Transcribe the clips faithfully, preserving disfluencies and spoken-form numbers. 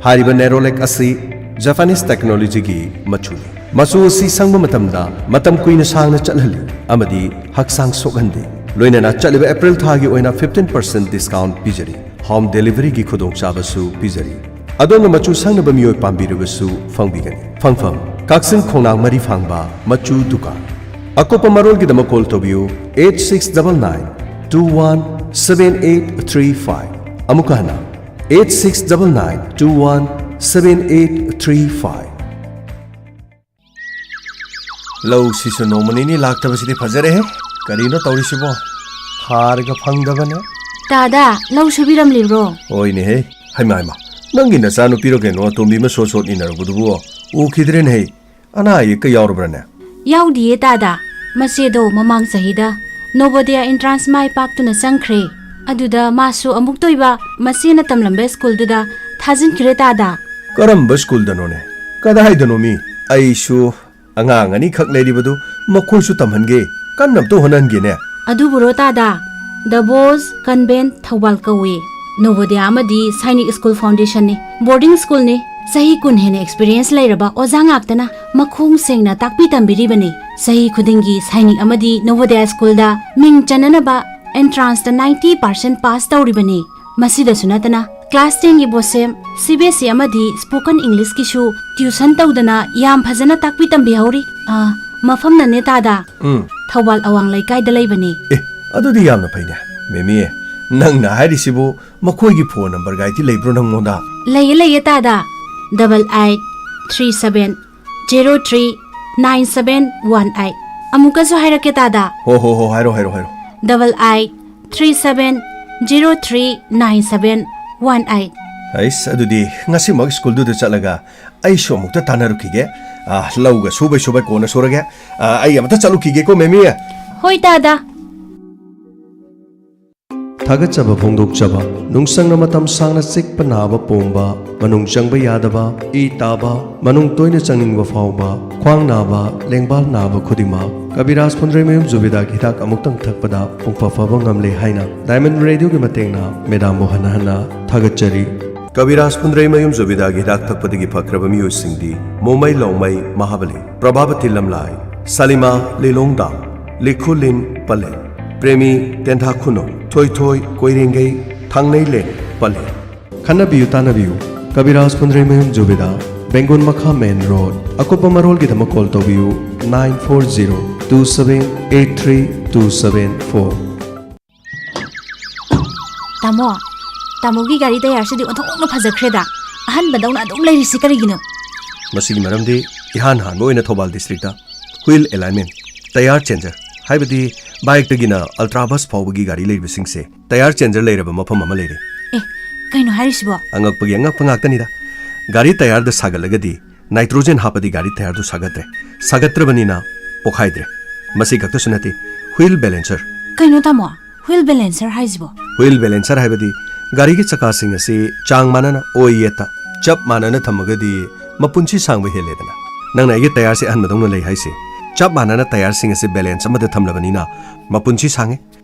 ꯍꯥꯏꯔꯤꯕ ꯅꯦꯔꯣꯂꯦꯛ ꯑꯁꯤ ꯖꯄꯥꯅꯤꯁ ꯇꯦꯛꯅꯣꯂꯣꯖꯤꯒꯤ ꯃꯆꯨꯅꯤ꯫ ꯃꯆꯨ ꯑꯁꯤ ꯁꯪꯕ ꯃꯇꯝꯗ ꯃꯇꯝ ꯀꯨꯏꯅ ꯁꯥꯡꯅ ꯆꯠꯍꯜꯂꯤ ꯑꯃꯗꯤ ꯍꯛꯆꯥꯡ ꯁꯣꯛꯍꯟꯗꯦ꯫ ꯂꯣꯏꯅꯅ ꯆꯠꯂꯤꯕ ꯑꯦꯄ꯭ꯔꯤꯜ ꯊꯥꯒꯤ ꯑꯣꯏꯅ fifteen percent discount ꯄꯤꯖꯔꯤ꯫ ꯍꯣꯝ ꯗꯦꯂꯤꯚꯔꯤꯒꯤ ꯈꯨꯗꯣꯡꯆꯥꯕꯁꯨ ꯄꯤꯖꯔꯤ꯫ ꯑꯗꯣꯝꯅ ꯃꯆꯨ ꯁꯪꯅꯕ ꯃꯤꯑꯣꯏ ꯄꯥꯝꯕꯤꯔꯕꯁꯨ ꯐꯪꯕꯤꯒꯅꯤ꯫ ꯐꯪꯐꯝ: ꯀꯛꯆꯤꯡ ꯈꯣꯡꯅꯥꯡ ꯃꯔꯤ ꯐꯥꯡꯕ ꯃꯆꯨ ꯗꯨꯀꯥꯟ꯫ ꯑꯀꯨꯞꯄ ꯃꯔꯣꯜꯒꯤꯗꯃꯛ ꯀꯣꯜ ꯇꯧꯕꯤꯌꯨ eight six double nine two one seven eight three five꯫ ꯑꯃꯨꯛꯀ ꯍꯟꯅ, eight six double nine two one seven eight three five꯫ ꯂꯧꯁꯤꯁꯨ ꯅꯣꯡꯃ ꯅꯤꯅꯤ ꯂꯥꯛꯇꯕꯁꯤꯗꯤ ꯐꯖꯔꯦꯍꯦ꯫ ꯀꯔꯤꯅꯣ ꯇꯧꯔꯤꯁꯤꯕꯣ? ꯍꯥꯔꯒ ꯐꯪꯗꯕꯅꯦ꯫ ꯇꯥꯗꯥ, ꯂꯧ ꯁꯨꯕꯤꯔꯝꯂꯤꯕ꯭ꯔꯣ? ꯍꯣꯏꯅꯦꯍꯦ꯫ ꯍꯩꯃꯥ, ꯍꯩꯃꯥ, ꯅꯪꯒꯤ ꯅꯆꯥꯅꯨꯄꯤꯔꯣ ꯀꯩꯅꯣ, ꯑꯇꯣꯝꯕꯤ ꯑꯃ ꯁꯣꯠ ꯁꯣꯠ ꯏꯟꯅꯔꯛꯄꯗꯨꯕꯨ? ꯎꯈꯤꯗ꯭ꯔꯦꯅꯦꯍꯦ꯫ ꯑꯅꯥ ꯑꯌꯦꯛꯀ ꯌꯥꯎꯔꯕ꯭ꯔꯅꯦ? ꯌꯥꯎꯗꯤꯌꯦ ꯇꯥꯗꯥ꯫ ꯃꯆꯦꯗꯣ ꯃꯃꯥꯡ ꯆꯍꯤꯗ ꯅꯣꯕꯣꯗꯌꯥ ꯑꯦꯟꯇ꯭ꯔꯥꯟꯁ ꯃꯥꯏ ꯄꯥꯛꯇꯨꯅ ꯆꯪꯈ꯭ꯔꯦ꯫ ꯑꯗꯨꯗ ꯃꯥꯁꯨ ꯑꯃꯨꯛꯇ ꯑꯣꯏꯕ ꯃꯆꯦꯅ ꯇꯝꯂꯝꯕ ꯁ꯭ꯀꯨꯜꯗꯨꯗ ꯊꯥꯖꯤꯟꯈ꯭ꯔꯦ ꯇꯥꯗꯥ꯫ ꯀꯔꯝꯕ ꯁ꯭ꯀꯨꯜꯗꯅꯣꯅꯦ? ꯀꯗꯥꯏꯗꯅꯣꯃꯤ? ꯑꯩꯁꯨ ꯑꯉꯥꯡ ꯑꯅꯤꯈꯛ ꯂꯩꯔꯤꯕꯗꯨ ꯃꯈꯣꯏꯁꯨ ꯇꯝꯍꯟꯒꯦ, ꯀꯟꯅ ꯑꯝꯇ ꯍꯣꯠꯅꯍꯟꯒꯦꯅꯦ꯫ ꯑꯗꯨꯕꯨꯔꯣ ꯇꯥꯗꯥ, ꯗ ꯕꯣꯁ ꯀꯟꯚꯦꯟꯠ ꯊꯧꯕꯥꯜ ꯀꯧꯏ꯫ ꯅꯣꯕꯣꯗꯌꯥ ꯑꯃꯗꯤ ꯁꯥꯏꯅꯤꯛ ꯁ꯭ꯀꯨꯜ ꯐꯥꯎꯟꯗꯦꯁꯟꯅꯤ꯫ ꯕꯣꯔꯗꯤꯡ ꯁ꯭ꯀꯨꯜꯅꯤ꯫ ꯆꯍꯤ ꯀꯨꯟ ꯍꯦꯟꯅ ꯑꯦꯛꯁꯄꯤꯔꯤꯌꯦꯟꯁ ꯂꯩꯔꯕ ꯑꯣꯖꯥ ꯉꯥꯛꯇꯅ ꯃꯈꯣꯡ ꯁꯦꯡꯅ ꯇꯥꯛꯄꯤ ꯇꯝꯕꯤꯔꯤꯕꯅꯤ꯫ ꯆꯍꯤ ꯈꯨꯗꯤꯡꯒꯤ ꯁꯥꯏꯅꯤꯛ ꯑꯃꯗꯤ ꯅꯣꯕꯣꯗꯌꯥ ꯁ꯭ꯀꯨꯜꯗ ꯃꯤꯡ ꯆꯟꯅꯅꯕ ꯑꯦꯟꯇ꯭ꯔꯥꯟꯁꯇ ninety percent ꯄꯥꯁ ꯇꯧꯔꯤꯕꯅꯤ꯫ ꯃꯁꯤꯗꯁꯨ ꯅꯠꯇꯅ, class tenꯒꯤ ꯕꯣꯁꯦꯝ, C B S E ꯑꯃꯗꯤ ꯁ꯭ꯄꯣꯀꯟ ꯏꯪꯂꯤꯁꯀꯤꯁꯨ ꯇ꯭ꯌꯨꯁꯟ ꯇꯧꯗꯅ ꯌꯥꯝ ꯐꯖꯅ ꯇꯥꯛꯄꯤ ꯇꯝꯕꯤꯍꯧꯔꯤ꯫ ꯑꯥ, ꯃꯐꯝꯅꯅꯦ ꯇꯥꯗꯥ, ꯎꯝ꯫ ꯊꯧꯕꯥꯜ ꯑꯋꯥꯡ ꯂꯩꯀꯥꯏꯗ ꯂꯩꯕꯅꯤ꯫ ꯑꯦ, ꯑꯗꯨꯗꯤ ꯌꯥꯝꯅ ꯐꯩꯅꯦ꯫ ꯃꯦꯃꯤ, ꯅꯪꯅ ꯍꯥꯏꯔꯤꯁꯤꯕꯨ ꯃꯈꯣꯏꯒꯤ ꯐꯣꯟ ꯅꯝꯕꯔꯒꯥꯏꯗꯤ ꯂꯩꯕ꯭ꯔꯣ ꯅꯪꯉꯣꯟꯗ? ꯂꯩꯌꯦ, ꯂꯩꯌꯦ ꯇꯥꯗꯥ, double eight three seven zero three nine seven one eight꯫ ꯑꯃꯨꯛꯀꯁꯨ ꯍꯥꯏꯔꯛꯀꯦ ꯇꯥꯗꯥ꯫ ꯍꯣ, ꯍꯣ, ꯍꯣ, ꯍꯥꯏꯔꯣ, ꯍꯥꯏꯔꯣ, ꯍꯥꯏꯔꯣ꯫ Double eight three seven zero three nine seven one eight꯫ ꯑꯩꯁ, ꯑꯗꯨꯗꯤ ꯉꯁꯤꯃꯛ ꯁ꯭ꯀꯨꯜꯗꯨꯗ ꯆꯠꯂꯒ ꯑꯩꯁꯨ ꯑꯃꯨꯛꯇ ꯇꯥꯟꯅꯔꯨꯈꯤꯒꯦ꯫ ꯑ, ꯂꯧꯒ ꯁꯨꯕꯩ ꯁꯨꯕꯩ ꯀꯣꯟꯅ ꯁꯨꯔꯒꯦ꯫ ꯑ, ꯑꯩ ꯑꯃꯨꯛꯇ ꯆꯠꯂꯨꯈꯤꯒꯦꯀꯣ, ꯃꯦꯃꯤ꯫ ꯍꯣꯏ ꯇꯥꯗꯥ꯫ ꯊꯥꯒꯠꯆꯕ ꯐꯣꯡꯗꯣꯛꯆꯕ꯫ ꯅꯨꯡꯁꯪꯅ ꯃꯇꯝ ꯁꯥꯡꯅ ꯆꯤꯛꯄ ꯅꯥꯕ ꯄꯣꯝꯕ, ꯃꯅꯨꯡ ꯆꯪꯕ ꯌꯥꯗꯕ, ꯏ ꯇꯥꯕ, ꯃꯅꯨꯡ ꯇꯣꯏꯅ ꯆꯪꯅꯤꯡꯕ ꯐꯥꯎꯕ, ꯈ꯭ꯋꯥꯡ ꯅꯥꯕ, ꯂꯦꯡꯕꯥꯜ ꯅꯥꯕ ꯈꯨꯗꯤꯡꯃꯛ ꯀꯕꯤꯔꯥꯖ ꯐꯨꯟꯗ꯭ꯔꯩꯃꯌꯨꯝ ꯖꯨꯕꯦꯗꯥꯒꯤ ꯍꯤꯗꯥꯛ ꯑꯃꯨꯛꯇꯪ ꯊꯛꯄꯗ ꯄꯨꯡꯐ ꯐꯕ ꯉꯝꯂꯦ ꯍꯥꯏꯅ ꯗꯥꯏꯃꯟ ꯔꯦꯗꯤꯑꯣꯒꯤ ꯃꯇꯦꯡꯅ ꯃꯦꯗꯥꯝꯕꯨ ꯍꯟꯅ ꯍꯟꯅ ꯊꯥꯒꯠꯆꯔꯤ꯫ ꯀꯕꯤꯔꯥꯖ ꯐꯨꯟꯗ꯭ꯔꯩꯃꯌꯨꯝ ꯖꯨꯕꯤꯗꯥꯒꯤ ꯍꯤꯗꯥꯛ ꯊꯛꯄꯗꯒꯤ ꯐꯈ꯭ꯔꯕ ꯃꯤꯑꯣꯏꯁꯤꯡꯗꯤ ꯃꯣꯃꯩ ꯂꯥꯎꯃꯩ ꯃꯍꯥꯕꯂꯤ, ꯄ꯭ꯔꯚꯥꯕꯇꯤ ꯂꯝꯂꯥꯏ, ꯁꯂꯤꯃꯥ ꯂꯤꯂꯣꯡꯗꯥꯝ, ꯂꯤꯈꯨꯂꯤꯟ ꯄꯂꯦꯜ, ꯄ꯭ꯔꯦꯃꯤ ꯇꯦꯟꯊꯥ ꯈꯨꯅꯧ, ꯊꯣꯏꯊꯣꯏ ꯀꯣꯏꯔꯦꯡꯒꯩ, ꯊꯥꯡꯅꯩꯂꯦꯟ ꯄꯂꯦꯜ꯫ ꯈꯟꯅꯕꯤꯌꯨ ꯇꯥꯟꯅꯕꯤꯌꯨ, ꯀꯕꯤꯔꯥꯖ ꯐꯨꯟꯗ꯭ꯔꯩꯃꯌꯨꯝ ꯖꯨꯕꯤꯗꯥ, ꯕꯦꯡꯒꯨꯟ ꯃꯈꯥ ꯃꯦꯟ ꯔꯣꯗ꯫ ꯑꯀꯨꯞꯄ ꯃꯔꯣꯜꯒꯤꯗꯃꯛ ꯀꯣꯜ ꯇꯧꯕꯤꯌꯨ, nine four zero two seven eight three two seven four꯫ ꯇꯥꯃꯣ, ꯇꯥꯃꯣꯒꯤ ꯒꯥꯔꯤ ꯇꯌꯥꯔꯁꯤꯗꯤ ꯑꯣꯟꯊꯣꯛꯅ ꯐꯖꯈ꯭ꯔꯦꯗ꯫ ꯑꯍꯟꯕꯗꯧꯅ ꯑꯗꯨꯝ ꯂꯩꯔꯤꯁꯤ ꯀꯔꯤꯒꯤꯅꯣ? ꯃꯁꯤꯒꯤ ꯃꯔꯝꯗꯤ ꯏꯍꯥꯟ ꯍꯥꯟꯕ ꯑꯣꯏꯅ Thoubal district wheel alignment, tyre changer, ꯍꯥꯏꯕꯗꯤ ꯕꯥꯏꯛꯇꯒꯤꯅ ꯑꯜꯇ꯭ꯔꯥ ꯕꯁ ꯐꯥꯎꯕꯒꯤ ꯒꯥꯔꯤ ꯂꯩꯔꯤꯕꯁꯤꯡꯁꯦ ꯇꯌꯥꯔ ꯆꯦꯟꯖꯔ ꯂꯩꯔꯕ ꯃꯐꯝ ꯑꯃ ꯂꯩꯔꯦ꯫ ꯑꯦ, ꯀꯩꯅꯣ ꯍꯥꯏꯔꯤꯁꯤꯕꯣ? ꯑꯉꯛꯄꯒꯤ ꯑꯉꯛꯄ ꯉꯥꯛꯇꯅꯤꯗ꯫ ꯒꯥꯔꯤ ꯇꯌꯥꯔꯗ ꯁꯥꯒꯠꯂꯒꯗꯤ ꯅꯥꯏꯇ꯭ꯔꯣꯖꯦꯟ ꯍꯥꯞꯄꯗꯤ ꯒꯥꯔꯤ ꯇꯌꯥꯔꯗꯨ ꯁꯥꯒꯠꯇ꯭ꯔꯦ꯫ ꯁꯥꯒꯠꯇ꯭ꯔꯕꯅꯤꯅ ꯄꯣꯈꯥꯏꯗ꯭ꯔꯦ꯫ ꯃꯁꯤ ꯈꯛꯇꯁꯨ ꯅꯠꯇꯦ, ꯋꯤꯜ ꯕꯦꯂꯦꯟꯁꯔ꯫ ꯀꯩꯅꯣ ꯇꯥꯃꯣ? ꯋꯤꯜ ꯕꯦꯂꯦꯟꯁꯔ ꯍꯥꯏꯁꯤꯕꯣ? ꯋꯤꯜ ꯕꯦꯂꯦꯟꯁꯔ ꯍꯥꯏꯕꯗꯤ ꯒꯥꯔꯤꯒꯤ ꯆꯀꯥꯁꯤꯡ ꯑꯁꯤ ꯆꯥꯡ ꯃꯥꯟꯅꯅ ꯑꯣꯏ ꯌꯦꯠꯇ ꯆꯞ ꯃꯥꯟꯅꯅ ꯊꯝꯃꯒꯗꯤ ꯃꯄꯨꯟꯁꯤ ꯁꯥꯡꯕ ꯍꯦꯜꯂꯦꯗꯅ꯫ ꯅꯪꯅ ꯑꯩꯒꯤ ꯇꯌꯥꯔꯁꯤ ꯑꯍꯟꯕꯗꯧꯅ ꯂꯩ ꯍꯥꯏꯁꯦ, ꯆꯞ ꯃꯥꯟꯅꯅ ꯇꯌꯥꯔꯁꯤꯡ ꯑꯁꯤ ꯕꯦꯂꯦꯟꯁ ꯑꯃꯗ ꯊꯝꯂꯕꯅꯤꯅ ꯃꯄꯨꯟꯁꯤ ꯁꯥꯡꯉꯦ꯫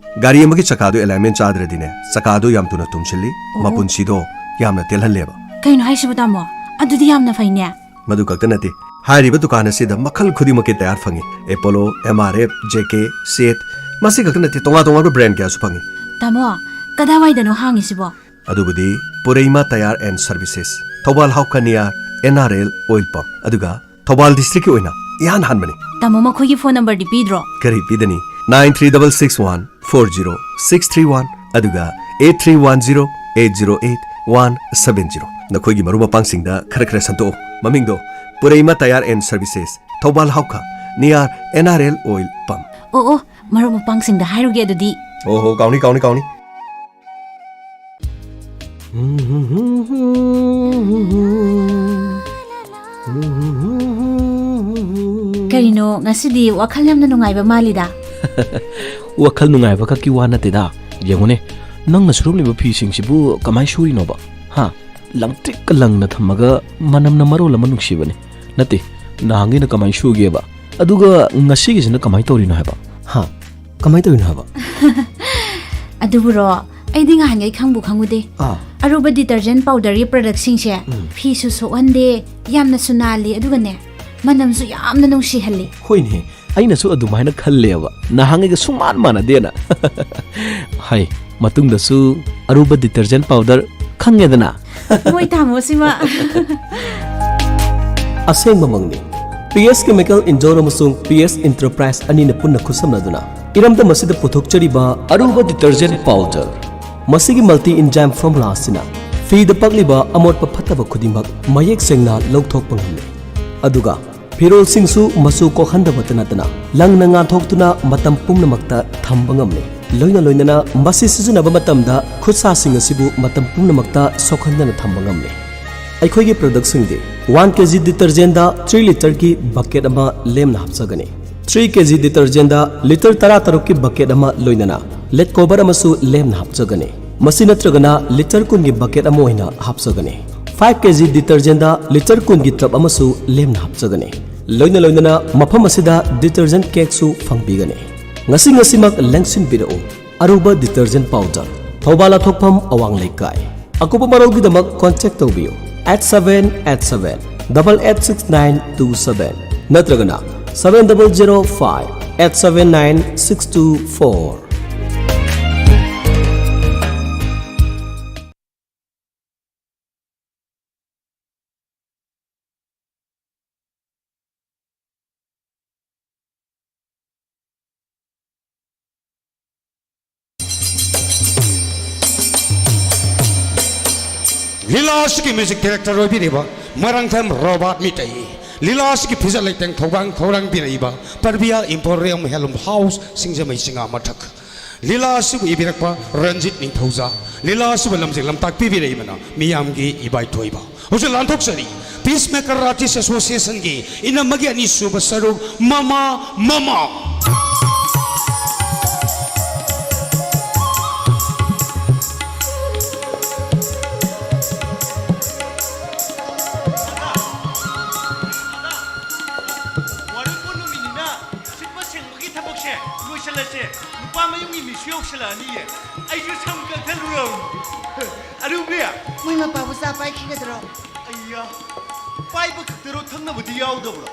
ꯒꯥꯔꯤ ꯑꯃꯒꯤ ꯆꯀꯥꯗꯨ ꯑꯦꯂꯥꯏꯟꯃꯦꯟ ꯆꯥꯗ꯭ꯔꯗꯤꯅꯦ, ꯆꯀꯥꯗꯣ ꯌꯥꯝ ꯊꯨꯅ ꯇꯨꯝꯁꯤꯜꯂꯤ, ꯑꯣ꯫ ꯃꯄꯨꯟꯁꯤꯗꯣ ꯌꯥꯝꯅ ꯇꯦꯜꯍꯜꯂꯦꯕ꯫ ꯀꯩꯅꯣ ꯍꯥꯏꯁꯤꯕꯣ ꯇꯥꯃꯣ? ꯑꯗꯨꯗꯤ ꯌꯥꯝꯅ ꯐꯩꯅꯦ꯫ ꯃꯗꯨ ꯈꯛꯇ ꯅꯠꯇꯦ, ꯍꯥꯏꯔꯤꯕ ꯗꯨꯀꯥꯟ ꯑꯁꯤꯗ ꯃꯈꯜ ꯈꯨꯗꯤꯡꯃꯛꯀꯤ ꯇꯌꯥꯔ ꯐꯪꯉꯤ꯫ Apollo, M R F, J K, set, ꯃꯁꯤ ꯈꯛꯇ ꯅꯠꯇꯦ, ꯇꯣꯉꯥꯟ ꯇꯣꯉꯥꯟꯕ ꯕ꯭ꯔꯥꯟ ꯀꯌꯥꯁꯨ ꯐꯪꯉꯤ꯫ ꯇꯥꯃꯣ, ꯀꯗꯥꯏꯋꯥꯏꯗꯅꯣ ꯍꯥꯡꯉꯤꯁꯤꯕꯣ? ꯑꯗꯨꯕꯨꯗꯤ Pureima tyre and services, Thoubal Haokha near N R L oil pump, ꯑꯗꯨꯒ ꯊꯧꯕꯥꯜ ꯗꯤꯁꯇ꯭ꯔꯤꯛꯀꯤ ꯑꯣꯏꯅ ꯏꯍꯥꯟ ꯍꯥꯟꯕꯅꯤ꯫ ꯇꯥꯃꯣ, ꯃꯈꯣꯏꯒꯤ ꯐꯣꯟ ꯅꯝꯕꯔꯗꯤ ꯄꯤꯗ꯭ꯔꯣ? ꯀꯔꯤ ꯄꯤꯗꯅꯤ? Nine three double six one four zero six three one ꯑꯗꯨꯒ eight three one zero eight zero eight one seven zero꯫ ꯅꯈꯣꯏꯒꯤ ꯃꯔꯨꯞ ꯃꯄꯥꯡꯁꯤꯡꯗ ꯈꯔ ꯈꯔ ꯁꯟꯗꯣꯛꯎ꯫ ꯃꯃꯤꯡꯗꯣ Pureima tyre and services, Thoubal Haokha, near N R L oil pump. ꯑꯣ ꯑꯣ, ꯃꯔꯨꯞ ꯃꯄꯥꯡꯁꯤꯡꯗ ꯍꯥꯏꯔꯨꯒꯦ ꯑꯗꯨꯗꯤ꯫ ꯑꯣ ꯍꯣ, ꯀꯥꯎꯅꯤ, ꯀꯥꯎꯅꯤ, ꯀꯥꯎꯅꯤ꯫ ꯀꯔꯤꯅꯣ, ꯉꯁꯤꯗꯤ ꯋꯥꯈꯜ ꯌꯥꯝꯅ ꯅꯨꯡꯉꯥꯏꯕ ꯃꯥꯜꯂꯤꯗ? ꯋꯥꯈꯜ ꯅꯨꯡꯉꯥꯏꯕ ꯈꯛꯀꯤ ꯋꯥ ꯅꯠꯇꯦꯗ꯫ ꯌꯦꯡꯉꯨꯅꯦ, ꯅꯪꯅ ꯁꯨꯔꯝꯂꯤꯕ ꯐꯤꯁꯤꯡꯁꯤꯕꯨ ꯀꯃꯥꯏ ꯁꯨꯔꯤꯅꯣꯕ? ꯍꯥ? ꯂꯪꯇ꯭ꯔꯤꯛꯀ ꯂꯪꯅ ꯊꯝꯃꯒ ꯃꯅꯝꯅ ꯃꯔꯣꯜ ꯑꯃ ꯅꯨꯡꯁꯤꯕꯅꯤ꯫ ꯅꯠꯇꯦ, ꯅꯍꯥꯟꯒꯩꯅ ꯀꯃꯥꯏ ꯁꯨꯒꯦꯕ? ꯑꯗꯨꯒ ꯉꯁꯤꯒꯤꯁꯤꯅ ꯀꯃꯥꯏ ꯇꯧꯔꯤꯅꯣ ꯍꯥꯏꯕ? ꯍꯥ? ꯀꯃꯥꯏ ꯇꯧꯔꯤꯅꯣ ꯍꯥꯏꯕ? ꯑꯗꯨꯕꯨꯔꯣ, ꯑꯩꯗꯤ ꯉꯍꯥꯟꯈꯩ ꯈꯪꯕꯨ ꯈꯪꯉꯨꯗꯦ꯫ ꯑꯥ꯫ ꯑꯔꯨꯕ detergent powderꯒꯤ productꯁꯤꯡꯁꯦ ꯎꯝ꯫ ꯐꯤꯁꯨ ꯁꯣꯛꯍꯟꯗꯦ, ꯌꯥꯝꯅꯁꯨ ꯅꯥꯜꯂꯤ, ꯑꯗꯨꯒꯅꯦ, ꯃꯅꯝꯁꯨ ꯌꯥꯝꯅ ꯅꯨꯡꯁꯤꯍꯜꯂꯤ꯫ ꯍꯣꯏꯅꯦ, ꯑꯩꯅꯁꯨ ꯑꯗꯨꯃꯥꯏꯅ ꯈꯜꯂꯦꯕ, ꯅꯍꯥꯟꯉꯩꯒ ꯁꯨꯡꯃꯥꯟ ꯃꯥꯟꯅꯗꯦꯅ꯫ ꯍꯥꯏ, ꯃꯇꯨꯡꯗꯁꯨ ꯑꯔꯨꯕ detergent powder ꯈꯪꯉꯦꯗꯅ꯫ ꯃꯣꯏ ꯇꯥꯃꯣꯁꯤꯃ꯫ ꯑꯁꯦꯡꯕꯃꯛꯅꯤ꯫ ꯄꯤ ꯑꯦꯁ Chemical Indore ꯑꯃꯁꯨꯡ ꯄꯤ ꯑꯦꯁ Enterprise ꯑꯅꯤꯅ ꯄꯨꯟꯅ ꯈꯨꯠꯁꯝꯅꯗꯨꯅ ꯏꯔꯝꯗꯝ ꯑꯁꯤꯗ ꯄꯨꯊꯣꯛꯆꯔꯤꯕ ꯑꯔꯨꯕ detergent powder꯫ ꯃꯁꯤꯒꯤ multi enzyme formula ꯑꯁꯤꯅ ꯐꯤꯗ ꯄꯛꯂꯤꯕ ꯑꯃꯣꯠꯄ ꯐꯠꯇꯕ ꯈꯨꯗꯤꯡꯃꯛ ꯃꯌꯦꯛ ꯁꯦꯡꯅ ꯂꯧꯊꯣꯛꯄ ꯉꯝꯃꯤ꯫ ꯑꯗꯨꯒ ꯐꯤꯔꯣꯜꯁꯤꯡꯁꯨ ꯃꯆꯨ ꯀꯣꯛꯍꯟꯗꯕꯇ ꯅꯠꯇꯅ ꯂꯪꯅ ꯉꯥꯟꯊꯣꯛꯇꯨꯅ ꯃꯇꯝ ꯄꯨꯝꯅꯃꯛꯇ ꯊꯝꯕ ꯉꯝꯂꯦ꯫ ꯂꯣꯏꯅ ꯂꯣꯏꯅꯅ ꯃꯁꯤ ꯁꯤꯖꯤꯟꯅꯕ ꯃꯇꯝꯗ ꯈꯨꯠꯁꯥꯁꯤꯡ ꯑꯁꯤꯕꯨ ꯃꯇꯝ ꯄꯨꯝꯅꯃꯛꯇ ꯁꯣꯛꯍꯟꯗꯅ ꯊꯝꯕ ꯉꯝꯂꯦ꯫ ꯑꯩꯈꯣꯏꯒꯤ productꯁꯤꯡꯗꯤ one K G detergentꯗ three literꯒꯤ bucket ꯑꯃ ꯂꯦꯝꯅ ꯍꯥꯞꯆꯒꯅꯤ꯫ Three K G detergentꯗ litre ꯇꯔꯥ ꯇꯔꯨꯛꯀꯤ bucket ꯑꯃ ꯂꯣꯏꯅꯅ ꯂꯦꯠ cover ꯑꯃꯁꯨ ꯂꯦꯝꯅ ꯍꯥꯞꯆꯒꯅꯤ꯫ ꯃꯁꯤ ꯅꯠꯇ꯭ꯔꯒꯅ litre ꯀꯨꯟꯒꯤ bucket ꯑꯃ ꯑꯣꯏꯅ ꯍꯥꯞꯆꯒꯅꯤ꯫ Five K G detergentꯗ litre ꯀꯨꯟꯒꯤ tub ꯑꯃꯁꯨ ꯂꯦꯝꯅ ꯍꯥꯞꯆꯒꯅꯤ꯫ ꯂꯣꯏꯅ ꯂꯣꯏꯅꯅ ꯃꯐꯝ ꯑꯁꯤꯗ detergent cakeꯁꯨ ꯐꯪꯕꯤꯒꯅꯤ꯫ ꯉꯁꯤ ꯉꯁꯤꯃꯛ ꯂꯦꯡꯁꯤꯟꯕꯤꯔꯛꯎ꯫ ꯑꯔꯨꯕ detergent powder, ꯊꯧꯕꯥꯜ ꯂꯥꯊꯣꯛꯐꯝ ꯑꯋꯥꯡ ꯂꯩꯀꯥꯏ꯫ ꯑꯀꯨꯞꯄ ꯃꯔꯣꯜꯒꯤꯗꯃꯛ contact ꯇꯧꯕꯤꯌꯨ eight seven eight seven double eight six nine two seven ꯅꯠꯇ꯭ꯔꯒꯅ seven double zero five eight seven nine six two four꯫ ꯂꯤꯂꯥ ꯑꯁꯤꯒꯤ music director ꯑꯣꯏꯕꯤꯔꯤꯕ ꯃꯔꯥꯡꯊꯦꯝ ꯔꯣꯕꯥꯔꯠ ꯃꯤꯇꯩ, ꯂꯤꯂꯥ ꯑꯁꯤꯒꯤ ꯐꯤꯖꯦꯠ ꯂꯩꯇꯦꯡ ꯊꯧꯔꯥꯡ ꯊꯧꯔꯥꯡꯕꯤꯔꯛꯏꯕ ꯄꯔꯕꯤꯌꯥ Emporium Helum House ꯁꯤꯡꯖꯃꯩ ꯆꯤꯉꯥ ꯃꯊꯛ, ꯂꯤꯂꯥ ꯑꯁꯤꯕꯨ ꯏꯕꯤꯔꯛꯄ ꯔꯟꯖꯤꯠ ꯅꯤꯡꯊꯧꯖꯥ, ꯂꯤꯂꯥ ꯑꯁꯤꯕꯨ ꯂꯝꯖꯤꯡ ꯂꯝꯇꯥꯛ ꯄꯤꯕꯤꯔꯛꯏꯕꯅ ꯃꯤꯌꯥꯝꯒꯤ ꯏꯕꯥꯏꯊꯣꯏꯕ꯫ ꯍꯧꯖꯤꯛ ꯂꯥꯟꯊꯣꯛꯆꯔꯤ Peacemaker Artist Associationꯒꯤ ꯏꯅꯝꯃꯒꯤ ꯑꯅꯤꯁꯨꯕ ꯁꯔꯨꯛ ꯃꯃꯥ ꯃꯃꯥ꯫ ꯋꯥꯔꯣꯏꯄꯣꯠ ꯅꯨꯃꯤꯠꯅꯤꯅ ꯁꯤꯠꯄ ꯁꯦꯡꯕꯒꯤ ꯊꯕꯛꯁꯦ ꯂꯣꯏꯁꯤꯜꯂꯁꯦ꯫ ꯅꯨꯄꯥ ꯃꯌꯨꯝꯒꯤ ꯃꯤꯁꯨ ꯌꯧꯁꯤꯜꯂꯛꯑꯅꯤꯌꯦ꯫ ꯑꯩꯁꯨ ꯁꯝ ꯀꯛꯊꯠꯂꯨꯔꯕꯅꯤ꯫ ꯑꯔꯨꯕꯤ! ꯃꯣꯏ ꯃꯄꯥꯕꯨ ꯆꯥ ꯄꯥꯏꯈꯤꯒꯗ꯭ꯔꯣ? ꯑꯩꯌꯥ, ꯄꯥꯏꯕ ꯈꯛꯇꯔꯣ, ꯊꯛꯅꯕꯗꯤ ꯌꯥꯎꯗꯕ꯭ꯔꯣ?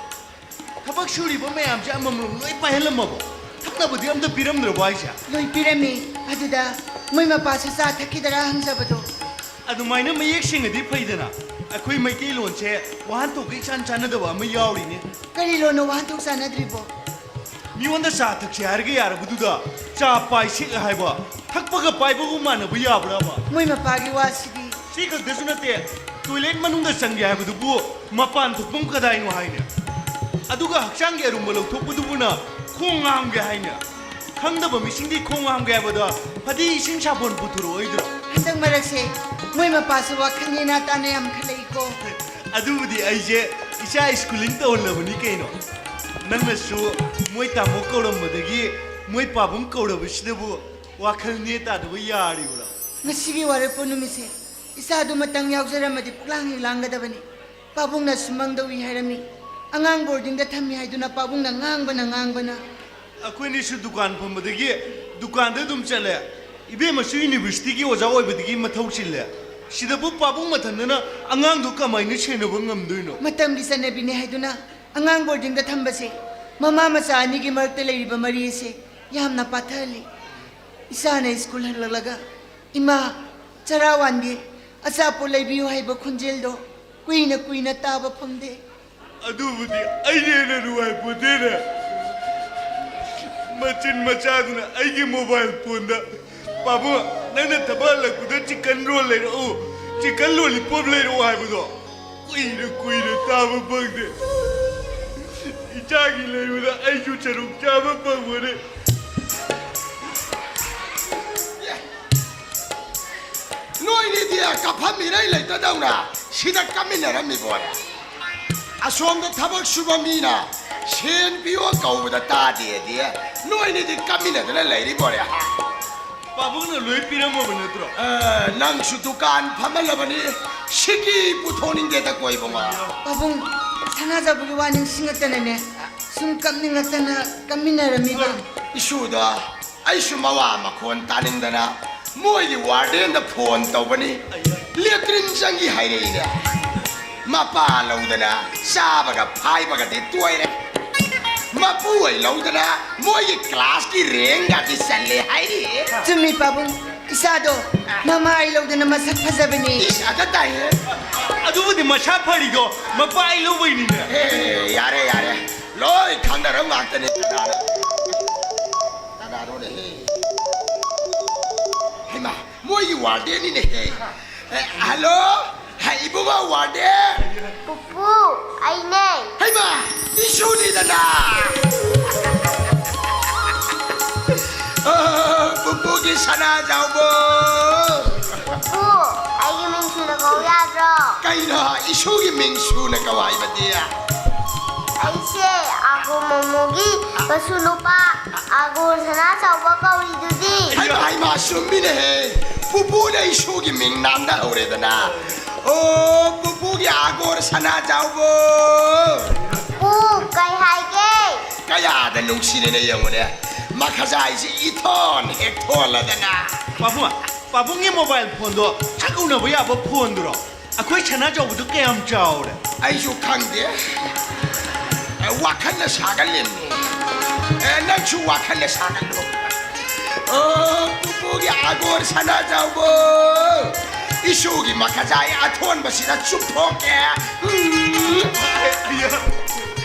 ꯊꯕꯛ ꯁꯨꯔꯤꯕ ꯃꯌꯥꯝꯁꯦ ꯑꯃꯃꯝ ꯂꯣꯏ ꯄꯥꯏꯍꯜꯂꯝꯃꯕꯣ? ꯊꯛꯅꯕꯗꯤ ꯑꯝꯇ ꯄꯤꯔꯝꯗ꯭ꯔꯕꯣ ꯍꯥꯏꯁꯦ? ꯂꯣꯏ ꯄꯤꯔꯝꯃꯤ꯫ ꯑꯗꯨꯗ ꯃꯣꯏ ꯃꯄꯥꯁꯨ ꯆꯥ ꯊꯛꯈꯤꯗꯔꯥ ꯍꯪꯖꯕꯗꯣ꯫ ꯑꯗꯨꯃꯥꯏꯅ ꯃꯌꯦꯛ ꯁꯦꯡꯉꯗꯤ ꯐꯩꯗꯅ꯫ ꯑꯩꯈꯣꯏ ꯃꯩꯇꯩꯂꯣꯟꯁꯦ ꯋꯥꯍꯟꯊꯣꯛꯀ ꯏꯆꯥꯟ ꯆꯥꯟꯅꯗꯕ ꯑꯃ ꯌꯥꯎꯔꯤꯅꯦ꯫ ꯀꯔꯤ ꯂꯣꯟꯅꯣ ꯋꯥꯍꯟꯊꯣꯛ ꯆꯥꯟꯅꯗ꯭ꯔꯤꯕꯣ? ꯃꯤꯉꯣꯟꯗ ꯆꯥ ꯊꯛꯁꯦ ꯍꯥꯏꯔꯒ ꯌꯥꯔꯕꯗꯨꯗ ꯆꯥ ꯄꯥꯏꯁꯦ ꯍꯥꯏꯕ, ꯊꯛꯄꯒ ꯄꯥꯏꯕꯒ ꯃꯥꯟꯅꯕ ꯌꯥꯕ꯭ꯔꯕ? ꯃꯣꯏ ꯃꯄꯥꯒꯤ ꯋꯥꯁꯤꯗꯤ꯫ ꯁꯤ ꯈꯛꯇꯁꯨ ꯅꯠꯇꯦ, ꯇꯣꯏꯂꯦꯠ ꯃꯅꯨꯡꯗ ꯆꯪꯒꯦ ꯍꯥꯏꯕꯗꯨꯕꯨ ꯃꯄꯥꯟ ꯊꯣꯛꯐꯝ ꯀꯗꯥꯏꯅꯣ ꯍꯥꯏꯅꯦ? ꯑꯗꯨꯒ ꯍꯛꯆꯥꯡꯒꯤ ꯑꯔꯨꯝꯕ ꯂꯧꯊꯣꯛꯄꯗꯨꯕꯨꯅ ꯈꯣꯡ ꯍꯥꯝꯒꯦ ꯍꯥꯏꯅꯦ? ꯈꯪꯗꯕ ꯃꯤꯁꯤꯡꯗꯤ ꯈꯣꯡ ꯍꯥꯝꯒꯦ ꯍꯥꯏꯕꯗ ꯐꯗꯤ ꯏꯁꯤꯡ ꯁꯥꯄꯣꯟ ꯄꯨꯊꯣꯔꯛꯑꯣꯏꯗ꯭ꯔꯣ? ꯍꯟꯗꯛ ꯃꯔꯛꯁꯦ ꯃꯣꯏ ꯃꯄꯥꯁꯨ ꯋꯥꯈꯜ ꯅꯦꯅꯥ ꯇꯥꯅ ꯌꯥꯝ ꯈꯜꯂꯛꯏꯀꯣ꯫ ꯑꯗꯨꯕꯨꯗꯤ ꯑꯩꯁꯦ ꯏꯆꯥ schooling ꯇꯧꯍꯜꯂꯕꯅꯤ ꯀꯩꯅꯣ꯫ ꯅꯪꯅꯁꯨ ꯃꯣꯏ ꯇꯥꯃꯣ ꯀꯧꯔꯝꯕꯗꯒꯤ ꯃꯣꯏ ꯄꯥꯕꯨꯡ ꯀꯧꯔꯕꯁꯤꯗꯕꯨ ꯋꯥꯈꯜ ꯅꯦ ꯇꯥꯗꯕ ꯌꯥꯔꯤꯕ꯭ꯔꯣ? ꯉꯁꯤꯒꯤ ꯋꯥꯔꯣꯏꯄꯣꯠ ꯅꯨꯃꯤꯠꯁꯦ ꯏꯆꯥꯗꯨꯃꯇꯪ ꯌꯥꯎꯖꯔꯝꯃꯗꯤ ꯄꯨꯛꯂꯥꯡ ꯍꯦꯛ ꯂꯥꯡꯒꯗꯕꯅꯤ꯫ ꯄꯥꯕꯨꯡꯅ ꯁꯨꯃꯥꯡꯗ ꯎꯏ ꯍꯥꯏꯔꯝꯃꯤ꯫ ꯑꯉꯥꯡ ꯕꯣꯔꯗꯤꯡꯗ ꯊꯝꯃꯤ ꯍꯥꯏꯗꯨꯅ ꯄꯥꯕꯨꯡꯅ ꯉꯥꯡꯕꯅ ꯉꯥꯡꯕꯅ꯫ ꯑꯩꯈꯣꯏꯅꯤꯁꯨ ꯗꯨꯀꯥꯟ ꯐꯝꯕꯗꯒꯤ ꯗꯨꯀꯥꯟꯗ ꯑꯗꯨꯝ ꯆꯠꯂꯦ꯫ ꯏꯕꯦꯝꯃꯁꯨ ꯌꯨꯅꯤꯚꯔꯁꯤꯇꯤꯒꯤ ꯑꯣꯖꯥ ꯑꯣꯏꯕꯗꯒꯤ ꯃꯊꯧ ꯆꯤꯜꯂꯦ꯫ ꯁꯤꯗꯕꯨ ꯄꯥꯕꯨꯡ ꯃꯊꯟꯗꯅ ꯑꯉꯥꯡꯗꯣ ꯀꯃꯥꯏꯅ ꯁꯦꯟꯅꯕ ꯉꯝꯗꯣꯏꯅꯣ? ꯃꯇꯝꯒꯤ ꯆꯠꯅꯕꯤꯅꯦ ꯍꯥꯏꯗꯨꯅ ꯑꯉꯥꯡ ꯕꯣꯔꯗꯤꯡꯗ ꯊꯝꯕꯁꯦ ꯃꯃꯥ ꯃꯆꯥ ꯑꯅꯤꯒꯤ ꯃꯔꯛꯇ ꯂꯩꯔꯤꯕ ꯃꯔꯤ ꯑꯁꯦ ꯌꯥꯝꯅ ꯄꯥꯊꯍꯜꯂꯤ꯫ ꯏꯆꯥꯅ ꯁ꯭ꯀꯨꯜ ꯍꯜꯂꯛꯂꯒ "ꯏꯃꯥ, ꯆꯔꯥ ꯋꯥꯟꯒꯦ, ꯑꯆꯥꯄꯣꯠ ꯂꯩꯕꯤꯌꯨ" ꯍꯥꯏꯕ ꯈꯣꯟꯖꯦꯜꯗꯣ ꯀꯨꯏꯅ ꯀꯨꯏꯅ ꯇꯥꯕ ꯐꯪꯗꯦ꯫ ꯑꯗꯨꯕꯨꯗꯤ ꯑꯩꯅ ꯍꯦꯟꯅ ꯅꯨꯡꯉꯥꯏꯄꯣꯟꯇꯦꯅꯦ꯫ ꯃꯆꯤꯟ ꯃꯆꯥꯗꯨꯅ ꯑꯩꯒꯤ ꯃꯣꯕꯥꯏꯜ ꯐꯣꯟꯗ, "ꯄꯥꯕꯨꯡ, ꯅꯪꯅ ꯊꯕꯛ ꯍꯜꯂꯛꯄꯗ ꯆꯤꯀꯟ ꯔꯣꯜ ꯂꯩꯔꯛꯎ, ꯆꯤꯀꯟ ꯂꯣꯂꯤꯄꯣꯞ ꯂꯩꯔꯛꯎ" ꯍꯥꯏꯕꯗꯣ ꯀꯨꯏꯅ ꯀꯨꯏꯅ ꯇꯥꯕ ꯐꯪꯗꯦ꯫ ꯏꯆꯥꯒꯤ ꯂꯩꯕꯗ ꯑꯩꯁꯨ ꯁꯔꯨꯛ ꯆꯥꯕ ꯐꯪꯕꯅꯦ꯫ ꯅꯣꯏꯅꯤꯗꯤ ꯀꯥꯐꯝ ꯏꯔꯩ ꯂꯩꯇꯗꯧꯅ ꯁꯤꯗ ꯀꯥꯃꯤꯟꯅꯔꯝꯃꯤꯕꯣꯅꯦ꯫ ꯑꯁꯣꯝꯗ ꯊꯕꯛ ꯁꯨꯕ ꯃꯤꯅ ꯁꯦꯟ ꯄꯤꯌꯣ ꯀꯧꯕꯗ ꯇꯥꯗꯦꯗꯤ ꯅꯣꯏꯅꯤꯗꯤ ꯀꯥꯃꯤꯟꯅꯗꯅ ꯂꯩꯔꯤꯕꯣꯅꯦ, ꯍꯥ? ꯄꯥꯕꯨꯡꯅ ꯂꯣꯏ ꯄꯤꯔꯝꯃꯕ ꯅꯠꯇ꯭ꯔꯣ? ꯑ, ꯅꯪꯁꯨ ꯗꯨꯀꯥꯟ ꯐꯝꯍꯜꯂꯕꯅꯤ, ꯁꯤꯀꯤ ꯄꯨꯊꯣꯛꯅꯤꯡꯗꯦꯗ ꯀꯣꯏꯕ ꯃꯥ꯫ ꯄꯥꯕꯨꯡ, ꯁꯅꯥꯖꯥꯎꯕꯒꯤ ꯋꯥ ꯅꯤꯡꯁꯤꯡꯉꯛꯇꯅꯅꯦ, ꯁꯨꯝ ꯀꯞꯅꯤꯡꯉꯛꯇꯅ ꯀꯞꯃꯤꯟꯅꯔꯝꯃꯤꯕ꯫ ꯏꯁꯨꯗ ꯑꯩꯁꯨ ꯃꯋꯥ ꯃꯈꯣꯟ ꯇꯥꯅꯤꯡꯗꯅ ꯃꯣꯏꯒꯤ ꯋꯥꯔꯗꯦꯟꯗ ꯐꯣꯟ ꯇꯧꯕꯅꯤ꯫ ꯂꯦꯇ꯭ꯔꯤꯟ ꯆꯪꯈꯤ ꯍꯥꯏꯔꯛꯏꯅꯦ꯫ ꯃꯄꯥ ꯂꯧꯗꯅ ꯆꯥꯕꯒ ꯐꯥꯏꯕꯒꯗꯤ ꯇꯣꯏꯔꯦ꯫ ꯃꯄꯨ ꯑꯣꯏ ꯂꯧꯗꯅ ꯃꯣꯏꯒꯤ ꯀ꯭ꯂꯥꯁꯀꯤ ꯔꯦꯡꯒꯗꯤ ꯆꯜꯂꯦ ꯍꯥꯏꯔꯤ꯫ ꯆꯨꯝꯃꯤ ꯄꯥꯕꯨꯡ, ꯏꯆꯥꯗꯣ ꯃꯃꯥꯏ ꯂꯧꯗꯅ ꯃꯁꯛ ꯐꯖꯕꯅꯤ꯫ ꯏꯁ, ꯑꯗ ꯇꯥꯏꯍꯦ꯫ ꯑꯗꯨꯕꯨꯗꯤ ꯃꯁꯥ ꯐꯔꯤꯗꯣ ꯃꯄꯥ ꯑꯩ ꯂꯧꯕꯩꯅꯤꯅꯦ꯫ ꯑꯦ, ꯌꯥꯔꯦ, ꯌꯥꯔꯦ꯫ ꯂꯣꯏ ꯈꯪꯅꯔꯕ ꯉꯥꯛꯇꯅꯤ꯫ ꯀꯅꯥꯅꯣ? ꯀꯅꯥꯅꯣꯅꯦꯍꯦ? ꯍꯩꯃꯥ, ꯃꯣꯏꯒꯤ ꯋꯥꯔꯗꯦꯟꯅꯤꯅꯦꯍꯦ꯫ ꯑꯦ, ꯍꯜꯂꯣ? ꯍꯦ, ꯏꯕꯨꯡꯉꯣ ꯋꯥꯔꯗꯦꯟ? ꯄꯨꯄꯨ, ꯑꯩꯅꯦ꯫ ꯍꯩꯃꯥ, ꯏꯁꯨꯅꯤꯗꯅ꯫ ꯑ, ꯄꯨꯄꯨꯒꯤ ꯁꯅꯥꯖꯥꯎꯕ꯫ ꯄꯨꯄꯨ, ꯑꯩꯒꯤ ꯃꯤꯡ ꯁꯨꯅ ꯀꯧ ꯌꯥꯗ꯭ꯔꯣ? ꯀꯩꯅꯣ, ꯏꯁꯨꯒꯤ ꯃꯤꯡ ꯁꯨꯅ ꯀꯧ ꯍꯥꯏꯕꯗꯤ? ꯑꯩꯁꯦ ꯑꯥꯒꯣ ꯃꯣꯃꯣꯒꯤ ꯃꯁꯨ ꯅꯨꯄꯥ ꯑꯥꯒꯣ ꯁꯅꯥꯖꯥꯎꯕ ꯀꯧꯔꯤꯗꯨꯗꯤ꯫ ꯍꯩꯃꯥ, ꯍꯩꯃꯥ, ꯆꯨꯝꯃꯤꯅꯦꯍꯦ꯫ ꯄꯨꯄꯨꯅ ꯏꯁꯨꯒꯤ ꯃꯤꯡ ꯅꯥꯟꯅ ꯍꯧꯔꯦꯗꯅ꯫ ꯑꯣ, ꯄꯨꯄꯨꯒꯤ ꯑꯥꯒꯣꯔ ꯁꯅꯥꯖꯥꯎꯕ꯫ ꯄꯨ, ꯀꯩ ꯍꯥꯏꯒꯦ? ꯀꯌꯥꯗ ꯅꯨꯡꯁꯤꯔꯦꯅꯦ ꯌꯦꯡꯉꯨꯅꯦ꯫ ꯃꯈꯖꯥꯏꯁꯤ ꯏꯊꯣꯟ ꯍꯦꯛ ꯊꯣꯜꯂꯗꯅ꯫ ꯄꯥꯕꯨꯡ, ꯄꯥꯕꯨꯡꯒꯤ ꯃꯣꯕꯥꯏꯜ ꯐꯣꯟꯗꯣ ꯁꯛ ꯎꯅꯕ ꯌꯥꯕ ꯐꯣꯟꯗꯨꯔꯣ? ꯑꯩꯈꯣꯏ ꯁꯅꯥꯖꯥꯎꯕꯗꯨ ꯀꯌꯥꯝ ꯆꯥꯎꯔꯦ? ꯑꯩꯁꯨ ꯈꯪꯗꯦ꯫ ꯑꯦ, ꯋꯥꯈꯜꯅ ꯁꯥꯒꯠꯂꯤꯕꯅꯤ꯫ ꯑꯦ, ꯅꯪꯁꯨ ꯋꯥꯈꯜꯅ ꯁꯥꯒꯠꯂꯨ꯫ ꯑꯣ, ꯄꯨꯄꯨꯒꯤ ꯑꯥꯒꯣꯔ ꯁꯅꯥꯖꯥꯎꯕ꯫ ꯏꯁꯨꯒꯤ ꯃꯈꯖꯥꯏ ꯑꯊꯣꯟꯕꯁꯤꯗ ꯆꯨꯞꯊꯣꯛꯀꯦ꯫ ꯎꯝ꯫ ꯑꯌꯥ꯫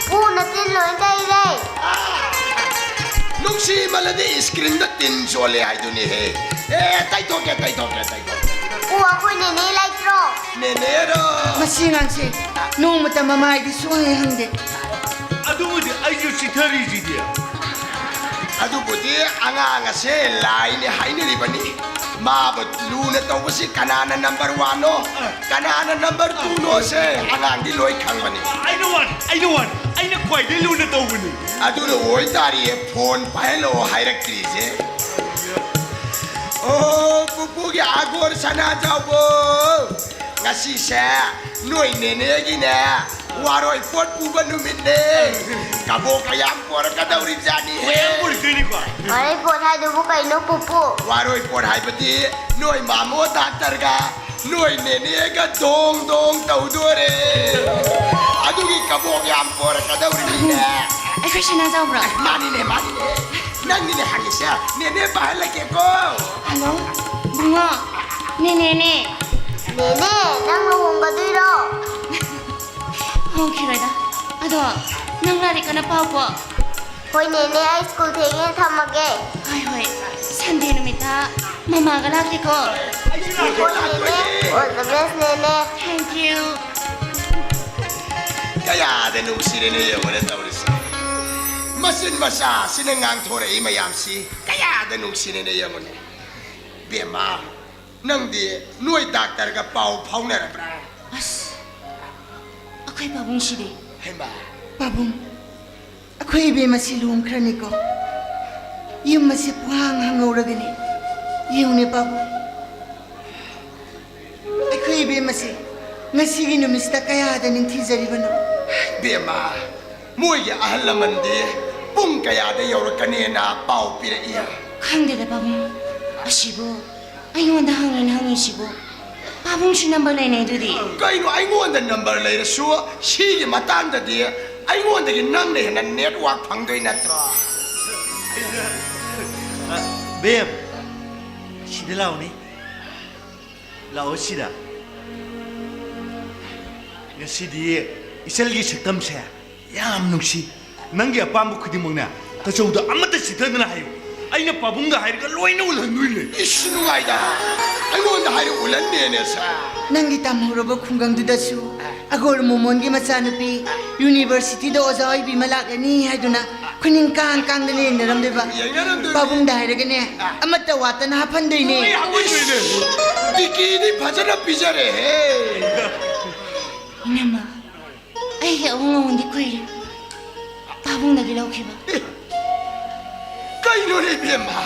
ꯄꯨ, ꯅꯇꯤꯟ ꯂꯣꯏ ꯇꯩꯔꯦ꯫ ꯑꯥ! ꯅꯨꯡꯁꯤꯃꯜꯂꯗꯤ ꯏꯁꯀ꯭ꯔꯤꯟꯗ ꯇꯤꯟ ꯆꯣꯜꯂꯦ ꯍꯥꯏꯗꯨꯅꯤꯍꯦ꯫ ꯑꯦ, ꯇꯩꯊꯣꯛꯀꯦ, ꯇꯩꯊꯣꯛꯀꯦ, ꯇꯩꯊꯣꯛꯀꯦ꯫ ꯄꯨ, ꯑꯩꯈꯣꯏ ꯅꯦꯅꯦ ꯂꯩꯇ꯭ꯔꯣ? ꯅꯦꯅꯦꯔꯣ? ꯃꯁꯤ ꯑꯉꯥꯡꯁꯦ ꯅꯣꯡꯃꯇ ꯃꯃꯥꯏꯗꯤ ꯁꯨꯡꯍꯪ ꯍꯪꯗꯦ꯫ ꯑꯗꯨꯕꯨꯗꯤ ꯑꯩꯁꯨ ꯆꯤꯊꯔꯤꯁꯤꯗꯤ꯫ ꯑꯗꯨꯕꯨꯗꯤ ꯑꯉꯥꯡ ꯑꯁꯦ ꯂꯥꯏꯅꯦ ꯍꯥꯏꯅꯔꯤꯕꯅꯤ꯫ ꯃꯥꯕꯨ ꯂꯨꯅ ꯇꯧꯕꯁꯤ ꯀꯅꯥꯅ ꯅꯝꯕꯔ ꯋꯥꯟꯅꯣ, ꯀꯅꯥꯅ ꯅꯝꯕꯔ ꯇꯨꯅꯣꯁꯦ ꯑꯉꯥꯡꯗꯤ ꯂꯣꯏ ꯈꯪꯕꯅꯤ꯫ ꯑꯩꯅ ꯋꯥꯟ, ꯑꯩꯅ ꯋꯥꯟ, ꯑꯩꯅ ꯈ꯭ꯋꯥꯏꯗꯒꯤ ꯂꯨꯅ ꯇꯧꯕꯅꯤ꯫ ꯑꯗꯨꯅ ꯑꯣꯏꯇꯥꯔꯤꯌꯦ ꯐꯣꯟ ꯄꯥꯏꯍꯜꯂꯛꯑꯣ ꯍꯥꯏꯔꯛꯇ꯭ꯔꯤꯁꯦ꯫ ꯑꯣ, ꯄꯨꯄꯨꯒꯤ ꯑꯥꯒꯣꯔ ꯁꯅꯥꯖꯥꯎꯕ, ꯉꯁꯤꯁꯦ ꯅꯣꯏ ꯅꯦꯅꯦꯒꯤꯅꯦ ꯋꯥꯔꯣꯏ ꯄꯣꯠ ꯄꯨꯕ ꯅꯨꯃꯤꯠꯅꯦ꯫ ꯀꯕꯣꯛ ꯀꯌꯥꯝ ꯄꯣꯔꯛꯀꯗꯧꯔꯤꯕꯖꯥꯠꯅꯤꯍꯦ꯫ ꯃꯌꯥꯝ ꯄꯨꯔꯛꯇꯣꯏꯅꯤꯀꯣ꯫ ꯋꯥꯔꯣꯏ ꯄꯣꯠ ꯍꯥꯏꯗꯨꯕꯨ ꯀꯩꯅꯣ ꯄꯨꯄꯨ? ꯋꯥꯔꯣꯏ ꯄꯣꯠ ꯍꯥꯏꯕꯗꯤ ꯅꯣꯏ ꯃꯥꯃꯣ ꯗꯥꯛꯇꯔꯒ ꯅꯣꯏ ꯅꯦꯅꯦꯒ ꯗꯣꯡ ꯗꯣꯡ ꯇꯧꯗꯣꯔꯦ꯫ ꯑꯗꯨꯒꯤ ꯀꯕꯣꯛ ꯌꯥꯝ ꯄꯣꯔꯛꯀꯗꯧꯔꯤꯅꯤꯅꯦ꯫ ꯑꯩꯈꯣꯏ ꯁꯅꯥꯖꯥꯎꯕ꯭ꯔꯣ? ꯃꯥꯅꯤꯅꯦ, ꯃꯥꯅꯤꯅꯦ꯫ ꯅꯪꯅꯤꯅꯦ ꯍꯪꯉꯤꯁꯦ꯫ ꯅꯦꯅꯦ ꯄꯥꯏꯍꯜꯂꯛꯀꯦꯀꯣ꯫ ꯍꯜꯂꯣ, ꯕꯨꯡꯉꯣ꯫ ꯅꯦꯅꯦꯅꯦ꯫ ꯅꯦꯅꯦ, ꯅꯪ ꯂꯨꯍꯣꯡꯒꯗꯣꯏꯔꯣ? ꯍꯣꯡꯈꯤꯔꯣꯏꯗ꯫ ꯑꯗꯣ, ꯅꯪ ꯂꯥꯏꯔꯤꯛ ꯀꯟꯅ ꯄꯥꯎꯀꯣ꯫ ꯍꯣꯏ ꯅꯦꯅꯦ, ꯑꯩ ꯁ꯭ꯀꯨꯜ ꯊꯦꯡꯉꯦ, ꯊꯝꯃꯒꯦ꯫ ꯍꯣꯏ, ꯍꯣꯏ꯫ ꯁꯟꯗꯦ ꯅꯨꯃꯤꯠꯇ ꯃꯃꯥꯒ ꯂꯥꯛꯀꯦꯀꯣ꯫ ꯍꯣꯏ ꯅꯦꯅꯦ, all the best ꯅꯦꯅꯦ꯫ Thank you꯫ ꯀꯌꯥꯗ ꯅꯨꯡꯁꯤꯔꯦꯅꯦ ꯌꯦꯡꯉꯨꯅꯦ ꯇꯧꯔꯤꯁꯦ꯫ ꯃꯆꯤꯟ ꯃꯆꯥꯁꯤꯅ ꯉꯥꯡꯊꯣꯔꯛꯏ ꯃꯌꯥꯝꯁꯤ ꯀꯌꯥꯗ ꯅꯨꯡꯁꯤꯔꯦꯅꯦ ꯌꯦꯡꯉꯨꯅꯦ꯫ ꯕꯦꯝꯃ, ꯅꯪꯗꯤ ꯅꯣꯏ ꯗꯥꯛꯇꯔꯒ ꯄꯥꯎ ꯐꯥꯎꯅꯔꯕ꯭ꯔꯥ? ꯑꯁ, ꯑꯩꯈꯣꯏ ꯄꯥꯕꯨꯡꯁꯤꯗꯤ꯫ ꯍꯩꯃꯥ꯫ ꯄꯥꯕꯨꯡ, ꯑꯩꯈꯣꯏ ꯏꯕꯦꯝ ꯑꯁꯤ ꯂꯨꯍꯣꯡꯈ꯭ꯔꯅꯤꯀꯣ꯫ ꯌꯨꯝ ꯑꯁꯤ ꯄꯨꯡꯍꯥꯡ ꯍꯥꯡꯍꯧꯔꯒꯅꯤ꯫ ꯌꯦꯡꯉꯨꯅꯦ ꯄꯥꯕꯨꯡ, ꯑꯩꯈꯣꯏ ꯏꯕꯦꯝ ꯑꯁꯤ ꯉꯁꯤꯒꯤ ꯅꯨꯃꯤꯠꯁꯤꯗ ꯀꯌꯥꯗ ꯅꯤꯡꯊꯤꯖꯔꯤꯕꯅꯣ꯫ ꯕꯦꯝꯃ, ꯃꯣꯏꯒꯤ ꯑꯍꯜ ꯂꯃꯟꯗꯤ ꯄꯨꯡ ꯀꯌꯥꯗ ꯌꯧꯔꯛꯀꯅꯦꯅ ꯄꯥꯎ ꯄꯤꯔꯛꯏ? ꯈꯪꯗꯦꯗ ꯄꯥꯕꯨꯡ, ꯑꯁꯤꯕꯨ ꯑꯩꯉꯣꯟꯗ ꯍꯪꯉꯤꯅ ꯍꯪꯉꯤꯁꯤꯕꯨ꯫ ꯄꯥꯕꯨꯡꯁꯨ ꯅꯝꯕꯔ ꯂꯩꯅꯩꯗꯨꯗꯤ꯫ ꯀꯩꯅꯣ, ꯑꯩꯉꯣꯟꯗ ꯅꯝꯕꯔ ꯂꯩꯔꯁꯨ ꯁꯤꯒꯤ ꯃꯇꯥꯡꯗꯗꯤ ꯑꯩꯉꯣꯟꯗꯒꯤ ꯅꯪꯅ ꯍꯦꯟꯅ ꯅꯦꯠꯋꯥꯛ ꯐꯪꯗꯣꯏ ꯅꯠꯇ꯭ꯔꯣ? ꯕꯦꯝ, ꯁꯤꯗ ꯂꯥꯛꯎꯅꯦ꯫ ꯂꯥꯛꯑꯣ ꯁꯤꯗ꯫ ꯉꯁꯤꯗꯤ ꯏꯆꯜꯒꯤ ꯁꯛꯇꯝꯁꯦ ꯌꯥꯝ ꯅꯨꯡꯁꯤ꯫ ꯅꯪꯒꯤ ꯑꯄꯥꯝꯕ ꯈꯨꯗꯤꯡꯃꯛꯅꯦ, ꯇꯥꯆꯧꯗ ꯑꯃꯠꯇ ꯆꯤꯠꯊꯗꯅ ꯍꯥꯏꯌꯨ꯫ ꯑꯩꯅ ꯄꯥꯕꯨꯡꯗ ꯍꯥꯏꯔꯒ ꯂꯣꯏꯅ ꯎꯠꯍꯟꯗꯣꯏꯅꯦ꯫ ꯏꯁ, ꯅꯨꯡꯉꯥꯏꯗ꯫ ꯑꯩꯉꯣꯟꯗ ꯍꯥꯏꯔꯛꯎ, ꯎꯠꯍꯟꯅꯦꯅꯦ ꯁꯦ꯫ ꯅꯪꯒꯤ ꯇꯝꯍꯧꯔꯕ ꯈꯨꯡꯒꯪꯗꯨꯗꯁꯨ ꯑꯒꯣꯔ ꯃꯣꯃꯣꯟꯒꯤ ꯃꯆꯥꯅꯨꯄꯤ ꯌꯨꯅꯤꯚꯔꯁꯤꯇꯤꯗ ꯑꯣꯖꯥ ꯑꯣꯏꯕꯤ ꯑꯃ ꯂꯥꯛꯂꯅꯤ ꯍꯥꯏꯗꯨꯅ ꯈꯨꯅꯤꯡ ꯀꯥꯡ ꯀꯥꯡꯗꯅ ꯌꯦꯡꯅꯔꯝꯗꯣꯏꯕ꯫ ꯌꯦꯡꯅꯔꯝꯗꯣꯏꯅꯦ꯫ ꯄꯥꯕꯨꯡꯗ ꯍꯥꯏꯔꯒꯅꯦ, ꯑꯃꯠꯇ ꯋꯥꯠꯇꯅ ꯍꯥꯞꯍꯟꯗꯣꯏꯅꯦ꯫ ꯂꯣꯏ ꯍꯥꯞꯍꯟꯗꯣꯏꯅꯦ꯫ ꯇꯤꯀꯤꯗꯤ ꯐꯖꯅ ꯄꯤꯖꯔꯦꯍꯦ꯫ ꯏꯅꯝꯃ, ꯑꯩꯒꯤ ꯑꯋꯣꯡ ꯑꯋꯣꯟꯗꯤ ꯀꯨꯏꯔꯦ ꯄꯥꯕꯨꯡꯗꯒꯤ ꯂꯧꯈꯤꯕ꯫ ꯀꯩꯅꯣꯅꯦ ꯏꯕꯦꯝꯃ?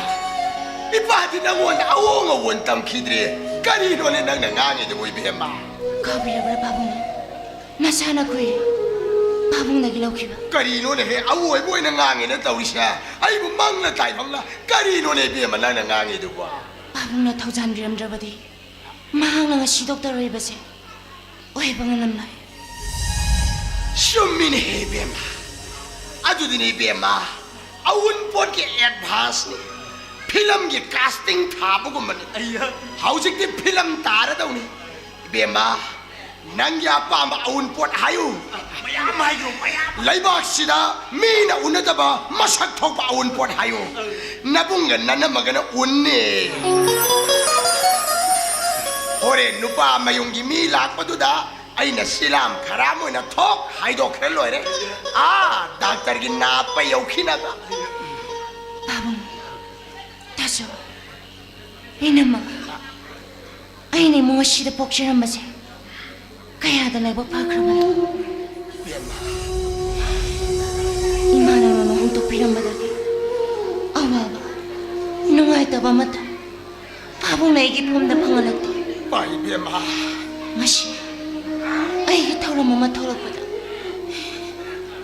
ꯏꯄꯥꯗꯤ ꯅꯪꯉꯣꯟꯗ ꯑꯑꯣꯡ ꯑꯑꯣꯟ ꯇꯝꯈꯤꯗ꯭ꯔꯦ꯫ ꯀꯔꯤꯅꯣꯅꯦ ꯅꯪꯅ ꯉꯥꯡꯉꯤꯗꯨꯕꯨ ꯏꯕꯦꯝꯃ? ꯀꯥꯎꯕꯤꯔꯕ꯭ꯔꯥ ꯄꯥꯕꯨꯡ? ꯅꯁꯥꯅ ꯈꯨꯏ ꯄꯥꯕꯨꯡꯗꯒꯤ ꯂꯧꯈꯤꯕ꯫ ꯀꯔꯤꯅꯣꯅꯦꯍꯦ, ꯑꯋꯣꯏꯕ ꯑꯣꯏꯅ ꯉꯥꯡꯉꯦꯅ ꯇꯧꯔꯤꯁꯦ? ꯑꯩꯕꯨ ꯃꯪꯂ ꯇꯥꯏꯕꯪꯂ? ꯀꯔꯤꯅꯣꯅꯦ ꯏꯕꯦꯝꯃ ꯅꯪꯅ ꯉꯥꯡꯉꯤꯗꯨꯕꯣ? ꯄꯥꯕꯨꯡꯅ ꯊꯧꯖꯥꯟꯕꯤꯔꯝꯗ꯭ꯔꯕꯗꯤ ꯃꯍꯥꯛꯅ ꯉꯁꯤ ꯗꯣꯛꯇꯔ ꯑꯣꯏꯕꯁꯦ ꯑꯣꯏꯕ ꯉꯝꯂꯝꯂꯣꯏ꯫ ꯆꯨꯝꯃꯤꯅꯦꯍꯦ ꯏꯕꯦꯝꯃ꯫ ꯑꯗꯨꯗꯤꯅꯦ ꯏꯕꯦꯝꯃ, ꯑꯎꯟꯄꯣꯠꯀꯤ ꯑꯦꯗꯚꯥꯟꯁꯅꯤ꯫ ꯐꯤꯂꯝꯒꯤ ꯀꯥꯁꯇꯤꯡ ꯊꯥꯕꯒꯨꯝꯕꯅꯤ꯫ ꯑꯩꯌꯥ꯫ ꯍꯧꯖꯤꯛꯇꯤ ꯐꯤꯂꯝ ꯇꯥꯔꯗꯧꯅꯤ꯫ ꯏꯕꯦꯝꯃ, ꯅꯪꯒꯤ ꯑꯄꯥꯝꯕ ꯑꯎꯟꯄꯣꯠ ꯍꯥꯏꯌꯨ꯫ ꯃꯌꯥꯝ ꯍꯥꯏꯌꯨ, ꯃꯌꯥꯝ꯫ ꯂꯩꯕꯥꯛꯁꯤꯗ ꯃꯤꯅ ꯎꯅꯗꯕ ꯃꯁꯛ ꯊꯣꯛꯄ ꯑꯎꯟꯄꯣꯠ ꯍꯥꯏꯌꯨ꯫ ꯅꯕꯨꯡꯒ ꯅꯅꯝꯃꯒꯅ ꯎꯟꯅꯤ꯫ ꯍꯣꯔꯦꯟ ꯅꯨꯄꯥ ꯃꯌꯨꯝꯒꯤ ꯃꯤ ꯂꯥꯛꯄꯗꯨꯗ ꯑꯩꯅ ꯁꯤꯂꯥꯝ ꯈꯔꯥꯝ ꯑꯣꯏꯅ ꯊꯣꯛ ꯍꯥꯏꯗꯣꯛꯈ꯭ꯔ ꯂꯣꯏꯔꯦ꯫ ꯑꯥ, ꯗꯥꯛꯇꯔꯒꯤ ꯅꯥꯞꯄ ꯌꯧꯈꯤꯅꯕ꯫ ꯄꯥꯕꯨꯡ, ꯇꯥꯖꯧ, ꯏꯅꯝꯃ, ꯑꯩꯅ ꯏꯃꯨꯡ ꯑꯁꯤꯗ ꯄꯣꯛꯆꯔꯝꯕꯁꯦ ꯀꯌꯥꯗ ꯂꯥꯏꯕꯛ ꯐꯈ꯭ꯔꯕꯅꯣ꯫ ꯏꯃꯥꯅ ꯃꯃꯥ ꯍꯨꯟꯗꯣꯛꯄꯤꯔꯝꯕꯗꯒꯤ ꯑꯋꯥꯕ, ꯅꯨꯡꯉꯥꯏꯇꯕ ꯑꯃꯠꯇ ꯄꯥꯕꯨꯡꯅ ꯑꯩꯒꯤ ꯐꯝꯗ ꯐꯪꯍꯜꯂꯛꯇꯦ꯫ ꯏꯃꯥ ꯏꯕꯦꯝꯃ꯫ ꯉꯁꯤ ꯑꯩꯒꯤ ꯊꯧꯔꯝ ꯑꯃ ꯊꯣꯛꯂꯛꯄꯗ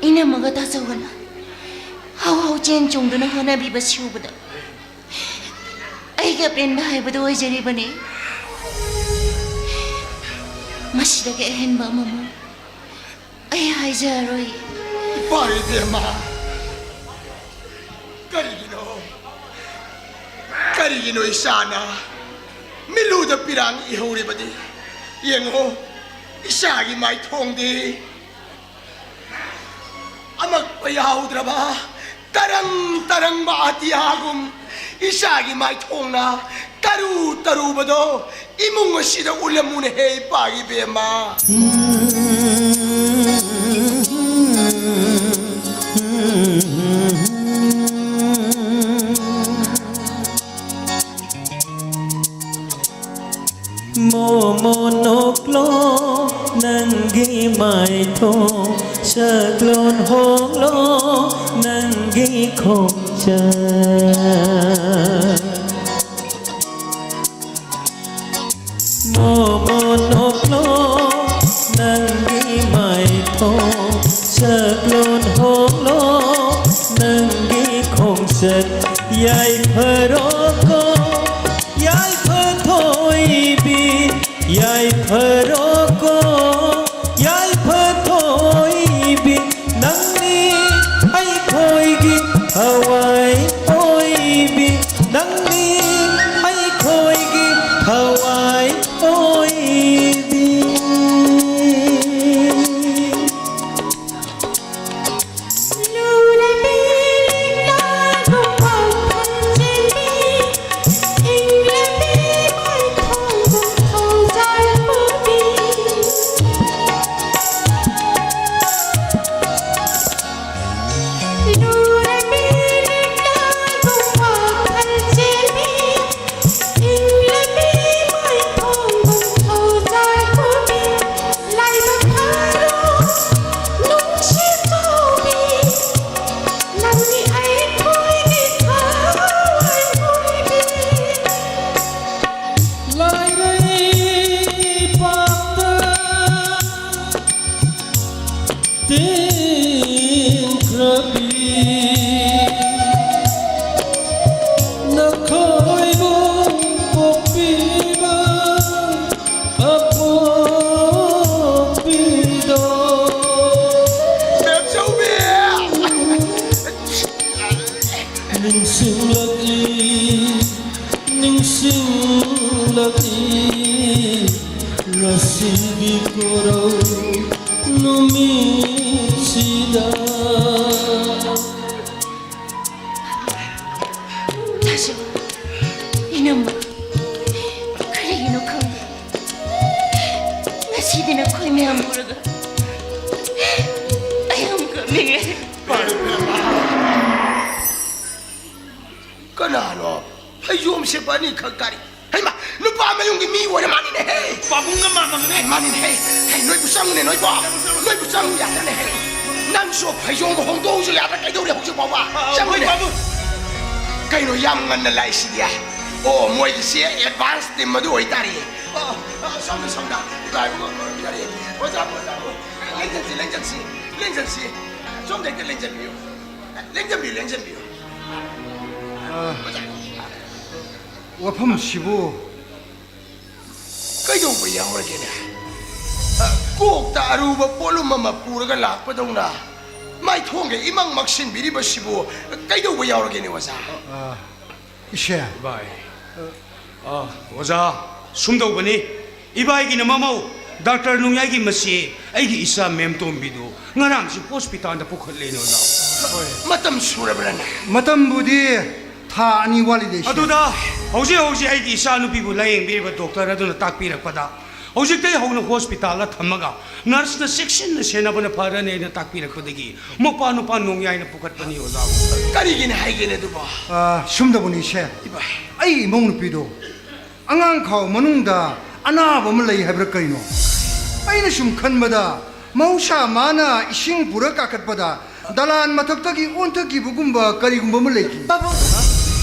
ꯏꯅꯝꯃꯒ ꯇꯥꯖꯧꯒꯅ ꯍꯧ ꯍꯧ ꯆꯦꯟ ꯆꯣꯡꯗꯨꯅ ꯍꯣꯠꯅꯕꯤꯕꯁꯤ ꯎꯕꯗ ꯑꯩꯒꯤ ꯑꯄꯦꯟꯕ ꯍꯥꯏꯕꯗꯨ ꯑꯣꯏꯖꯔꯤꯕꯅꯤ꯫ ꯃꯁꯤꯗꯒꯤ ꯑꯍꯦꯟꯕ ꯑꯃꯃꯨꯛ ꯑꯩ ꯍꯥꯏꯖꯔꯔꯣꯏ꯫ ꯏꯄꯥ ꯏꯕꯦꯝꯃ, ꯀꯔꯤꯒꯤꯅꯣ? ꯀꯔꯤꯒꯤꯅꯣ ꯏꯆꯥꯅ ꯃꯤꯠꯂꯨꯗ ꯄꯤꯔꯥꯡ ꯏꯍꯧꯔꯤꯕꯗꯤ? ꯌꯦꯡꯉꯣ, ꯏꯆꯥꯒꯤ ꯃꯥꯏꯊꯣꯡꯗꯤ ꯑꯃꯛꯄ ꯌꯥꯎꯗ꯭ꯔꯕ ꯇꯔꯪ ꯇꯔꯪꯕ ꯑꯇꯤꯌꯥꯒꯨꯝ ꯏꯆꯥꯒꯤ ꯃꯥꯏꯊꯣꯡꯅ ꯇꯔꯨ ꯇꯔꯨꯕꯗꯣ ꯏꯃꯨꯡ ꯑꯁꯤꯗ ꯎꯠꯂꯝꯃꯨꯅꯦꯍꯦ, ꯏꯄꯥꯒꯤ ꯕꯦꯝꯃ꯫ ꯃꯣꯃꯣ ꯅꯣꯛꯂꯣ ꯅꯪꯒꯤ ꯃꯥꯏꯊꯣꯡ, ꯁꯛꯂꯣꯟ ꯍꯣꯡꯂꯣ ꯅꯪꯒꯤ ꯈꯣꯡꯆꯠ꯫ ꯃꯣꯃꯣ ꯅꯣꯛꯂꯣ ꯅꯪꯒꯤ ꯆꯠ ꯌꯥꯏꯐꯔꯣꯀꯣ, ꯌꯥꯏꯐ ꯊꯣꯏꯕꯤ, ꯌꯥꯏꯐꯔꯣꯀꯣ, ꯌꯥꯏꯐ ꯊꯣꯏꯕꯤ, ꯅꯪꯅꯤ ꯑꯩꯈꯣꯏꯒꯤ ꯊꯋꯥꯏ ꯑꯣꯏꯕꯤ, ꯅꯪꯅꯤ ꯑꯩꯈꯣꯏꯒꯤ ꯊꯋꯥꯏ ꯑꯣꯏꯕꯤ꯫ ꯂꯥꯏꯔꯩꯄꯥꯛꯇ ꯇꯦꯟꯈ꯭ꯔꯕꯤ ꯅꯈꯣꯏꯕꯨ ꯄꯣꯛꯄꯤꯕ ꯑꯄꯣꯛꯄꯤꯗꯣ꯫ ꯕꯦꯝꯆꯧꯕꯤ! ꯅꯤꯡꯁꯤꯡꯂꯛꯂꯤ, ꯅꯤꯡꯁꯤꯡꯂꯛꯂꯤ, ꯉꯁꯤꯒꯤ ꯀꯣꯔꯧ ꯅꯨꯃꯤꯠꯁꯤꯗ꯫ ꯇꯥꯁꯨ, ꯏꯅꯝꯃ, ꯀꯔꯤꯒꯤꯅꯣ ꯈꯪꯗꯦ, ꯉꯁꯤꯗꯤ ꯅꯈꯣꯏ ꯃꯌꯥꯝ ꯎꯔꯒ ꯑꯩ ꯌꯥꯝ ꯀꯞꯅꯤꯡꯉꯦ꯫ ꯀꯅꯥꯅꯣ? ꯐꯩꯖꯣꯝ ꯁꯦꯠꯄ ꯑꯅꯤꯈꯛ ꯀꯔꯤ? ꯍꯩꯃꯥ, ꯅꯨꯄꯥ ꯃꯌꯨꯝꯒꯤ ꯃꯤ ꯑꯣꯏꯔ ꯃꯥꯅꯤꯅꯦꯍꯦ꯫ ꯄꯥꯕꯨꯡꯒ ꯃꯥꯟꯅꯕꯅꯦ꯫ ꯃꯥꯅꯤꯅꯦꯍꯦ꯫ ꯍꯩ, ꯅꯣꯏꯕꯨ ꯆꯪꯉꯨꯅꯦ, ꯅꯣꯏꯕꯣ꯫ ꯅꯣꯏꯕꯨ ꯆꯪꯉꯨ ꯌꯥꯗ꯭ꯔꯅꯦꯍꯦ꯫ ꯅꯪꯁꯨ ꯐꯩꯖꯣꯝꯒ ꯍꯣꯡꯗꯣꯛꯎꯁꯨ ꯌꯥꯗ꯭ꯔꯥ? ꯀꯩꯗꯧꯔꯦ ꯍꯧꯖꯤꯛ ꯐꯥꯎꯕ? ꯑ, ꯆꯪꯉꯨꯅꯦ꯫ ꯍꯣꯏ, ꯄꯥꯕꯨꯡ꯫ ꯀꯩꯅꯣ ꯌꯥꯝ ꯉꯟꯅ ꯂꯥꯛꯏꯁꯤꯗꯤ? ꯑꯣ, ꯃꯣꯏꯒꯤꯁꯦ advance team ꯑꯗꯨ ꯑꯣꯏꯇꯥꯔꯦ꯫ ꯑ, ꯑ, ꯁꯣꯝꯗ, ꯁꯣꯝꯗ꯫ ꯏꯕꯥꯏꯕꯨꯡ ꯈꯣꯏꯔꯝꯕꯤꯔꯦ꯫ ꯑꯣꯖꯥꯕꯨ, ꯑꯣꯖꯥꯕꯨ꯫ ꯂꯦꯡꯖꯟꯁꯤ, ꯂꯦꯡꯖꯟꯁꯤ, ꯂꯦꯡꯖꯟꯁꯤ꯫ ꯁꯣꯝꯗ ꯍꯦꯛꯇ ꯂꯦꯡꯖꯟꯕꯤꯌꯨ꯫ ꯂꯦꯡꯖꯟꯕꯤꯌꯨ, ꯂꯦꯡꯖꯟꯕꯤꯌꯨ꯫ ꯋꯥꯐꯝꯁꯤꯕꯨ ꯀꯩꯗꯧꯕ ꯌꯥꯎꯔꯒꯦꯅꯦ? ꯑ, ꯀꯣꯛꯇ ꯑꯔꯨꯕ ꯄꯣꯠꯂꯨꯝ ꯑꯃ ꯄꯨꯔꯒ ꯂꯥꯛꯄꯗꯧꯅ ꯃꯥꯏꯊꯣꯡꯒ ꯏꯃꯪ ꯃꯛꯁꯤꯟꯕꯤꯔꯤꯕꯁꯤꯕꯨ ꯀꯩꯗꯧꯕ ꯌꯥꯎꯔꯒꯦꯅꯦ, ꯑꯣꯖꯥ? ꯑ, ꯏꯁꯦ꯫ ꯚꯥꯏ꯫ ꯑ, ꯑꯣꯖꯥ, ꯁꯨꯝꯗꯧꯕꯅꯤ꯫ ꯏꯕꯥꯏꯒꯤꯅ ꯃꯃꯧ ꯗꯥꯛꯇꯔ ꯅꯣꯡꯌꯥꯏꯒꯤ ꯃꯆꯦ ꯑꯩꯒꯤ ꯏꯆꯥ ꯃꯦꯝꯇꯣꯝꯕꯤꯗꯨ ꯉꯔꯥꯡꯁꯤ ꯍꯣꯁꯄꯤꯇꯥꯜꯗ ꯄꯨꯈꯠꯂꯦꯅꯦ, ꯑꯣꯖꯥ꯫ ꯃꯇꯝ ꯁꯨꯔꯕ꯭ꯔꯅꯦ? ꯃꯇꯝꯕꯨꯗꯤ ꯊꯥ ꯑꯅꯤ ꯋꯥꯠꯂꯤꯗ, ꯏꯆꯦ꯫ ꯑꯗꯨꯗ ꯍꯧꯖꯤꯛ ꯍꯧꯖꯤꯛ ꯑꯩꯒꯤ ꯏꯆꯥꯅꯨꯄꯤꯕꯨ ꯂꯥꯌꯦꯡꯕꯤꯔꯤꯕ ꯗꯣꯛꯇꯔ ꯑꯗꯨꯅ ꯇꯥꯛꯄꯤꯔꯛꯄꯗ, ꯍꯧꯖꯤꯛꯇꯩ ꯍꯧꯅ ꯍꯣꯁꯄꯤꯇꯥꯜꯗ ꯊꯝꯃꯒ ꯅꯔꯁꯅ ꯆꯦꯛꯁꯤꯟꯅ ꯁꯦꯟꯅꯕꯅ ꯐꯔꯅꯤ ꯍꯥꯏꯅ ꯇꯥꯛꯄꯤꯔꯛꯄꯗꯒꯤ ꯃꯄꯥ ꯅꯨꯄꯥ ꯅꯣꯡꯌꯥꯏꯅ ꯄꯨꯈꯠꯄꯅꯤ, ꯑꯣꯖꯥ꯫ ꯀꯔꯤꯒꯤꯅ ꯍꯥꯏꯒꯦꯅꯦ ꯑꯗꯨꯕꯣ? ꯑ, ꯁꯨꯝꯗꯕꯨꯅꯤ, ꯏꯆꯦ꯫ ꯏꯕꯥꯏ꯫ ꯑꯩ ꯏꯃꯧ ꯅꯨꯄꯤꯗꯣ ꯑꯉꯥꯡ ꯈꯥꯎ ꯃꯅꯨꯡꯗ ꯑꯅꯥꯕ ꯑꯃ ꯂꯩ ꯍꯥꯏꯕ꯭ꯔꯥ ꯀꯩꯅꯣ? ꯑꯩꯅ ꯁꯨꯝ ꯈꯟꯕꯗ, ꯃꯍꯧꯁꯥ ꯃꯥꯅ ꯏꯁꯤꯡ ꯄꯨꯔ ꯀꯥꯈꯠꯄꯗ ꯗꯂꯥꯟ ꯃꯊꯛꯇꯒꯤ ꯑꯣꯟꯊꯈꯤꯕꯒꯨꯝꯕ ꯀꯔꯤꯒꯨꯝꯕ ꯑꯃ ꯂꯩꯈꯤ꯫ ꯄꯥꯕꯨꯡ,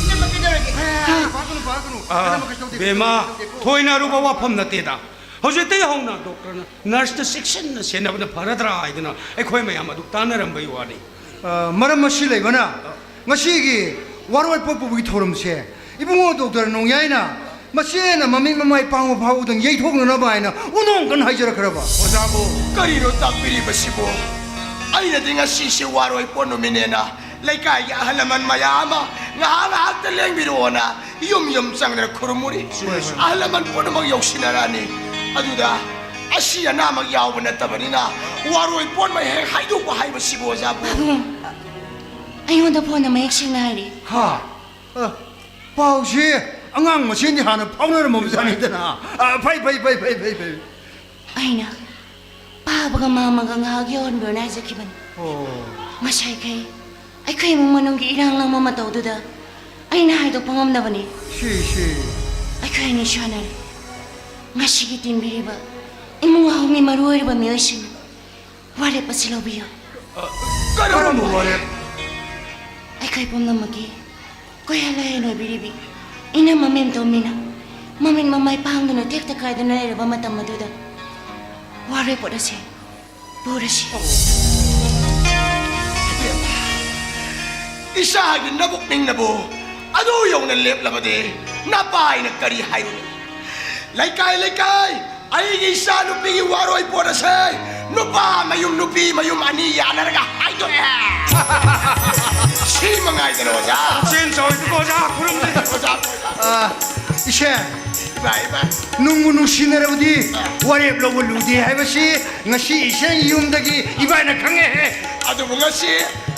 ꯏꯅꯝꯃ ꯀꯩꯗꯧꯔꯒꯦ? ꯍꯥ? ꯄꯥꯒꯅꯨ, ꯄꯥꯒꯅꯨ꯫ ꯑꯥ, ꯏꯅꯝꯃ ꯀꯩꯁꯨ ꯇꯧꯗꯦ, ꯕꯦꯝꯃ, ꯀꯩꯁꯨ ꯇꯧꯗꯦꯀꯣ꯫ ꯊꯣꯏꯅ ꯑꯔꯨꯕ ꯋꯥꯐꯝ ꯅꯠꯇꯦꯗ꯫ ꯍꯧꯖꯤꯛꯇꯒꯤ ꯍꯧꯅ ꯗꯣꯛꯇꯔꯅ ꯅꯔꯁꯇ ꯆꯦꯛꯁꯤꯟꯅ ꯁꯦꯟꯅꯕꯅ ꯐꯔꯗ꯭ꯔꯥ ꯍꯥꯏꯗꯅ ꯑꯩꯈꯣꯏ ꯃꯌꯥꯝ ꯑꯗꯨ ꯇꯥꯟꯅꯔꯝꯕꯒꯤ ꯋꯥꯅꯤ꯫ ꯑ, ꯃꯔꯝ ꯑꯁꯤ ꯂꯩꯕꯅ ꯉꯁꯤꯒꯤ ꯋꯥꯔꯣꯏ ꯄꯣꯠ ꯄꯨꯕꯒꯤ ꯊꯧꯔꯝꯁꯦ ꯏꯕꯨꯡꯉꯣ ꯗꯣꯛꯇꯔ ꯅꯣꯡꯌꯥꯏꯅ ꯃꯆꯦꯅ ꯃꯃꯤꯠ ꯃꯃꯥꯏ ꯄꯥꯡꯕ ꯐꯥꯎꯕꯗꯪ ꯌꯩꯊꯣꯛꯅꯅꯕ ꯍꯥꯏꯅ ꯎꯅꯣꯡ ꯀꯟꯅ ꯍꯥꯏꯖꯔꯛꯈ꯭ꯔꯕ꯫ ꯑꯣꯖꯥꯕꯨ ꯀꯔꯤꯅꯣ ꯇꯥꯛꯄꯤꯔꯤꯕꯁꯤꯕꯨ? ꯑꯩꯅꯗꯤ ꯉꯁꯤꯁꯦ ꯋꯥꯔꯣꯏ ꯄꯣꯠ ꯅꯨꯃꯤꯠꯅꯦꯅ ꯂꯩꯀꯥꯏꯒꯤ ꯑꯍꯜ ꯂꯃꯟ ꯃꯌꯥꯝ ꯑꯃ ꯉꯥꯏꯍꯥꯛ ꯉꯥꯏꯍꯥꯛꯇ ꯂꯦꯡꯕꯤꯔꯛꯑꯣꯅ ꯌꯨꯝ ꯌꯨꯝ ꯆꯪꯗꯅ ꯈꯨꯔꯨꯝꯃꯨꯔꯤ꯫ ꯆꯨꯝꯃꯦ, ꯆꯨꯝꯃꯦ꯫ ꯑꯍꯜ ꯂꯃꯟ ꯄꯨꯝꯅꯃꯛ ꯌꯧꯁꯤꯟꯅꯔꯛꯑꯅꯤ꯫ ꯑꯗꯨꯗ ꯑꯁꯤ ꯑꯅꯥꯃꯛ ꯌꯥꯎꯕ ꯅꯠꯇꯕꯅꯤꯅ ꯋꯥꯔꯣꯏ ꯄꯣꯠꯃꯛ ꯍꯦꯛ ꯍꯥꯏꯗꯣꯛꯄ ꯍꯥꯏꯕꯁꯤꯕꯨ, ꯑꯣꯖꯥꯕꯨ꯫ ꯄꯥꯕꯨꯡ, ꯑꯩꯉꯣꯟꯗ ꯐꯣꯟꯗ ꯃꯌꯦꯛ ꯁꯦꯡꯅ ꯍꯥꯏꯔꯤ꯫ ꯍꯥ? ꯑ, ꯄꯥꯎꯁꯦ ꯑꯉꯥꯡ ꯃꯁꯦꯟꯗꯤ ꯍꯥꯟꯅ ꯐꯥꯎꯅꯔꯝꯃꯕꯖꯥꯠꯅꯤꯗꯅ꯫ ꯑ, ꯐꯩ, ꯐꯩ, ꯐꯩ, ꯐꯩ, ꯐꯩ, ꯐꯩ꯫ ꯑꯩꯅ ꯄꯥꯕꯒ ꯃꯥꯝꯃꯒ ꯉꯥꯏꯍꯥꯛ ꯌꯧꯍꯟꯕꯤꯔꯣꯅ ꯍꯥꯏꯖꯈꯤꯕꯅꯤ꯫ ꯑꯣ꯫ ꯉꯁꯥꯏꯈꯩ ꯑꯩꯈꯣꯏ ꯏꯃꯨꯡ ꯃꯅꯨꯡꯒꯤ ꯏꯔꯥꯡ ꯂꯪꯕ ꯃꯇꯧꯗꯨꯗ ꯑꯩꯅ ꯍꯥꯏꯗꯣꯛꯄ ꯉꯝꯗꯕꯅꯤ꯫ ꯁꯤ, ꯁꯤ꯫ ꯑꯩꯈꯣꯏ ꯑꯅꯤ ꯁꯥꯟꯅꯔꯦ꯫ ꯉꯁꯤꯒꯤ ꯇꯤꯟꯕꯤꯔꯤꯕ ꯏꯃꯨꯡ ꯑꯍꯨꯝꯒꯤ ꯃꯔꯨ ꯑꯣꯏꯔꯤꯕ ꯃꯤꯑꯣꯏꯁꯤꯡ ꯋꯥꯔꯦꯞ ꯑꯁꯤ ꯂꯧꯕꯤꯌꯨ꯫ ꯑ, ꯀꯔꯝꯕ ꯋꯥꯔꯦꯞ? ꯑꯩꯈꯣꯏ ꯄꯨꯝꯅꯃꯛꯀꯤ ꯀꯣꯏꯍꯜ ꯂꯥꯏꯍꯜ ꯑꯣꯏꯕꯤꯔꯤꯕꯤ ꯏꯅꯝꯃ ꯃꯦꯝꯇꯣꯝꯕꯤꯅ ꯃꯃꯤꯠ ꯃꯃꯥꯏ ꯄꯥꯡꯗꯨꯅ ꯇꯦꯛꯇ ꯀꯥꯏꯗꯅ ꯂꯩꯔꯕ ꯃꯇꯝ ꯑꯗꯨꯗ ꯋꯥꯔꯦꯞ ꯄꯣꯠ ꯑꯁꯤ ꯄꯨꯔꯁꯤ꯫ ꯏꯆꯥꯒꯤ ꯅꯕꯨꯛ ꯅꯤꯡꯅꯕꯨ ꯑꯗꯨ ꯌꯧꯅ ꯂꯦꯞꯂꯕꯗꯤ ꯅꯄꯥꯏꯅ ꯀꯔꯤ ꯍꯥꯏꯔꯨꯅꯤ? ꯂꯩꯀꯥꯏ ꯂꯩꯀꯥꯏ ꯑꯩꯒꯤ ꯏꯆꯥ ꯅꯨꯄꯤꯒꯤ ꯋꯥꯔꯣꯏ ꯄꯣꯠ ꯑꯁꯦ ꯅꯨꯄꯥ ꯃꯌꯨꯝ ꯅꯨꯄꯤ ꯃꯌꯨꯝ ꯑꯅꯤ ꯌꯥꯅꯔꯒ ꯍꯥꯏꯗꯣꯛꯑꯦ꯫ ꯁꯤ ꯃꯉꯥꯏꯗꯅ ꯑꯣꯖꯥ꯫ ꯄꯨꯛꯆꯦꯜ ꯆꯥꯎꯏꯗꯀꯣ ꯑꯣꯖꯥ, ꯈꯨꯔꯨꯝꯖꯔꯤ꯫ ꯑꯣꯖꯥ, ꯑꯣꯖꯥ꯫ ꯑ, ꯏꯆꯦ, ꯏꯃꯥ, ꯏꯃꯥ꯫ ꯅꯨꯡꯕꯨ ꯅꯨꯡꯁꯤꯅꯔꯕꯗꯤ ꯋꯥꯔꯦꯞ ꯂꯧꯕ ꯂꯨꯗꯦ ꯍꯥꯏꯕꯁꯤ ꯉꯁꯤ ꯏꯆꯦ ꯌꯨꯝꯗꯒꯤ ꯏꯃꯥꯅ ꯈꯪꯉꯦꯍꯦ꯫ ꯑꯗꯨꯕꯨ ꯉꯁꯤ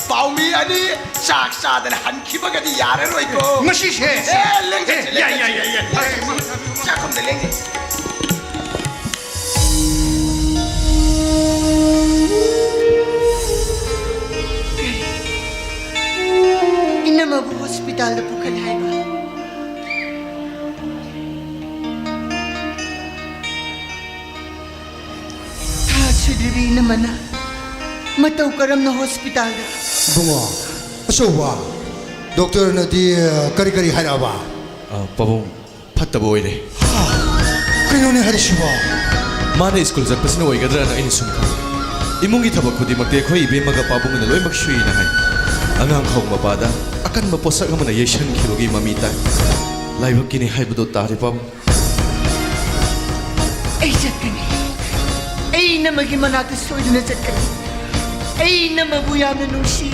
ꯄꯥꯎꯃꯤ ꯑꯅꯤ ꯆꯥꯛ ꯆꯥꯗꯅ ꯍꯟꯈꯤꯕꯒꯗꯤ ꯌꯥꯔꯔꯣꯏꯀꯣ꯫ ꯉꯁꯤꯁꯦ꯫ ꯑꯦ, ꯂꯦꯡꯖꯁꯦ, ꯑꯦ, ꯌꯥꯏ, ꯌꯥꯏ, ꯂꯦꯡꯖꯁꯦ꯫ ꯌꯥꯏ, ꯌꯥꯏ, ꯌꯥꯏ꯫ ꯆꯥꯛꯈꯨꯝꯗ ꯂꯦꯡꯖꯁꯦ꯫ ꯏꯅꯝꯃꯕꯨ ꯍꯣꯁꯄꯤꯇꯥꯜꯗ ꯄꯨꯈꯠꯂꯦ ꯍꯥꯏꯕ꯫ ꯊꯥ ꯁꯨꯗ꯭ꯔꯤꯕꯤ ꯏꯅꯝꯃꯅ ꯃꯇꯧ ꯀꯔꯝꯅ ꯍꯣꯁꯄꯤꯇꯥꯜꯗ? ꯏꯕꯨꯡꯉꯣ, ꯑꯆꯧꯕ, ꯗꯣꯛꯇꯔꯅꯗꯤ, ꯑ, ꯀꯔꯤ ꯀꯔꯤ ꯍꯥꯏꯔꯛꯑꯕ? ꯑ, ꯄꯥꯕꯨꯡ, ꯐꯠꯇꯕ ꯑꯣꯏꯔꯦ꯫ ꯍꯥ? ꯀꯩꯅꯣꯅꯦ ꯍꯥꯏꯔꯤꯁꯤꯕꯣ? ꯃꯥꯅ ꯁ꯭ꯀꯨꯜ ꯆꯠꯄꯁꯤꯅ ꯑꯣꯏꯒꯗ꯭ꯔꯅ ꯑꯩꯅ ꯁꯨꯝ ꯈꯟꯕ꯫ ꯏꯃꯨꯡꯒꯤ ꯊꯕꯛ ꯈꯨꯗꯤꯡꯃꯛꯇꯤ ꯑꯩꯈꯣꯏ ꯏꯕꯦꯝꯃꯒ ꯄꯥꯕꯨꯡꯅ ꯂꯣꯏꯅꯃꯛ ꯁꯨꯏꯅ ꯍꯥꯏ꯫ ꯑꯉꯥꯡ ꯈꯥꯎ ꯃꯄꯥꯗ ꯑꯀꯟꯕ ꯄꯣꯠꯁꯛ ꯑꯃꯅ ꯌꯩꯁꯟꯈꯤꯕꯒꯤ ꯃꯃꯤ ꯇꯥꯏ꯫ ꯂꯥꯏꯕꯛꯀꯤꯅꯤ ꯍꯥꯏꯕꯗꯣ ꯇꯥꯔꯦ, ꯄꯥꯕꯨꯡ꯫ ꯑꯩ ꯆꯠꯀꯅꯤ꯫ ꯑꯩ ꯏꯅꯝꯃꯒꯤ ꯃꯅꯥꯛꯇ ꯁꯣꯏꯗꯅ ꯆꯠꯀꯅꯤ꯫ ꯑꯩ ꯏꯅꯝꯃꯕꯨ ꯌꯥꯝꯅ ꯅꯨꯡꯁꯤ꯫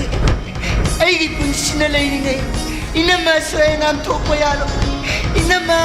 ꯑꯩꯒꯤ ꯄꯨꯟꯁꯤꯅ ꯂꯩꯔꯤꯉꯩ ꯏꯅꯝꯃ ꯑꯁꯣꯏ ꯑꯉꯥꯝ ꯊꯣꯛꯄ ꯌꯥꯔꯣꯏ꯫ ꯏꯅꯝꯃ!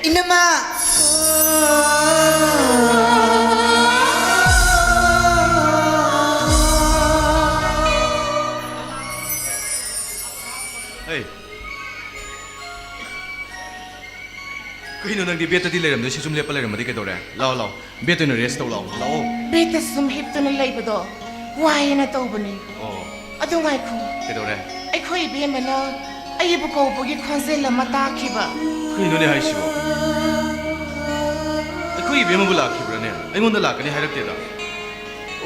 ꯏꯅꯝꯃ! ꯅꯪꯗꯤ ꯕꯦꯠꯇꯗꯤ ꯂꯩꯔꯝꯗꯣꯏ, ꯁꯤ ꯁꯨꯝ ꯂꯦꯞꯄ ꯂꯩꯔꯝꯃꯗꯤ ꯀꯩꯗꯧꯔꯦ? ꯂꯥꯛꯑꯣ, ꯂꯥꯛꯑꯣ, ꯕꯦꯠꯇ ꯑꯣꯏꯅ ꯔꯦꯁ ꯇꯧ ꯂꯥꯛꯑꯣ, ꯂꯥꯛꯑꯣ꯫ ꯕꯦꯠꯇ ꯁꯨꯝ ꯍꯤꯞꯇꯨꯅ ꯂꯩꯕꯗꯣ ꯋꯥꯏꯌꯦꯅ ꯇꯧꯕꯅꯤ꯫ ꯑꯣ꯫ ꯑꯗꯨ ꯉꯥꯏꯈꯣ꯫ ꯀꯩꯗꯧꯔꯦ? ꯑꯩꯈꯣꯏ ꯏꯕꯦꯝꯃꯅ ꯑꯩꯕꯨ ꯀꯧꯕꯒꯤ ꯈꯣꯟꯖꯦꯜ ꯑꯃ ꯇꯥꯈꯤꯕ꯫ ꯀꯩꯅꯣꯅꯦ ꯍꯥꯏꯁꯤꯕꯣ? ꯑꯩꯈꯣꯏ ꯏꯕꯦꯝꯃꯕꯨ ꯂꯥꯛꯈꯤꯕ꯭ꯔꯥꯅꯦ? ꯑꯩꯉꯣꯟꯗ ꯂꯥꯛꯀꯅꯤ ꯍꯥꯏꯔꯛꯇꯦꯗ꯫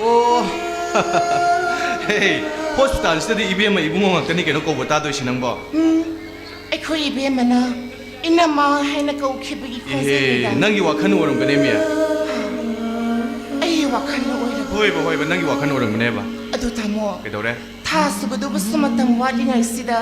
ꯑꯣ꯫ ꯍꯦ, ꯍꯣꯁꯄꯤꯇꯥꯜꯁꯤꯗꯗꯤ ꯏꯕꯦꯝꯃ ꯏꯕꯨꯡꯉꯣ ꯉꯥꯛꯇꯅꯤ ꯀꯩꯅꯣ ꯀꯧꯕ ꯇꯥꯗꯣꯏꯁꯤ ꯅꯪꯕꯣ꯫ ꯎꯝ, ꯑꯩꯈꯣꯏ ꯏꯕꯦꯝꯃꯅ ꯏꯅꯝꯃ ꯍꯥꯏꯅ ꯀꯧꯈꯤꯕꯒꯤ ꯏꯍꯦ, ꯈꯣꯟꯖꯦꯜꯅꯤꯗ꯫ ꯅꯪꯒꯤ ꯋꯥꯈꯜ ꯑꯣꯏꯔꯝꯒꯅꯦꯃꯤ꯫ ꯑꯩꯒꯤ ꯋꯥꯈꯜꯅ ꯑꯣꯏꯔꯕ? ꯍꯣꯏꯕ, ꯍꯣꯏꯕ, ꯅꯪꯒꯤ ꯋꯥꯈꯜ ꯑꯣꯏꯔꯝꯒꯅꯦꯕ꯫ ꯑꯗꯨ ꯇꯥꯃꯣ, ꯀꯩꯗꯧꯔꯦ? ꯊꯥ ꯁꯨꯒꯗꯕꯁꯨ ꯃꯇꯝ ꯋꯥꯠꯂꯤꯉꯩꯁꯤꯗ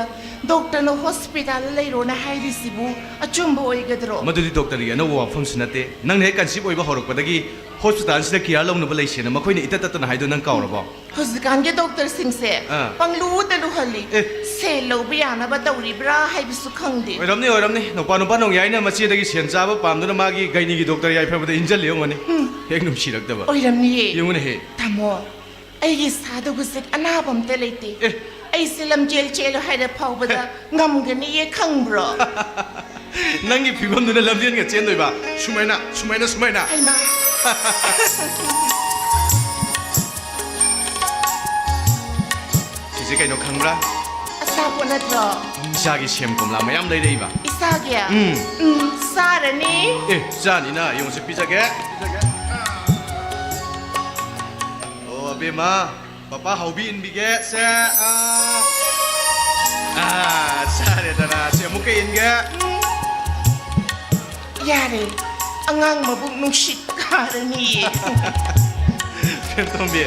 ꯗꯣꯛꯇꯔꯅ ꯍꯣꯁꯄꯤꯇꯥꯜꯗ ꯂꯩꯔꯣꯅ ꯍꯥꯏꯔꯤꯁꯤꯕꯨ ꯑꯆꯨꯝꯕ ꯑꯣꯏꯒꯗ꯭ꯔꯣ? ꯃꯗꯨꯗꯤ ꯗꯣꯛꯇꯔꯒꯤ ꯑꯅꯧꯕ ꯋꯥꯐꯝꯁꯨ ꯅꯠꯇꯦ꯫ ꯅꯪꯅ ꯍꯦꯛ ꯀꯟꯁꯤꯞ ꯑꯣꯏꯕ ꯍꯧꯔꯛꯄꯗꯒꯤ ꯍꯣꯁꯄꯤꯇꯥꯜꯁꯤꯗ ꯀꯤꯌꯥꯔ ꯂꯧꯅꯕ ꯂꯩꯁꯦꯅ ꯃꯈꯣꯏꯅ ꯏꯇꯠ ꯇꯠꯇꯅ ꯍꯥꯏꯗꯣ ꯅꯪ ꯀꯥꯎꯔꯕꯣ? ꯍꯧꯖꯤꯛꯀꯥꯟꯒꯤ ꯗꯣꯛꯇꯔꯁꯤꯡꯁꯦ ꯑꯥ꯫ ꯄꯪꯂꯨꯗ ꯂꯨꯍꯜꯂꯤ꯫ ꯑꯦ꯫ ꯁꯦꯜ ꯂꯧꯕ ꯌꯥꯅꯕ ꯇꯧꯔꯤꯕ꯭ꯔꯥ ꯍꯥꯏꯕꯁꯨ ꯈꯪꯗꯦ꯫ ꯑꯣꯏꯔꯝꯅꯤ, ꯑꯣꯏꯔꯝꯅꯤ꯫ ꯅꯨꯄꯥ ꯅꯨꯄꯥ ꯅꯣꯡꯌꯥꯏꯅ ꯃꯆꯦꯗꯒꯤ ꯁꯦꯟ ꯆꯥꯕ ꯄꯥꯝꯗꯨꯅ ꯃꯥꯒꯤ ꯒꯩꯅꯤꯒꯤ ꯗꯣꯛꯇꯔ ꯌꯥꯏꯐꯕꯗ ꯏꯟꯖꯜꯂꯤ ꯑꯣꯏꯔꯝꯒꯅꯤ꯫ ꯍꯦꯛ ꯅꯨꯡꯁꯤꯔꯛꯇꯕ꯫ ꯑꯣꯏꯔꯝꯅꯤꯌꯦ꯫ ꯌꯦꯡꯉꯨꯅꯦꯍꯦ꯫ ꯇꯥꯃꯣ, ꯑꯩꯒꯤ ꯏꯁꯥꯗ ꯍꯧꯖꯤꯛ ꯑꯅꯥꯕ ꯑꯝꯇ ꯂꯩꯇꯦ꯫ ꯑꯦ꯫ ꯑꯩꯁꯦ ꯂꯝꯖꯦꯜ ꯆꯦꯜꯂꯣ ꯍꯥꯏꯔ ꯐꯥꯎꯕꯗ ꯉꯝꯒꯅꯤꯌꯦ, ꯈꯪꯕ꯭ꯔꯣ? ꯅꯪꯒꯤ ꯐꯤꯕꯝꯗꯨꯅ ꯂꯝꯖꯦꯜꯒ ꯆꯦꯟꯗꯣꯏꯕ? ꯁꯨꯃꯥꯏꯅ, ꯁꯨꯃꯥꯏꯅ, ꯁꯨꯃꯥꯏꯅ? ꯍꯩꯃꯥ꯫ ꯁꯤꯁꯦ ꯀꯩꯅꯣ ꯈꯪꯕ꯭ꯔꯥ? ꯑꯆꯥꯄꯣꯠ ꯅꯠꯇ꯭ꯔꯣ? ꯏꯆꯥꯒꯤ ꯁꯦꯝ ꯀꯣꯝꯂꯥ ꯃꯌꯥꯝ ꯂꯩꯔꯛꯏꯕ꯫ ꯏꯆꯥꯒꯤ? ꯎꯝ꯫ ꯎꯝ, ꯆꯥꯔꯅꯤ꯫ ꯑꯦ, ꯆꯥꯅꯤꯅ, ꯌꯦꯡꯉꯨꯁꯦ, ꯄꯤꯖꯒꯦ꯫ ꯄꯤꯖꯒꯦ꯫ ꯑꯣ, ꯑꯕꯦꯝꯃ, ꯄꯄꯥ ꯍꯥꯎꯕꯤ ꯏꯟꯕꯤꯒꯦ꯫ ꯁꯦ, ꯑꯥ꯫ ꯑꯥ, ꯆꯥꯔꯦꯗꯅ꯫ ꯁꯦ, ꯑꯃꯨꯛꯀ ꯏꯟꯒꯦ꯫ ꯌꯥꯔꯦ, ꯑꯉꯥꯡ ꯃꯕꯨꯛ ꯅꯨꯡꯁꯤꯠ ꯀꯥꯔꯅꯤꯌꯦ꯫ ꯐꯦꯝꯇꯣꯝꯕꯤ,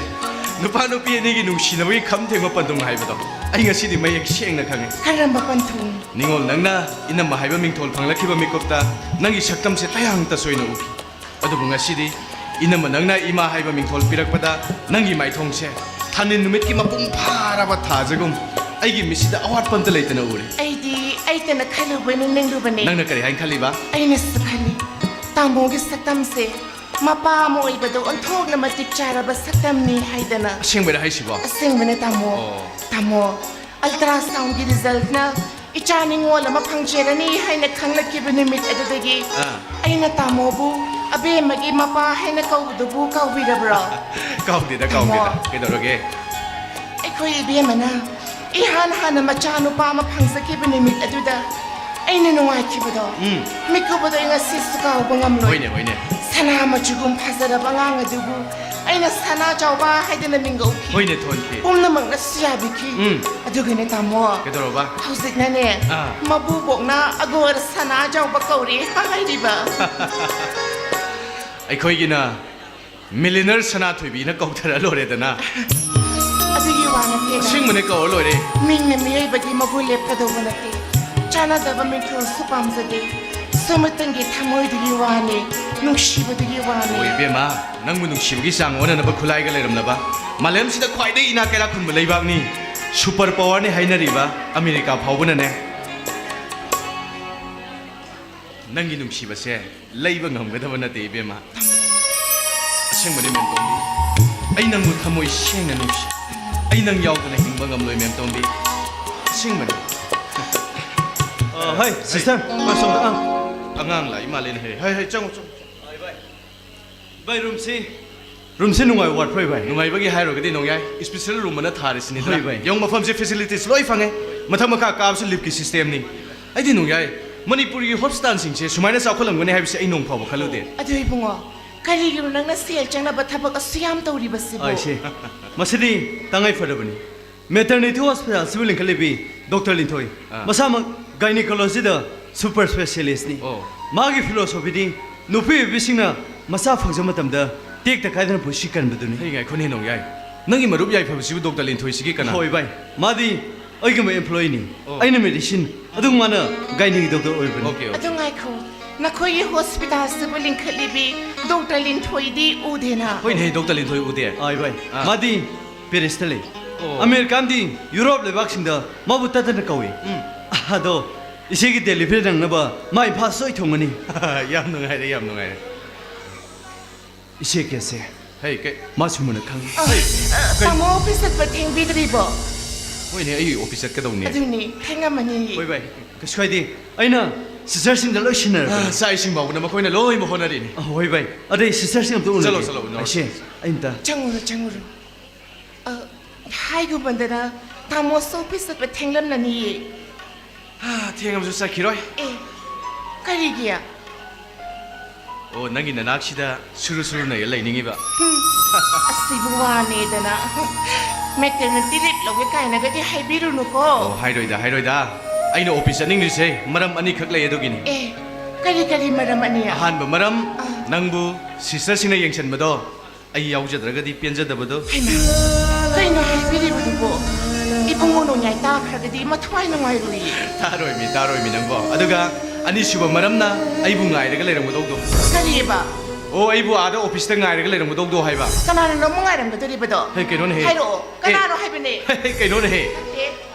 ꯅꯨꯄꯥ ꯅꯨꯄꯤ ꯑꯅꯤꯒꯤ ꯅꯨꯡꯁꯤꯅꯕꯒꯤ ꯈꯝ ꯊꯦꯡꯕ ꯄꯟꯊꯨꯡ ꯍꯥꯏꯕꯗꯣ ꯑꯩ ꯉꯁꯤꯗꯤ ꯃꯌꯦꯛ ꯁꯦꯡꯅ ꯈꯪꯉꯦ꯫ ꯀꯔꯝꯕ ꯄꯟꯊꯨꯡ? ꯅꯤꯉꯣꯜ, ꯅꯪꯅ ꯏꯅꯝꯃ ꯍꯥꯏꯕ ꯃꯤꯡꯊꯣꯜ ꯐꯪꯂꯛꯈꯤꯕ ꯃꯤꯀꯨꯞꯇ ꯅꯪꯒꯤ ꯁꯛꯇꯝꯁꯦ ꯇꯌꯥꯡ ꯇꯁꯣꯏꯅ ꯎꯈꯤ꯫ ꯑꯗꯨꯕꯨ ꯉꯁꯤꯗꯤ ꯏꯅꯝꯃ ꯅꯪꯅ ꯏꯃꯥ ꯍꯥꯏꯕ ꯃꯤꯡꯊꯣꯜ ꯄꯤꯔꯛꯄꯗ ꯅꯪꯒꯤ ꯃꯥꯏꯊꯣꯡꯁꯦ ꯊꯥꯅꯤꯜ ꯅꯨꯃꯤꯠꯀꯤ ꯃꯄꯨꯡ ꯐꯥꯔꯕ ꯊꯥꯖꯒꯨꯝ ꯑꯩꯒꯤ ꯃꯤꯠꯁꯤꯗ ꯑꯋꯥꯠꯄ ꯑꯝꯇ ꯂꯩꯇꯅ ꯎꯔꯦ꯫ ꯑꯩꯗꯤ ꯑꯩꯇꯅ ꯈꯜꯂꯨꯕ ꯅꯤꯡꯂꯨꯕꯅꯦ꯫ ꯅꯪꯅ ꯀꯔꯤ ꯍꯥꯏꯅ ꯈꯜꯂꯤꯕ? ꯑꯩꯅꯁꯨ ꯈꯜꯂꯤ, ꯇꯥꯃꯣꯒꯤ ꯁꯛꯇꯝꯁꯦ ꯃꯄꯥ ꯑꯃ ꯑꯣꯏꯕꯗ ꯑꯣꯟꯊꯣꯛꯅ ꯃꯇꯤꯛ ꯆꯥꯔꯕ ꯁꯛꯇꯝꯅꯤ ꯍꯥꯏꯗꯅ꯫ ꯑꯁꯦꯡꯕꯩꯔꯥ ꯍꯥꯏꯁꯤꯕꯣ? ꯑꯁꯦꯡꯕꯅꯦ, ꯇꯥꯃꯣ꯫ ꯑꯣ꯫ ꯇꯥꯃꯣ, ꯑꯜꯇ꯭ꯔꯥꯁꯥꯎꯟꯒꯤ ꯔꯤꯖꯜꯠꯅ ꯏꯆꯥ ꯅꯤꯉꯣꯜ ꯑꯃ ꯐꯪꯖꯔꯅꯤ ꯍꯥꯏꯅ ꯈꯪꯂꯛꯈꯤꯕ ꯅꯨꯃꯤꯠ ꯑꯗꯨꯗꯒꯤ ꯑꯥ꯫ ꯑꯩꯅ ꯇꯥꯃꯣꯕꯨ ꯑꯕꯦꯝꯃꯒꯤ ꯃꯄꯥ ꯍꯥꯏꯅ ꯀꯧꯕꯗꯨꯕꯨ ꯀꯥꯎꯕꯤꯔꯕ꯭ꯔꯣ? ꯀꯥꯎꯗꯦꯗ, ꯀꯥꯎꯗꯦꯗ꯫ ꯇꯥꯃꯣ꯫ ꯀꯩꯗꯧꯔꯒꯦ? ꯑꯩꯈꯣꯏ ꯏꯕꯦꯝꯃꯅ ꯏꯍꯥꯟ ꯍꯥꯟꯅ ꯃꯆꯥꯅꯨꯄꯥ ꯑꯃ ꯐꯪꯖꯈꯤꯕ ꯅꯨꯃꯤꯠ ꯑꯗꯨꯗ ꯑꯩꯅ ꯅꯨꯡꯉꯥꯏꯈꯤꯕꯗꯣ, ꯎꯝ꯫ ꯃꯤꯀꯨꯞ ꯑꯗꯣ ꯑꯩ ꯉꯁꯤꯁꯨ ꯀꯥꯎꯕ ꯉꯝꯂꯣꯏ꯫ ꯍꯣꯏꯅꯦ, ꯍꯣꯏꯅꯦ꯫ ꯁꯅꯥ ꯃꯆꯨꯒꯨꯝ ꯐꯖꯔꯕ ꯑꯉꯥꯡ ꯑꯗꯨꯕꯨ ꯑꯩꯅ ꯁꯅꯥ ꯆꯥꯎꯕ ꯍꯥꯏꯗꯨꯅ ꯃꯤꯡꯒꯧꯈꯤ꯫ ꯍꯣꯏꯅꯦ, ꯊꯣꯟꯈꯤ꯫ ꯄꯨꯝꯅꯃꯛꯅꯁꯨ ꯌꯥꯕꯤꯈꯤ꯫ ꯎꯝ꯫ ꯑꯗꯨꯒꯅꯦ ꯇꯥꯃꯣ, ꯀꯩꯗꯧꯔꯕ? ꯍꯧꯖꯤꯛꯅꯅꯦ, ꯑꯥ꯫ ꯃꯕꯨꯕꯣꯛꯅ ꯑꯒꯣꯔ ꯁꯅꯥ ꯆꯥꯎꯕ ꯀꯧꯔꯦ ꯍꯥꯏꯔꯤꯕ꯫ ꯑꯩꯈꯣꯏꯒꯤꯅ ꯃꯤꯂꯤꯅꯔ ꯁꯅꯥꯊꯣꯏꯕꯤꯅ ꯀꯧꯊꯔ ꯂꯣꯏꯔꯦꯗꯅ꯫ ꯑꯗꯨꯒꯤ ꯋꯥ ꯅꯠꯇꯦꯗ꯫ ꯑꯁꯦꯡꯕꯅꯦ, ꯀꯧꯔ ꯂꯣꯏꯔꯦ꯫ ꯃꯤꯡꯅ ꯃꯤꯑꯣꯏꯕꯒꯤ ꯃꯒꯨꯟ ꯂꯦꯞꯀꯗꯧꯕ ꯅꯠꯇꯦ꯫ ꯆꯥꯟꯅꯗꯕ ꯃꯤꯡꯊꯣꯜꯁꯨ ꯄꯥꯝꯖꯗꯦ꯫ ꯁꯨꯝꯃꯇꯪꯒꯤ ꯊꯃꯣꯏꯗꯨꯒꯤ ꯋꯥꯅꯤ, ꯅꯨꯡꯁꯤꯕꯗꯨꯒꯤ ꯋꯥꯅꯤ꯫ ꯍꯣꯏ ꯏꯕꯦꯝꯃ, ꯅꯪꯕꯨ ꯅꯨꯡꯁꯤꯕꯒꯤ ꯆꯥꯡ ꯑꯣꯟꯅꯅꯕ ꯈꯨꯠꯂꯥꯏꯒ ꯂꯩꯔꯝꯂꯕ? ꯃꯥꯂꯦꯝꯁꯤꯗ ꯈ꯭ꯋꯥꯏꯗꯒꯤ ꯏꯅꯥꯛ ꯀꯩꯔꯥꯛ ꯈꯨꯟꯕ ꯂꯩꯕꯥꯛꯅꯤ꯫ ꯁꯨꯄꯔ ꯄꯥꯋꯔꯅꯤ ꯍꯥꯏꯅꯔꯤꯕ ꯑꯃꯦꯔꯤꯀꯥ ꯐꯥꯎꯕꯅꯅꯦ꯫ ꯅꯪꯒꯤ ꯅꯨꯡꯁꯤꯕꯁꯦ ꯂꯩꯕ ꯉꯝꯒꯗꯕ ꯅꯠꯇꯦ ꯏꯕꯦꯝꯃ꯫ ꯑꯁꯦꯡꯕꯅꯤ ꯃꯦꯝꯇꯣꯝꯕꯤ, ꯑꯩ ꯅꯪꯕꯨ ꯊꯃꯣꯏ ꯁꯦꯡꯅ ꯅꯨꯡꯁꯤ꯫ ꯑꯩ ꯅꯪ ꯌꯥꯎꯗꯅ ꯍꯤꯡꯕ ꯉꯝꯂꯣꯏ ꯃꯦꯝꯇꯣꯝꯕꯤ꯫ ꯑꯁꯦꯡꯕꯅꯤ꯫ ꯑ, ꯍꯩ, ꯁꯤꯁꯇꯔ, ꯍꯣꯏ, ꯁꯣꯝꯗ, ꯑ꯫ ꯑꯉꯥꯡ ꯂꯥꯛꯏ ꯃꯥꯜꯂꯦꯅꯦ꯫ ꯍꯩ, ꯍꯩ, ꯍꯩ, ꯆꯪꯉꯣ, ꯆꯪꯉꯣ꯫ ꯚꯥꯏ, ꯔꯨꯝꯁꯤ, ꯔꯨꯝꯁꯤ ꯅꯨꯡꯉꯥꯏꯕ ꯋꯥꯠꯄ꯭ꯔꯣ, ꯚꯥꯏ? ꯅꯨꯡꯉꯥꯏꯕꯒꯤ ꯍꯥꯏꯔꯨꯔꯒꯗꯤ ꯅꯣꯡꯌꯥꯏ, ꯏꯁꯄꯤꯁꯦꯜ ꯔꯨꯝ ꯑꯅ ꯊꯥꯔꯤꯁꯤꯅꯤꯗꯅ꯫ ꯍꯣꯏ, ꯚꯥꯏ꯫ ꯌꯦꯡꯉꯨ, ꯃꯐꯝꯁꯦ ꯐꯦꯁꯤꯂꯤꯇꯤꯁ ꯂꯣꯏ ꯐꯪꯉꯦ꯫ ꯃꯊꯛ ꯃꯈꯥ ꯀꯥꯕꯁꯨ ꯂꯤꯐꯀꯤ ꯁꯤꯁꯇꯦꯝꯅꯤ꯫ ꯑꯩꯗꯤ ꯅꯣꯡꯌꯥꯏ, ꯃꯅꯤꯄꯨꯔꯒꯤ ꯍꯣꯁꯄꯤꯇꯥꯜꯁꯤꯡꯁꯦ ꯁꯨꯃꯥꯏꯅ ꯆꯥꯎꯈꯠꯂꯝꯒꯅꯤ ꯍꯥꯏꯕꯁꯦ ꯑꯩ ꯅꯣꯡ ꯐꯥꯎꯕ ꯈꯜꯂꯨꯗꯦ꯫ ꯑꯗꯨ ꯏꯕꯨꯡꯉꯣ, ꯀꯔꯤꯒꯤꯅꯣ ꯅꯪꯅ ꯁꯦꯜ ꯆꯪꯅꯕ ꯊꯕꯛ ꯑꯁꯨ ꯌꯥꯝ ꯇꯧꯔꯤꯕꯁꯤꯕꯣ? ꯑꯩꯁꯦ, ꯃꯁꯤꯗꯤ ꯇꯉꯥꯏ ꯐꯗꯕꯅꯤ꯫ ꯃꯦꯇꯔꯅꯤꯇꯤ ꯍꯣꯁꯄꯤꯇꯥꯜꯁꯤꯕꯨ ꯂꯤꯡꯈꯠꯂꯤꯕꯤ ꯗꯣꯛꯇꯔ ꯂꯤꯟꯊꯣꯏ, ꯑꯥ꯫ ꯃꯁꯥꯃꯛ ꯒꯥꯏꯅꯤꯀꯣꯂꯣꯖꯤꯗ ꯁꯨꯄꯔ ꯁ꯭ꯄꯦꯁꯤꯌꯦꯂꯤꯁꯅꯤ꯫ ꯑꯣ꯫ ꯃꯥꯒꯤ ꯐꯤꯂꯣꯁꯣꯐꯤꯗꯤ ꯅꯨꯄꯤ ꯑꯣꯏꯕꯤꯁꯤꯡꯅ ꯃꯆꯥ ꯐꯪꯖ ꯃꯇꯝꯗ ꯇꯦꯛꯇ ꯀꯥꯏꯗꯅ ꯄꯨꯟꯁꯤ ꯀꯟꯕꯗꯨꯅꯤ꯫ ꯍꯩ, ꯉꯥꯏꯈꯣꯅꯦ ꯅꯣꯡꯌꯥꯏ, ꯅꯪꯒꯤ ꯃꯔꯨꯞ ꯌꯥꯏꯐꯕꯁꯤꯕꯨ ꯗꯣꯛꯇꯔ ꯂꯤꯟꯊꯣꯏꯁꯤꯒꯤ ꯀꯅꯥ? ꯍꯣꯏ ꯚꯥꯏ, ꯃꯥꯗꯤ ꯑꯩꯒꯨꯝꯕ ꯑꯦꯝꯄ꯭ꯂꯣꯌꯤꯅꯤ꯫ ꯑꯣ꯫ ꯑꯩꯅ ꯃꯦꯗꯤꯁꯤꯟ, ꯑꯗꯨꯒ ꯃꯥꯅ ꯒꯥꯏꯅꯤꯒꯤ ꯗꯣꯛꯇꯔ ꯑꯣꯏꯕꯅꯤ꯫ Okay, okay. ꯑꯗꯨ ꯉꯥꯏꯈꯣ, ꯅꯈꯣꯏꯒꯤ ꯍꯣꯁꯄꯤꯇꯥꯜꯁꯤꯕꯨ ꯂꯤꯡꯈꯠꯂꯤꯕꯤ ꯗꯣꯛꯇꯔ ꯂꯤꯟꯊꯣꯏꯗꯤ ꯎꯗꯦꯅ? ꯍꯣꯏꯅꯦ, ꯗꯣꯛꯇꯔ ꯂꯤꯟꯊꯣꯏ ꯎꯗꯦ꯫ ꯑꯥꯏ ꯚꯥꯏ, ꯑꯥ꯫ ꯃꯥꯗꯤ ꯄꯦꯔꯤꯁꯇ ꯂꯩ꯫ ꯑꯣ꯫ ꯑꯃꯦꯔꯤꯀꯥꯟꯗꯤ ꯌꯨꯔꯣꯞ ꯂꯩꯕꯥꯛꯁꯤꯡꯗ ꯃꯥꯕꯨ ꯇꯠꯇꯅ ꯀꯧꯏ꯫ ꯎꯝ꯫ ꯑꯗꯣ ꯏꯆꯦꯒꯤ ꯗꯦꯂꯤꯚꯔꯤ ꯅꯪꯅꯕ ꯃꯥ ꯏꯝꯐꯥꯜ ꯁꯣꯏ ꯊꯨꯡꯒꯅꯤ꯫ ꯌꯥꯝ ꯅꯨꯡꯉꯥꯏꯔꯦ, ꯌꯥꯝ ꯅꯨꯡꯉꯥꯏꯔꯦ꯫ ꯏꯆꯦ ꯀꯦꯁꯁꯦ ꯍꯩ, ꯀꯩ? ꯃꯥꯁꯨ ꯃꯨꯟꯅ ꯈꯪꯏ꯫ ꯑ, ꯍꯩ, ꯑ, ꯀꯩ? ꯇꯥꯃꯣ ꯑꯣꯐꯤꯁ ꯆꯠꯄ ꯊꯦꯡꯕꯤꯗ꯭ꯔꯤꯕꯣ? ꯍꯣꯏꯅꯦ, ꯑꯩ ꯑꯣꯐꯤꯁ ꯆꯠꯀꯗꯧꯅꯤ꯫ ꯑꯗꯨꯅꯤ, ꯊꯦꯡꯉꯝꯃꯅꯤ꯫ ꯍꯣꯏ ꯚꯥꯏ, ꯀꯩꯁꯨ ꯀꯥꯏꯗꯦ꯫ ꯑꯩꯅ ꯁꯤꯁꯇꯔꯁꯤꯡꯗ ꯂꯣꯏ ꯁꯤꯟꯅꯔꯕꯅꯦ꯫ ꯑꯥ, ꯆꯥꯛ ꯏꯁꯤꯡ ꯐꯥꯎꯕꯅ ꯃꯈꯣꯏꯅ ꯂꯣꯏꯅꯃꯛ ꯍꯣꯠꯅꯔꯤꯅꯤ꯫ ꯑ, ꯍꯣꯏ ꯚꯥꯏ, ꯑꯗꯩ ꯁꯤꯁꯇꯔꯁꯤꯡ ꯑꯝꯇ ꯎꯅꯔꯦ꯫ ꯆꯠꯂꯣ, ꯆꯠꯂꯣ, ꯎꯅꯔꯁꯤ꯫ ꯑꯩꯁꯦ, ꯑꯩ ꯑꯝꯇ ꯆꯪꯉꯨꯔꯣ, ꯆꯪꯉꯨꯔꯣ꯫ ꯑ, ꯍꯥꯏꯒꯨꯝꯕꯗꯅ ꯇꯥꯃꯣꯁꯨ ꯑꯣꯐꯤꯁ ꯆꯠꯄ ꯊꯦꯡꯂꯝꯂꯅꯤꯌꯦ꯫ ꯑꯥ, ꯊꯦꯡꯉꯕꯁꯨ ꯆꯠꯈꯤꯔꯣꯏ꯫ ꯑꯦ, ꯀꯔꯤꯒꯤ? ꯑꯣ, ꯅꯪꯒꯤ ꯅꯅꯥꯛꯁꯤꯗ ꯁꯨꯔꯨ ꯁꯨꯔꯨ ꯅꯩꯔ ꯂꯩꯅꯤꯡꯉꯤꯕ꯫ ꯑꯁꯤꯕꯨ ꯋꯥꯅꯦꯗꯅ꯫ ꯃꯦꯇꯔꯅꯤꯇꯤ ꯂꯤꯞ ꯂꯧꯒꯦ ꯀꯥꯏꯅꯒꯗꯤ ꯍꯥꯏꯕꯤꯔꯨꯅꯨꯀꯣ꯫ ꯑꯣ, ꯍꯥꯏꯔꯣꯏꯗ, ꯍꯥꯏꯔꯣꯏꯗ꯫ ꯑꯩꯅ ꯑꯣꯐꯤꯁ ꯆꯠꯅꯤꯡꯗ꯭ꯔꯤꯁꯦ ꯃꯔꯝ ꯑꯅꯤꯈꯛ ꯂꯩ, ꯑꯗꯨꯒꯤꯅꯤ꯫ ꯑꯦ, ꯀꯔꯤ ꯀꯔꯤ ꯃꯔꯝ ꯑꯅꯤ? ꯑꯍꯥꯟꯕ ꯃꯔꯝ, ꯑꯥ꯫ ꯅꯪꯕꯨ ꯁꯤꯁꯇꯔꯁꯤꯡꯅ ꯌꯦꯡꯁꯤꯟꯕꯗꯣ ꯑꯩ ꯌꯥꯎꯖꯗ꯭ꯔꯒꯗꯤ ꯄꯦꯟꯖꯗꯕꯗꯣ꯫ ꯍꯩꯃꯥ, ꯀꯩꯅꯣ ꯍꯥꯏꯕꯤꯔꯤꯕꯗꯨꯕꯣ? ꯏꯕꯨꯡꯉꯣ ꯅꯣꯡꯌꯥꯏ ꯇꯥꯈ꯭ꯔꯒꯗꯤ ꯃꯊ꯭ꯋꯥꯏ ꯅꯨꯡꯉꯥꯏꯔꯣꯏꯌꯦ꯫ ꯇꯥꯔꯣꯏꯃꯤ, ꯇꯥꯔꯣꯏꯃꯤ ꯅꯪꯕꯣ꯫ ꯑꯗꯨꯒ ꯑꯅꯤꯁꯨꯕ ꯃꯔꯝꯅ ꯑꯩꯕꯨ ꯉꯥꯏꯔꯒ ꯂꯩꯔꯝꯒꯗꯧꯗꯣ꯫ ꯀꯔꯤꯕ? ꯑꯣ, ꯑꯩꯕꯨ ꯑꯥꯗ ꯑꯣꯐꯤꯁꯇ ꯉꯥꯏꯔꯒ ꯂꯩꯔꯝꯒꯗꯧꯗꯣ ꯍꯥꯏꯕ꯫ ꯀꯅꯥꯅꯅꯣ ꯑꯃꯨꯛ ꯉꯥꯏꯔꯝꯒꯗꯣꯔꯤꯕꯗꯣ? ꯍꯦ, ꯀꯩꯅꯣꯅꯦꯍꯦ꯫ ꯍꯥꯏꯔꯛꯑꯣ, ꯑꯦ꯫ ꯀꯅꯥꯅꯣ ꯍꯥꯏꯕꯅꯦ? ꯍꯦ, ꯀꯩꯅꯣꯅꯦꯍꯦ꯫ ꯑꯦ,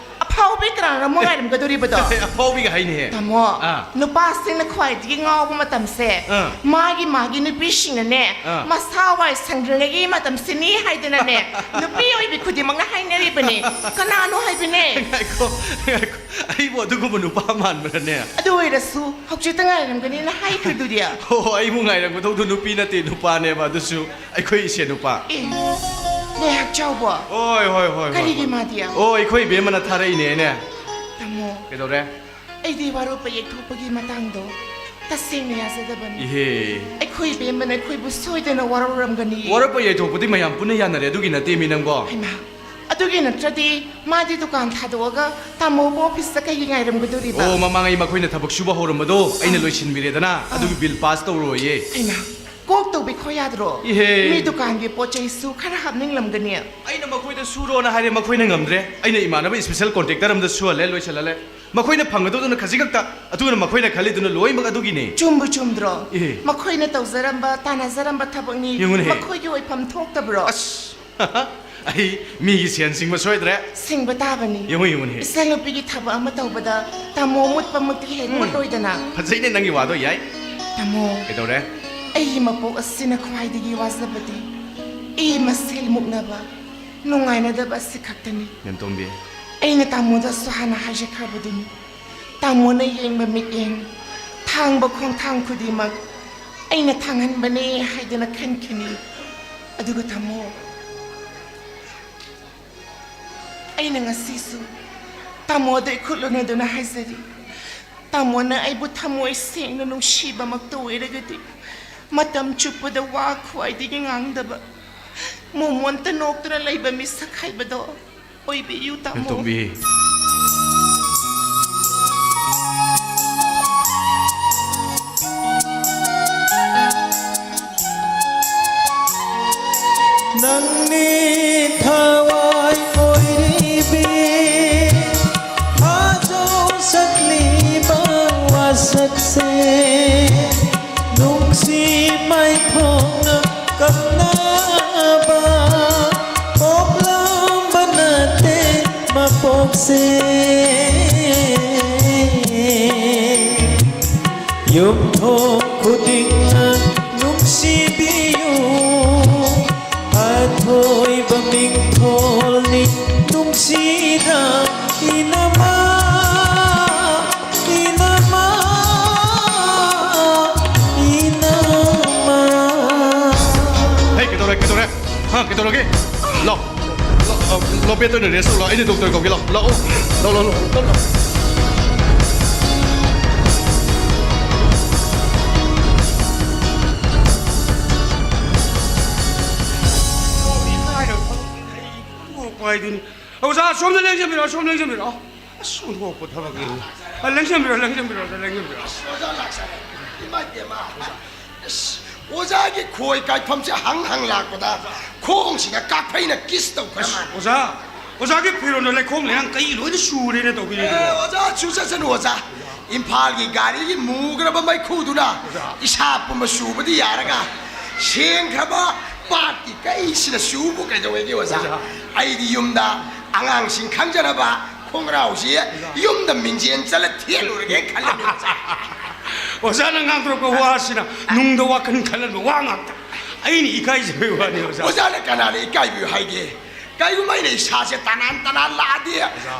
ꯑꯐꯥꯎꯕꯤ ꯀꯅꯥꯅꯣ ꯑꯃꯨꯛ ꯉꯥꯏꯔꯝꯒꯗꯣꯔꯤꯕꯗꯣ? ꯍꯦ, ꯑꯐꯥꯎꯕꯤꯒ ꯍꯥꯏꯅꯦꯍꯦ꯫ ꯇꯥꯃꯣ, ꯑꯥ꯫ ꯅꯨꯄꯥꯁꯤꯡꯅ ꯈ꯭ꯋꯥꯏꯗꯒꯤ ꯉꯥꯎꯕ ꯃꯇꯝꯁꯦ ꯑꯥ꯫ ꯃꯥꯒꯤ ꯃꯥꯒꯤ ꯅꯨꯄꯤꯁꯤꯡꯅꯅꯦ ꯑꯥ꯫ ꯃꯁꯥ ꯋꯥꯏ ꯁꯪꯗ꯭ꯔꯤꯉꯩꯒꯤ ꯃꯇꯝꯁꯤꯅꯤ ꯍꯥꯏꯗꯅꯅꯦ ꯅꯨꯄꯤ ꯑꯣꯏꯕꯤ ꯈꯨꯗꯤꯡꯃꯛꯅ ꯍꯥꯏꯅꯔꯤꯕꯅꯤ꯫ ꯀꯅꯥꯅꯣ ꯍꯥꯏꯕꯅꯦ? ꯉꯥꯏꯈꯣ, ꯉꯥꯏꯈꯣ꯫ ꯑꯩꯕꯨ ꯑꯗꯨꯒꯨꯝꯕ ꯅꯨꯄꯥ ꯃꯥꯟꯕ꯭ꯔꯅꯦ? ꯑꯗꯨ ꯑꯣꯏꯔꯁꯨ ꯍꯧꯖꯤꯛꯇ ꯉꯥꯏꯔꯝꯒꯅꯤꯅ ꯍꯥꯏꯈ꯭ꯔꯤꯗꯨꯗꯤ꯫ ꯍꯣ, ꯑꯩꯕꯨ ꯉꯥꯏꯔꯝꯒꯗꯧꯗꯣ ꯅꯨꯄꯤ ꯅꯠꯇꯦ, ꯅꯨꯄꯥꯅꯦꯕ, ꯑꯗꯨꯁꯨ ꯑꯩꯈꯣꯏ ꯏꯆꯦ ꯅꯨꯄꯥ꯫ ꯑꯦ, ꯂꯩꯍꯥꯛ ꯆꯥꯎꯕ꯫ ꯍꯣꯏ, ꯍꯣꯏ, ꯍꯣꯏ, ꯍꯣꯏ, ꯀꯔꯤꯒꯤ ꯍꯣꯏ꯫ ꯃꯥꯗꯤ? ꯑꯣ, ꯑꯩꯈꯣꯏ ꯏꯕꯦꯝꯃꯅ ꯊꯥꯔꯛꯏꯅꯦꯅꯦ꯫ ꯇꯥꯃꯣ, ꯀꯩꯗꯧꯔꯦ? ꯑꯩꯗꯤ ꯋꯥꯔꯣꯞꯄ ꯌꯦꯛꯊꯣꯛꯄꯒꯤ ꯃꯇꯥꯡꯗꯣ ꯇꯁꯦꯡꯅ ꯌꯥꯖꯗꯕꯅꯤ꯫ ꯏꯍꯦ꯫ ꯑꯩꯈꯣꯏ ꯏꯕꯦꯝꯃꯅ ꯑꯩꯈꯣꯏꯕꯨ ꯁꯣꯏꯗꯅ ꯋꯥꯔꯧꯔꯝꯒꯅꯤ꯫ ꯋꯥꯔꯣꯞꯄ ꯌꯩꯊꯣꯛꯄꯗꯤ ꯃꯌꯥꯝ ꯄꯨꯟꯅ ꯌꯥꯅꯔꯦ, ꯑꯗꯨꯒꯤ ꯅꯠꯇꯦ ꯃꯤ ꯅꯪꯕꯣ꯫ ꯍꯩꯃꯥ, ꯑꯗꯨꯒꯤ ꯅꯠꯇ꯭ꯔꯗꯤ ꯃꯥꯗꯤ ꯗꯨꯀꯥꯟ ꯊꯥꯗꯣꯛꯑꯒ ꯇꯥꯃꯣꯕꯨ ꯑꯣꯐꯤꯁꯇ ꯀꯩꯒꯤ ꯉꯥꯏꯔꯝꯒꯗꯣꯔꯤꯕ? ꯑꯣ, ꯃꯃꯥꯡꯉꯩ ꯃꯈꯣꯏꯅ ꯊꯕꯛ ꯁꯨꯕ ꯍꯧꯔꯝꯕꯗꯣ ꯑꯩꯅ ꯂꯣꯏꯁꯤꯟꯕꯤꯔꯦꯗꯅ, ꯑꯗꯨꯒꯤ ꯕꯤꯜ ꯄꯥꯁ ꯇꯧꯔꯣꯏꯌꯦ꯫ ꯍꯩꯃꯥ, ꯀꯣꯛ ꯇꯧꯕꯤꯈꯣ ꯌꯥꯗ꯭ꯔꯣ? ꯏꯍꯦ꯫ ꯃꯤ ꯗꯨꯀꯥꯟꯒꯤ ꯄꯣꯠ ꯆꯩꯁꯨ ꯈꯔ ꯍꯥꯞꯅꯤꯡꯂꯝꯒꯅꯤ꯫ ꯑꯩꯅ ꯃꯈꯣꯏꯗ ꯁꯨꯔꯣꯅ ꯍꯥꯏꯔꯦ, ꯃꯈꯣꯏꯅ ꯉꯝꯗ꯭ꯔꯦ꯫ ꯑꯩꯅ ꯏꯃꯥꯟꯅꯕ ꯏꯁꯄꯤꯁꯦꯜ ꯀꯣꯟꯇ꯭ꯔꯦꯛꯇꯔ ꯑꯃꯗ ꯁꯨꯍꯜꯂꯦ, ꯂꯣꯏꯁꯤꯜꯍꯜꯂꯦ꯫ ꯃꯈꯣꯏꯅ ꯐꯪꯒꯗꯧꯗꯨꯅ ꯈꯖꯤꯛ ꯈꯛꯇ, ꯑꯗꯨꯅ ꯃꯈꯣꯏꯅ ꯈꯜꯂꯤꯗꯨꯅ ꯂꯣꯏꯅꯃꯛ ꯑꯗꯨꯒꯤꯅꯦ꯫ ꯆꯨꯝꯕꯨ ꯆꯨꯝꯗ꯭ꯔꯣ? ꯏꯍꯦ꯫ ꯃꯈꯣꯏꯅ ꯇꯧꯖꯔꯝꯕ, ꯇꯥꯟꯅꯖꯔꯝꯕ ꯊꯕꯛꯅꯤ꯫ ꯌꯦꯡꯉꯨꯅꯦꯍꯦ꯫ ꯃꯈꯣꯏꯒꯤ ꯑꯣꯏꯐꯝ ꯊꯣꯛꯇꯕ꯭ꯔꯣ? ꯑꯁ, ꯑꯩ ꯃꯤꯒꯤ ꯁꯦꯟ ꯁꯤꯡꯕ ꯁꯣꯏꯗ꯭ꯔꯦ꯫ ꯁꯤꯡꯕ ꯇꯥꯕꯅꯤ꯫ ꯌꯦꯡꯉꯨ, ꯌꯦꯡꯉꯨꯅꯦꯍꯦ꯫ ꯏꯆꯟꯅꯨꯄꯤꯒꯤ ꯊꯕꯛ ꯑꯃ ꯇꯧꯕꯗ ꯇꯥꯃꯣ ꯃꯨꯠꯄ ꯃꯨꯠꯇꯤ ꯍꯦꯛ ꯃꯨꯠꯂꯣꯏꯗꯅ꯫ ꯐꯖꯩꯅꯦ ꯅꯪꯒꯤ ꯋꯥꯗꯣ, ꯌꯥꯏ꯫ ꯇꯥꯃꯣ, ꯀꯩꯗꯧꯔꯦ? ꯑꯩꯒꯤ ꯃꯄꯣꯛ ꯑꯁꯤꯅ ꯈ꯭ꯋꯥꯏꯗꯒꯤ ꯋꯥꯖꯕꯗꯤ ꯏ ꯃꯁꯦꯜ ꯃꯨꯛꯅꯕ, ꯅꯨꯡꯉꯥꯏꯅꯗꯕ ꯑꯁꯤ ꯈꯛꯇꯅꯤ꯫ ꯅꯦꯟꯇꯣꯝꯕꯤ, ꯑꯩꯅ ꯇꯥꯃꯣꯗꯁꯨ ꯍꯥꯟꯅ ꯍꯥꯏꯖꯈ꯭ꯔꯕꯗꯨꯅꯤ꯫ ꯇꯥꯃꯣꯅ ꯌꯦꯡꯕ ꯃꯤꯠꯌꯦꯡ, ꯊꯥꯡꯕ ꯈꯣꯡꯊꯥꯡ ꯈꯨꯗꯤꯡꯃꯛ ꯑꯩꯅ ꯊꯥꯡꯍꯟꯕꯅꯦ ꯍꯥꯏꯗꯅ ꯈꯟꯈꯤꯅꯤ꯫ ꯑꯗꯨꯒ ꯇꯥꯃꯣ, ꯑꯩꯅ ꯉꯁꯤꯁꯨ ꯇꯥꯃꯣꯗ ꯏꯈꯨꯠ ꯂꯨꯅꯗꯨꯅ ꯍꯥꯏꯖꯔꯤ, ꯇꯥꯃꯣꯅ ꯑꯩꯕꯨ ꯊꯃꯣꯏ ꯁꯦꯡꯅ ꯅꯨꯡꯁꯤꯕꯃꯛꯇ ꯑꯣꯏꯔꯒꯗꯤ, ꯃꯇꯝ ꯆꯨꯞꯄꯗ ꯋꯥ ꯈ꯭ꯋꯥꯏꯗꯒꯤ ꯉꯥꯡꯗꯕ, ꯃꯣꯃꯣꯟꯇ ꯅꯣꯛꯇꯨꯅ ꯂꯩꯕ ꯃꯤꯁꯛ ꯍꯥꯏꯕꯗꯣ ꯑꯣꯏꯕꯤꯌꯨ, ꯇꯥꯃꯣ꯫ ꯇꯣꯝꯕꯤ꯫ ꯅꯪꯅꯤ ꯊꯋꯥꯏ ꯑꯣꯏꯔꯤꯕꯤ, ꯊꯥꯖꯧ ꯁꯛꯂꯤꯕ ꯋꯥꯁꯛꯁꯦ꯫ ꯅꯨꯡꯁꯤ ꯃꯩꯈꯣꯡꯅ ꯀꯞꯅꯕ ꯄꯣꯛꯂꯝꯕ ꯅꯠꯇꯦ ꯃꯄꯣꯛꯁꯦ꯫ ꯌꯨꯝꯊꯣꯡ ꯈꯨꯗꯤꯡꯅ ꯅꯨꯡꯁꯤꯕꯤꯌꯨ, ꯑꯊꯣꯏꯕ ꯃꯤꯡꯊꯣꯜꯅꯤ ꯅꯨꯡꯁꯤꯅ ꯏꯅꯃ, ꯏꯅꯃ, ꯏꯅꯃ꯫ ꯍꯦ, ꯀꯩꯗꯧꯔꯦ, ꯀꯩꯗꯧꯔꯦ? ꯍꯥ, ꯀꯩꯗꯧꯔꯒꯦ? ꯂꯥꯎ꯫ ꯂꯥꯎ, ꯂꯥꯎ, ꯕꯦꯗꯇ ꯑꯣꯏꯅ ꯔꯦꯁ ꯇꯧ ꯂꯥꯎ꯫ ꯑꯩꯅ ꯗꯣꯛꯇꯔ ꯀꯧꯒꯦ, ꯂꯥꯎ꯫ ꯂꯥꯛꯑꯣ꯫ ꯂꯥꯎ, ꯂꯥꯎ, ꯂꯥꯎ, ꯂꯥꯎ, ꯂꯥꯎ꯫ ꯀꯔꯤ ꯍꯥꯏꯔ ꯐꯪꯗ꯭ꯔꯦ? ꯑꯩ ꯊꯣꯛꯄ ꯍꯥꯏꯗꯨꯅꯤ꯫ ꯑꯣꯖꯥ, ꯁꯣꯝꯗ ꯂꯦꯡꯁꯤꯟꯕꯤꯔꯛꯑꯣ, ꯁꯣꯝ ꯂꯦꯡꯁꯤꯟꯕꯤꯔꯛꯑꯣ꯫ ꯑꯁ, ꯑꯣꯟꯊꯣꯛꯄ ꯊꯕꯛꯅꯤ꯫ ꯑ, ꯂꯦꯡꯁꯤꯟꯕꯤꯔꯛꯑꯣ, ꯂꯦꯡꯁꯤꯟꯕꯤꯔꯛꯑꯣ, ꯂꯦꯡꯁꯤꯟꯕꯤꯔꯛꯑꯣ꯫ ꯑꯣꯖꯥ ꯂꯥꯛꯆꯔꯦ꯫ ꯏꯃꯥ ꯏꯕꯦꯝꯃ꯫ ꯑꯁ, ꯑꯣꯖꯥꯒꯤ ꯈꯣꯏ ꯀꯥꯏꯐꯝꯁꯦ ꯍꯪ ꯍꯪ ꯂꯥꯛꯄꯗ ꯈꯣꯡꯁꯤꯗ ꯀꯥꯐꯩꯅ ꯀꯤꯁ ꯇꯧꯈ꯭ꯔ ꯑꯁ, ꯃꯥꯜꯂꯦ꯫ ꯑꯣꯖꯥ, ꯑꯣꯖꯥꯒꯤ ꯐꯤꯔꯣꯟꯗꯣ ꯂꯩꯈꯣꯝ ꯂꯩꯅꯥꯡ ꯀꯩ ꯂꯣꯏꯅ ꯁꯨꯔꯦꯅ ꯑꯦ, ꯇꯧꯕꯤꯔꯤꯗꯨꯕꯣ? ꯑꯣꯖꯥ, ꯁꯨꯖꯁꯅꯨ, ꯑꯣꯖꯥ꯫ ꯏꯝꯐꯥꯜꯒꯤ ꯒꯥꯔꯤꯒꯤ ꯃꯨꯈ꯭ꯔꯕ ꯃꯩꯈꯨꯗꯨꯅ ꯑꯣꯖꯥ꯫ ꯏꯁꯥ ꯄꯨꯝꯕ ꯁꯨꯕꯗꯤ ꯌꯥꯔꯒ, ꯁꯦꯡꯈ꯭ꯔꯕ ꯄꯥꯠꯀꯤ ꯀꯩꯁꯤꯅ ꯁꯨꯕꯨ ꯀꯩꯗꯧꯋꯦꯒꯦ, ꯑꯣꯖꯥ? ꯑꯣꯖꯥ꯫ ꯑꯩꯗꯤ ꯌꯨꯝꯗ ꯑꯉꯥꯡꯁꯤꯡ ꯈꯪꯖꯅꯕ ꯈꯣꯡꯒ꯭ꯔꯥꯎꯁꯤ ꯑꯣꯖꯥ꯫ ꯌꯨꯝꯗ ꯃꯤꯡꯖꯦꯜ ꯆꯠꯂ ꯊꯦꯠꯂꯨꯔꯒꯦ ꯈꯜꯂꯝꯃꯤ, ꯑꯣꯖꯥ꯫ ꯑꯣꯖꯥꯅ ꯉꯥꯡꯊꯣꯔꯛꯄ ꯋꯥꯁꯤꯅ ꯅꯨꯡꯗ ꯋꯥꯈꯜ ꯈꯜꯍꯟꯕ ꯋꯥ ꯉꯥꯛꯇ꯫ ꯑꯩꯅ ꯏꯀꯥꯏꯖꯕꯒꯤ ꯋꯥꯅꯤ, ꯑꯣꯖꯥ꯫ ꯑꯣꯖꯥꯅ ꯀꯅꯥꯗ ꯏꯀꯥꯏꯕꯤꯌꯨ ꯍꯥꯏꯒꯦ? ꯀꯩꯒꯨꯝꯕ ꯑꯩꯅ ꯏꯁꯥꯁꯦ ꯇꯅꯥꯟ ꯇꯅꯥꯟ ꯂꯥꯛꯑꯗꯤ,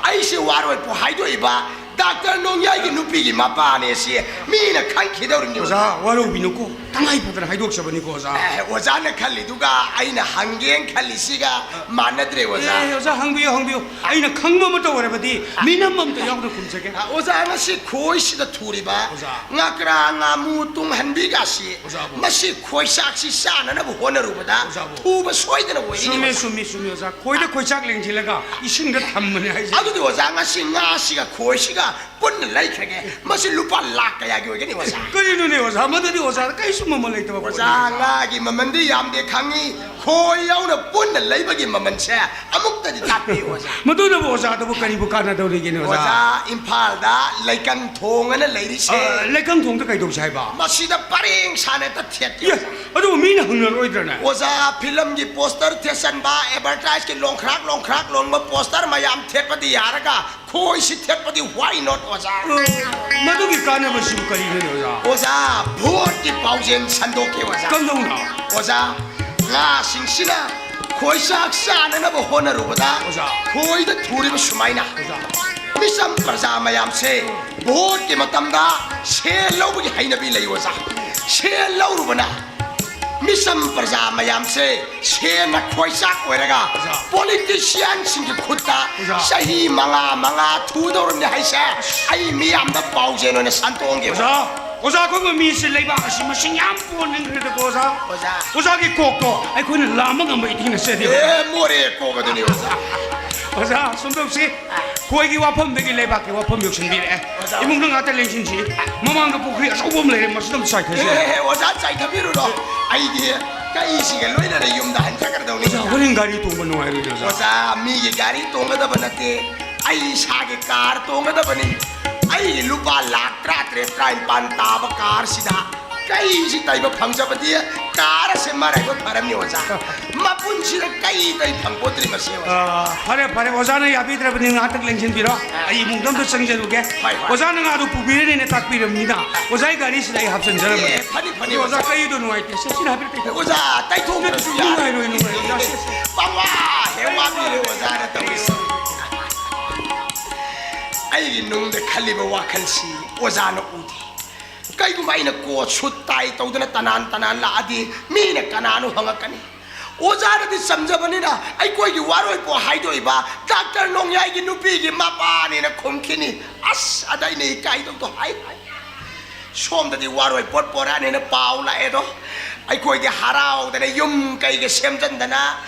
ꯑꯩꯁꯦ ꯋꯥꯔꯣꯏꯄꯣ ꯍꯥꯏꯗꯣꯛꯏꯕ ꯗꯥꯛꯇꯔ ꯅꯣꯡꯌꯥꯏꯒꯤ ꯅꯨꯄꯤꯒꯤ ꯃꯄꯥꯅꯦ ꯁꯤ ꯃꯤꯅ ꯈꯪꯈꯤꯗꯧꯔꯤꯕꯅꯤ, ꯑꯣꯖꯥ꯫ ꯑꯣꯖꯥ, ꯋꯥꯔꯧꯕꯤꯅꯨꯀꯣ, ꯇꯉꯥꯏ ꯐꯗꯅ ꯍꯥꯏꯗꯣꯛꯆꯕꯅꯤꯀꯣ, ꯑꯣꯖꯥ꯫ ꯑꯦ, ꯑꯣꯖꯥꯅ ꯈꯜꯂꯤꯗꯨꯒ ꯑꯩꯅ ꯍꯪꯒꯦꯅ ꯈꯜꯂꯤꯁꯤꯒ ꯃꯥꯟꯅꯗ꯭ꯔꯦ, ꯑꯣꯖꯥ꯫ ꯑꯦ, ꯑꯣꯖꯥ, ꯍꯪꯕꯤꯌꯨ, ꯍꯪꯕꯤꯌꯨ꯫ ꯑꯩꯅ ꯈꯪꯕ ꯑꯃꯠꯇ ꯑꯣꯏꯔꯕꯗꯤ ꯃꯤꯅꯝ ꯑꯃꯇ ꯌꯥꯎꯗꯅ ꯈꯨꯝꯖꯒꯦ꯫ ꯑ, ꯑꯣꯖꯥ, ꯉꯁꯤ ꯈꯣꯏꯁꯤꯗ ꯊꯨꯔꯤꯕ ꯑꯣꯖꯥ꯫ ꯉꯥꯀ꯭ꯔꯥ, ꯉꯥꯃꯨ, ꯇꯨꯡꯍꯟꯕꯤꯒꯁꯤ, ꯑꯣꯖꯥꯕꯨ꯫ ꯃꯁꯤ ꯈꯣꯏꯆꯥꯛꯁꯤ ꯆꯥꯅꯅꯕ ꯍꯣꯠꯅꯔꯨꯕꯗ ꯑꯣꯖꯥꯕꯨ꯫ ꯊꯨꯕ ꯁꯣꯏꯗꯅ ꯑꯣꯏꯒꯅꯤ, ꯆꯨꯝꯃꯤ, ꯑꯣꯖꯥ꯫ ꯆꯨꯝꯃꯤ, ꯆꯨꯝꯃꯤ, ꯑꯣꯖꯥ꯫ ꯈꯣꯏꯗ ꯈꯣꯏꯆꯥꯛ ꯂꯦꯡꯁꯤꯜꯂꯒ ꯏꯁꯤꯡꯗ ꯊꯝꯕꯅꯦ ꯍꯥꯏꯁꯦ꯫ ꯑꯗꯨꯗꯤ ꯑꯣꯖꯥ, ꯉꯁꯤ ꯉꯥꯁꯤꯒ ꯈꯣꯏꯁꯤꯒ ꯄꯨꯟꯅ ꯂꯩꯈ꯭ꯔꯒꯦ꯫ ꯃꯁꯤ ꯂꯨꯄꯥ ꯂꯥꯈ ꯀꯌꯥꯒꯤ ꯑꯣꯏꯒꯅꯤ, ꯑꯣꯖꯥ? ꯀꯔꯤꯅꯣꯅꯦ, ꯑꯣꯖꯥ? ꯃꯗꯨꯗꯤ ꯑꯣꯖꯥꯗ ꯀꯔꯤꯁꯨ ꯃꯃꯜ ꯂꯩꯇꯕ ꯄꯣꯠꯅꯤ, ꯑꯣꯖꯥ, ꯑꯣꯖꯥ꯫ ꯉꯥꯒꯤ ꯃꯃꯜꯗꯤ ꯌꯥꯝꯗꯦ ꯈꯪꯉꯤ, ꯈꯣꯏ ꯌꯥꯎꯅ ꯄꯨꯟꯅ ꯂꯩꯕꯒꯤ ꯃꯃꯜꯁꯦ ꯑꯃꯨꯛꯇꯗꯤ ꯇꯥꯛꯄꯤꯌꯨ, ꯑꯣꯖꯥ꯫ ꯃꯗꯨꯅꯕꯨ ꯑꯣꯖꯥꯗꯕꯨ ꯀꯔꯤꯕꯨ ꯀꯥꯟꯅꯗꯧꯔꯤꯒꯦꯅꯦ, ꯑꯣꯖꯥ? ꯑꯣꯖꯥ, ꯏꯝꯐꯥꯜꯗ ꯂꯩꯀꯪ ꯊꯣꯡ ꯑꯅ ꯂꯩꯔꯤꯁꯦ꯫ ꯑ, ꯂꯩꯀꯪ ꯊꯣꯡꯗ ꯀꯩꯗꯧꯁꯦ ꯍꯥꯏꯕ? ꯃꯁꯤꯗ ꯄꯔꯦꯡ ꯁꯥꯅ ꯍꯦꯛꯇ ꯊꯦꯠꯀꯦ, ꯑꯦ, ꯑꯣꯖꯥ꯫ ꯑꯗꯨꯕꯨ ꯃꯤꯅ ꯍꯪꯅꯔꯣꯏꯗ꯭ꯔꯅꯦ? ꯑꯣꯖꯥ, ꯐꯤꯂꯝꯒꯤ ꯄꯣꯁꯇꯔ ꯊꯦꯠꯆꯟꯕ, ꯑꯦꯗꯚꯔꯇꯥꯏꯖꯀꯤ ꯂꯣꯡꯈ꯭ꯔꯥꯛ ꯂꯣꯡꯈ꯭ꯔꯥꯛ ꯂꯣꯡꯕ ꯄꯣꯁꯇꯔ ꯃꯌꯥꯝ ꯊꯦꯠꯄꯗꯤ ꯌꯥꯔꯒ, ꯈꯣꯏꯁꯤ ꯊꯦꯠꯄꯗꯤ why not, ꯑꯣꯖꯥ? ꯑ, ꯃꯗꯨꯒꯤ ꯀꯥꯟꯅꯕꯁꯤꯕꯨ ꯀꯔꯤꯅꯣꯅꯦ, ꯑꯣꯖꯥ? ꯑꯣꯖꯥ, ꯚꯣꯠꯀꯤ ꯄꯥꯎꯖꯦꯜ ꯁꯟꯗꯣꯛꯀꯦ, ꯑꯣꯖꯥ꯫ ꯀꯝꯗꯧꯅ? ꯑꯣꯖꯥ, ꯉꯥꯁꯤꯡꯁꯤꯅ ꯈꯣꯏꯆꯥꯛ ꯆꯥꯅꯅꯕ ꯍꯣꯠꯅꯔꯨꯕꯗ, ꯑꯣꯖꯥ꯫ ꯈꯣꯏꯗ ꯊꯨꯔꯤꯕ ꯁꯨꯃꯥꯏꯅ, ꯑꯣꯖꯥ꯫ ꯃꯤꯆꯝ ꯄ꯭ꯔꯖꯥ ꯃꯌꯥꯝꯁꯦ ꯚꯣꯠꯀꯤ ꯃꯇꯝꯗ ꯁꯦꯜ ꯂꯧꯕꯒꯤ ꯍꯩꯅꯕꯤ ꯂꯩ, ꯑꯣꯖꯥ꯫ ꯁꯦꯜ ꯂꯧꯔꯨꯕꯅ ꯃꯤꯆꯝ ꯄ꯭ꯔꯖꯥ ꯃꯌꯥꯝꯁꯦ ꯁꯦꯟꯅ ꯈꯣꯏꯆꯥꯛ ꯑꯣꯏꯔꯒ ꯑꯣꯖꯥ꯫ ꯄꯣꯂꯤꯇꯤꯁꯤꯌꯥꯟꯁꯤꯡꯒꯤ ꯈꯨꯠꯇ ꯑꯣꯖꯥ꯫ ꯆꯍꯤ ꯃꯉꯥ ꯃꯉꯥ ꯊꯨꯗꯧꯔꯕꯅꯤ ꯍꯥꯏꯁꯦ ꯑꯩ ꯃꯤꯌꯥꯝꯗ ꯄꯥꯎꯖꯦꯜ ꯑꯣꯏꯅ ꯁꯟꯗꯣꯛꯑꯝꯒꯦ꯫ ꯑꯣꯖꯥ, ꯑꯣꯖꯥ, ꯑꯩꯈꯣꯏ ꯃꯤꯁꯦ ꯂꯩꯕꯥꯛ ꯑꯁꯤ ꯃꯁꯤꯡ ꯌꯥꯝ ꯄꯣꯟꯍꯟꯈ꯭ꯔꯦꯗꯀꯣ, ꯑꯣꯖꯥ꯫ ꯑꯣꯖꯥ꯫ ꯑꯣꯖꯥꯒꯤ ꯀꯣꯛꯇꯣ ꯑꯩꯈꯣꯏꯅ ꯂꯥꯝꯕ ꯉꯝꯕ ꯏꯊꯤꯅ ꯆꯦꯗꯦ꯫ ꯑꯦ, ꯃꯣꯔꯦ ꯀꯣꯛ ꯑꯗꯨꯅꯤ, ꯑꯣꯖꯥ꯫ ꯑꯣꯖꯥ, ꯁꯨꯝ ꯇꯧꯁꯤ꯫ ꯑꯩꯈꯣꯏꯒꯤ ꯋꯥꯐꯝꯗꯒꯤ ꯂꯩꯕꯥꯛꯀꯤ ꯋꯥꯐꯝ ꯌꯧꯁꯤꯟꯕꯤꯔꯛꯑꯦ꯫ ꯑꯣꯖꯥ꯫ ꯏꯃꯨꯡꯗ ꯉꯥꯛꯇ ꯂꯦꯡꯁꯤꯟꯁꯤ꯫ ꯃꯃꯥꯡꯗ ꯄꯨꯈ꯭ꯔꯤ ꯑꯆꯧꯕ ꯑꯃ ꯂꯩꯔꯦ, ꯃꯁꯤꯗ ꯑꯃ ꯆꯥꯏꯊꯁꯤ꯫ ꯑꯦ, ꯑꯦ, ꯑꯣꯖꯥ, ꯆꯥꯏꯊꯕꯤꯔꯨꯔꯣ꯫ ꯑꯩꯗꯤ ꯀꯩꯁꯤꯒ ꯂꯣꯏꯅꯅ ꯌꯨꯝꯗ ꯍꯟꯖꯈ꯭ꯔꯗꯧꯅꯤ꯫ ꯑꯣꯖꯥ, ꯍꯣꯔꯦꯟ ꯒꯥꯔꯤ ꯇꯣꯡꯕ ꯅꯨꯡꯉꯥꯏꯔꯣꯏꯅꯦ, ꯑꯣꯖꯥ꯫ ꯑꯣꯖꯥ, ꯃꯤꯒꯤ ꯒꯥꯔꯤ ꯇꯣꯡꯒꯗꯕ ꯅꯠꯇꯦ, ꯑꯩ ꯏꯁꯥꯒꯤ ꯀꯥꯔ ꯇꯣꯡꯒꯗꯕꯅꯤ꯫ ꯑꯩꯒꯤ ꯂꯨꯄꯥ ꯂꯥꯈ ꯇꯔꯥꯇꯔꯦꯠ, ꯇꯔꯥꯅꯤꯄꯥꯟ ꯇꯥꯕ ꯀꯥꯔꯁꯤꯗ ꯀꯩꯁꯤ ꯇꯩꯕ ꯐꯪꯖꯕꯗꯤ ꯀꯥꯔ ꯑꯁꯦ ꯃꯔꯥꯏꯕꯛ ꯐꯔꯝꯅꯤ, ꯑꯣꯖꯥ꯫ ꯃꯄꯨꯟꯁꯤꯗ ꯀꯩ ꯇꯩ ꯐꯪꯄꯣꯠꯇ꯭ꯔꯤ ꯃꯁꯤ, ꯑꯣꯖꯥ꯫ ꯑ, ꯐꯔꯦ, ꯐꯔꯦ, ꯑꯣꯖꯥꯅ ꯌꯥꯕꯤꯗ꯭ꯔꯕꯅꯤ, ꯉꯥꯏꯍꯥꯛꯇꯪ ꯂꯦꯡꯁꯤꯟꯕꯤꯔꯣ꯫ ꯑꯩ ꯏꯃꯨꯡꯗ ꯑꯝꯇ ꯆꯪꯖꯔꯨꯒꯦ꯫ ꯍꯣꯏ, ꯍꯣꯏ꯫ ꯑꯣꯖꯥꯅ ꯉꯥꯗꯨ ꯄꯨꯕꯤꯔꯅꯤꯅ ꯇꯥꯛꯄꯤꯔꯕꯅꯤꯅ ꯑꯣꯖꯥꯒꯤ ꯒꯥꯔꯤꯁꯤꯗ ꯑꯩ ꯍꯥꯞꯆꯤꯟꯖꯔꯝꯃꯒꯦ꯫ ꯑꯦ, ꯐꯅꯤ, ꯐꯅꯤ, ꯑꯗꯣ ꯑꯣꯖꯥ, ꯑꯣꯖꯥ꯫ ꯀꯩꯗꯣ ꯅꯨꯡꯉꯥꯏꯇꯦ, ꯁꯦ, ꯁꯤꯅ ꯍꯥꯏꯐꯦꯠ ꯇꯩꯊꯣꯛ-, ꯑꯣꯖꯥ, ꯇꯩꯊꯣꯛꯇ꯭ꯔꯁꯨ ꯌꯥꯅꯤ꯫ ꯅꯨꯡꯉꯥꯏꯔꯣꯏ, ꯅꯨꯡꯉꯥꯏꯔꯣꯏ, ꯑꯣꯖꯥ, ꯁꯦ, ꯁꯦ꯫ ꯄꯪꯋꯥ ꯍꯦꯛ ꯋꯥꯕꯤꯔꯦ ꯑꯣꯖꯥꯅ ꯇꯧꯔꯤꯁꯦ꯫ ꯑꯩꯒꯤ ꯅꯨꯡꯗ ꯈꯜꯂꯤꯕ ꯋꯥꯈꯜꯁꯤ ꯑꯣꯖꯥꯅ ꯎꯗꯦ꯫ ꯀꯩꯒꯨꯝꯕ ꯑꯩꯅ ꯀꯣꯠ ꯁꯨꯠ ꯇꯥꯏ ꯇꯧꯗꯅ ꯇꯅꯥꯟ ꯇꯅꯥꯟ ꯂꯥꯛꯑꯗꯤ ꯃꯤꯅ ꯀꯅꯥꯅꯣ ꯍꯪꯉꯛꯀꯅꯤ꯫ ꯑꯣꯖꯥꯅꯗꯤ ꯆꯝꯖꯕꯅꯤꯅ ꯑꯩꯈꯣꯏꯒꯤ ꯋꯥꯔꯣꯏꯄꯣꯠ ꯍꯥꯏꯗꯣꯛꯏꯕ ꯗꯥꯛꯇꯔ ꯅꯣꯡꯌꯥꯏꯒꯤ ꯅꯨꯄꯤꯒꯤ ꯃꯄꯥꯅꯦꯅ ꯈꯨꯝꯈꯤꯅꯤ꯫ ꯑꯁ, ꯑꯗ ꯑꯩꯅ ꯏꯀꯥꯏꯗꯧꯗꯣ ꯍꯥꯏ ꯍꯥꯏ꯫ ꯁꯣꯝꯗꯗꯤ ꯋꯥꯔꯣꯏꯄꯣꯠ ꯄꯣꯔꯛꯑꯅꯦꯅ ꯄꯥꯎ ꯂꯥꯛꯑꯦꯗꯣ꯫ ꯑꯩꯈꯣꯏꯗꯤ ꯍꯔꯥꯎꯗꯅ ꯌꯨꯝ ꯀꯩꯒ ꯁꯦꯝꯖꯟꯗꯅ,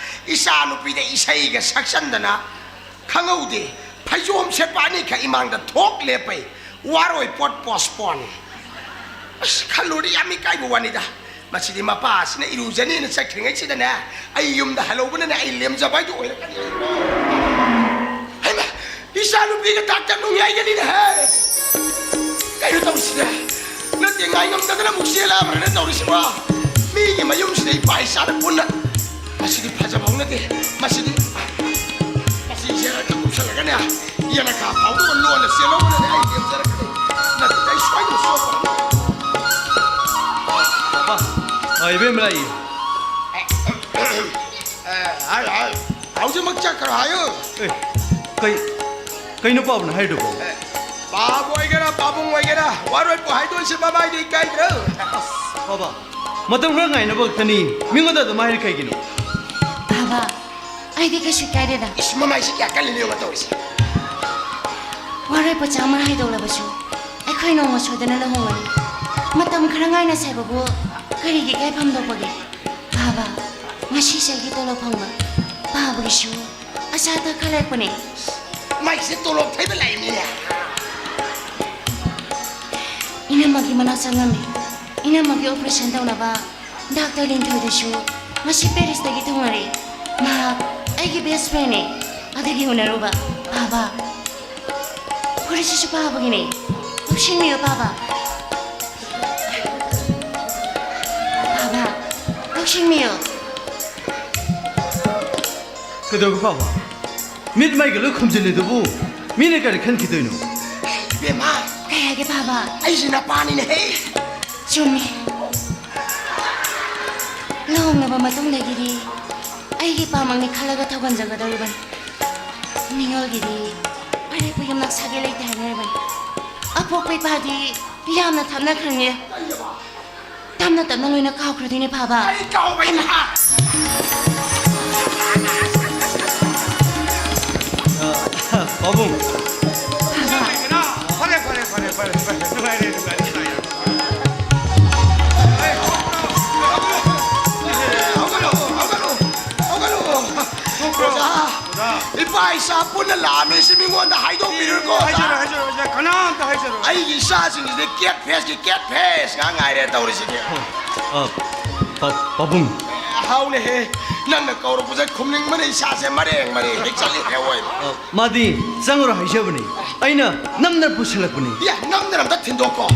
ꯏꯆꯥ ꯅꯨꯄꯤꯗ ꯏꯁꯩꯒ ꯁꯛꯆꯟꯗꯅ, ꯈꯪꯍꯧꯗꯦ, ꯐꯩꯖꯣꯝ ꯁꯦꯠꯄ ꯑꯅꯤꯈꯛ ꯏꯃꯥꯡꯗ ꯊꯣꯛ ꯂꯦꯞꯄꯩ꯫ ꯋꯥꯔꯣꯏꯄꯣꯠ ꯄꯣꯁꯄꯣꯟ꯫ ꯑꯁ, ꯈꯜꯂꯨꯔꯗꯤ ꯌꯥꯝ ꯏꯀꯥꯏꯕ ꯋꯥꯅꯤꯗ꯫ ꯃꯁꯤꯗꯤ ꯃꯄꯥ ꯑꯁꯤꯅ ꯏꯔꯨꯖꯅꯤꯅ ꯆꯠꯈ꯭ꯔꯤꯉꯩꯁꯤꯗꯅꯦ, ꯑꯩ ꯌꯨꯝꯗ ꯍꯜꯍꯧꯕꯅꯅꯦ, ꯑꯩ ꯂꯦꯝꯖꯕ ꯍꯥꯏꯗꯨ ꯑꯣꯏꯔꯛꯀꯅꯤ꯫ ꯍꯩꯃꯥ, ꯏꯆꯥ ꯅꯨꯄꯤꯒ ꯗꯥꯛꯇꯔ ꯅꯣꯡꯌꯥꯏꯒꯅꯤꯅꯦ ꯍꯦ꯫ ꯀꯩꯅꯣ ꯇꯧꯔꯤꯁꯤꯗꯤ? ꯅꯠꯇꯦ, ꯉꯥꯏꯉꯝꯗꯗꯅ ꯑꯃꯨꯛ ꯆꯦꯜꯂꯛꯑꯕ꯭ꯔꯥꯅꯦ ꯇꯧꯔꯤꯁꯤꯕꯣ? ꯃꯤꯒꯤ ꯃꯌꯨꯝꯁꯤꯗ ꯏꯄꯥ ꯏꯆꯥꯅ ꯄꯨꯟꯅ꯫ ꯃꯁꯤꯗꯤ ꯐꯖꯕ ꯍꯧꯅꯗꯦ꯫ ꯃꯁꯤꯗꯤ, ꯃꯁꯤ ꯏꯆꯦꯅ ꯀꯨꯞꯁꯜꯂꯒꯅꯦ, ꯌꯦꯅꯈꯥ ꯐꯥꯎꯕ ꯂꯣꯟꯅ ꯆꯦꯜꯍꯧꯕꯅꯅꯦ ꯑꯩ ꯂꯦꯝꯖꯔꯛꯀꯅꯤ꯫ ꯅꯠꯇ꯭ꯔꯗꯤ ꯑꯩ ꯁꯣꯏꯗꯅ ꯆꯣꯞꯄꯅꯤ꯫ ꯄꯥ, ꯑ, ꯏꯕꯦꯝꯃ ꯂꯥꯛꯏ꯫ ꯑꯦ, ꯍꯥꯏ, ꯍꯥꯏ꯫ ꯍꯧꯖꯤꯛꯃꯛ ꯆꯠꯈ꯭ꯔꯣ ꯍꯥꯏꯌꯨ꯫ ꯑꯦ, ꯀꯩ, ꯀꯩꯅꯣ ꯄꯥꯕꯅ ꯍꯥꯏꯗꯨꯕꯣ? ꯑꯦ, ꯄꯥꯕ ꯑꯣꯏꯒꯦꯔꯥ, ꯄꯥꯕꯨꯡ ꯑꯣꯏꯒꯦꯔꯥ, ꯋꯥꯔꯣꯏꯄꯣ ꯍꯥꯏꯗꯣꯏꯁꯦ ꯃꯃꯥꯏꯗ ꯏꯀꯥꯏꯗ꯭ꯔꯣ? ꯑꯁ, ꯄꯥꯕ, ꯃꯇꯝ ꯈꯔ ꯉꯥꯏꯅꯕ ꯈꯛꯇꯅꯤ, ꯃꯤꯉꯣꯟꯗ ꯑꯗꯨꯝ ꯍꯥꯏꯔꯤ ꯀꯩꯒꯤꯅꯣ? ꯄꯥꯕ, ꯑꯩꯗꯤ ꯀꯩꯁꯨ ꯀꯥꯏꯗꯦꯗ꯫ ꯏꯁ, ꯃꯃꯥꯏꯁꯤ ꯀꯌꯥ ꯀꯜꯂꯤꯅꯣ ꯌꯦꯡꯉꯣ ꯇꯧꯔꯤꯁꯦ꯫ ꯋꯥꯔꯣꯏꯄꯣꯠ ꯆꯥꯝꯃ ꯍꯥꯏꯗꯣꯛꯂꯕꯁꯨ ꯑꯩꯈꯣꯏ ꯅꯣꯡꯃ ꯁꯣꯏꯗꯅ ꯂꯨꯍꯣꯡꯒꯅꯤ꯫ ꯃꯇꯝ ꯈꯔ ꯉꯥꯏꯅꯁꯦ ꯍꯥꯏꯕꯕꯨ ꯀꯔꯤꯒꯤ ꯏꯀꯥꯏꯐꯝ ꯊꯣꯛꯄꯒꯦ? ꯄꯥꯕ, ꯉꯁꯤꯁꯦ ꯑꯩꯒꯤ ꯇꯣꯂꯣꯞ ꯐꯪꯕ ꯄꯥꯕꯒꯤꯁꯨ ꯑꯆꯥ ꯑꯊꯛ ꯈꯔ ꯂꯩꯔꯛꯄꯅꯦ꯫ ꯃꯥꯏꯁꯦ ꯇꯣꯂꯣꯞ ꯊꯩꯕ ꯂꯥꯛꯏꯅꯤꯅꯦ꯫ ꯏꯅꯝꯃꯒꯤ ꯃꯅꯥꯛ ꯆꯪꯉꯝꯃꯤ꯫ ꯏꯅꯝꯃꯒꯤ operation ꯇꯧꯅꯕ ꯗꯥꯛꯇꯔ ꯂꯤꯟꯊꯣꯏꯗꯨꯁꯨ ꯉꯁꯤ ꯄꯦꯔꯤꯁꯇꯒꯤ ꯊꯨꯡꯉꯔꯦ꯫ ꯃꯍꯥꯛ ꯑꯩꯒꯤ best friendꯅꯦ꯫ ꯑꯗꯨꯒꯤ ꯎꯅꯔꯨꯕ꯫ ꯄꯥꯕ, ꯐꯨꯔꯤꯠꯁꯤꯁꯨ ꯄꯥꯕꯒꯤꯅꯦ꯫ ꯂꯧꯁꯤꯟꯕꯤꯌꯨ, ꯄꯥꯕ꯫ ꯄꯥꯕ, ꯂꯧꯁꯤꯟꯕꯤꯌꯨ꯫ ꯀꯩꯗꯧꯔꯒꯦ ꯄꯥꯕ? ꯃꯤꯠ ꯃꯥꯏꯒ ꯂꯣꯏ ꯈꯨꯝꯖꯤꯜꯂꯤꯗꯨꯕꯨ ꯃꯤꯅ ꯀꯔꯤ ꯈꯟꯈꯤꯗꯣꯏꯅꯣ? ꯏꯕꯦꯝꯃ, ꯀꯩ ꯍꯥꯏꯒꯦ ꯄꯥꯕ? ꯑꯩꯁꯤ ꯅꯄꯥꯅꯤꯅꯦꯍꯦ꯫ ꯆꯨꯝꯃꯤ꯫ ꯂꯨꯍꯣꯡꯂꯕ ꯃꯇꯨꯡꯗꯒꯤꯗꯤ ꯑꯩꯒꯤ ꯏꯄꯥꯃꯛꯅꯤ ꯈꯜꯂꯒ ꯊꯧꯒꯟꯖꯒꯗꯧꯔꯤꯕꯅꯤ꯫ ꯃꯤꯉꯣꯜꯒꯤꯗꯤ ꯑꯔꯦꯞꯄ ꯌꯨꯝꯅꯥꯛ ꯁꯥꯒꯩ ꯂꯩꯇꯦ ꯍꯥꯏꯅꯔꯤꯕꯅꯤ꯫ ꯑꯄꯣꯛꯄ ꯏꯄꯥꯗꯤ ꯌꯥꯝꯅ ꯊꯥꯞꯅꯈ꯭ꯔꯅꯤ꯫ ꯇꯞꯅ ꯇꯞꯅ ꯂꯣꯏꯅ ꯀꯥꯎꯈ꯭ꯔꯗꯣꯏꯅꯦ ꯐꯥꯕ꯫ ꯑꯩ ꯀꯥꯎꯕ ꯏꯃꯥ! ꯄꯥꯕꯨꯡ꯫ ꯐꯥꯕ꯫ ꯐꯔꯦ, ꯐꯔꯦ, ꯐꯔꯦ, ꯐꯔꯦ, ꯐꯔꯦ꯫ ꯅꯨꯡꯉꯥꯏꯔꯦ, ꯅꯨꯡꯉꯥꯏꯔꯦ, ꯅꯨꯡꯉꯥꯏꯔꯦ꯫ ꯍꯧꯒꯠꯂꯣ, ꯍꯧꯒꯠꯂꯣ, ꯍꯧꯒꯠꯂꯣ, ꯍꯧꯒꯠꯂꯣ꯫ ꯊꯣꯛꯈ꯭ꯔꯣ꯫ ꯑꯣꯖꯥ, ꯑꯣꯖꯥ꯫ ꯏꯄꯥ ꯏꯆꯥ ꯄꯨꯟꯅ ꯂꯥꯛꯑꯝꯃꯦ ꯁꯤ ꯃꯤꯉꯣꯟꯗ ꯍꯥꯏꯗꯣꯛꯄꯤꯔꯨꯀꯣ, ꯑꯣꯖꯥ꯫ ꯍꯥꯏꯖꯔꯣꯏ, ꯍꯥꯏꯖꯔꯣꯏ, ꯑꯣꯖꯥ, ꯀꯅꯥꯝꯇ ꯍꯥꯏꯖꯔꯣꯏ꯫ ꯑꯩꯒꯤ ꯏꯆꯥꯁꯤꯡꯁꯤꯗꯤ ꯀꯦꯠ ꯐꯦꯁꯀꯤ ꯀꯦꯠ ꯐꯦꯁ ꯉꯥꯛ ꯉꯥꯏꯔꯦ ꯇꯧꯔꯤꯁꯤꯗꯤ꯫ ꯑ, ꯄꯥ-, ꯄꯥꯕꯨꯡ꯫ ꯍꯥꯎꯅꯦꯍꯦ, ꯅꯪꯅ ꯀꯧꯔꯛꯄꯁꯦ ꯈꯨꯝꯅꯤꯡꯕꯅ ꯏꯁꯥꯁꯦ ꯃꯔꯦꯡ ꯃꯔꯦꯡ ꯍꯦꯛ ꯆꯠꯂꯤꯅꯦ ꯑꯣꯏꯕ꯫ ꯑ, ꯃꯥꯗꯤ ꯆꯪꯉꯔꯣꯏ ꯍꯥꯏꯖꯕꯅꯤ꯫ ꯑꯩꯅ ꯅꯝꯗꯅ ꯄꯨꯁꯤꯜꯂꯛꯄꯅꯤ꯫ ꯌꯥ, ꯅꯝꯗꯅ ꯑꯝꯇ ꯊꯤꯟꯗꯣꯛꯀꯣ꯫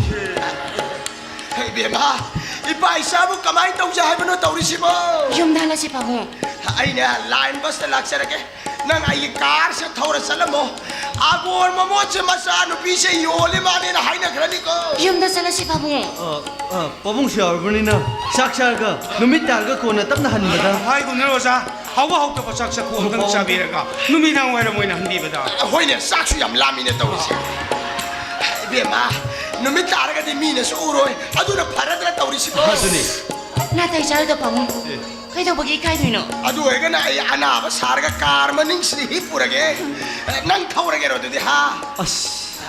ꯍꯦ ꯏꯕꯦꯝꯃ, ꯏꯄꯥ ꯏꯆꯥꯕꯨ ꯀꯃꯥꯏꯅ ꯇꯧꯖ ꯍꯥꯏꯕꯅꯣ ꯇꯧꯔꯤꯁꯤꯕꯣ? ꯌꯨꯝꯗ ꯍꯜꯂꯁꯤ ꯄꯥꯕꯨꯡ꯫ ꯑꯩꯅ ꯂꯥꯏꯟ ꯕꯁꯇ ꯂꯥꯛꯆꯔꯒꯦ꯫ ꯅꯪ ꯑꯩꯒꯤ ꯀꯥꯔꯁꯦ ꯊꯧꯔ ꯆꯠꯂꯝꯃꯣ꯫ ꯑꯒꯣꯔ ꯃꯃꯣꯠꯁꯦ ꯃꯆꯥꯅꯨꯄꯤꯁꯦ ꯌꯣꯜꯂꯤ ꯃꯥꯜꯂꯦꯅ ꯍꯥꯏꯅꯈ꯭ꯔꯅꯤꯀꯣ꯫ ꯌꯨꯝꯗ ꯆꯠꯂꯁꯤ ꯄꯥꯕꯨꯡ꯫ ꯑ, ꯑ, ꯄꯥꯕꯨꯡꯁꯨ ꯌꯥꯎꯔꯕꯅꯤꯅ ꯆꯥꯛ ꯆꯥꯔꯒ ꯅꯨꯃꯤꯠ ꯇꯥꯔꯒ ꯀꯣꯟꯅ ꯇꯞꯅ ꯍꯟꯕꯗ꯫ ꯍꯥꯏꯒꯨꯝꯗꯅ ꯑꯣꯖꯥ, ꯍꯥꯎꯕ ꯍꯥꯎꯇꯕ ꯆꯥꯛ ꯆꯥꯛꯈꯨꯝ ꯑꯝꯇꯪ ꯆꯥꯕꯤꯔꯒ ꯅꯨꯃꯤꯗꯥꯡ ꯋꯥꯏꯔꯝ ꯑꯣꯏꯅ ꯍꯟꯕꯤꯕꯗ꯫ ꯍꯣꯏꯅꯦ, ꯆꯥꯛꯁꯨ ꯌꯥꯝ ꯂꯥꯝꯃꯤꯅꯦ ꯇꯧꯔꯤꯁꯦ꯫ ꯏꯕꯦꯝꯃ, ꯅꯨꯃꯤꯠ ꯇꯥꯔꯒꯗꯤ ꯃꯤꯅꯁꯨ ꯎꯔꯣꯏ, ꯑꯗꯨꯅ ꯐꯔꯗ꯭ꯔꯥ ꯇꯧꯔꯤꯁꯤꯕꯣ? ꯑꯗꯨꯅꯤ꯫ ꯅꯥꯇꯩ ꯆꯥꯔꯣꯏꯗ ꯄꯥꯕꯨꯡ꯫ ꯑꯦ꯫ ꯀꯩꯗꯧꯕꯒꯤ ꯏꯀꯥꯏꯗꯣꯏꯅꯣ? ꯑꯗꯨ ꯑꯣꯏꯔꯒꯅ ꯑꯩ ꯑꯅꯥꯕ ꯁꯥꯔꯒ ꯀꯥꯔ ꯃꯅꯤꯡꯁꯤꯗ ꯍꯤꯞꯄꯨꯔꯒꯦ꯫ ꯅꯪ ꯊꯧꯔꯒꯦꯔꯣ ꯑꯗꯨꯗꯤ, ꯍꯥ? ꯑꯁ,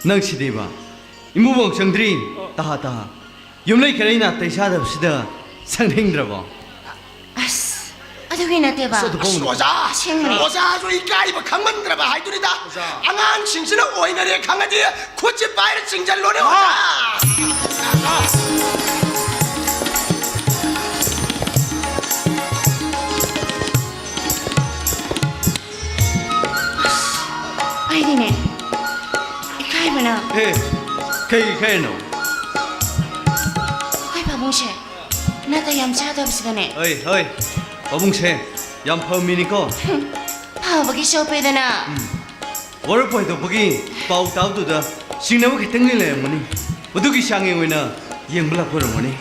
ꯅꯪꯁꯤꯗꯤꯕ꯫ ꯏꯃꯨꯡꯐꯥꯎ ꯆꯪꯗ꯭ꯔꯤ꯫ ꯇꯍꯥ, ꯇꯍꯥ꯫ ꯌꯨꯝꯂꯩ ꯀꯔꯩ ꯅꯥꯇꯩ ꯆꯥꯗꯕꯁꯤꯗ ꯆꯪꯅꯤꯡꯗ꯭ꯔꯕꯣ? ꯑꯁ, ꯑꯗꯨꯒꯤ ꯅꯠꯇꯦꯕ꯫ ꯑꯁ, ꯑꯗꯨ ꯑꯁ, ꯑꯣꯖꯥ! ꯑꯁꯦꯡꯕꯅꯦ꯫ ꯑꯣꯖꯥꯁꯨ ꯏꯀꯥꯏꯕ ꯈꯪꯃꯟꯗ꯭ꯔꯕ ꯍꯥꯏꯗꯨꯅꯤꯗ꯫ ꯑꯣꯖꯥ꯫ ꯑꯉꯥꯡꯁꯤꯡꯁꯤꯅ ꯑꯣꯏꯅꯔꯦ ꯈꯪꯉꯗꯤ ꯈꯨꯠꯁꯤ ꯄꯥꯏꯔ ꯆꯤꯡꯖꯜꯂꯣꯅꯦ, ꯍꯥ! ꯑꯣꯖꯥ! ꯑꯩꯗꯤꯅꯦ, ꯏꯀꯥꯏꯕꯅ꯫ ꯑꯦ, ꯀꯩ ꯏꯀꯥꯏꯅꯣ? ꯑꯩꯈꯣꯏ ꯄꯥꯕꯨꯡꯁꯦ ꯅꯥꯇꯩ ꯌꯥꯝ ꯆꯥꯗꯕꯁꯤꯗꯅꯦ꯫ ꯍꯣꯏ, ꯍꯣꯏ, ꯄꯥꯕꯨꯡꯁꯦ ꯌꯥꯝ ꯐꯕ ꯃꯤꯅꯤꯀꯣ꯫ ꯍꯨꯝ, ꯐꯕꯒꯤ ꯆꯣꯞꯄꯦꯗꯅ꯫ ꯎꯝ꯫ ꯋꯥꯔꯨꯞ ꯍꯣꯏꯗꯣꯛꯄꯒꯤ ꯄꯥꯎ ꯇꯥꯕꯗꯨꯗ ꯆꯤꯡꯅꯕ ꯈꯤꯇꯪꯗꯤ ꯂꯩꯔꯝꯒꯅꯤ꯫ ꯃꯗꯨꯒꯤ ꯆꯥꯡꯌꯦꯡ ꯑꯣꯏꯅ ꯌꯦꯡꯕ ꯂꯥꯛꯄ ꯑꯣꯏꯔꯝꯒꯅꯤ꯫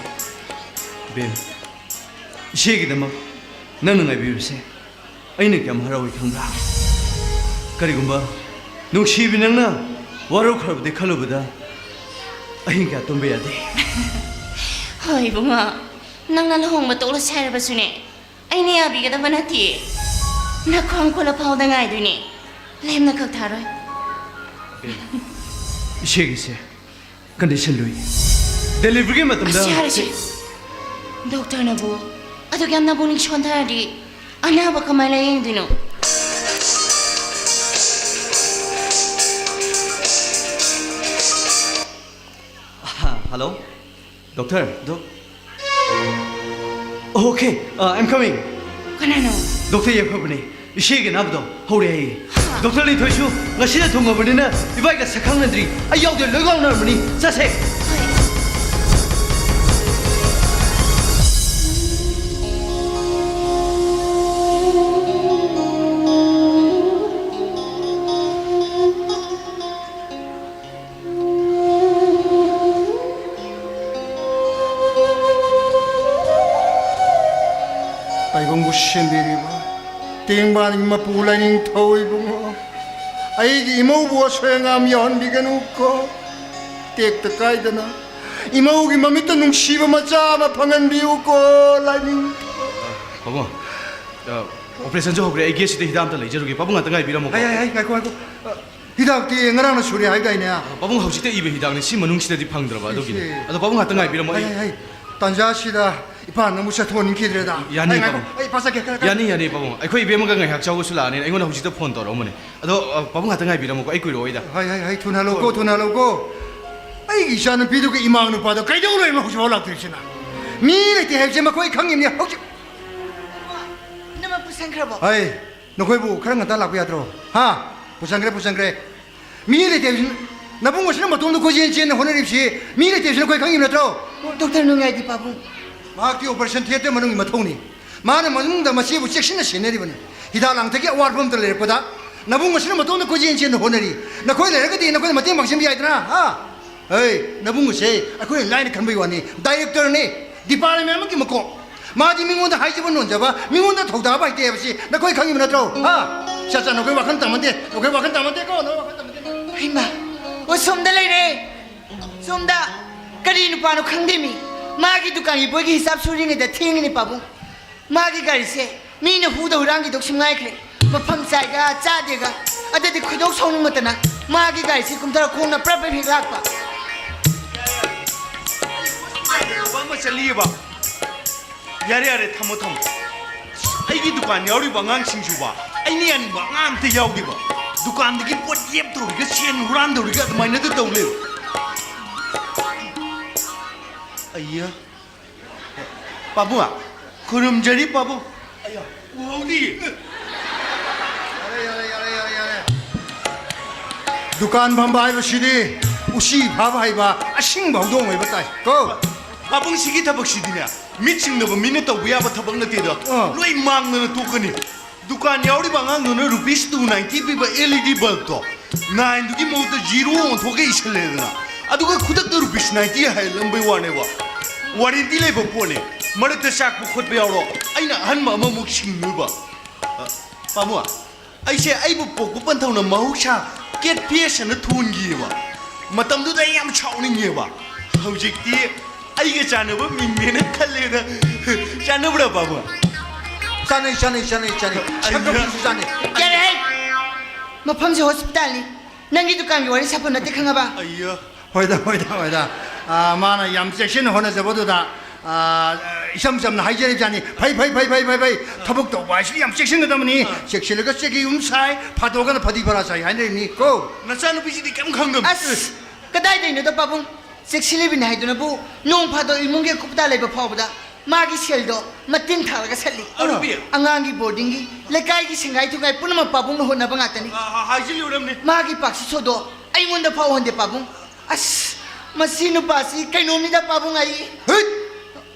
ꯕꯦꯝ, ꯏꯆꯦꯒꯤꯗꯃꯛ ꯅꯪꯅ ꯉꯥꯏꯕꯤꯕꯁꯦ ꯑꯩꯅ ꯀꯌꯥꯝ ꯍꯔꯥꯎꯏ ꯈꯪꯕ꯭ꯔꯥ? ꯀꯔꯤꯒꯨꯝꯕ ꯅꯨꯡꯁꯤꯕꯤ ꯅꯪꯅ ꯋꯥꯔꯧꯈ꯭ꯔꯕꯗꯤ ꯈꯜꯂꯨꯕꯗ ꯑꯍꯤꯡ ꯀꯌꯥ ꯇꯨꯝꯕ ꯌꯥꯗꯦ꯫ ꯍꯣꯏ ꯏꯕꯨꯡꯉꯣ, ꯅꯪꯅ ꯂꯨꯍꯣꯡꯕ ꯇꯣꯛꯂꯁꯦ ꯍꯥꯏꯔꯕꯁꯨꯅꯦ, ꯑꯩꯅ ꯌꯥꯕꯤꯒꯗꯕ ꯅꯠꯇꯦ꯫ ꯅꯈ꯭ꯋꯥꯡ ꯀꯣꯜꯂ ꯐꯥꯎꯗ ꯉꯥꯏꯗꯣꯏꯅꯦ, ꯂꯦꯝꯅ ꯈꯛ ꯊꯥꯔꯣꯏ꯫ ꯏꯆꯦꯒꯤꯁꯦ ꯀꯟꯗꯤꯁꯟ ꯂꯨꯏ꯫ ꯗꯦꯂꯤꯚꯔꯤꯒꯤ ꯃꯇꯝꯗ ꯑꯁ, ꯌꯥꯔꯦꯁꯦ꯫ ꯗꯣꯛꯇꯔꯅꯕꯨ ꯑꯗꯨꯛ ꯌꯥꯝ ꯅꯕꯨꯛꯅꯤꯡ ꯁꯣꯟꯊꯔꯗꯤ ꯑꯅꯥꯕ ꯀꯃꯥꯏꯅ ꯂꯥꯌꯦꯡꯗꯣꯏꯅꯣ? Hello, doctor. Doc- Okay, uh, I'm coming. ꯀꯅꯥꯅꯣ? ꯗꯣꯛꯇꯔ ꯌꯥꯏꯐꯕꯅꯦ꯫ ꯏꯆꯦꯒꯤ ꯑꯅꯥꯕꯗꯣ ꯍꯧꯔꯦ ꯍꯥꯏꯌꯦ꯫ ꯍꯥ? ꯗꯣꯛꯇꯔ ꯂꯤꯟꯊꯣꯏꯁꯨ ꯉꯁꯤꯅ ꯊꯨꯡꯉꯕꯅꯤꯅ ꯏꯕꯥꯏꯒ ꯁꯛꯈꯪꯅꯗ꯭ꯔꯤ꯫ ꯑꯩ ꯌꯥꯎꯗꯦ, ꯂꯣꯏ ꯉꯥꯎꯅꯔꯝꯃꯅꯤ꯫ ꯆꯠꯁꯦ꯫ ꯍꯣꯏ꯫ ꯇꯥꯏꯕꯪꯕꯨ ꯁꯦꯝꯕꯤꯔꯤꯕ ꯇꯦꯡꯕꯥꯟꯒꯤ ꯃꯄꯨ ꯂꯥꯏꯅꯤꯡꯊꯧ ꯏꯕꯨꯡꯉꯣ, ꯑꯩꯒꯤ ꯏꯃꯧꯕꯨ ꯑꯁꯣꯏ ꯑꯉꯥꯝ ꯌꯥꯎꯍꯟꯕꯤꯒꯅꯨꯀꯣ꯫ ꯇꯦꯛꯇ ꯀꯥꯏꯗꯅ ꯏꯃꯧꯒꯤ ꯃꯃꯤꯠꯇ ꯅꯨꯡꯁꯤꯕ ꯃꯆꯥ ꯑꯃ ꯐꯪꯍꯟꯕꯤꯌꯨꯀꯣ, ꯂꯥꯏꯅꯤꯡꯊꯧ꯫ ꯄꯥꯕꯨꯡ, ꯑ, ꯑꯣꯄꯔꯦꯁꯟꯁꯨ ꯍꯧꯈ꯭ꯔꯦ꯫ ꯑꯩ ꯒꯦꯠꯁꯤꯗ ꯍꯤꯗꯥꯛ ꯑꯝꯇ ꯂꯩꯖꯔꯨꯒꯦ꯫ ꯄꯥꯕꯨꯡ ꯉꯥꯛꯇ ꯉꯥꯏꯕꯤꯔꯝꯃꯣꯀꯣ꯫ ꯍꯥꯏ, ꯍꯥꯏ, ꯍꯥꯏ, ꯉꯥꯏꯈꯣ, ꯉꯥꯏꯈꯣ꯫ ꯑ, ꯍꯤꯗꯥꯛꯇꯤ ꯉꯔꯥꯡꯅ ꯁꯨꯔꯦ ꯍꯥꯏꯗꯥꯏꯅꯦ? ꯑ, ꯄꯥꯕꯨꯡ, ꯍꯧꯖꯤꯛꯇ ꯏꯕ ꯍꯤꯗꯥꯛꯅꯤ꯫ ꯁꯤ ꯃꯅꯨꯡꯁꯤꯗꯗꯤ ꯐꯪꯗ꯭ꯔꯕ, ꯑꯗꯨꯒꯤꯅꯤ꯫ ꯏꯆꯦ꯫ ꯑꯗꯣ ꯄꯥꯕꯨꯡ ꯉꯥꯛꯇ ꯉꯥꯏꯕꯤꯔꯝꯃꯣ, ꯍꯥꯏ, ꯑꯩ ꯍꯥꯏ, ꯍꯥꯏ꯫ ꯇꯥꯟꯖꯥꯁꯤꯗ ꯏꯄꯥ ꯅꯪꯕꯨ ꯆꯠꯊꯣꯛꯍꯟꯅꯤꯡꯈꯤꯗ꯭ꯔꯦꯗ꯫ ꯌꯥꯅꯤ, ꯑꯩ ꯉꯥꯏꯈꯣ, ꯄꯥꯕꯨꯡ꯫ ꯑꯩ ꯄꯥꯖꯒꯦ, ꯈꯔ, ꯈꯔ꯫ ꯌꯥꯅꯤ, ꯌꯥꯅꯤ, ꯄꯥꯕꯨꯡ꯫ ꯑꯩꯈꯣꯏ ꯏꯕꯦꯝꯃꯒ ꯉꯥꯏꯍꯥꯛ ꯆꯥꯎꯕꯁꯨ ꯂꯥꯛꯑꯅꯤ꯫ ꯑꯩꯉꯣꯟꯗ ꯍꯧꯖꯤꯛꯇ ꯐꯣꯟ ꯇꯧꯔꯛꯑꯝꯕꯅꯦ꯫ ꯑꯗꯣ, ꯑ, ꯄꯥꯕꯨꯡ ꯉꯥꯛꯇ ꯉꯥꯏꯕꯤꯔꯝꯃꯣꯀꯣ, ꯑꯩ ꯀꯨꯏꯔꯛꯑꯣꯏꯗ꯫ ꯍꯥꯏ, ꯍꯥꯏ, ꯍꯥꯏ, ꯊꯨꯅ ꯍꯜꯂꯣꯀꯣ, ꯍꯣꯏ꯫ ꯊꯨꯅ ꯍꯜꯂꯣꯀꯣ꯫ ꯑꯩꯒꯤ ꯏꯆꯥꯅꯨꯄꯤꯗꯨꯒ ꯏꯃꯥ ꯅꯨꯄꯥꯗꯣ ꯀꯩꯗꯧ ꯂꯩꯔꯤꯅꯣ ꯍꯧꯖꯤꯛꯐꯥꯎ ꯂꯥꯛꯇ꯭ꯔꯤꯁꯤꯅ? ꯃꯤ ꯂꯩꯇꯦ ꯍꯥꯏꯕꯁꯦ ꯃꯈꯣꯏ ꯈꯪꯉꯤꯕꯅꯤ ꯍꯧꯖꯤꯛ꯫ ꯅꯃ ꯄꯨꯁꯟꯈ꯭ꯔꯕꯣ? ꯍꯥꯏ, ꯅꯈꯣꯏꯕꯨ ꯈꯔ ꯉꯟꯇꯥ ꯂꯥꯛꯄ ꯌꯥꯗ꯭ꯔꯣ? ꯍꯥ? ꯄꯨꯁꯟꯈ꯭ꯔꯦ, ꯄꯨꯁꯟꯈ꯭ꯔꯦ꯫ ꯃꯤ ꯂꯩꯇꯦ ꯍꯥꯏꯕꯁꯤ, ꯅꯕꯨꯡ ꯑꯁꯤꯅ ꯃꯇꯣꯝꯗ ꯀꯣꯏꯆꯦꯟ ꯆꯦꯟꯅ ꯍꯣꯠꯅꯔꯤꯕꯁꯤ ꯃꯤ ꯂꯩꯇꯦ ꯍꯥꯏꯕꯁꯤ ꯅꯈꯣꯏ ꯈꯪꯉꯤꯕ ꯅꯠꯇ꯭ꯔꯣ? ꯗꯣꯛꯇꯔ ꯅꯨꯡꯉꯥꯏꯗꯤ ꯄꯥꯕꯨꯡ꯫ ꯃꯍꯥꯛꯇꯤ ꯑꯣꯄꯔꯦꯁꯟ ꯊꯤꯌꯦꯇꯔ ꯃꯅꯨꯡꯒꯤ ꯃꯊꯧꯅꯤ꯫ ꯃꯥꯅ ꯃꯅꯨꯡꯗ ꯃꯆꯦꯕꯨ ꯆꯦꯛꯁꯤꯟꯅ ꯁꯦꯟꯅꯔꯤꯕꯅꯤ꯫ ꯍꯤꯗꯥꯛ ꯂꯥꯡꯊꯛꯀꯤ ꯑꯋꯥꯠꯄ ꯑꯃꯇ ꯂꯩꯔꯛꯄꯗ ꯅꯕꯨꯡ ꯑꯁꯤꯅ ꯃꯇꯣꯝꯗ ꯀꯣꯏꯆꯦꯟ ꯆꯦꯟꯅ ꯍꯣꯠꯅꯔꯤ꯫ ꯅꯈꯣꯏ ꯂꯩꯔꯒꯗꯤ ꯅꯈꯣꯏꯅ ꯃꯇꯦꯡ ꯄꯥꯡꯁꯤꯟꯕ ꯌꯥꯏꯗꯅ, ꯍꯥ? ꯍꯩ, ꯅꯕꯨꯡ ꯑꯁꯦ ꯑꯩꯈꯣꯏꯅ ꯂꯥꯏꯅ ꯈꯟꯕꯒꯤ ꯋꯥꯅꯤ꯫ ꯗꯥꯏꯔꯦꯛꯇꯔꯅꯤ, ꯗꯤꯄꯥꯔꯠꯃꯦꯟ ꯑꯃꯒꯤ ꯃꯀꯣꯛ꯫ ꯃꯥꯗꯤ ꯃꯤꯉꯣꯟꯗ ꯍꯥꯏꯖꯕ ꯅꯣꯟꯖꯕ, ꯃꯤꯉꯣꯟꯗ ꯊꯧꯗꯥꯕ ꯍꯩꯇꯦ ꯍꯥꯏꯕꯁꯤ ꯅꯈꯣꯏ ꯈꯪꯉꯤꯕ ꯅꯠꯇ꯭ꯔꯣ? ꯍꯥ? ꯆꯠ ꯆꯠ, ꯅꯈꯣꯏ ꯋꯥꯈꯜ ꯇꯝꯃꯟꯗꯦ, ꯅꯈꯣꯏ ꯋꯥꯈꯜ ꯇꯝꯃꯟꯗꯦꯀꯣ, ꯅꯈꯣꯏ ꯋꯥꯈꯜ ꯇꯝꯃꯟꯗꯦ꯫ ꯍꯩꯃꯥ, ꯑꯣ, ꯁꯣꯝꯗ ꯂꯩꯔꯦ, ꯁꯣꯝꯗ꯫ ꯀꯔꯤ ꯅꯨꯄꯥꯅꯣ ꯈꯪꯗꯦ ꯃꯤ, ꯃꯥꯒꯤ ꯗꯨꯀꯥꯟꯒꯤ ꯕꯣꯏꯒꯤ ꯍꯤꯁꯥꯞ ꯁꯨꯔꯤꯉꯩꯗ ꯊꯦꯡꯉꯤꯅꯤ ꯄꯥꯕꯨꯡ꯫ ꯃꯥꯒꯤ ꯒꯥꯔꯤꯁꯦ ꯃꯤꯅ ꯍꯨꯗ ꯍꯨꯔꯥꯟꯈꯤꯗꯧꯁꯤ ꯉꯥꯏꯈ꯭ꯔꯦ꯫ ꯃꯐꯝ ꯆꯥꯏꯒ ꯆꯥꯗꯦꯒ꯫ ꯑꯗꯨꯗꯤ ꯈꯣꯏꯗꯧ ꯁꯥꯎꯅꯤꯡꯕꯇꯅ ꯃꯥꯒꯤ ꯒꯥꯔꯤꯁꯤ ꯀꯨꯝꯊꯔ ꯈꯣꯡꯅ ꯄ꯭ꯔꯞ ꯄ꯭ꯔꯞ ꯍꯦꯛ ꯂꯥꯛꯄ꯫ ꯊꯕꯛ ꯑꯃ ꯆꯠꯂꯤꯑꯕ꯫ ꯌꯥꯔꯦ, ꯌꯥꯔꯦ, ꯊꯝꯃꯣ, ꯊꯝꯃꯣ꯫ ꯑꯩꯒꯤ ꯗꯨꯀꯥꯟ ꯌꯥꯎꯔꯤꯕ ꯑꯉꯥꯡꯁꯤꯡꯁꯨꯕ, ꯑꯩꯅ ꯌꯥꯅꯤꯡꯕ ꯑꯉꯥꯡ ꯑꯝꯇ ꯌꯥꯎꯗꯦꯕ꯫ ꯗꯨꯀꯥꯟꯗꯒꯤ ꯄꯣꯠ ꯌꯦꯞ ꯇꯧꯔꯤꯒ, ꯁꯦꯟ ꯍꯨꯔꯥꯟꯗꯧꯔꯤꯒ, ꯑꯗꯨꯃꯥꯏꯅꯗ ꯇꯧ ꯂꯩꯕ꯫ ꯑꯩꯌꯥ꯫ ꯄꯥꯕꯨꯡ, ꯈꯨꯔꯨꯝꯖꯔꯤ ꯄꯥꯕꯨꯡ꯫ ꯑꯌꯥ, ꯎꯍꯧꯗꯤꯌꯦ꯫ ꯌꯥꯔꯦ, ꯌꯥꯔꯦ, ꯌꯥꯔꯦ, ꯌꯥꯔꯦ, ꯌꯥꯔꯦ꯫ ꯗꯨꯀꯥꯟ ꯐꯝꯕ ꯍꯥꯏꯕꯁꯤꯗꯤ ꯎꯆꯤ ꯐꯥꯕ ꯍꯩꯕ ꯑꯁꯤꯡꯕ ꯍꯧꯗꯣꯡ ꯑꯣꯏꯕ ꯇꯥꯏ ꯀꯣ꯫ ꯄꯥꯕꯨꯡ, ꯁꯤꯒꯤ ꯊꯕꯛꯁꯤꯗꯤꯅꯦ, ꯃꯤꯠ ꯁꯤꯡꯗꯕ ꯃꯤꯅ ꯇꯧꯕ ꯌꯥꯕ ꯊꯕꯛ ꯅꯠꯇꯦꯗꯣ꯫ ꯑꯥ꯫ ꯂꯣꯏ ꯃꯥꯡꯗꯅ ꯇꯣꯛꯀꯅꯤ꯫ ꯗꯨꯀꯥꯟ ꯌꯥꯎꯔꯤꯕ ꯑꯉꯥꯡꯗꯨꯅ ꯔꯨꯄꯤꯁ ꯇꯨ ꯅꯥꯏꯟꯇꯤ ꯄꯤꯕ ꯑꯦꯜ ꯏ ꯗꯤ ꯕꯜꯕꯇꯣ ꯅꯥꯏꯟꯗꯨꯒꯤ ꯃꯍꯨꯠꯇ ꯖꯤꯔꯣ ꯑꯣꯟꯊꯣꯛꯑꯒ ꯏꯁꯜꯂꯦꯗꯅ, ꯑꯗꯨꯒ ꯈꯨꯗꯛꯇ ꯔꯨꯄꯤꯁ ꯅꯥꯏꯟꯇꯤ ꯍꯥꯏꯍꯜꯂꯝꯕꯩ ꯋꯥꯅꯦꯕ꯫ ꯋꯥꯔꯦꯟꯇꯤ ꯂꯩꯕ ꯄꯣꯠꯅꯦ, ꯃꯔꯛꯇ ꯆꯥꯛꯄ ꯈꯣꯠꯄ ꯌꯥꯎꯔꯣ, ꯑꯩꯅ ꯑꯍꯟꯕ ꯑꯃꯃꯨꯛ ꯁꯤꯟꯗꯣꯏꯕ꯫ ꯑ, ꯄꯥꯕꯨꯡ, ꯑꯩꯁꯦ ꯑꯩꯕꯨ ꯄꯣꯛꯄ ꯄꯟꯊꯧꯅ ꯃꯍꯧꯁꯥ ꯀꯦꯠ ꯐꯦꯁ ꯑꯅ ꯊꯣꯟꯈꯤꯑꯕ꯫ ꯃꯇꯝꯗꯨꯗ ꯑꯩ ꯌꯥꯝ ꯁꯥꯎꯅꯤꯡꯉꯦꯕ꯫ ꯍꯧꯖꯤꯛꯇꯤ ꯑꯩꯒ ꯆꯥꯟꯅꯕ ꯃꯤꯡꯅꯦꯅ ꯈꯜꯂꯦꯅ꯫ ꯆꯥꯟꯅꯕ꯭ꯔꯥ, ꯄꯥꯕꯨꯡ? ꯆꯥꯅꯩ, ꯆꯥꯅꯩ, ꯆꯥꯅꯩ, ꯆꯥꯅꯩ꯫ ꯑꯩꯅ ꯁꯛꯀꯛꯄꯁꯨ ꯆꯥꯅꯩ꯫ ꯌꯥꯔꯦꯍꯦ! ꯃꯐꯝꯁꯦ ꯍꯣꯁꯄꯤꯇꯥꯜꯅꯤ꯫ ꯅꯪꯒꯤ ꯗꯨꯀꯥꯟꯒꯤ ꯋꯥꯔꯤ ꯁꯥꯐꯝ ꯅꯠꯇꯦ, ꯈꯪꯉꯕ? ꯑꯩꯌꯥ꯫ ꯍꯣꯏꯗ, ꯍꯣꯏꯗ, ꯍꯣꯏꯗ꯫ ꯑꯥ, ꯃꯥꯅ ꯌꯥꯝ ꯆꯦꯛꯁꯤꯟꯅ ꯍꯣꯠꯅꯖꯕꯗꯨꯗ, ꯑꯥ, ꯏꯆꯝ ꯆꯝꯅ ꯍꯥꯏꯖꯔꯤꯕꯖꯥꯠꯅꯤ꯫ ꯐꯩ, ꯐꯩ, ꯐꯩ, ꯐꯩ, ꯐꯩ, ꯐꯩ꯫ ꯊꯕꯛ ꯇꯧꯕ ꯍꯥꯏꯁꯤꯗꯤ ꯌꯥꯝ ꯆꯦꯛꯁꯤꯟꯒꯗꯕꯅꯤ꯫ ꯑꯥ꯫ ꯆꯦꯛꯁꯤꯜꯂꯒ ꯆꯦꯛꯀꯤ ꯌꯨꯝ ꯁꯥꯏ, ꯐꯥꯗꯣꯛꯑꯒꯅ ꯐꯗꯤ ꯐꯔꯥ ꯁꯥꯏ ꯍꯥꯏꯅꯔꯤꯅꯤ ꯀꯣ꯫ ꯅꯆꯥꯅꯨꯄꯤꯁꯤꯗꯤ ꯀꯩꯝ ꯈꯪꯗꯕꯅꯤ꯫ ꯑꯁ, ꯀꯗꯥꯏꯗꯩꯅꯣꯗ ꯄꯥꯕꯨꯡ? ꯆꯦꯛꯁꯤꯜꯂꯤꯕꯅꯤ ꯍꯥꯏꯗꯨꯅꯕꯨ ꯅꯣꯡ ꯐꯥꯗꯣꯛ ꯏꯃꯨꯡꯒꯤ ꯑꯀꯨꯞꯇ ꯂꯩꯕ ꯐꯥꯎꯕꯗ ꯃꯥꯒꯤ ꯁꯦꯜꯗꯣ ꯃꯇꯤꯟ ꯊꯥꯔꯒ ꯁꯠꯂꯤ꯫ ꯑꯔꯨꯕꯤ꯫ ꯑꯉꯥꯡꯒꯤ ꯕꯣꯔꯗꯤꯡꯒꯤ, ꯂꯩꯀꯥꯏꯒꯤ ꯁꯦꯡꯒꯥꯏ ꯊꯨꯒꯥꯏ ꯄꯨꯝꯅꯃꯛ ꯄꯥꯕꯨꯡꯅ ꯍꯣꯠꯅꯕ ꯉꯥꯛꯇꯅꯤ꯫ ꯑ, ꯑ, ꯍꯥꯏꯖꯤꯜꯂꯨꯔꯕꯅꯤ꯫ ꯃꯥꯒꯤ ꯄꯥꯛꯁꯤ ꯁꯣꯗꯣ ꯑꯩꯉꯣꯟꯗ ꯐꯥꯎꯍꯟꯗꯦ ꯄꯥꯕꯨꯡ꯫ ꯑꯁ, ꯃꯁꯤ ꯅꯨꯄꯥꯁꯤ ꯀꯩꯅꯣꯝꯅꯤꯗ ꯄꯥꯕꯨꯡ ꯑꯩ꯫ ꯍꯩꯠ!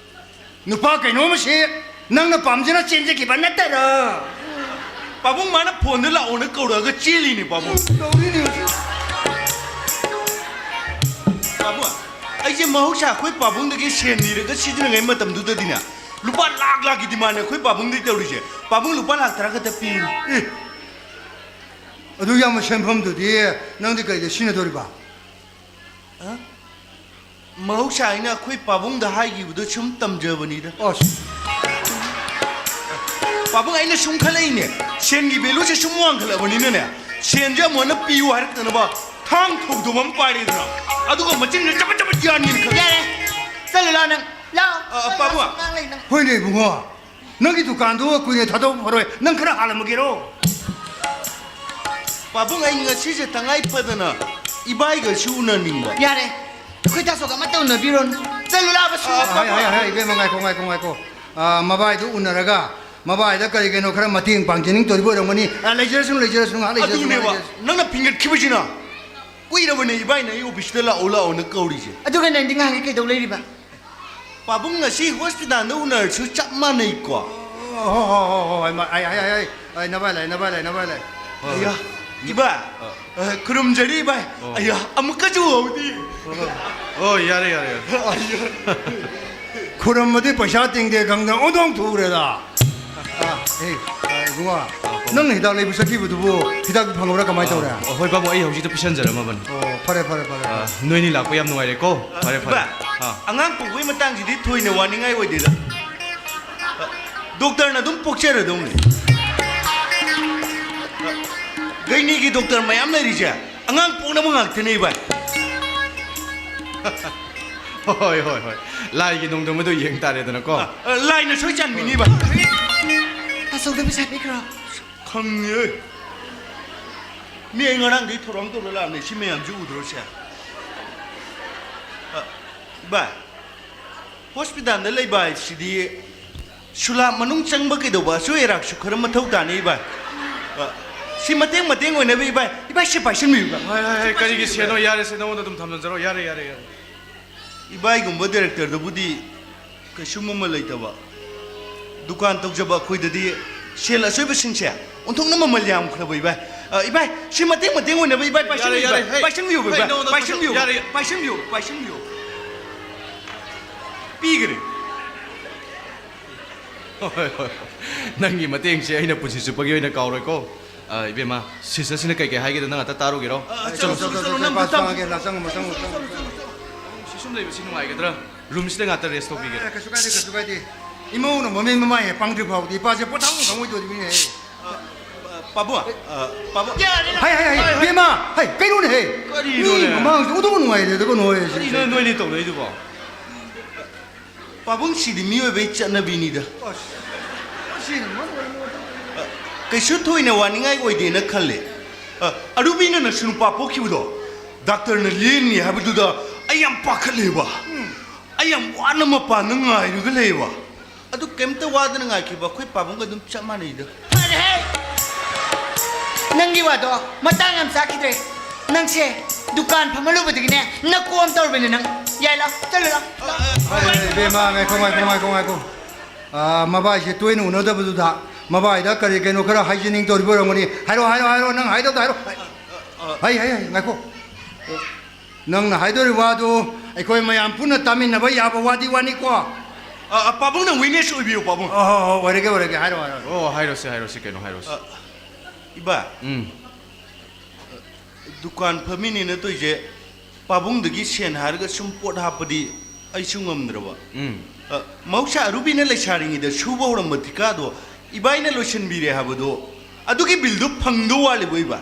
ꯅꯨꯄꯥ ꯀꯩꯅꯣꯝ ꯑꯁꯤ ꯅꯪꯅ ꯄꯥꯝꯖꯅ ꯆꯦꯟꯖꯈꯤꯕ ꯅꯠꯇꯔꯣ? ꯄꯥꯕꯨꯡ, ꯃꯥꯅ ꯐꯣꯟꯗ ꯂꯥꯛꯑꯣꯅ ꯀꯧꯔꯛꯑꯒ ꯆꯦꯜꯂꯤꯅꯦ ꯄꯥꯕꯨꯡ꯫ ꯇꯧꯔꯤꯅꯦ ꯍꯧꯖꯤꯛ꯫ ꯄꯥꯕꯨꯡ, ꯑꯩ ꯑꯩꯁꯦ ꯃꯍꯧꯁꯥ ꯑꯩꯈꯣꯏ ꯄꯥꯕꯨꯡꯗꯒꯤ ꯁꯦꯟ ꯅꯤꯔꯒ ꯁꯤꯖꯤꯟꯅꯉꯩ ꯃꯇꯝꯗꯨꯗꯗꯤꯅꯦ, ꯂꯨꯄꯥ ꯂꯥꯛ ꯂꯥꯛꯀꯤ ꯗꯤꯃꯥꯟꯅꯦ ꯑꯩꯈꯣꯏ ꯄꯥꯕꯨꯡꯗꯒꯤ ꯇꯧꯔꯤꯁꯦ꯫ ꯄꯥꯕꯨꯡ, ꯂꯨꯄꯥ ꯂꯥꯛ ꯇꯔꯥ ꯈꯛꯇ ꯄꯤꯌꯨ꯫ ꯑꯦ, ꯑꯗꯨ ꯌꯥꯝꯕ ꯁꯦꯟꯐꯝꯗꯨꯗꯤ ꯅꯪꯗꯤ ꯀꯩꯗ ꯁꯤꯖꯤꯟꯅꯗꯣꯔꯤꯕ? ꯑ? ꯃꯍꯧꯁꯥ ꯑꯩꯅ ꯑꯩꯈꯣꯏ ꯄꯥꯕꯨꯡꯗ ꯍꯥꯏꯈꯤꯕꯗꯣ ꯁꯨꯝ ꯇꯝꯖꯕꯅꯤꯗ꯫ ꯑꯁ꯫ ꯄꯥꯕꯨꯡ, ꯑꯩꯅ ꯁꯨꯝ ꯈꯜꯂꯛꯏꯅꯦ, ꯁꯦꯟꯒꯤ value ꯁꯦ ꯁꯨꯝ ꯋꯥꯡꯈꯠꯂꯛꯑꯕꯅꯤꯅꯅꯦ, ꯁꯦꯟꯁꯦ ꯑꯃꯨꯛ ꯍꯟꯅ ꯄꯤꯌꯨ ꯍꯥꯏꯔꯛꯇꯅꯕ ꯊꯥꯡ ꯊꯧꯗꯕ ꯑꯃ ꯄꯥꯏꯔꯦꯗꯅ, ꯑꯗꯨꯒ ꯃꯆꯤꯟꯁꯦ ꯆꯕꯠ ꯆꯕꯠ ꯌꯥꯟꯒꯦꯅ ꯈꯜꯂꯦ꯫ ꯌꯥꯔꯦ, ꯆꯠꯂꯨ ꯂꯥꯎ ꯅꯪ, ꯂꯥꯎ꯫ ꯑ, ꯑ, ꯄꯥꯕꯨꯡ꯫ ꯉꯥꯡ ꯂꯩ ꯅꯪ꯫ ꯍꯣꯏꯅꯦ ꯏꯕꯨꯡꯉꯣ, ꯅꯪꯒꯤ ꯗꯨꯀꯥꯟꯗꯨ ꯀꯨꯏꯅ ꯊꯥꯗꯣꯛꯄ ꯐꯔꯣꯏ, ꯅꯪ ꯈꯔ ꯍꯥꯜꯂꯝꯃꯒꯦꯔꯣ? ꯄꯥꯕꯨꯡ, ꯑꯩ ꯉꯁꯤꯁꯦ ꯇꯉꯥꯏ ꯐꯗꯅ ꯏꯕꯥꯏꯒꯁꯨ ꯎꯅꯅꯤꯡꯕ꯫ ꯌꯥꯔꯦ, ꯑꯩꯈꯣꯏ ꯇꯥꯁꯣꯒ ꯑꯃꯠꯇ ꯎꯅꯕꯤꯔꯣꯅꯨ꯫ ꯆꯠꯂꯨ ꯂꯥꯕꯁꯨ꯫ ꯑ, ꯍꯥꯏ, ꯍꯥꯏ, ꯍꯥꯏ, ꯏꯕꯦꯝꯃ, ꯉꯥꯏꯈꯣ, ꯉꯥꯏꯈꯣ, ꯉꯥꯏꯈꯣ꯫ ꯑ, ꯃꯕꯥꯏꯗꯨ ꯎꯅꯔꯒ ꯃꯕꯥꯏꯗ ꯀꯔꯤ ꯀꯩꯅꯣ ꯈꯔ ꯃꯇꯦꯡ ꯄꯥꯡꯖꯅꯤꯡ ꯇꯧꯔꯤꯕ ꯑꯣꯏꯔꯝꯒꯅꯤ꯫ ꯑ, ꯂꯩꯖꯔꯁꯅꯨ, ꯂꯩꯖꯔꯁꯅꯨ, ꯉꯥꯏꯍꯥꯛ ꯂꯩꯖꯔꯁꯅꯨ, ꯑꯗꯨꯅꯦꯕ, ꯉꯥꯏꯍꯥꯛ ꯂꯩꯖꯔꯁꯅꯨ꯫ ꯅꯪꯅ ꯐꯤꯡꯒꯠꯈꯤꯕꯁꯤꯅ ꯀꯨꯏꯔꯕꯅꯦ ꯏꯕꯥꯏꯅ ꯑꯩ office ꯇ ꯂꯥꯛꯑꯣ ꯂꯥꯛꯑꯣꯅ ꯀꯧꯔꯤꯁꯦ꯫ ꯑꯗꯨꯒ ꯅꯪꯗꯤ ꯉꯥꯡꯉꯦ ꯀꯩꯗꯧ ꯂꯩꯔꯤꯕ? ꯄꯥꯕꯨꯡ, ꯉꯁꯤ hospital ꯗ ꯎꯅꯔꯁꯨ ꯆꯞ ꯃꯥꯟꯅꯩꯀꯣ꯫ ꯍꯣ, ꯍꯣ, ꯍꯣ, ꯍꯣ, ꯍꯣꯏ, ꯃꯥ-, ꯑꯩ, ꯑꯩ, ꯑꯩ, ꯑꯩ, ꯑꯩ, ꯅꯚꯥꯏ ꯂꯥꯛꯑꯦ, ꯅꯚꯥꯏ ꯂꯥꯛꯑꯦ, ꯅꯚꯥꯏ ꯂꯥꯛꯑꯦ꯫ ꯍꯣꯏ, ꯍꯣꯏ꯫ ꯑꯌꯥ, ꯏꯕꯥꯏ, ꯑ꯫ ꯑ, ꯈꯨꯔꯨꯝꯖꯔꯤ ꯏꯕꯥꯏ꯫ ꯑꯣ꯫ ꯑꯌꯥ, ꯑꯃꯨꯛꯀꯁꯨ ꯎꯍꯧꯗꯤ꯫ ꯑꯣ, ꯌꯥꯔꯦ, ꯌꯥꯔꯦ, ꯌꯥꯔꯦ꯫ ꯑꯌꯥ꯫ ꯈꯨꯔꯨꯝꯕꯗꯤ ꯄꯩꯁꯥ ꯇꯤꯡꯗꯦ ꯈꯪꯗꯅ ꯑꯣꯟꯊꯣꯛ ꯊꯨꯔꯦꯗ꯫ ꯑ, ꯑꯦ, ꯑ, ꯏꯕꯨꯡꯉꯣ, ꯑ, ꯄꯥꯕꯨꯡ꯫ ꯅꯪꯅ ꯍꯤꯗꯥꯛ ꯂꯩꯕ ꯆꯠꯈꯤꯕꯗꯨꯕꯨ ꯍꯤꯗꯥꯛꯇꯨ ꯐꯪꯍꯧꯔꯥ ꯀꯃꯥꯏꯅ ꯇꯧꯔꯦ? ꯑ, ꯍꯣꯏ, ꯄꯥꯕꯨꯡ, ꯑꯩ ꯍꯧꯖꯤꯛꯇ ꯄꯤꯁꯟꯖꯔꯝꯃꯕꯅꯤ꯫ ꯑꯣ, ꯐꯔꯦ, ꯐꯔꯦ, ꯐꯔꯦ, ꯑ, ꯐꯔꯦ꯫ ꯅꯣꯏꯅꯤ ꯂꯥꯛꯄ ꯌꯥꯝ ꯅꯨꯡꯉꯥꯏꯔꯦꯀꯣ꯫ ꯐꯔꯦ, ꯐꯔꯦ꯫ ꯏꯕꯥꯏ, ꯑ꯫ ꯑꯉꯥꯡ ꯄꯣꯛꯄꯒꯤ ꯃꯇꯥꯡꯁꯤꯗꯤ ꯊꯣꯏꯅ ꯋꯥꯅꯤꯡꯉꯥꯏ ꯑꯣꯏꯗꯦꯗ꯫ ꯗꯣꯛꯇꯔꯅ ꯑꯗꯨꯝ ꯄꯣꯛꯆꯔꯗꯧꯅꯤ꯫ ꯒꯩꯅꯤꯒꯤ ꯗꯣꯛꯇꯔ ꯃꯌꯥꯝ ꯂꯩꯔꯤꯁꯦ ꯑꯉꯥꯡ ꯄꯣꯛꯅꯕ ꯉꯥꯛꯇꯅꯦ, ꯏꯕꯥꯏ꯫ ꯍꯣꯏ, ꯍꯣꯏ, ꯍꯣꯏ꯫ ꯂꯥꯏꯒꯤ ꯅꯣꯡꯗꯝ ꯑꯗꯨ ꯌꯦꯡ ꯇꯥꯔꯦꯗꯅꯀꯣ꯫ ꯑ, ꯑ, ꯂꯥꯏꯅ ꯁꯣꯏ ꯆꯥꯟꯕꯤꯅꯤ, ꯏꯕꯥꯏ꯫ ꯑꯆꯧꯕ ꯄꯩꯁꯥ ꯄꯤꯈ꯭ꯔꯣ꯫ ꯈꯪꯉꯦ꯫ ꯃꯤ ꯑꯩ ꯉꯔꯥꯡꯗꯒꯤ ꯊꯧꯔꯥꯡ ꯇꯧꯔ ꯂꯥꯛꯑꯕꯅꯦ, ꯁꯤ ꯃꯌꯥꯝꯁꯤ ꯎꯗ꯭ꯔꯣ ꯁꯦ? ꯑ, ꯏꯕꯥꯏ, hospital ꯗ ꯂꯩꯕ ꯍꯥꯏꯁꯤꯗꯤ ꯁꯨꯂꯥꯞ ꯃꯅꯨꯡ ꯆꯪꯕ ꯀꯩꯗꯧꯕ ꯑꯁꯣꯏ ꯑꯔꯥꯛꯁꯨ ꯈꯔ ꯃꯊꯧ ꯇꯥꯅꯤ, ꯏꯕꯥꯏ꯫ ꯑ, ꯁꯤ ꯃꯇꯦꯡ ꯃꯇꯦꯡ ꯑꯣꯏꯅꯕ, ꯏꯕꯥꯏ, ꯏꯕꯥꯏ, ꯁꯤ ꯄꯥꯏꯁꯤꯟꯕꯤꯌꯨ, ꯏꯕꯥꯏ꯫ ꯍꯣꯏ, ꯍꯣꯏ, ꯍꯣꯏ, ꯁꯤ ꯀꯔꯤꯒꯤ ꯄꯥꯏꯁꯤꯟꯕꯤꯌꯨ, ꯁꯦꯟꯅꯣ? ꯏꯕꯥꯏ꯫ ꯅꯉꯣꯟꯗ ꯑꯗꯨꯝ ꯊꯝꯖꯔꯣ꯫ ꯌꯥꯔꯦ, ꯌꯥꯔꯦ, ꯌꯥꯔꯦ꯫ ꯏꯕꯥꯏꯒꯨꯝꯕ director ꯗꯨꯕꯨꯗꯤ ꯀꯩꯁꯨꯝ ꯑꯃ ꯂꯩꯇꯕ꯫ ꯗꯨꯀꯥꯟ ꯇꯧꯖꯕ ꯑꯩꯈꯣꯏꯗꯗꯤ ꯁꯦꯜ ꯑꯆꯣꯏꯕꯁꯤꯡꯁꯦ ꯑꯣꯟꯊꯣꯛꯅ ꯃꯃꯜ ꯌꯥꯝꯈ꯭ꯔꯕ, ꯏꯕꯥꯏ꯫ ꯑ, ꯏꯕꯥꯏ, ꯁꯤ ꯃꯇꯦꯡ ꯃꯇꯦꯡ ꯑꯣꯏꯅꯕ, ꯏꯕꯥꯏ, ꯌꯥꯔꯦ, ꯄꯥꯏꯁꯤꯟꯕꯤꯌꯨ, ꯌꯥꯔꯦ, ꯏꯕꯥꯏ꯫ ꯍꯩ꯫ ꯄꯥꯏꯁꯤꯟꯕꯤꯌꯨ, ꯍꯩ, ꯏꯕꯥꯏ꯫ ꯅꯉꯣꯟꯗ ꯄꯥꯏꯁꯤꯟꯕꯤꯌꯨ, ꯌꯥꯔꯦ꯫ ꯄꯥꯏꯁꯤꯟꯕꯤꯌꯨ, ꯄꯥꯏꯁꯤꯟꯕꯤꯌꯨ꯫ ꯄꯤꯈ꯭ꯔꯦ꯫ ꯍꯣꯏ, ꯍꯣꯏ, ꯍꯣꯏ꯫ ꯅꯪꯒꯤ ꯃꯇꯦꯡꯁꯦ ꯑꯩꯅ ꯄꯨꯟꯁꯤ ꯆꯨꯞꯄꯒꯤ ꯑꯣꯏꯅ ꯀꯥꯎꯔꯣꯏꯀꯣ꯫ ꯑ, ꯏꯕꯦꯝꯃ, ꯁꯤꯁꯇꯔꯁꯤꯅ ꯀꯩ ꯀꯩ ꯍꯥꯏꯒꯦꯗꯣ ꯅꯪ ꯉꯥꯛꯇ ꯇꯥꯔꯨꯒꯦꯔꯣ? ꯑ, ꯆꯠꯂꯣ, ꯆꯠꯂꯣ, ꯆꯠꯂꯣ, ꯆꯠꯂꯣ, ꯅꯪ ꯆꯠꯂꯣ, ꯆꯪꯉꯒꯦ, ꯂꯥ, ꯆꯪꯉꯣ, ꯆꯪꯉꯣ, ꯆꯪꯉꯣ, ꯆꯪꯉꯣ꯫ ꯁꯤ ꯁꯨꯝ ꯂꯩꯕꯁꯤ ꯅꯨꯡꯉꯥꯏꯒꯗ꯭ꯔꯥ? ꯔꯨꯝꯁꯤꯗ ꯉꯥꯛꯇ ꯔꯦꯁ ꯇꯧꯕꯤꯒꯦꯔꯥ? ꯑꯦ, ꯀꯩꯁꯨ ꯀꯥꯏꯗꯦ, ꯀꯩꯁꯨ ꯀꯥꯏꯗꯦ꯫ ꯏꯃꯧꯅ ꯃꯃꯤꯠ ꯃꯃꯥꯏ ꯍꯦꯛ ꯄꯥꯡꯗ꯭ꯔꯤ ꯐꯥꯎꯕꯗꯤ ꯏꯄꯥꯁꯦ ꯄꯣꯊꯥꯐꯝ ꯈꯪꯉꯣꯏꯗꯣꯔꯤꯕꯅꯤꯅꯦ꯫ ꯑ, ꯄꯥꯕꯨꯡ, ꯑ, ꯄꯥꯕꯨꯡ꯫ ꯌꯥꯔꯦ, ꯍꯥꯏ, ꯍꯥꯏ, ꯍꯥꯏ, ꯍꯥꯏ, ꯍꯥꯏ꯫ ꯏꯕꯦꯝꯃ, ꯍꯥꯏ, ꯀꯩꯅꯣꯅꯦ, ꯍꯦ? ꯀꯔꯤꯅꯣꯅꯦ? ꯃꯤ ꯃꯃꯥꯡꯁꯤꯗ ꯑꯣꯟꯊꯣꯛꯅ ꯅꯨꯡꯉꯥꯏꯔꯦꯗꯀꯣ, ꯅꯣꯏ ꯁꯤꯁꯦ꯫ ꯀꯔꯤꯅꯣ ꯅꯣꯏꯅꯤ ꯇꯧꯅꯩꯗꯨꯕꯣ? ꯄꯥꯕꯨꯡ, ꯁꯤꯗꯤ ꯃꯤꯑꯣꯏꯕꯒꯤ ꯆꯠꯅꯕꯤꯅꯤꯗ꯫ ꯑꯁ, ꯁꯤꯅ ꯃꯔꯨ ꯑꯣꯏꯅ ꯑ, ꯀꯩꯁꯨ ꯊꯣꯏꯅ ꯋꯥꯅꯤꯡꯉꯥꯏ ꯑꯣꯏꯗꯦꯅ ꯈꯜꯂꯦ꯫ ꯑ, ꯑꯔꯨꯕꯤꯅ ꯅꯁꯨ ꯅꯨꯄꯥ ꯄꯣꯛꯈꯤꯕꯗꯣ ꯗꯥꯛꯇꯔꯅ ꯂꯦꯡꯅꯤ ꯍꯥꯏꯕꯗꯨꯗ ꯑꯩ ꯌꯥꯝ ꯄꯥꯈꯠꯂꯦꯕ꯫ ꯎꯝ꯫ ꯑꯩ ꯌꯥꯝ ꯋꯥꯅ ꯃꯄꯥꯟꯗ ꯉꯥꯏꯔꯒ ꯂꯩꯌꯦꯕ꯫ ꯑꯗꯨ ꯀꯩꯝꯇ ꯋꯥꯗꯅ ꯉꯥꯏꯈꯤꯕ ꯑꯩꯈꯣꯏ ꯄꯥꯕꯨꯡꯒ ꯑꯗꯨꯝ ꯆꯞ ꯃꯥꯟꯅꯩꯗ꯫ ꯐꯔꯦꯍꯦ! ꯅꯪꯒꯤ ꯋꯥꯗꯣ ꯃꯇꯥꯡ ꯌꯥꯝ ꯆꯥꯈꯤꯗ꯭ꯔꯦ꯫ ꯅꯪꯁꯦ ꯗꯨꯀꯥꯟ ꯐꯝꯍꯜꯂꯨꯕꯗꯒꯤꯅꯦ ꯅꯀꯣꯝ ꯇꯧꯔꯕꯅꯦ ꯅꯪ꯫ ꯌꯥꯏ, ꯂꯥꯎ, ꯆꯠꯂꯨ, ꯂꯥꯎ, ꯂꯥꯎ꯫ ꯍꯣꯏ, ꯏꯕꯦꯝꯃ, ꯉꯥꯏꯈꯣ, ꯉꯥꯏꯈꯣ, ꯉꯥꯏꯈꯣ, ꯉꯥꯏꯈꯣ꯫ ꯑꯥ, ꯃꯕꯥꯏꯁꯦ ꯇꯣꯏꯅ ꯎꯅꯗꯕꯗꯨꯗ ꯃꯕꯥꯏꯗ ꯀꯔꯤ ꯀꯩꯅꯣ ꯈꯔ ꯍꯥꯏꯖꯅꯤꯡ ꯇꯧꯔꯤꯕ ꯑꯣꯏꯔꯝꯒꯅꯤ꯫ ꯍꯥꯏꯔꯣ, ꯍꯥꯏꯔꯣ, ꯍꯥꯏꯔꯣ, ꯅꯪ ꯍꯥꯏꯗꯧꯗꯣ ꯍꯥꯏꯔꯣ꯫ ꯍꯥꯏ, ꯍꯥꯏ, ꯍꯥꯏ, ꯉꯥꯏꯈꯣ꯫ ꯅꯪꯅ ꯍꯥꯏꯗꯣꯔꯤꯕ ꯋꯥꯗꯨ ꯑꯩꯈꯣꯏ ꯃꯌꯥꯝ ꯄꯨꯟꯅ ꯇꯥꯃꯤꯟꯅꯕ ꯌꯥꯕ ꯋꯥꯗꯤ ꯋꯥꯅꯤꯀꯣ꯫ ꯑ, ꯑ, ꯄꯥꯕꯨꯡꯅ witness ꯑꯣꯏꯕꯤꯌꯨ, ꯄꯥꯕꯨꯡ꯫ ꯑꯣ, ꯍꯣ, ꯍꯣ, ꯑꯣꯏꯔꯒꯦ, ꯑꯣꯏꯔꯒꯦ, ꯍꯥꯏꯔꯣ, ꯍꯥꯏꯔꯣ꯫ ꯑꯣ, ꯍꯥꯏꯔꯣꯁꯦ, ꯍꯥꯏꯔꯣꯁꯦ, ꯀꯩꯅꯣ ꯍꯥꯏꯔꯣꯁꯦ꯫ ꯑ, ꯏꯕꯥ꯫ ꯎꯝ꯫ ꯗꯨꯀꯥꯟ ꯐꯝꯃꯤꯅꯦꯅ ꯇꯧꯏꯁꯦ, ꯄꯥꯕꯨꯡꯗꯒꯤ ꯁꯦꯟ ꯍꯥꯏꯔꯒ ꯁꯨꯝ ꯄꯣꯠ ꯍꯥꯞꯄꯗꯤ ꯑꯩꯁꯨ ꯉꯝꯗ꯭ꯔꯕ꯫ ꯎꯝ꯫ ꯑ, ꯃꯍꯧꯁꯥ ꯑꯔꯨꯕꯤꯅ ꯂꯩꯁꯥꯔꯤꯉꯩꯗ ꯁꯨꯕ ꯍꯧꯔꯝꯕ ꯊꯤꯀꯥꯗꯣ ꯏꯕꯥꯏꯅ ꯂꯣꯏꯁꯤꯟꯕꯤꯔꯦ ꯍꯥꯏꯕꯗꯣ, ꯑꯗꯨꯒꯤ ꯕꯤꯜꯗꯨ ꯐꯪꯗꯧ ꯋꯥꯠꯂꯤꯕꯣ ꯏꯕꯥ?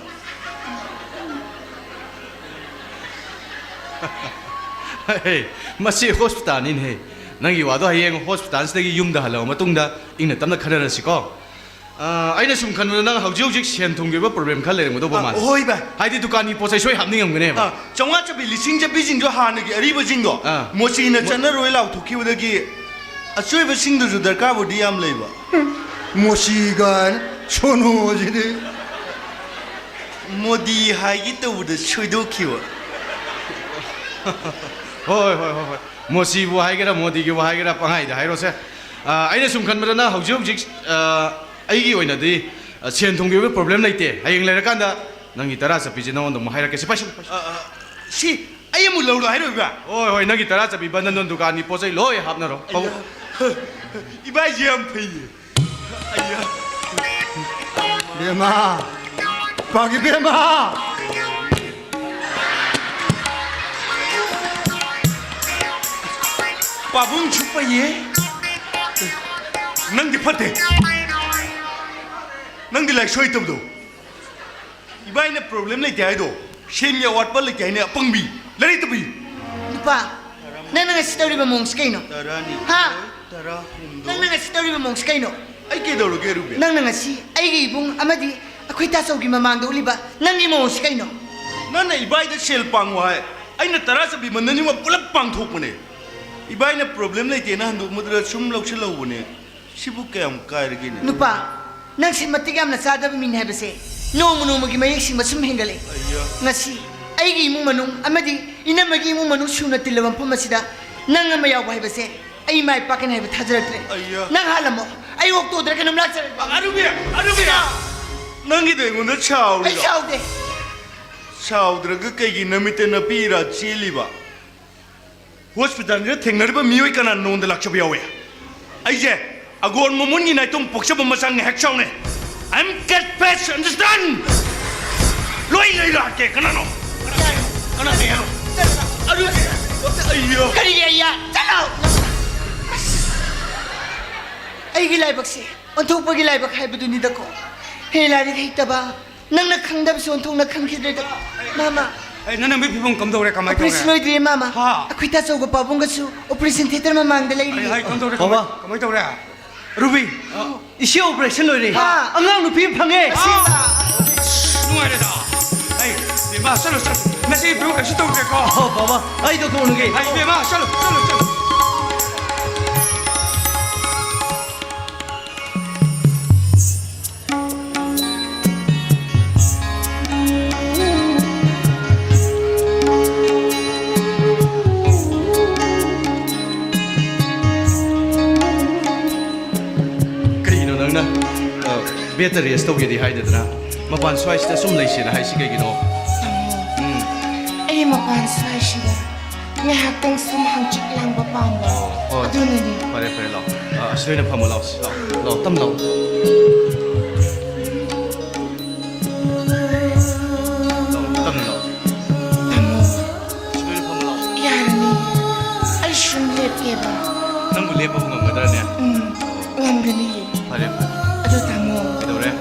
ꯍꯦ, ꯃꯁꯤ ꯍꯣꯁꯄꯤꯇꯥꯜꯅꯤꯅꯦꯍꯦ꯫ ꯅꯪꯒꯤ ꯋꯥꯗꯣ ꯍꯌꯦꯡ ꯍꯣꯁꯄꯤꯇꯥꯜꯁꯤꯗꯒꯤ ꯌꯨꯝꯗ ꯍꯜꯂꯛꯑ ꯃꯇꯨꯡꯗ ꯏꯪꯅ ꯇꯞꯅ ꯈꯟꯅꯔꯁꯤꯀꯣ꯫ ꯑ, ꯑꯩꯅ ꯁꯨꯝ ꯈꯟꯕꯗ ꯅꯪ ꯍꯧꯖꯤꯛ ꯍꯧꯖꯤꯛ ꯁꯦꯟ ꯊꯨꯝꯒꯤ ꯑꯣꯏꯕ ꯄ꯭ꯔꯣꯕ꯭ꯂꯦꯝ ꯈꯔ ꯂꯩꯔꯝꯒꯗꯧꯕ ꯑ, ꯃꯥꯜꯂꯦ꯫ ꯍꯣꯏ, ꯚꯥꯏ꯫ ꯍꯥꯏꯗꯤ ꯗꯨꯀꯥꯟꯒꯤ ꯄꯣꯠ ꯆꯩ ꯁꯣꯏ ꯍꯥꯞꯅꯤꯡꯉꯝꯒꯅꯦꯕ꯫ ꯑ, ꯆꯥꯝꯃꯉꯥ ꯆꯠꯄꯤ, ꯂꯤꯁꯤꯡ ꯆꯠꯄꯤꯁꯤꯡꯗꯣ ꯍꯥꯟꯅꯒꯤ ꯑꯔꯤꯕꯁꯤꯡꯗꯣ ꯑ꯫ ꯃꯣꯆꯤꯅ ꯆꯠꯅꯔꯣꯏ ꯂꯥꯎꯊꯣꯛꯈꯤꯕꯗꯒꯤ ꯑꯆꯣꯏꯕꯁꯤꯡꯗꯨꯁꯨ ꯗꯔꯀꯥꯔꯕꯨꯗꯤ ꯌꯥꯝ ꯂꯩꯕ꯫ ꯃꯣꯆꯤ ꯀꯥꯏꯅ ꯁꯣꯅꯣꯁꯤꯗꯤ꯫ ꯃꯣꯗꯤ ꯍꯥꯏꯒꯦ ꯇꯧꯕꯗ ꯁꯣꯏꯗꯣꯛꯈꯤꯕ꯫ ꯍꯣꯏ, ꯍꯣꯏ, ꯍꯣꯏ, ꯍꯣꯏ꯫ ꯃꯣꯆꯤꯕꯨ ꯍꯥꯏꯒꯦꯔꯥ, ꯃꯣꯗꯤꯒꯤꯕꯨ ꯍꯥꯏꯒꯦꯔꯥ, ꯄꯪꯍꯥꯏꯗ ꯍꯥꯏꯔꯣꯁꯦ꯫ ꯑ, ꯑꯩꯅ ꯁꯨꯝ ꯈꯟꯕꯗ ꯅꯪ ꯍꯧꯖꯤꯛ ꯍꯧꯖꯤꯛ, ꯑ, ꯑꯩꯒꯤ ꯑꯣꯏꯅꯗꯤ, ꯑ, ꯁꯦꯟ ꯊꯨꯝꯒꯤ ꯑꯣꯏꯕ ꯄ꯭ꯔꯣꯕ꯭ꯂꯦꯝ ꯂꯩꯇꯦ꯫ ꯍꯌꯦꯡ ꯂꯩꯔꯀꯥꯟꯗ ꯅꯪꯒꯤ ꯇꯔꯥ ꯆꯠꯄꯤꯁꯦ ꯅꯉꯣꯟꯗ ꯑꯃꯨꯛ ꯍꯥꯏꯔꯛꯀꯦ꯫ ꯁꯤ ꯄꯥꯏꯁꯜꯂꯨ, ꯄꯥꯏꯁꯜꯂꯨ꯫ ꯑ, ꯑ, ꯁꯤ ꯑꯃꯨꯛ ꯂꯧꯔꯣ ꯍꯥꯏꯔꯣ, ꯏꯕꯥ? ꯍꯣꯏ, ꯍꯣꯏ, ꯅꯪꯒꯤ ꯇꯔꯥ ꯆꯠꯄꯤ ꯕꯟꯗꯟꯗꯣꯟ ꯗꯨꯀꯥꯟꯒꯤ ꯄꯣꯠ ꯆꯩ ꯂꯣꯏ ꯍꯥꯞꯅꯔꯣ꯫ ꯄꯥꯕꯨꯡ꯫ ꯏꯕꯥꯏꯁꯦ ꯌꯥꯝ ꯐꯩꯌꯦ꯫ ꯑꯩꯌꯥ꯫ ꯕꯦꯝꯃ, ꯄꯥꯒꯤ ꯕꯦꯝꯃ꯫ ꯄꯥꯕꯨꯡꯁꯨ ꯐꯩꯌꯦ꯫ ꯅꯪꯗꯤ ꯐꯠꯇꯦ꯫ ꯅꯪꯗꯤ ꯂꯥꯏꯔꯤꯛ ꯁꯣꯏ ꯇꯧꯗꯣ꯫ ꯏꯕꯥꯏꯅ problem ꯂꯩꯇꯦ ꯍꯥꯏꯗꯣ, ꯁꯦꯟꯒꯤ ꯑꯋꯥꯠꯄ ꯂꯩꯇꯦ ꯍꯥꯏꯅꯦ, ꯑꯄꯪꯕꯤ, ꯂꯥꯏꯔꯤꯛ ꯇꯝꯕꯤ꯫ ꯅꯨꯄꯥ, ꯅꯪꯅ ꯉꯁꯤ ꯇꯧꯔꯤꯕ ꯃꯑꯣꯡꯁꯤ ꯀꯩꯅꯣ? ꯇꯔꯥꯅꯤꯊꯣꯏ, ꯍꯥ? ꯇꯔꯥꯍꯨꯝꯗꯣꯏ꯫ ꯅꯪꯅ ꯉꯁꯤ ꯇꯧꯔꯤꯕ ꯃꯑꯣꯡꯁꯤ ꯀꯩꯅꯣ? ꯑꯩ ꯀꯩꯗꯧꯔꯒꯦ, ꯔꯨꯕꯤ? ꯅꯪꯅ ꯉꯁꯤ ꯑꯩꯒꯤ ꯏꯕꯨꯡ ꯑꯃꯗꯤ ꯑꯩꯈꯣꯏ ꯇꯥꯆꯧꯒꯤ ꯃꯃꯥꯡꯗ ꯎꯠꯂꯤꯕ ꯅꯪꯒꯤ ꯃꯑꯣꯡꯁꯤ ꯀꯩꯅꯣ? ꯅꯪꯅ ꯏꯕꯥꯏꯗ ꯁꯦꯜ ꯄꯥꯡꯉꯨ ꯍꯥꯏ, ꯑꯩꯅ ꯇꯔꯥ ꯆꯠꯄꯤ ꯃꯟꯗꯟꯁꯤꯃ ꯄꯨꯂꯞ ꯄꯥꯡꯊꯣꯛꯄꯅꯦ꯫ ꯏꯕꯥꯏꯅ problem ꯂꯩꯇꯦꯅ ꯍꯟꯗꯣꯛꯃꯗꯨꯗ ꯁꯨꯝ ꯂꯧꯁꯤꯜꯍꯧꯕꯅꯦ꯫ ꯁꯤꯕꯨ ꯀꯌꯥꯝ ꯀꯥꯏꯔꯒꯦꯅꯦ? ꯅꯨꯄꯥ, ꯅꯪꯁꯦ ꯃꯇꯤꯛ ꯌꯥꯝꯅ ꯆꯥꯗꯕ ꯃꯤꯅꯤ ꯍꯥꯏꯕꯁꯦ ꯅꯣꯡꯃ ꯅꯣꯡꯃꯒꯤ ꯃꯌꯦꯛ ꯁꯦꯡꯕ ꯁꯨꯝ ꯍꯦꯟꯒꯠꯂꯛꯑꯦ꯫ ꯑꯩꯌꯥ꯫ ꯉꯁꯤ ꯑꯩꯒꯤ ꯏꯃꯨꯡ ꯃꯅꯨꯡ ꯑꯃꯗꯤ ꯏꯅꯝꯃꯒꯤ ꯏꯃꯨꯡ ꯃꯅꯨꯡ ꯁꯨꯅ ꯇꯤꯜꯂꯕ ꯃꯐꯝ ꯑꯁꯤꯗ ꯅꯪ ꯑꯃ ꯌꯥꯎꯕ ꯍꯥꯏꯕꯁꯦ ꯑꯩ ꯃꯥꯏ ꯄꯥꯛꯀꯅꯤ ꯍꯥꯏꯕ ꯊꯥꯖꯔꯛꯇ꯭ꯔꯦ꯫ ꯑꯩꯌꯥ꯫ ꯅꯪ ꯍꯥꯜꯂꯝꯃꯣ, ꯑꯩ ꯑꯣꯛꯇꯣꯗꯔ ꯀꯩꯅꯣꯝ ꯂꯥꯛꯆꯔꯒꯦ꯫ ꯑꯔꯨꯕꯤ, ꯑꯔꯨꯕꯤ! ꯅꯪꯒꯤꯗꯣ ꯑꯩꯉꯣꯟꯗ ꯑꯩ ꯁꯥꯎꯔꯤꯔꯣ? ꯁꯥꯎꯗꯦ꯫ ꯁꯥꯎꯗ꯭ꯔꯒ ꯀꯩꯒꯤ ꯅꯃꯤꯠꯇ ꯅꯄꯤ ꯏꯔꯥ ꯆꯦꯜꯂꯤꯕ? Hospitalꯁꯤꯗ ꯊꯦꯡꯅꯔꯤꯕ ꯃꯤꯑꯣꯏ ꯀꯅꯥ ꯅꯉꯣꯟꯗ ꯂꯥꯛꯆꯕ ꯌꯥꯎꯏ? ꯑꯩꯁꯦ ꯑꯒꯣꯔ ꯃꯃꯣꯟꯒꯤ ꯅꯥꯏꯇꯣꯝ ꯄꯣꯛꯆꯕ ꯃꯆꯥ ꯉꯥꯏꯍꯥꯛ ꯆꯥꯎꯅꯦ꯫ I'm get past, understand? ꯂꯣꯏ ꯂꯩꯔꯛꯀꯦ꯫ ꯀꯅꯥꯅꯣ? ꯀꯅꯥ ꯀꯩ ꯍꯥꯏꯅꯣ? ꯑꯗꯨ ꯑꯩꯌꯣ꯫ ꯀꯔꯤꯒꯤ ꯑꯩꯌꯥ? ꯆꯠꯂꯣ! ꯑꯩꯒꯤ ꯂꯥꯏꯕꯛꯁꯦ ꯑꯣꯟꯊꯣꯛꯄꯒꯤ ꯂꯥꯏꯕꯛ ꯍꯥꯏꯕꯗꯨꯅꯤꯗꯀꯣ꯫ ꯍꯦ ꯂꯥꯏꯔꯤꯛ ꯍꯩꯇꯕ, ꯅꯪꯅ ꯈꯪꯗꯕꯁꯨ ꯑꯣꯟꯊꯣꯛꯅ ꯈꯪꯈꯤꯗ꯭ꯔꯦꯗ꯫ ꯃꯥꯃ꯫ ꯑꯩ ꯅꯅꯝꯃꯤ ꯐꯤꯕꯝ ꯀꯝꯗꯧꯔꯦ? ꯀꯃꯥꯏ ꯇꯧꯔꯦ? ꯑꯣꯄꯔꯦꯁꯟ ꯂꯣꯏꯗ꯭ꯔꯤꯌꯦ, ꯃꯥꯃ꯫ ꯍꯥ? ꯑꯩꯈꯣꯏ ꯇꯥꯆꯧꯒ ꯄꯥꯕꯨꯡꯒꯁꯨ ꯑꯣꯄꯔꯦꯁꯟ ꯊꯤꯌꯦꯇꯔ ꯃꯃꯥꯡꯗ ꯂꯩꯔꯤꯌꯦ꯫ ꯑꯩ, ꯑꯩ ꯀꯝꯗꯧꯔꯦ? ꯕꯥꯕꯥ꯫ ꯀꯃꯥꯏ, ꯀꯃꯥꯏ ꯇꯧꯔꯦ? ꯔꯨꯕꯤ, ꯍꯥ? ꯏꯆꯦ ꯑꯣꯄꯔꯦꯁꯟ ꯂꯣꯏꯔꯦ꯫ ꯍꯥ? ꯑꯉꯥꯡ ꯅꯨꯄꯤ ꯑꯃ ꯐꯪꯉꯦ꯫ ꯑꯁꯦꯡꯕ? ꯑꯁ, ꯅꯨꯡꯉꯥꯏꯔꯦꯗ꯫ ꯑꯩ, ꯕꯦꯝꯃ, ꯆꯠꯂꯣ, ꯆꯠꯂꯣ꯫ ꯅꯆꯦ ꯐꯤꯕꯝ ꯀꯩꯁꯨ ꯇꯧꯗ꯭ꯔꯦꯀꯣ? ꯍꯣ, ꯕꯥꯕꯥ, ꯑꯩ ꯗꯣꯛꯇꯔ ꯎꯅꯒꯦ꯫ ꯑꯩ, ꯕꯦꯝꯃ, ꯆꯠꯂꯣ, ꯆꯠꯂꯣ, ꯆꯠꯂꯣ꯫ ꯀꯩꯒꯤꯅꯣ ꯅꯪꯅ, ꯑ, ꯕꯦꯗꯇ ꯔꯦꯁ ꯇꯧꯒꯦꯗꯤ ꯍꯥꯏꯗꯗꯅ ꯃꯄꯥꯟ ꯁ꯭ꯋꯥꯏꯁꯤꯗ ꯁꯨꯝ ꯂꯩꯁꯦꯅ ꯍꯥꯏꯁꯤ ꯀꯩꯒꯤꯅꯣ? ꯎꯝ꯫ ꯑꯩ ꯃꯄꯥꯟ ꯁ꯭ꯋꯥꯏꯁꯤꯗ ꯉꯥꯏꯍꯥꯛꯇꯪ ꯁꯨꯝ ꯍꯪꯆꯤꯠ ꯂꯥꯡꯕ ꯄꯥꯝꯕ꯫ ꯑꯣ, ꯍꯣꯏ꯫ ꯑꯗꯨꯅꯅꯤ꯫ ꯐꯔꯦ, ꯐꯔꯦ, ꯂꯥꯛꯑꯣ꯫ ꯑ, ꯑꯁꯤ ꯑꯣꯏꯅ ꯐꯝꯃꯣ, ꯂꯥꯛꯑꯣ, ꯁꯤ ꯂꯥꯛꯑꯣ, ꯂꯥꯛꯑꯣ, ꯇꯝ ꯂꯥꯛꯑꯣ꯫ ꯂꯥꯛꯑꯣ, ꯇꯝ ꯂꯥꯛꯑꯣ꯫ ꯇꯥꯃꯣ, ꯑꯁꯤ ꯑꯣꯏꯅ ꯐꯝꯃꯣ, ꯂꯥꯛꯑꯣ꯫ ꯌꯥꯔꯅꯤ꯫ ꯑꯩ ꯁꯨꯝ ꯂꯦꯞꯀꯦꯕ꯫ ꯅꯪꯕꯨ ꯂꯦꯞꯄꯕꯨ ꯉꯝꯒꯗ꯭ꯔꯅꯦ? ꯎꯝ, ꯉꯝꯒꯅꯤ꯫ ꯐꯔꯦ, ꯐꯔꯦ꯫ ꯑꯗꯨ ꯇꯥꯃꯣ, ꯀꯩꯗꯧꯔꯦ?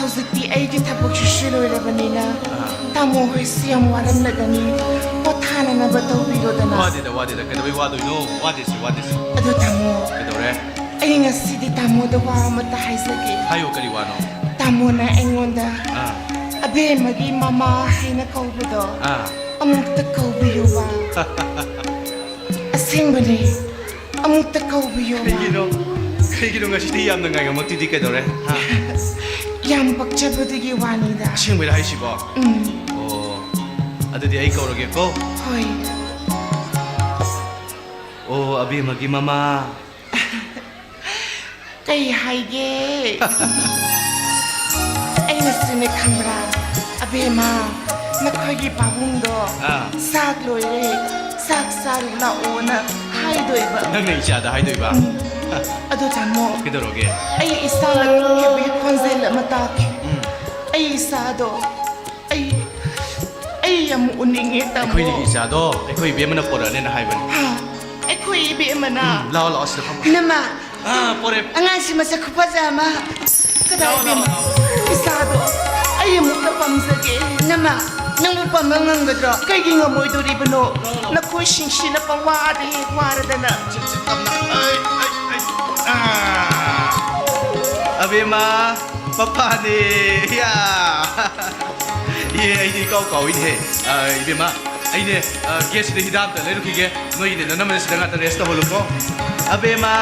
ꯍꯧꯖꯤꯛꯇꯤ ꯑꯩꯒꯤ ꯊꯕꯛꯁꯨ ꯁꯨ ꯂꯣꯏꯔꯕꯅꯤꯅ, ꯑꯥ꯫ ꯇꯥꯃꯣ ꯍꯣꯏꯁꯨ ꯌꯥꯝ ꯋꯥꯔꯝꯂꯒꯅꯤ, ꯄꯣꯊꯥꯅꯅꯕ ꯇꯧꯕꯤꯔꯣꯗꯅ꯫ ꯋꯥꯗꯦꯗ, ꯋꯥꯗꯦꯗ, ꯀꯩꯗꯧꯕꯩ ꯋꯥꯗꯣꯏꯅꯣ? ꯋꯥꯗꯦꯁꯦ, ꯋꯥꯗꯦꯁꯦ꯫ ꯑꯗꯨ ꯇꯥꯃꯣ, ꯀꯩꯗꯧꯔꯦ? ꯑꯩ ꯉꯁꯤꯗꯤ ꯇꯥꯃꯣꯗ ꯋꯥ ꯑꯃꯇ ꯍꯥꯏꯖꯒꯦ꯫ ꯍꯥꯏꯌꯣ, ꯀꯔꯤ ꯋꯥꯅꯣ? ꯇꯥꯃꯣꯅ ꯑꯩꯉꯣꯟꯗ ꯑꯥ꯫ ꯑꯕꯦꯝꯃꯒꯤ ꯃꯃꯥ ꯍꯥꯏꯅ ꯀꯧꯕꯗꯣ ꯑꯥ꯫ ꯑꯃꯨꯛꯇ ꯀꯧꯕꯤꯌꯨꯕ꯫ ꯑꯁꯦꯡꯕꯅꯦ, ꯑꯃꯨꯛꯇ ꯀꯧꯕꯤꯌꯣꯕ꯫ ꯀꯩꯒꯤꯅꯣ? ꯀꯩꯒꯤꯅꯣ ꯉꯁꯤꯗꯤ ꯌꯥꯝꯅ ꯉꯥꯏꯉꯝꯃꯛꯇ꯭ꯔꯤꯗꯤ, ꯀꯩꯗꯧꯔꯦ? ꯍꯥ? ꯌꯥꯝ ꯄꯛꯆꯕꯗꯨꯒꯤ ꯋꯥꯅꯤꯗ꯫ ꯑꯁꯦꯡꯕꯩꯔꯣ ꯍꯥꯏꯁꯤꯕꯣ? ꯎꯝ꯫ ꯑꯣ, ꯑꯗꯨꯗꯤ ꯑꯩ ꯀꯧꯔꯒꯦꯀꯣ꯫ ꯍꯣꯏ꯫ ꯑꯣ, ꯑꯕꯦꯝꯃꯒꯤ ꯃꯃꯥ꯫ ꯀꯩ ꯍꯥꯏꯒꯦ? ꯑꯩꯅꯁꯨꯅꯦ ꯈꯪꯕ꯭ꯔꯥ, ꯑꯕꯦꯝꯃ, ꯅꯈꯣꯏꯒꯤ ꯄꯥꯕꯨꯡꯗꯣ ꯑꯥ꯫ ꯆꯥꯛ ꯂꯣꯏꯔꯦ, ꯆꯥꯛ ꯆꯥꯔꯨ ꯂꯥꯛꯑꯣꯅ ꯍꯥꯏꯗꯣꯏꯕ꯫ ꯅꯪꯅ ꯏꯆꯥꯗ ꯍꯥꯏꯗꯣꯏꯕ? ꯎꯝ꯫ ꯑꯗꯨ ꯇꯥꯃꯣ, ꯀꯩꯗꯧꯔꯒꯦ? ꯑꯩ ꯏꯆꯥꯅ ꯀꯞꯈꯤꯕꯒꯤ ꯈꯣꯟꯖꯦꯜ ꯑꯃ ꯇꯥꯈꯤ꯫ ꯎꯝ꯫ ꯑꯩ ꯏꯆꯥꯗꯣ ꯑꯩ, ꯑꯩ ꯌꯥꯝ ꯎꯅꯤꯡꯉꯦ, ꯇꯥꯃꯣ꯫ ꯑꯩꯈꯣꯏꯒꯤ ꯏꯆꯥꯗꯣ ꯑꯩꯈꯣꯏ ꯏꯕꯦꯝꯃꯅ ꯄꯣꯔꯛꯑꯅꯦꯅ ꯍꯥꯏꯕꯅꯤ꯫ ꯍꯥ? ꯑꯩꯈꯣꯏ ꯏꯕꯦꯝꯃꯅ? ꯎꯝ, ꯂꯥꯛꯑꯣ, ꯂꯥꯛꯑꯣ, ꯁꯤꯗ ꯐꯝꯃꯣ꯫ ꯅꯃ, ꯑꯥ, ꯄꯣꯔꯛꯑꯦ꯫ ꯑꯉꯥꯡꯁꯤ ꯃꯁꯛ ꯈꯨꯐꯖ ꯑꯃ꯫ ꯀꯗꯥꯏ ꯂꯥꯛꯑꯣ, ꯏꯕꯦꯝꯃ? ꯂꯥꯛꯑꯣ, ꯂꯥꯛꯑꯣ꯫ ꯏꯆꯥꯗꯣ ꯑꯩ ꯑꯃꯨꯛꯇ ꯄꯝꯖꯒꯦ꯫ ꯅꯃ, ꯅꯪꯕꯨ ꯄꯝꯕ ꯉꯝꯒꯗ꯭ꯔꯣ? ꯀꯩꯒꯤ ꯉꯝꯃꯣꯏꯗꯣꯔꯤꯕꯅꯣ? ꯂꯥꯛꯑꯣ, ꯂꯥꯛꯑꯣ꯫ ꯅꯈꯣꯏꯁꯤꯡꯁꯤꯅ ꯄꯪꯋꯥꯗ ꯍꯦꯛ ꯋꯥꯔꯗꯅ꯫ ꯁꯤ, ꯁꯤ, ꯇꯞꯅ꯫ ꯑꯩ, ꯑꯩ, ꯑꯩ꯫ ꯑꯥ꯫ ꯑꯕꯦꯝꯃ, ꯄꯄꯥꯅꯦ꯫ ꯌꯥ꯫ ꯑꯦ, ꯑꯩꯗꯤ ꯏꯀꯥꯎ ꯀꯥꯎꯏꯅꯦꯍꯦ꯫ ꯑ, ꯏꯕꯦꯝꯃ, ꯑꯩꯅꯦ, ꯑ, ꯒꯦꯠꯁꯤꯗ ꯍꯤꯗꯥꯛ ꯑꯝꯇ ꯂꯩꯔꯨꯈꯤꯒꯦ꯫ ꯅꯣꯏꯒꯤꯅꯦ ꯅꯅꯝꯃꯅ ꯁꯤꯗ ꯉꯥꯛꯇ rest ꯇꯧꯍꯜꯂꯨꯀꯣ꯫ ꯑꯕꯦꯝꯃ!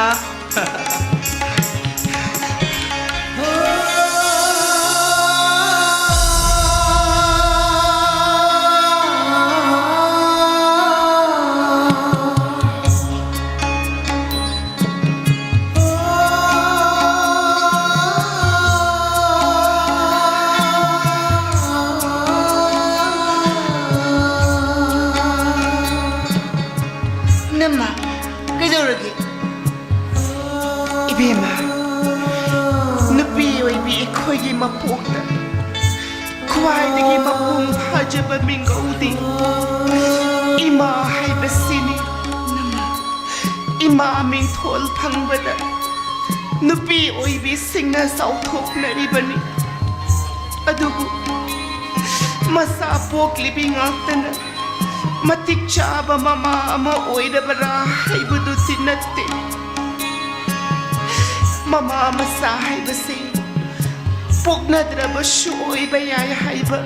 ꯏꯕꯦꯝꯃ, ꯅꯨꯄꯤ ꯑꯣꯏꯕꯤ ꯑꯩꯈꯣꯏꯒꯤ ꯃꯄꯣꯛꯇ ꯈ꯭ꯋꯥꯏꯗꯒꯤ ꯃꯄꯨꯡ ꯐꯥꯖꯕ ꯃꯤꯡꯒꯧꯗꯤ ꯏꯃꯥ ꯍꯥꯏꯕꯁꯤꯅꯤ꯫ ꯏꯃꯥ ꯃꯤꯡꯊꯣꯜ ꯐꯪꯕꯗ ꯅꯨꯄꯤ ꯑꯣꯏꯕꯤꯁꯤꯡꯅ ꯆꯥꯎꯊꯣꯛꯅꯔꯤꯕꯅꯤ꯫ ꯑꯗꯨꯕꯨ ꯃꯆꯥ ꯄꯣꯛꯂꯤꯕꯤ ꯉꯥꯛꯇꯅ ꯃꯇꯤꯛ ꯆꯥꯕ ꯃꯃꯥ ꯑꯃ ꯑꯣꯏꯔꯕ꯭ꯔꯥ ꯍꯥꯏꯕꯗꯨꯗꯤ ꯅꯠꯇꯦ꯫ ꯃꯃꯥ ꯃꯆꯥ ꯍꯥꯏꯕꯁꯦ ꯄꯣꯛꯅꯗ꯭ꯔꯕꯁꯨ ꯑꯣꯏꯕ ꯌꯥꯏ ꯍꯥꯏꯕ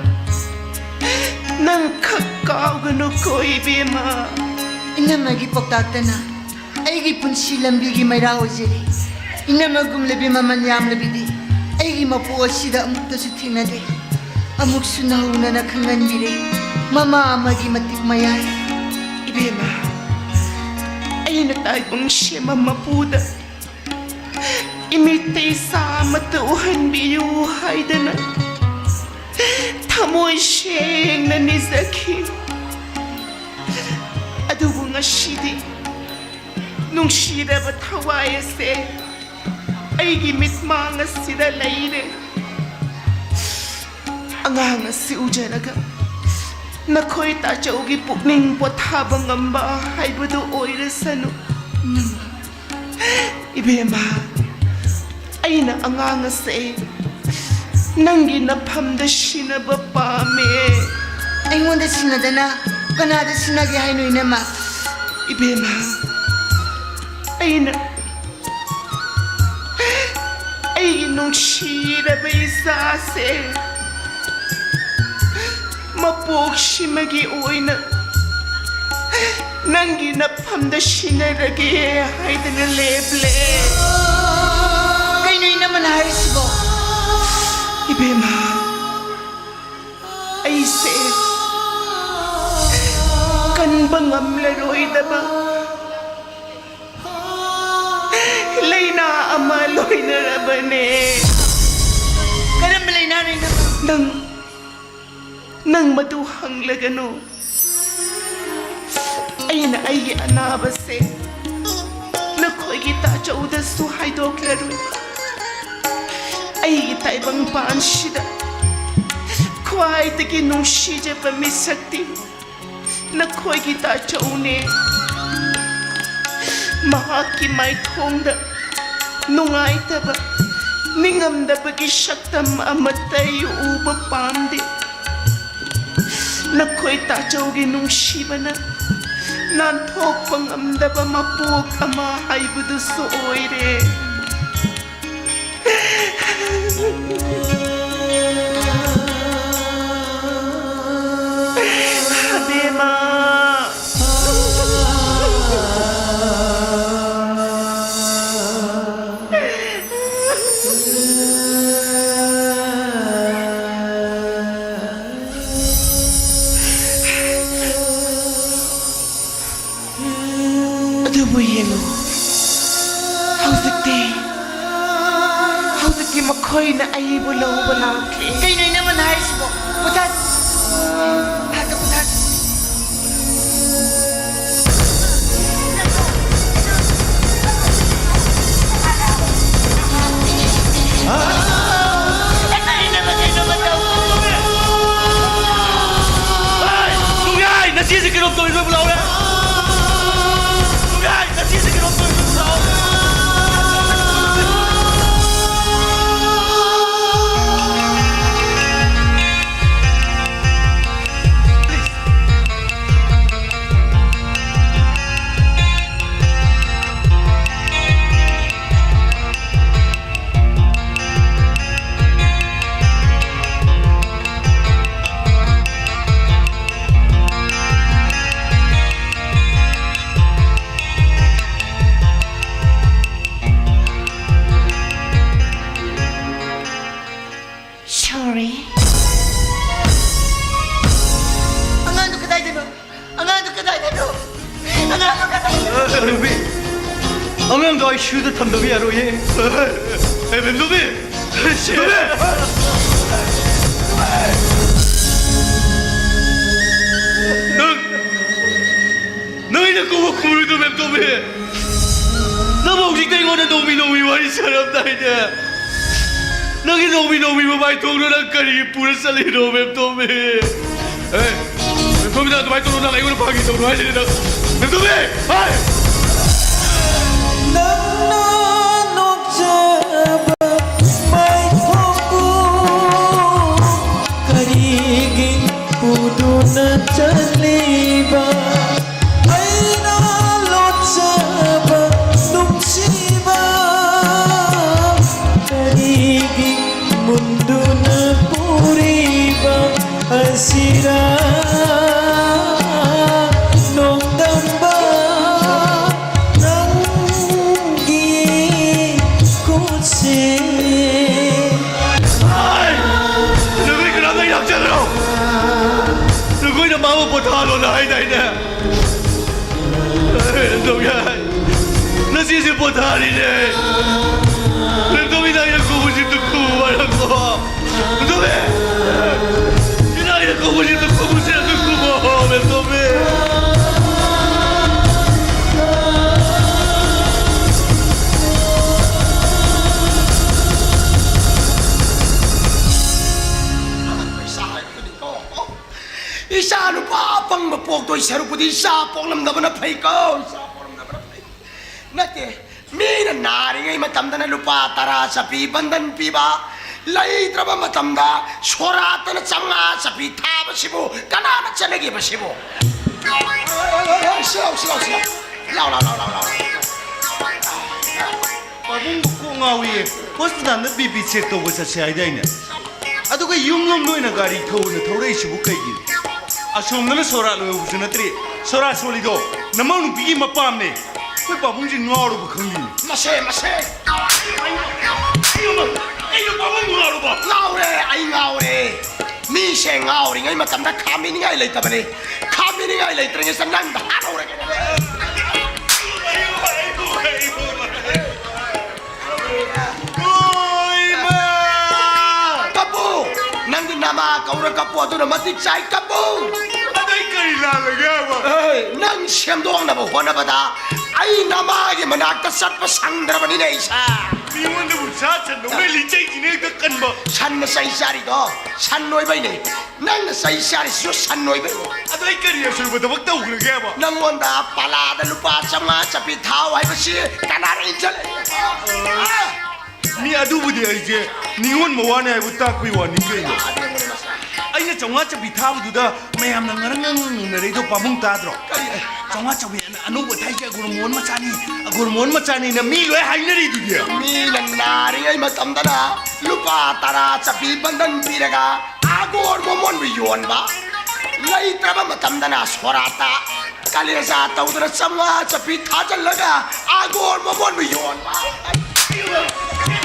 ꯅꯪ ꯈꯛ ꯀꯥꯎꯒꯅꯨꯀꯣ ꯏꯕꯦꯝꯃ꯫ ꯏꯅꯝꯃꯒꯤ ꯄꯥꯎꯇꯥꯛꯇꯅ ꯑꯩꯒꯤ ꯄꯨꯟꯁꯤ ꯂꯝꯕꯤꯒꯤ ꯃꯩꯔꯥ ꯑꯣꯏꯖꯔꯤ꯫ ꯏꯅꯝꯃꯒꯨꯝꯂꯕꯤ ꯃꯃꯜ ꯌꯥꯝꯂꯕꯤꯗꯤ ꯑꯩꯒꯤ ꯃꯄꯣꯛ ꯑꯁꯤꯗ ꯑꯃꯨꯛꯇꯁꯨ ꯊꯦꯡꯅꯗꯦ꯫ ꯑꯃꯨꯛꯁꯨ ꯅꯧꯅꯅ ꯈꯪꯍꯟꯕꯤꯔꯦ ꯃꯃꯥ ꯑꯃꯒꯤ ꯃꯇꯤꯛ ꯃꯌꯥꯏ꯫ ꯏꯕꯦꯝꯃ, ꯑꯩꯅ ꯇꯥꯏꯕꯪ ꯁꯦꯝꯕ ꯃꯄꯨꯗ ꯏꯃꯤꯠꯇ ꯏꯆꯥ ꯑꯃꯠꯇ ꯎꯍꯟꯕꯤꯌꯨ ꯍꯥꯏꯗꯅ ꯊꯃꯣꯏ ꯁꯦꯡꯅ ꯅꯤꯖꯈꯤ꯫ ꯑꯗꯨꯕꯨ ꯉꯁꯤꯗꯤ ꯅꯨꯡꯁꯤꯔꯕ ꯊꯋꯥꯏ ꯑꯁꯦ ꯑꯩꯒꯤ ꯃꯤꯠꯃꯥꯡ ꯑꯁꯤꯗ ꯂꯩꯔꯦ꯫ ꯑꯉꯥꯡ ꯑꯁꯤ ꯎꯖꯔꯒ ꯅꯈꯣꯏ ꯇꯥꯆꯧꯒꯤ ꯄꯨꯛꯅꯤꯡ ꯄꯣꯊꯥꯕ ꯉꯝꯕ ꯍꯥꯏꯕꯗꯨ ꯑꯣꯏꯔꯁꯅꯨ꯫ ꯏꯕꯦꯝꯃ, ꯑꯩꯅ ꯑꯉꯥꯡ ꯑꯁꯦ ꯅꯪꯒꯤ ꯅꯐꯝꯗ ꯁꯤꯟꯅꯕ ꯄꯥꯝꯃꯦ꯫ ꯑꯩꯉꯣꯟꯗ ꯁꯤꯟꯅꯗꯅ ꯀꯅꯥꯗ ꯁꯤꯟꯅꯒꯦ ꯍꯥꯏꯅꯣ, ꯏꯅꯝꯃ? ꯏꯕꯦꯝꯃ, ꯑꯩꯅ ꯑꯩꯒꯤ ꯅꯨꯡꯁꯤꯔꯕ ꯏꯆꯥꯁꯦ ꯃꯄꯣꯛꯁꯤꯃꯒꯤ ꯑꯣꯏꯅ ꯅꯪꯒꯤ ꯅꯐꯝꯗ ꯁꯤꯟꯅꯔꯒꯦ ꯍꯥꯏꯗꯅ ꯂꯦꯞꯂꯦ꯫ ꯀꯩꯅꯣ ꯏꯅꯝꯃꯅ ꯍꯥꯏꯔꯤꯁꯤꯕꯣ? ꯏꯕꯦꯝꯃ, ꯑꯩꯁꯦ ꯀꯟꯕ ꯉꯝꯂꯔꯣꯏꯗꯕ ꯂꯥꯏꯅꯥ ꯑꯃ ꯂꯣꯏꯅꯔꯕꯅꯦ꯫ ꯀꯔꯝꯕ ꯂꯥꯏꯅꯥꯅꯣ ꯏꯅꯝꯃ? ꯅꯪ, ꯅꯪ ꯃꯗꯨ ꯍꯪꯂꯒꯅꯨ꯫ ꯑꯩꯅ ꯑꯩꯒꯤ ꯑꯅꯥꯕꯁꯦ ꯅꯈꯣꯏꯒꯤ ꯇꯥꯆꯧꯗꯁꯨ ꯍꯥꯏꯗꯣꯛꯂꯔꯣꯏ꯫ ꯑꯩꯒꯤ ꯇꯥꯏꯕꯪꯄꯥꯟꯁꯤꯗ ꯈ꯭ꯋꯥꯏꯗꯒꯤ ꯅꯨꯡꯁꯤꯖꯕ ꯃꯤꯁꯛꯇꯤ ꯅꯈꯣꯏꯒꯤ ꯇꯥꯆꯧꯅꯦ꯫ ꯃꯍꯥꯛꯀꯤ ꯃꯥꯏꯊꯣꯡꯗ ꯅꯨꯡꯉꯥꯏꯇꯕ, ꯅꯤꯡꯉꯝꯗꯕꯒꯤ ꯁꯛꯇꯝ ꯑꯃꯠꯇ ꯑꯩ ꯎꯕ ꯄꯥꯝꯗꯦ꯫ ꯅꯈꯣꯏ ꯇꯥꯆꯧꯒꯤ ꯅꯨꯡꯁꯤꯕꯅ ꯅꯥꯟꯊꯣꯛꯄ ꯉꯝꯗꯕ ꯃꯄꯣꯛ ꯑꯃ ꯍꯥꯏꯕꯗꯨꯁꯨ ꯑꯣꯏꯔꯦ꯫ ꯑꯕꯦꯝꯃ꯫ ꯑꯗꯨꯕꯨ ꯌꯦꯡꯉꯨ, ꯍꯧꯖꯤꯛꯇꯤ, ꯍꯧꯖꯤꯛꯇꯤ ꯃꯈꯣꯏꯅ ꯑꯩꯕꯨ ꯂꯧꯕ ꯂꯥꯛꯂꯦ꯫ ꯀꯩꯅꯣ ꯏꯅꯝꯃꯅ ꯍꯥꯏꯔꯤꯁꯤꯕꯣ? ꯄꯣꯊꯥ-, ꯄꯣꯊꯥ-, ꯄꯣꯊꯥ-, ꯅꯨꯡꯌꯥꯏ, ꯅꯆꯦꯁꯦ ꯀꯩꯅꯣꯝ ꯇꯧꯔꯦ, ꯅꯣꯏꯕꯨ ꯂꯥꯎꯔꯦ꯫ ꯅꯨꯡꯌꯥꯏ, ꯅꯆꯦꯁꯦ ꯀꯩꯅꯣꯝ ꯇꯧꯔꯦ, ꯅꯣꯏꯕꯨ ꯂꯥꯎꯔꯦ꯫ Sorry. ꯑꯉꯥꯡꯗꯣ ꯀꯗꯥꯏꯗꯅꯣ? ꯑꯉꯥꯡꯗꯣ ꯀꯗꯥꯏꯗꯅꯣ? ꯑꯉꯥꯡꯗꯣ ꯀꯗꯥꯏꯗꯅꯣ? ꯑ, ꯔꯨꯕꯤ, ꯑꯉꯥꯡꯗꯣ ꯑꯥꯏ ꯁꯤ ꯌꯨꯗ ꯊꯝꯗꯕ ꯌꯥꯔꯣꯏꯌꯦ꯫ ꯑꯦ, ꯕꯦꯝꯗꯣꯕꯤ! ꯕꯦꯝꯗꯣꯕꯤ! ꯅꯪ, ꯅꯪ ꯑꯩꯅ ꯀꯧꯕ ꯈꯨꯝꯃꯔꯣꯏꯗ꯭ꯔꯣ, ꯕꯦꯝꯗꯣꯕꯤ? ꯍꯧꯖꯤꯛꯇ ꯑꯩꯉꯣꯟꯗ ꯅꯣꯡꯃꯤ ꯅꯣꯡꯃꯤ ꯋꯥꯔꯤ ꯁꯥꯔꯝꯗꯥꯏꯅꯦ꯫ ꯅꯪꯒꯤ ꯅꯣꯡꯃꯤ ꯅꯣꯡꯃꯤ ꯃꯃꯥꯏ ꯊꯣꯡꯗꯣ ꯅꯪ ꯀꯔꯤꯒꯤ ꯄꯨꯔ ꯆꯠꯂꯤꯅꯣ, ꯃꯦꯝꯇꯣꯝꯕꯤ? ꯑꯦ, ꯃꯦꯝꯇꯣꯝꯕꯤꯗ ꯑꯗꯨꯃꯥꯏꯅ ꯇꯧꯅꯣ, ꯅꯪ ꯑꯩꯉꯣꯟꯗ ꯐꯥꯒꯤ ꯇꯧꯅꯣ ꯍꯥꯏꯁꯤꯗꯤ ꯅꯪ꯫ ꯃꯦꯝꯇꯣꯝꯕꯤ! ꯍꯥꯏ! ꯅꯪꯅ ꯅꯣꯛꯆꯕ ꯃꯥꯏꯊꯣꯡꯕꯨ ꯀꯔꯤꯒꯤ ꯎꯗꯨꯅ ꯆꯠꯂꯤꯕ? ꯑꯩꯅ ꯂꯣꯠꯆꯕ ꯅꯨꯡꯁꯤꯕ ꯀꯔꯤꯒꯤ ꯃꯨꯟꯗꯨꯅ ꯄꯨꯔꯤꯕ ꯑꯁꯤꯔ ꯅꯣꯡꯗꯝꯕ ꯅꯪꯒꯤ ꯈꯨꯠꯁꯦ? ꯅꯈꯣꯏ ꯀꯅꯥꯝꯇ ꯌꯥꯎꯖꯗ꯭ꯔꯣ? ꯅꯈꯣꯏꯅ ꯃꯥꯕꯨ ꯄꯣꯊꯥꯍꯜꯂꯣꯅ ꯍꯥꯏꯗꯥꯏꯅꯦ? ꯇꯧ ꯌꯥꯏ꯫ ꯅꯆꯦꯁꯦ ꯄꯣꯊꯥꯔꯤꯅꯦ꯫ ꯂꯦꯞꯇꯣꯕꯤ, ꯅꯪ ꯌꯥꯡꯈꯣꯡ ꯃꯁꯤꯗ ꯈꯨꯕ ꯃꯔꯝꯗꯣ꯫ ꯂꯦꯞꯇꯣꯕꯤ! ꯅꯪ ꯌꯥꯡꯈꯣꯡ ꯃꯁꯤꯗ ꯈꯨꯕꯁꯦ ꯑꯗꯨ ꯈꯨꯕ ꯍꯧꯔꯦ, ꯂꯦꯞꯇꯣꯕꯤ꯫ ꯏꯆꯥ ꯅꯨꯄꯥ ꯑꯄꯪꯕ ꯄꯣꯛꯇꯣꯏ ꯁꯔꯨꯛꯄꯨꯗꯤ ꯏꯆꯥ ꯄꯣꯛꯂꯝꯗꯕꯅ ꯐꯩꯀꯣ, ꯏꯆꯥ ꯄꯣꯛꯂꯝꯗꯕꯅ ꯐꯩ꯫ ꯅꯠꯇꯦ, ꯃꯤꯅ ꯅꯥꯔꯤꯉꯩ ꯃꯇꯝꯗꯅ ꯂꯨꯄꯥ ꯇꯔꯥ ꯆꯞꯄꯤ ꯕꯟꯗꯟ ꯄꯤꯕ, ꯂꯩꯇ꯭ꯔꯕ ꯃꯇꯝꯗ ꯁꯣꯔꯥꯠꯇꯅ ꯆꯥꯝꯃꯉꯥ ꯆꯞꯄꯤ ꯊꯥꯕꯁꯤꯕꯨ ꯀꯅꯥꯅ ꯆꯠꯅꯒꯦꯕ ꯁꯤꯕꯨ? ꯁꯤ ꯂꯥꯎ, ꯁꯤ ꯂꯥꯎ, ꯁꯤ ꯂꯥꯎ꯫ ꯂꯥꯎ, ꯂꯥꯎ, ꯂꯥꯎ, ꯂꯥꯎ, ꯂꯥꯎ꯫ ꯄꯥꯕꯨꯡꯕꯨ ꯀꯣꯛ ꯉꯥꯎꯏꯌꯦ꯫ ꯍꯣꯁꯄꯤꯇꯥꯜꯗ ꯕꯤ ꯄꯤ ꯆꯦꯛ ꯇꯧꯕ ꯆꯠꯁꯦ ꯍꯥꯏꯗꯥꯏꯅꯦ? ꯑꯗꯨꯒ ꯌꯨꯝꯂꯣꯝꯗ ꯑꯣꯏꯅ ꯒꯥꯔꯤ ꯊꯧꯅ ꯊꯧꯔꯛꯏꯁꯤꯕꯨ ꯀꯩꯒꯤꯅꯣ? ꯑꯁꯣꯝꯗꯅ ꯁꯣꯔꯥ ꯂꯣꯏꯍꯧꯕꯁꯨ ꯅꯠꯇ꯭ꯔꯤ, ꯁꯣꯔꯥ ꯁꯣꯜꯂꯤꯗꯣ ꯅꯃꯧ ꯅꯨꯄꯤꯒꯤ ꯃꯄꯥꯝꯅꯦ꯫ ꯑꯩꯈꯣꯏ ꯄꯥꯕꯨꯡꯁꯤ ꯉꯥꯎꯔꯕ ꯈꯪꯗꯦꯅꯦ꯫ ꯃꯁꯦ, ꯃꯁꯦ꯫ ꯑꯩꯅ ꯄꯥꯕꯨꯡ ꯉꯥꯎꯔꯕ? ꯉꯥꯎꯔꯦ, ꯑꯩ ꯉꯥꯎꯔꯦ꯫ ꯃꯤꯁꯦ ꯉꯥꯎꯔꯤꯉꯩ ꯃꯇꯝꯗ ꯈꯥꯝꯕꯤꯅꯤꯡꯉꯥꯏ ꯂꯩꯇꯕꯅꯤ꯫ ꯈꯥꯝꯕꯤꯅꯤꯡꯉꯥꯏ ꯂꯩꯇ꯭ꯔꯤꯉꯩꯁꯤꯗ ꯅꯪꯗ ꯍꯥꯠꯍꯧꯔꯒꯦ꯫ ꯑꯣ, ꯏꯃꯥ! ꯀꯞꯄꯨ! ꯅꯪꯒꯤ ꯅꯃꯥ ꯀꯧꯔ ꯀꯞꯄꯨ, ꯑꯗꯨꯅ ꯃꯇꯤꯛ ꯆꯥꯏ, ꯀꯞꯄꯨ! ꯑꯗꯩ ꯀꯔꯤ ꯂꯥꯜꯂꯒꯦ ꯍꯥꯏꯕ? ꯑꯦ, ꯅꯪ ꯁꯦꯝꯗꯣꯛꯅꯕ ꯍꯣꯠꯅꯕꯗ ꯑꯩ ꯅꯃꯥꯒꯤ ꯃꯅꯥꯛꯇ ꯆꯠꯄ ꯁꯪꯗ꯭ꯔꯕꯅꯤꯅꯦ, ꯏꯁꯥ꯫ ꯃꯤꯉꯣꯟꯗꯕꯨ ꯁꯥ ꯁꯟꯗꯧꯅ ꯂꯤꯆꯩꯁꯤꯅ ꯍꯦꯛꯇ ꯀꯟꯕ꯫ ꯁꯟꯅ ꯆꯩ ꯆꯥꯔꯤꯗꯣ ꯁꯟ ꯑꯣꯏꯕꯩꯅꯦ꯫ ꯅꯪꯅ ꯆꯩ ꯆꯥꯔꯤꯁꯤꯁꯨ ꯁꯟ ꯑꯣꯏꯕꯩꯅꯦ꯫ ꯑꯗꯣ ꯑꯩ ꯀꯔꯤ ꯑꯁꯣꯏꯕ ꯊꯕꯛ ꯇꯧꯈ꯭ꯔꯒꯦꯕ? ꯅꯪꯉꯣꯟꯗ ꯄꯂꯥꯗ ꯂꯨꯄꯥ ꯆꯥꯝꯃꯉꯥ ꯆꯞꯄꯤ ꯊꯥꯎ ꯍꯥꯏꯕꯁꯤ ꯀꯅꯥꯅ ꯏꯟꯁꯤꯜꯂꯛꯏ? ꯑ, ꯃꯤ ꯑꯗꯨꯕꯨꯗꯤ ꯑꯩꯁꯦ ꯅꯤꯉꯣꯟ ꯃꯋꯥꯅꯤ ꯍꯥꯏꯕ ꯇꯥꯛꯄꯩ ꯋꯥꯅꯤ ꯀꯩꯅꯣ꯫ ꯑꯩꯅ ꯆꯥꯝꯃꯉꯥ ꯆꯞꯄꯤ ꯊꯥꯕꯗꯨꯗ ꯃꯌꯥꯝꯅ ꯉꯔꯪ ꯉꯔꯪ ꯉꯪꯅꯔꯩꯗꯣ ꯄꯥꯕꯨꯡ ꯇꯥꯗ꯭ꯔꯣ? ꯀꯔꯤ? ꯑꯦ, ꯆꯥꯝꯃꯉꯥ ꯆꯞꯄꯤ ꯑꯅꯧꯕ ꯊꯥꯏꯁꯦ ꯑꯒꯣꯔ ꯃꯣꯍꯣꯟ ꯃꯆꯥꯅꯤ, ꯑꯒꯣꯔ ꯃꯣꯍꯣꯟ ꯃꯆꯥꯅꯤꯅ ꯃꯤ ꯂꯣꯏ ꯍꯥꯏꯅꯔꯤꯗꯨꯗꯤ꯫ ꯃꯤꯅ ꯅꯥꯔꯤꯉꯩ ꯃꯇꯝꯗꯅ ꯂꯨꯄꯥ ꯇꯔꯥ ꯆꯞꯄꯤ ꯕꯟꯗꯟ ꯄꯤꯔꯒ ꯑꯒꯣꯔ ꯃꯣꯃꯣꯟꯕꯨ ꯌꯣꯟꯕ꯫ ꯂꯩꯇ꯭ꯔꯕ ꯃꯇꯝꯗꯅ ꯁꯣꯔꯥꯠꯇ ꯀꯂꯦꯖꯥ ꯇꯧꯗꯅ ꯆꯥꯝꯃꯉꯥ ꯆꯞꯄꯤ ꯊꯥꯖꯤꯜꯂꯒ ꯑꯒꯣꯔ ꯃꯣꯃꯣꯟꯕꯨ ꯌꯣꯟꯕ꯫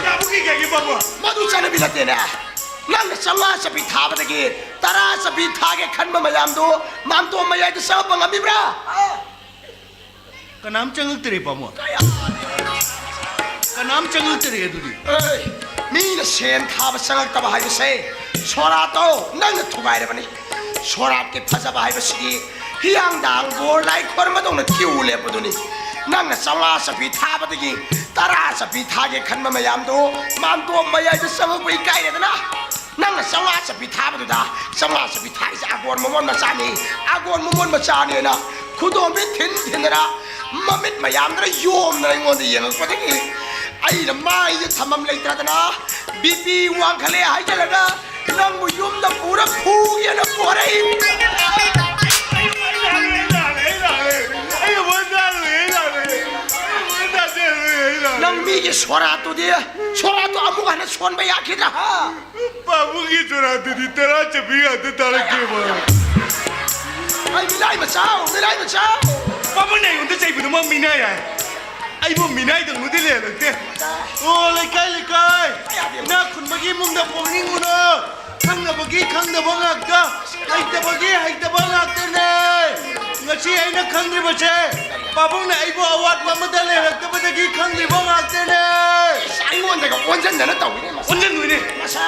ꯇꯥꯕꯨꯒꯤ ꯀꯩꯒꯤ ꯕꯥꯕꯨ? ꯃꯗꯨ ꯆꯠꯅꯕꯤ ꯅꯠꯇꯦꯅꯦ꯫ ꯅꯪꯅ ꯆꯥꯝꯃꯉꯥ ꯆꯞꯄꯤ ꯊꯥꯕꯗꯒꯤ ꯇꯔꯥ ꯆꯞꯄꯤ ꯊꯥꯒꯦ ꯈꯟꯕ ꯃꯌꯥꯝꯗꯨ ꯃꯥꯝꯇꯣꯞ ꯃꯌꯥꯏꯗ ꯆꯪꯉꯛꯄ ꯉꯝꯃꯤꯕ꯭ꯔꯥ? ꯀꯅꯥꯝ ꯆꯪꯉꯛꯇꯔꯦ, ꯄꯥꯕꯨꯡ꯫ ꯀꯅꯥꯝ ꯆꯪꯉꯛꯇꯔꯦ ꯑꯗꯨꯗꯤ꯫ ꯑꯦ, ꯃꯤꯅ ꯁꯦꯟ ꯊꯥꯕ ꯆꯪꯉꯛꯇꯕ ꯍꯥꯏꯕꯁꯦ ꯁꯣꯔꯥꯠꯇꯣ ꯅꯪꯅ ꯊꯨꯒꯥꯏꯔꯕꯅꯤ꯫ ꯁꯣꯔꯥꯠꯀꯤ ꯐꯖꯕ ꯍꯥꯏꯕꯁꯤꯗꯤ ꯍꯤꯌꯥꯡꯗꯥꯡ ꯕꯣꯔ ꯂꯥꯏ ꯈꯣꯏꯔꯝꯕꯗꯧꯅ ꯀ꯭ꯌꯨ ꯂꯦꯞꯄꯗꯨꯅꯤ꯫ ꯅꯪꯅ ꯆꯥꯝꯃꯉꯥ ꯆꯞꯄꯤ ꯊꯥꯕꯗꯒꯤ ꯇꯔꯥ ꯆꯞꯄꯤ ꯊꯥꯒꯦ ꯈꯟꯕ ꯃꯌꯥꯝꯗꯣ ꯃꯥꯝꯇꯣꯞ ꯃꯌꯥꯏꯗ ꯆꯪꯉꯛꯄ ꯏꯀꯥꯏꯔꯦꯗꯅ꯫ ꯅꯪꯅ ꯆꯥꯝꯃꯉꯥ ꯆꯞꯄꯤ ꯊꯥꯕꯗꯨꯗ, ꯆꯥꯝꯃꯉꯥ ꯆꯞꯄꯤ ꯊꯥꯔꯤꯁꯦ ꯑꯒꯣꯔ ꯃꯃꯣꯟ ꯃꯆꯥꯅꯤ, ꯑꯒꯣꯔ ꯃꯃꯣꯟ ꯃꯆꯥꯅꯦꯅ ꯈꯨꯗꯣꯝꯕꯤ ꯊꯤꯟ ꯊꯤꯟꯗꯅ ꯃꯃꯤꯠ ꯃꯌꯥꯝꯗꯅ ꯌꯣꯝꯗꯅ ꯑꯩꯉꯣꯟꯗ ꯌꯦꯡꯉꯛꯄꯗꯒꯤ ꯑꯩꯅ ꯃꯥꯏꯁꯦ ꯊꯝꯐꯝ ꯂꯩꯇ꯭ꯔꯗꯅ ꯕꯤ ꯄꯤ ꯋꯥꯡꯈꯠꯂꯦ ꯍꯥꯏꯖꯤꯜꯂꯒ ꯅꯪꯕꯨ ꯌꯨꯝꯗ ꯄꯨꯔ ꯐꯨꯒꯦꯅ ꯄꯣꯔꯛꯏ꯫ ꯅꯪ ꯃꯤꯒꯤ ꯁꯣꯔꯥꯠꯇꯨꯗꯤ, ꯁꯣꯔꯥꯠꯇꯨ ꯑꯃꯨꯛ ꯍꯟꯅ ꯁꯣꯟꯕ ꯌꯥꯈꯤꯗ꯭ꯔꯥ? ꯍꯥ? ꯄꯥꯕꯨꯡꯒꯤ ꯁꯣꯔꯥꯠꯇꯨꯗꯤ ꯇꯔꯥ ꯆꯞꯄꯤ ꯉꯥꯛꯇ ꯇꯥꯔꯛꯀꯦꯕ꯫ ꯑꯩ ꯃꯤꯅꯥꯏ ꯃꯆꯥ, ꯃꯤꯅꯥꯏ ꯃꯆꯥ꯫ ꯄꯥꯕꯨꯡꯅ ꯑꯩꯉꯣꯟꯗ ꯆꯩꯕꯗꯨꯃꯛ ꯃꯤꯅꯥꯏ ꯍꯥꯏ꯫ ꯑꯩꯕꯨ ꯃꯤꯅꯥꯏꯗꯧꯅꯗꯤ ꯂꯩꯍꯜꯂꯛꯇꯦ꯫ ꯑꯣ, ꯂꯩꯀꯥꯏ, ꯂꯩꯀꯥꯏ! ꯏꯅꯥꯛ ꯈꯨꯟꯕꯒꯤ ꯏꯃꯨꯡꯗ ꯄꯣꯛꯅꯤꯡꯉꯨꯅꯨ꯫ ꯈꯪꯗꯕꯒꯤ ꯈꯪꯗꯕ ꯉꯥꯛꯇ, ꯍꯩꯇꯕꯒꯤ ꯍꯩꯇꯕ ꯉꯥꯛꯇꯅꯦ꯫ ꯉꯁꯤ ꯑꯩꯅ ꯈꯪꯗ꯭ꯔꯤꯕꯁꯦ ꯄꯥꯕꯨꯡꯅ ꯑꯩꯕꯨ ꯑꯋꯥꯠꯄ ꯑꯃꯗ ꯂꯩꯔꯛꯇꯕꯗꯒꯤ ꯈꯪꯗ꯭ꯔꯤꯕ ꯉꯥꯛꯇꯅꯦ꯫ ꯑꯁ, ꯑꯩꯉꯣꯟꯗꯒ ꯑꯣꯟꯁꯤꯟꯗꯅ ꯇꯧꯏꯅꯦ ꯃꯁꯥ꯫ ꯑꯣꯟꯁꯤꯟꯗꯣꯏꯅꯦ꯫ ꯃꯁꯥ꯫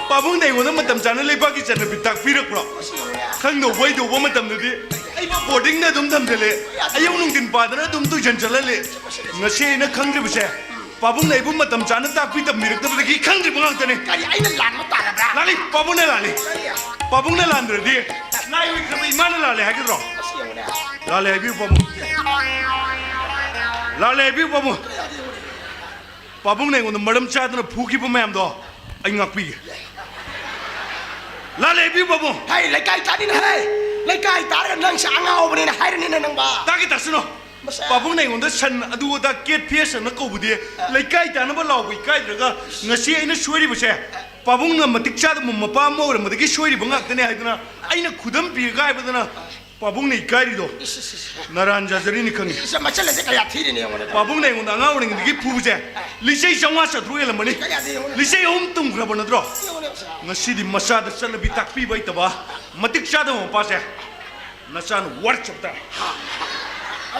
ꯄꯥꯕꯨꯡꯅ ꯑꯩꯉꯣꯟꯗ ꯃꯇꯝ ꯆꯥꯅ ꯂꯩꯕꯥꯛꯀꯤ ꯆꯠꯅꯕꯤ ꯇꯥꯛꯄꯤꯔꯛꯄ꯭ꯔꯣ? ꯃꯁꯤ ꯌꯦꯡꯉꯨꯅꯦ꯫ ꯈꯪꯗꯧꯕ ꯍꯩꯗꯧꯕ ꯃꯇꯝꯗꯗꯤ ꯑꯩꯕꯨ ꯕꯣꯔꯗꯤꯡꯗ ꯑꯗꯨꯝ ꯊꯝꯖꯜꯂꯦ꯫ ꯑꯌꯨꯛ ꯅꯨꯡꯊꯤꯟ ꯄꯥꯗꯅ ꯑꯗꯨꯝ ꯇꯨꯏꯁꯟ ꯆꯠꯍꯜꯂꯦ꯫ ꯉꯁꯤ ꯑꯩꯅ ꯈꯪꯗ꯭ꯔꯤꯕꯁꯦ, ꯄꯥꯕꯨꯡꯅ ꯑꯩꯕꯨ ꯃꯇꯝ ꯆꯥꯅ ꯇꯥꯛꯄꯤ ꯇꯝꯕꯤꯔꯛꯇꯕꯗꯒꯤ ꯈꯪꯗ꯭ꯔꯤꯕ ꯉꯥꯛꯇꯅꯦ꯫ ꯀꯔꯤ, ꯑꯩꯅ ꯂꯥꯟꯕ ꯇꯥꯔꯕ꯭ꯔꯥ? ꯂꯥꯜꯂꯤ, ꯄꯥꯕꯨꯡꯅ ꯂꯥꯜꯂꯤ꯫ ꯀꯔꯤ? ꯄꯥꯕꯨꯡꯅ ꯂꯥꯟꯗ꯭ꯔꯗꯤ ꯅꯥꯏ ꯑꯣꯏꯈ꯭ꯔꯕ ꯏꯃꯥꯅ ꯂꯥꯜꯂꯦ ꯍꯥꯏꯒꯗ꯭ꯔꯣ? ꯑꯁ, ꯌꯦꯡꯉꯨꯅꯦ꯫ ꯂꯥꯜꯂꯦ ꯍꯥꯏꯕꯤꯌꯨ ꯄꯥꯕꯨꯡ꯫ ꯂꯥꯜꯂꯦ ꯍꯥꯏꯕꯤꯌꯨ ꯄꯥꯕꯨꯡ꯫ ꯄꯥꯕꯨꯡꯅ ꯑꯩꯉꯣꯟꯗ ꯃꯔꯝ ꯆꯥꯗꯅ ꯐꯨꯈꯤꯕ ꯃꯌꯥꯝꯗꯣ ꯑꯩ ꯉꯥꯛꯄꯤꯒꯦ꯫ ꯂꯥꯜꯂꯦ ꯍꯥꯏꯕꯤꯌꯨ ꯄꯥꯕꯨꯡ꯫ ꯍꯩ, ꯂꯩꯀꯥꯏ ꯇꯥꯅꯤꯅ ꯍꯩ꯫ ꯂꯩꯀꯥꯏ ꯇꯥꯔꯒ ꯅꯪꯁꯦ ꯑꯉꯥꯎꯕꯅꯦꯅ ꯍꯥꯏꯔꯅꯤꯅꯦ ꯅꯪꯕ꯫ ꯇꯥꯒꯦ ꯇꯥꯁꯅꯨ꯫ ꯃꯁꯥ꯫ ꯄꯥꯕꯨꯡꯅ ꯑꯩꯉꯣꯟꯗ ꯁꯟ ꯑꯗꯨ ꯑꯗꯥ ꯀꯦꯠ ꯐꯦꯁ ꯑꯅ ꯀꯧꯕꯗꯤ ꯂꯩꯀꯥꯏ ꯇꯥꯅꯕ ꯂꯥꯎꯕ ꯏꯀꯥꯏꯗ꯭ꯔꯒ ꯉꯁꯤ ꯑꯩꯅ ꯁꯣꯏꯔꯤꯕꯁꯦ ꯄꯥꯕꯨꯡꯅ ꯃꯇꯤꯛ ꯆꯥꯗꯕ ꯃꯄꯥ ꯑꯃ ꯑꯣꯏꯔꯝꯕꯗꯒꯤ ꯁꯣꯏꯔꯤꯕ ꯉꯥꯛꯇꯅꯦ ꯍꯥꯏꯗꯅ ꯑꯩꯅ ꯈꯨꯗꯝ ꯄꯤꯔꯒ ꯍꯥꯏꯕꯗꯅ ꯄꯥꯕꯨꯡꯅ ꯏꯀꯥꯏꯔꯤꯗꯣ ꯏꯁ, ꯏꯁ, ꯏꯁ꯫ ꯅꯔꯥꯟ ꯌꯥꯖꯔꯤꯅꯤ ꯈꯪꯉꯤ꯫ ꯏꯁ, ꯃꯆꯜ ꯑꯁꯦ ꯀꯌꯥ ꯊꯤꯔꯤꯅꯦ ꯌꯦꯡꯉꯨꯅꯦ꯫ ꯄꯥꯕꯨꯡꯅ ꯑꯩꯉꯣꯟꯗ ꯑꯉꯥꯡ ꯑꯣꯏꯔꯤꯉꯩꯗꯒꯤ ꯐꯨꯕꯁꯦ ꯂꯤꯆꯩ ꯆꯥꯝꯃꯉꯥ ꯆꯥꯇ꯭ꯔꯨꯛ ꯍꯦꯜꯂꯝꯃꯅꯤ꯫ ꯀꯌꯥꯗꯤ ꯌꯦꯡꯉꯨꯅꯦ꯫ ꯂꯤꯆꯩ ꯑꯍꯨꯝ ꯇꯨꯝꯈ꯭ꯔꯕ ꯅꯠꯇ꯭ꯔꯣ? ꯌꯦꯡꯉꯨꯅꯦ, ꯃꯁꯥ꯫ ꯉꯁꯤꯗꯤ ꯃꯆꯥꯗ ꯆꯠꯅꯕꯤ ꯇꯥꯛꯄꯤꯕ ꯍꯩꯇꯕ ꯃꯇꯤꯛ ꯆꯥꯗꯕ ꯃꯄꯥꯁꯦ ꯅꯆꯥꯅ ꯋꯥꯔꯛꯆꯕ ꯇꯥꯔꯦ꯫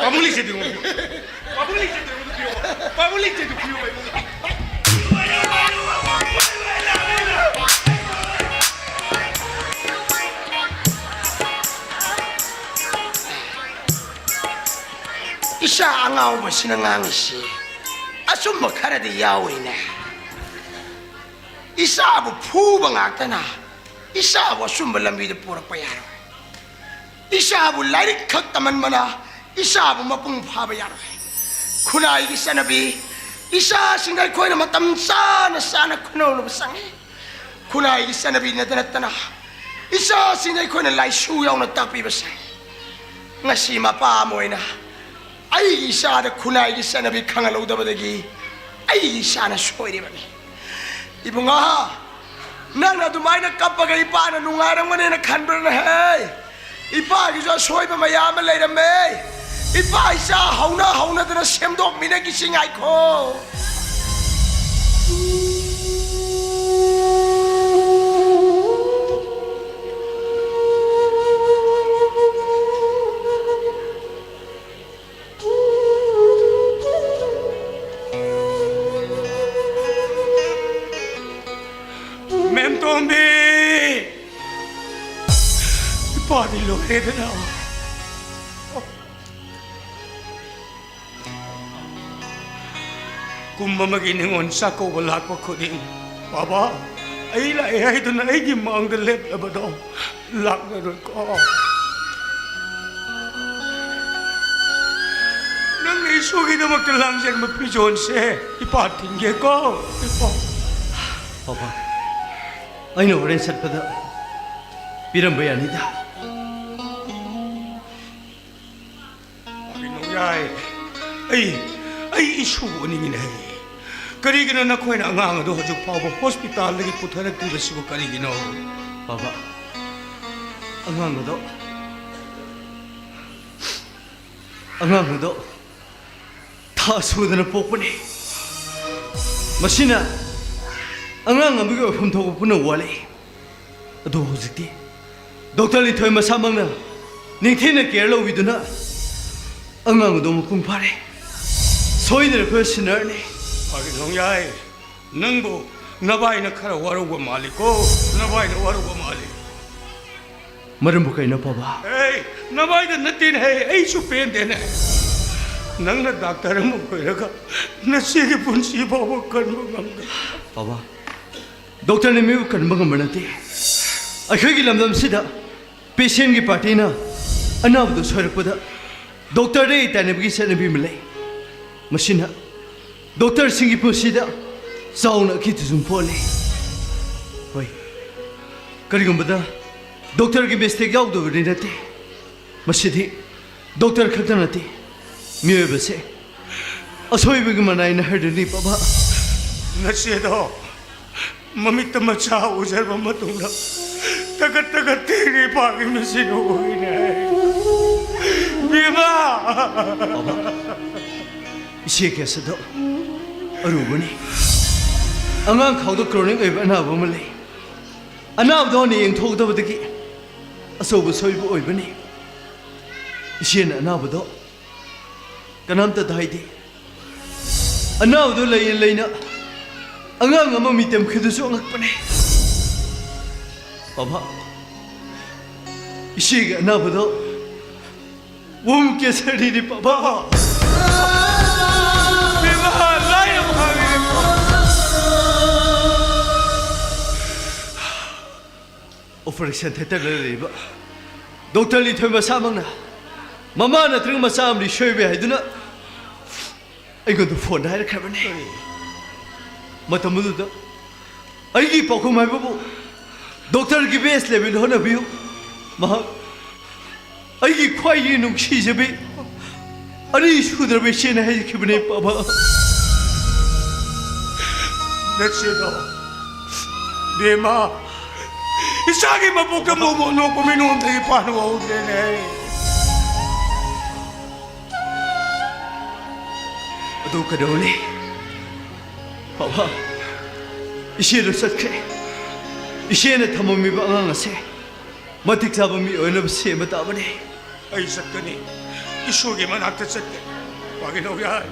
ꯄꯥꯕꯨꯡ ꯂꯤꯆꯩꯗꯨ ꯑꯩꯉꯣꯟꯗ ꯄꯤꯌꯣ꯫ ꯄꯥꯕꯨꯡ ꯂꯤꯆꯩꯗꯨ ꯑꯩꯉꯣꯟꯗ ꯄꯤꯌꯣ꯫ ꯄꯥꯕꯨꯡ ꯂꯤꯆꯩꯗꯨ ꯄꯤꯌꯣ ꯑꯩꯉꯣꯟꯗ꯫ ꯏꯆꯥ ꯑꯉꯥꯎꯕꯁꯤꯅ ꯉꯥꯡꯉꯤꯁꯤ ꯑꯆꯨꯝꯕ ꯈꯔꯗꯤ ꯌꯥꯎꯔꯤꯅꯦ꯫ ꯏꯆꯥꯕꯨ ꯐꯨꯕ ꯉꯥꯛꯇꯅ ꯏꯆꯥꯕꯨ ꯑꯆꯨꯝꯕ ꯂꯝꯕꯤꯗ ꯄꯨꯔꯛꯄ ꯌꯥꯔꯣꯏ꯫ ꯏꯆꯥꯕꯨ ꯂꯥꯏꯔꯤꯛ ꯈꯛ ꯇꯝꯍꯟꯕꯅ ꯏꯆꯥꯕꯨ ꯃꯄꯨꯡ ꯐꯥꯕ ꯌꯥꯔꯣꯏ꯫ ꯈꯨꯟꯅꯥꯏꯒꯤ ꯆꯠꯅꯕꯤ ꯏꯆꯥꯁꯤꯡꯗ ꯑꯩꯈꯣꯏꯅ ꯃꯇꯝ ꯆꯥꯅ ꯆꯥꯅ ꯈꯟꯅꯍꯧꯅꯕ ꯆꯪꯏ꯫ ꯈꯨꯟꯅꯥꯏꯒꯤ ꯆꯠꯅꯕꯤ ꯅꯠꯇ ꯅꯠꯇꯅ ꯏꯆꯥꯁꯤꯡꯗ ꯑꯩꯈꯣꯏꯅ ꯂꯥꯏꯁꯨ ꯌꯥꯎꯅ ꯇꯥꯛꯄꯤꯕ ꯆꯪꯏ꯫ ꯉꯁꯤ ꯃꯄꯥ ꯑꯃ ꯑꯣꯏꯅ ꯑꯩꯒꯤ ꯏꯆꯥꯗ ꯈꯨꯟꯅꯥꯏꯒꯤ ꯆꯠꯅꯕꯤ ꯈꯪꯍꯜꯍꯧꯗꯕꯗꯒꯤ ꯑꯩꯒꯤ ꯏꯆꯥꯅ ꯁꯣꯏꯔꯤꯕꯅꯤ꯫ ꯏꯕꯨꯡꯉꯣ, ꯅꯪꯅ ꯑꯗꯨꯃꯥꯏꯅ ꯀꯞꯄꯒ ꯏꯄꯥꯅ ꯅꯨꯡꯉꯥꯏꯔꯝꯒꯅꯦꯅ ꯈꯟꯕ꯭ꯔꯅꯦꯍꯦ? ꯏꯄꯥꯒꯤꯁꯨ ꯑꯁꯣꯏꯕ ꯃꯌꯥꯝ ꯑꯃ ꯂꯩꯔꯝꯃꯦ꯫ ꯏꯄꯥ ꯏꯆꯥ ꯍꯧꯅ ꯍꯧꯅꯗꯅ ꯁꯦꯝꯗꯣꯛꯃꯤꯟꯅꯈꯤꯁꯤ ꯉꯥꯏꯈꯣ꯫ ꯃꯦꯝꯇꯣꯝꯕꯤ! ꯏꯄꯥꯗꯤ ꯂꯣꯏꯔꯦꯗꯅ꯫ ꯀꯨꯝ ꯑꯃꯒꯤ ꯅꯤꯉꯣꯜ ꯆꯥꯛꯀꯧꯕ ꯂꯥꯛꯄ ꯈꯨꯗꯤꯡ, "ꯕꯥꯕꯥ, ꯑꯩ ꯂꯥꯛꯑꯦ" ꯍꯥꯏꯗꯨꯅ ꯑꯩꯒꯤ ꯃꯥꯡꯗ ꯂꯦꯞꯂꯕꯗꯣ ꯂꯥꯛꯂꯔꯣꯏꯀꯣ꯫ ꯅꯪꯅ ꯏꯁꯨꯒꯤꯗꯃꯛꯇ ꯂꯥꯡꯖꯔꯝꯕ ꯐꯤꯖꯣꯜꯁꯦ ꯏꯄꯥ ꯊꯤꯟꯒꯦꯀꯣ, ꯏꯄꯥ꯫ ꯕꯥꯕꯥ, ꯑꯩꯅ ꯍꯣꯔꯦꯟ ꯆꯠꯄꯗ ꯄꯤꯔꯝꯕ ꯌꯥꯅꯤꯗ꯫ ꯀꯔꯤꯅꯣ ꯌꯥꯏ? ꯑꯩ, ꯑꯩ ꯏꯁꯨꯕꯨ ꯎꯅꯤꯡꯉꯤꯅꯦ꯫ ꯀꯔꯤꯒꯤꯅꯣ ꯅꯈꯣꯏꯅ ꯑꯉꯥꯡ ꯑꯗꯨ ꯍꯧꯖꯤꯛ ꯐꯥꯎꯕ ꯍꯣꯁꯄꯤꯇꯥꯜꯗꯒꯤ ꯄꯨꯊꯔꯛꯇ꯭ꯔꯤꯕꯁꯤꯕꯨ ꯀꯔꯤꯒꯤꯅꯣ? ꯕꯥꯕꯥ, ꯑꯉꯥꯡ ꯑꯗꯣ, ꯑꯉꯥꯡ ꯑꯗꯣ ꯊꯥ ꯁꯨꯗꯅ ꯄꯣꯛꯄꯅꯤ꯫ ꯃꯁꯤꯅ ꯑꯉꯥꯡ ꯑꯃꯒꯤ ꯑꯣꯏꯐꯝ ꯊꯣꯛꯄ ꯄꯨꯝꯅꯃꯛ ꯋꯥꯠꯂꯤ꯫ ꯑꯗꯨ ꯍꯧꯖꯤꯛꯇꯤ ꯗꯣꯛꯇꯔ ꯂꯤꯟꯊꯣꯏ ꯃꯁꯥꯃꯛꯅ ꯅꯤꯡꯊꯤꯅ ꯀꯦꯌꯔ ꯂꯧꯕꯤꯗꯨꯅ ꯑꯉꯥꯡ ꯑꯗꯨ ꯃꯄꯨꯡ ꯐꯥꯔꯦ꯫ ꯁꯣꯏꯗꯅ ꯑꯩꯈꯣꯏ ꯁꯤꯟꯅꯔꯅꯤ꯫ ꯐꯒꯦ ꯅꯣꯡꯌꯥꯏ, ꯅꯪꯕꯨ ꯅꯕꯥꯏꯅ ꯈꯔ ꯋꯥꯔꯧꯕ ꯃꯥꯜꯂꯤꯀꯣ, ꯅꯕꯥꯏꯅ ꯋꯥꯔꯧꯕ ꯃꯥꯜꯂꯤ꯫ ꯃꯔꯝꯕꯨ ꯀꯩꯅꯣ, ꯄꯥꯕ? ꯑꯦ, ꯅꯕꯥꯏꯗ ꯅꯠꯇꯦꯅꯦ, ꯑꯩꯁꯨ ꯄꯦꯟꯗꯦꯅꯦ꯫ ꯅꯪꯅ ꯗꯥꯛꯇꯔ ꯑꯃ ꯑꯣꯏꯔꯒ ꯅꯆꯦꯒꯤ ꯄꯨꯟꯁꯤ ꯐꯥꯎꯕ ꯀꯟꯕ ꯉꯝꯗꯦ꯫ ꯄꯥꯕ, ꯗꯣꯛꯇꯔꯅ ꯃꯤꯑꯣꯏꯕ ꯀꯟꯕ ꯉꯝꯕ ꯅꯠꯇꯦ꯫ ꯑꯩꯈꯣꯏꯒꯤ ꯂꯝꯗꯝꯁꯤꯗ ꯄꯦꯁꯦꯟꯒꯤ ꯄꯥꯔꯇꯤꯅ ꯑꯅꯥꯕꯗꯨ ꯁꯣꯏꯔꯛꯄꯗ ꯗꯣꯛꯇꯔꯗ ꯇꯥꯏꯅꯕꯒꯤ ꯆꯠꯅꯕꯤ ꯑꯃ ꯂꯩ꯫ ꯃꯁꯤꯅ ꯗꯣꯛꯇꯔꯁꯤꯡꯒꯤ ꯄꯨꯟꯁꯤꯗ ꯆꯥꯎꯅ ꯑꯀꯤꯕꯁꯨ ꯄꯣꯛꯍꯜꯂꯤ꯫ ꯍꯣꯏ, ꯀꯔꯤꯒꯨꯝꯕꯗ ꯗꯣꯛꯇꯔꯒꯤ ꯃꯤꯁꯇꯦꯛ ꯌꯥꯎꯗꯕꯗꯤ ꯅꯠꯇꯦ꯫ ꯃꯁꯤꯗꯤ ꯗꯣꯛꯇꯔ ꯈꯛꯇ ꯅꯠꯇꯦ, ꯃꯤꯑꯣꯏꯕꯁꯦ ꯑꯁꯣꯏꯕꯒꯤ ꯃꯅꯥꯏꯅ ꯍꯥꯏꯗꯨꯅꯤ, ꯄꯥꯕ꯫ ꯅꯆꯦꯗꯣ ꯃꯃꯤꯠꯇ ꯃꯆꯥ ꯎꯖꯔꯕ ꯃꯇꯨꯡꯗ ꯇꯒꯠ ꯇꯒꯠ ꯇꯦꯛꯂꯤ ꯄꯥꯛꯂꯤ ꯃꯁꯤ ꯎꯏꯅꯦ꯫ ꯕꯦꯝꯃ! ꯄꯥꯕ, ꯏꯆꯦ ꯀꯦꯁ ꯑꯗꯣ ꯑꯔꯨꯕꯅꯤ꯫ ꯑꯉꯥꯡ ꯈꯥꯎꯗ ꯀ꯭ꯔꯣꯅꯤꯛ ꯑꯣꯏꯕ ꯑꯅꯥꯕ ꯑꯃ ꯂꯩ꯫ ꯑꯅꯥꯕꯗꯣ ꯍꯥꯟꯅ ꯌꯦꯡꯊꯣꯛꯀꯗꯕꯗꯒꯤ ꯑꯆꯧꯕ ꯁꯣꯏꯕ ꯑꯣꯏꯕꯅꯤ꯫ ꯏꯆꯦꯅ ꯑꯅꯥꯕꯗꯣ ꯀꯅꯥꯝꯇꯗ ꯍꯥꯏꯗꯦ꯫ ꯑꯅꯥꯕꯗꯣ ꯂꯩꯅ ꯂꯩꯅ ꯑꯉꯥꯡ ꯑꯃ ꯃꯤꯇꯝꯈꯤꯗꯨꯁꯨ ꯑꯉꯛꯄꯅꯦ꯫ ꯄꯥꯕ, ꯏꯆꯦꯒꯤ ꯑꯅꯥꯕꯗꯣ ꯋꯨꯝ ꯀꯦꯟꯁꯔꯅꯤꯅꯦ, ꯄꯥꯕ꯫ ꯕꯦꯝꯃ, ꯂꯥꯏꯔꯕ ꯑꯣꯄꯔꯦꯁꯟ ꯊꯤꯌꯦꯇꯔꯗ ꯂꯩꯔꯤꯕ ꯗꯣꯛꯇꯔ ꯂꯤꯟꯊꯣꯏ ꯃꯁꯥꯃꯛꯅ ꯃꯃꯥ ꯅꯠꯇ꯭ꯔꯒ ꯃꯆꯥ ꯑꯃꯗꯤ ꯁꯣꯏꯕ ꯌꯥꯏ ꯍꯥꯏꯗꯨꯅ ꯑꯩꯉꯣꯟꯗ ꯐꯣꯟꯗ ꯍꯥꯏꯔꯛꯈ꯭ꯔꯕꯅꯤ꯫ ꯃꯇꯝ ꯑꯗꯨꯗ ꯑꯩꯒꯤ ꯄꯥꯎꯈꯨꯝ ꯍꯥꯏꯕꯕꯨ, "ꯗꯣꯛꯇꯔꯒꯤ ꯕꯦꯁ ꯂꯦꯚꯦꯜ ꯍꯣꯠꯅꯕꯤꯌꯨ, ꯃꯍꯥꯛ ꯑꯩꯒꯤ ꯈ꯭ꯋꯥꯏꯗꯒꯤ ꯅꯨꯡꯁꯤꯖꯕꯤ ꯑꯅꯤ ꯁꯨꯗ꯭ꯔꯕ ꯏꯆꯦꯅ ꯍꯥꯏꯖꯈꯤꯕꯅꯦ, ꯄꯥꯕ"꯫ ꯅꯆꯦꯗꯣ, ꯕꯦꯝꯃ, ꯏꯆꯥꯒꯤ ꯃꯄꯣꯛꯇ ꯃꯣꯃꯣꯟ ꯅꯣꯛꯄ ꯃꯤꯅꯣꯝꯗꯒꯤ ꯄꯥꯟꯕ ꯍꯧꯗ꯭ꯔꯦꯅꯦ꯫ ꯑꯗꯨ ꯀꯩꯗꯧꯔꯨꯅꯤ, ꯄꯥꯕ? ꯏꯆꯦꯗꯣ ꯆꯠꯈ꯭ꯔꯦ꯫ ꯏꯆꯦꯅ ꯊꯝꯃꯝꯃꯤꯕ ꯑꯉꯥꯡ ꯑꯁꯦ ꯃꯇꯤꯛ ꯆꯥꯕ ꯃꯤ ꯑꯣꯏꯅꯕ ꯁꯦꯝꯕ ꯇꯥꯕꯅꯤ꯫ ꯑꯩ ꯆꯠꯀꯅꯤ꯫ ꯏꯁꯣꯔꯒꯤ ꯃꯅꯥꯛꯇ ꯆꯠꯀꯅꯤ꯫ ꯄꯥꯒꯤꯅꯧ ꯌꯥꯏ꯫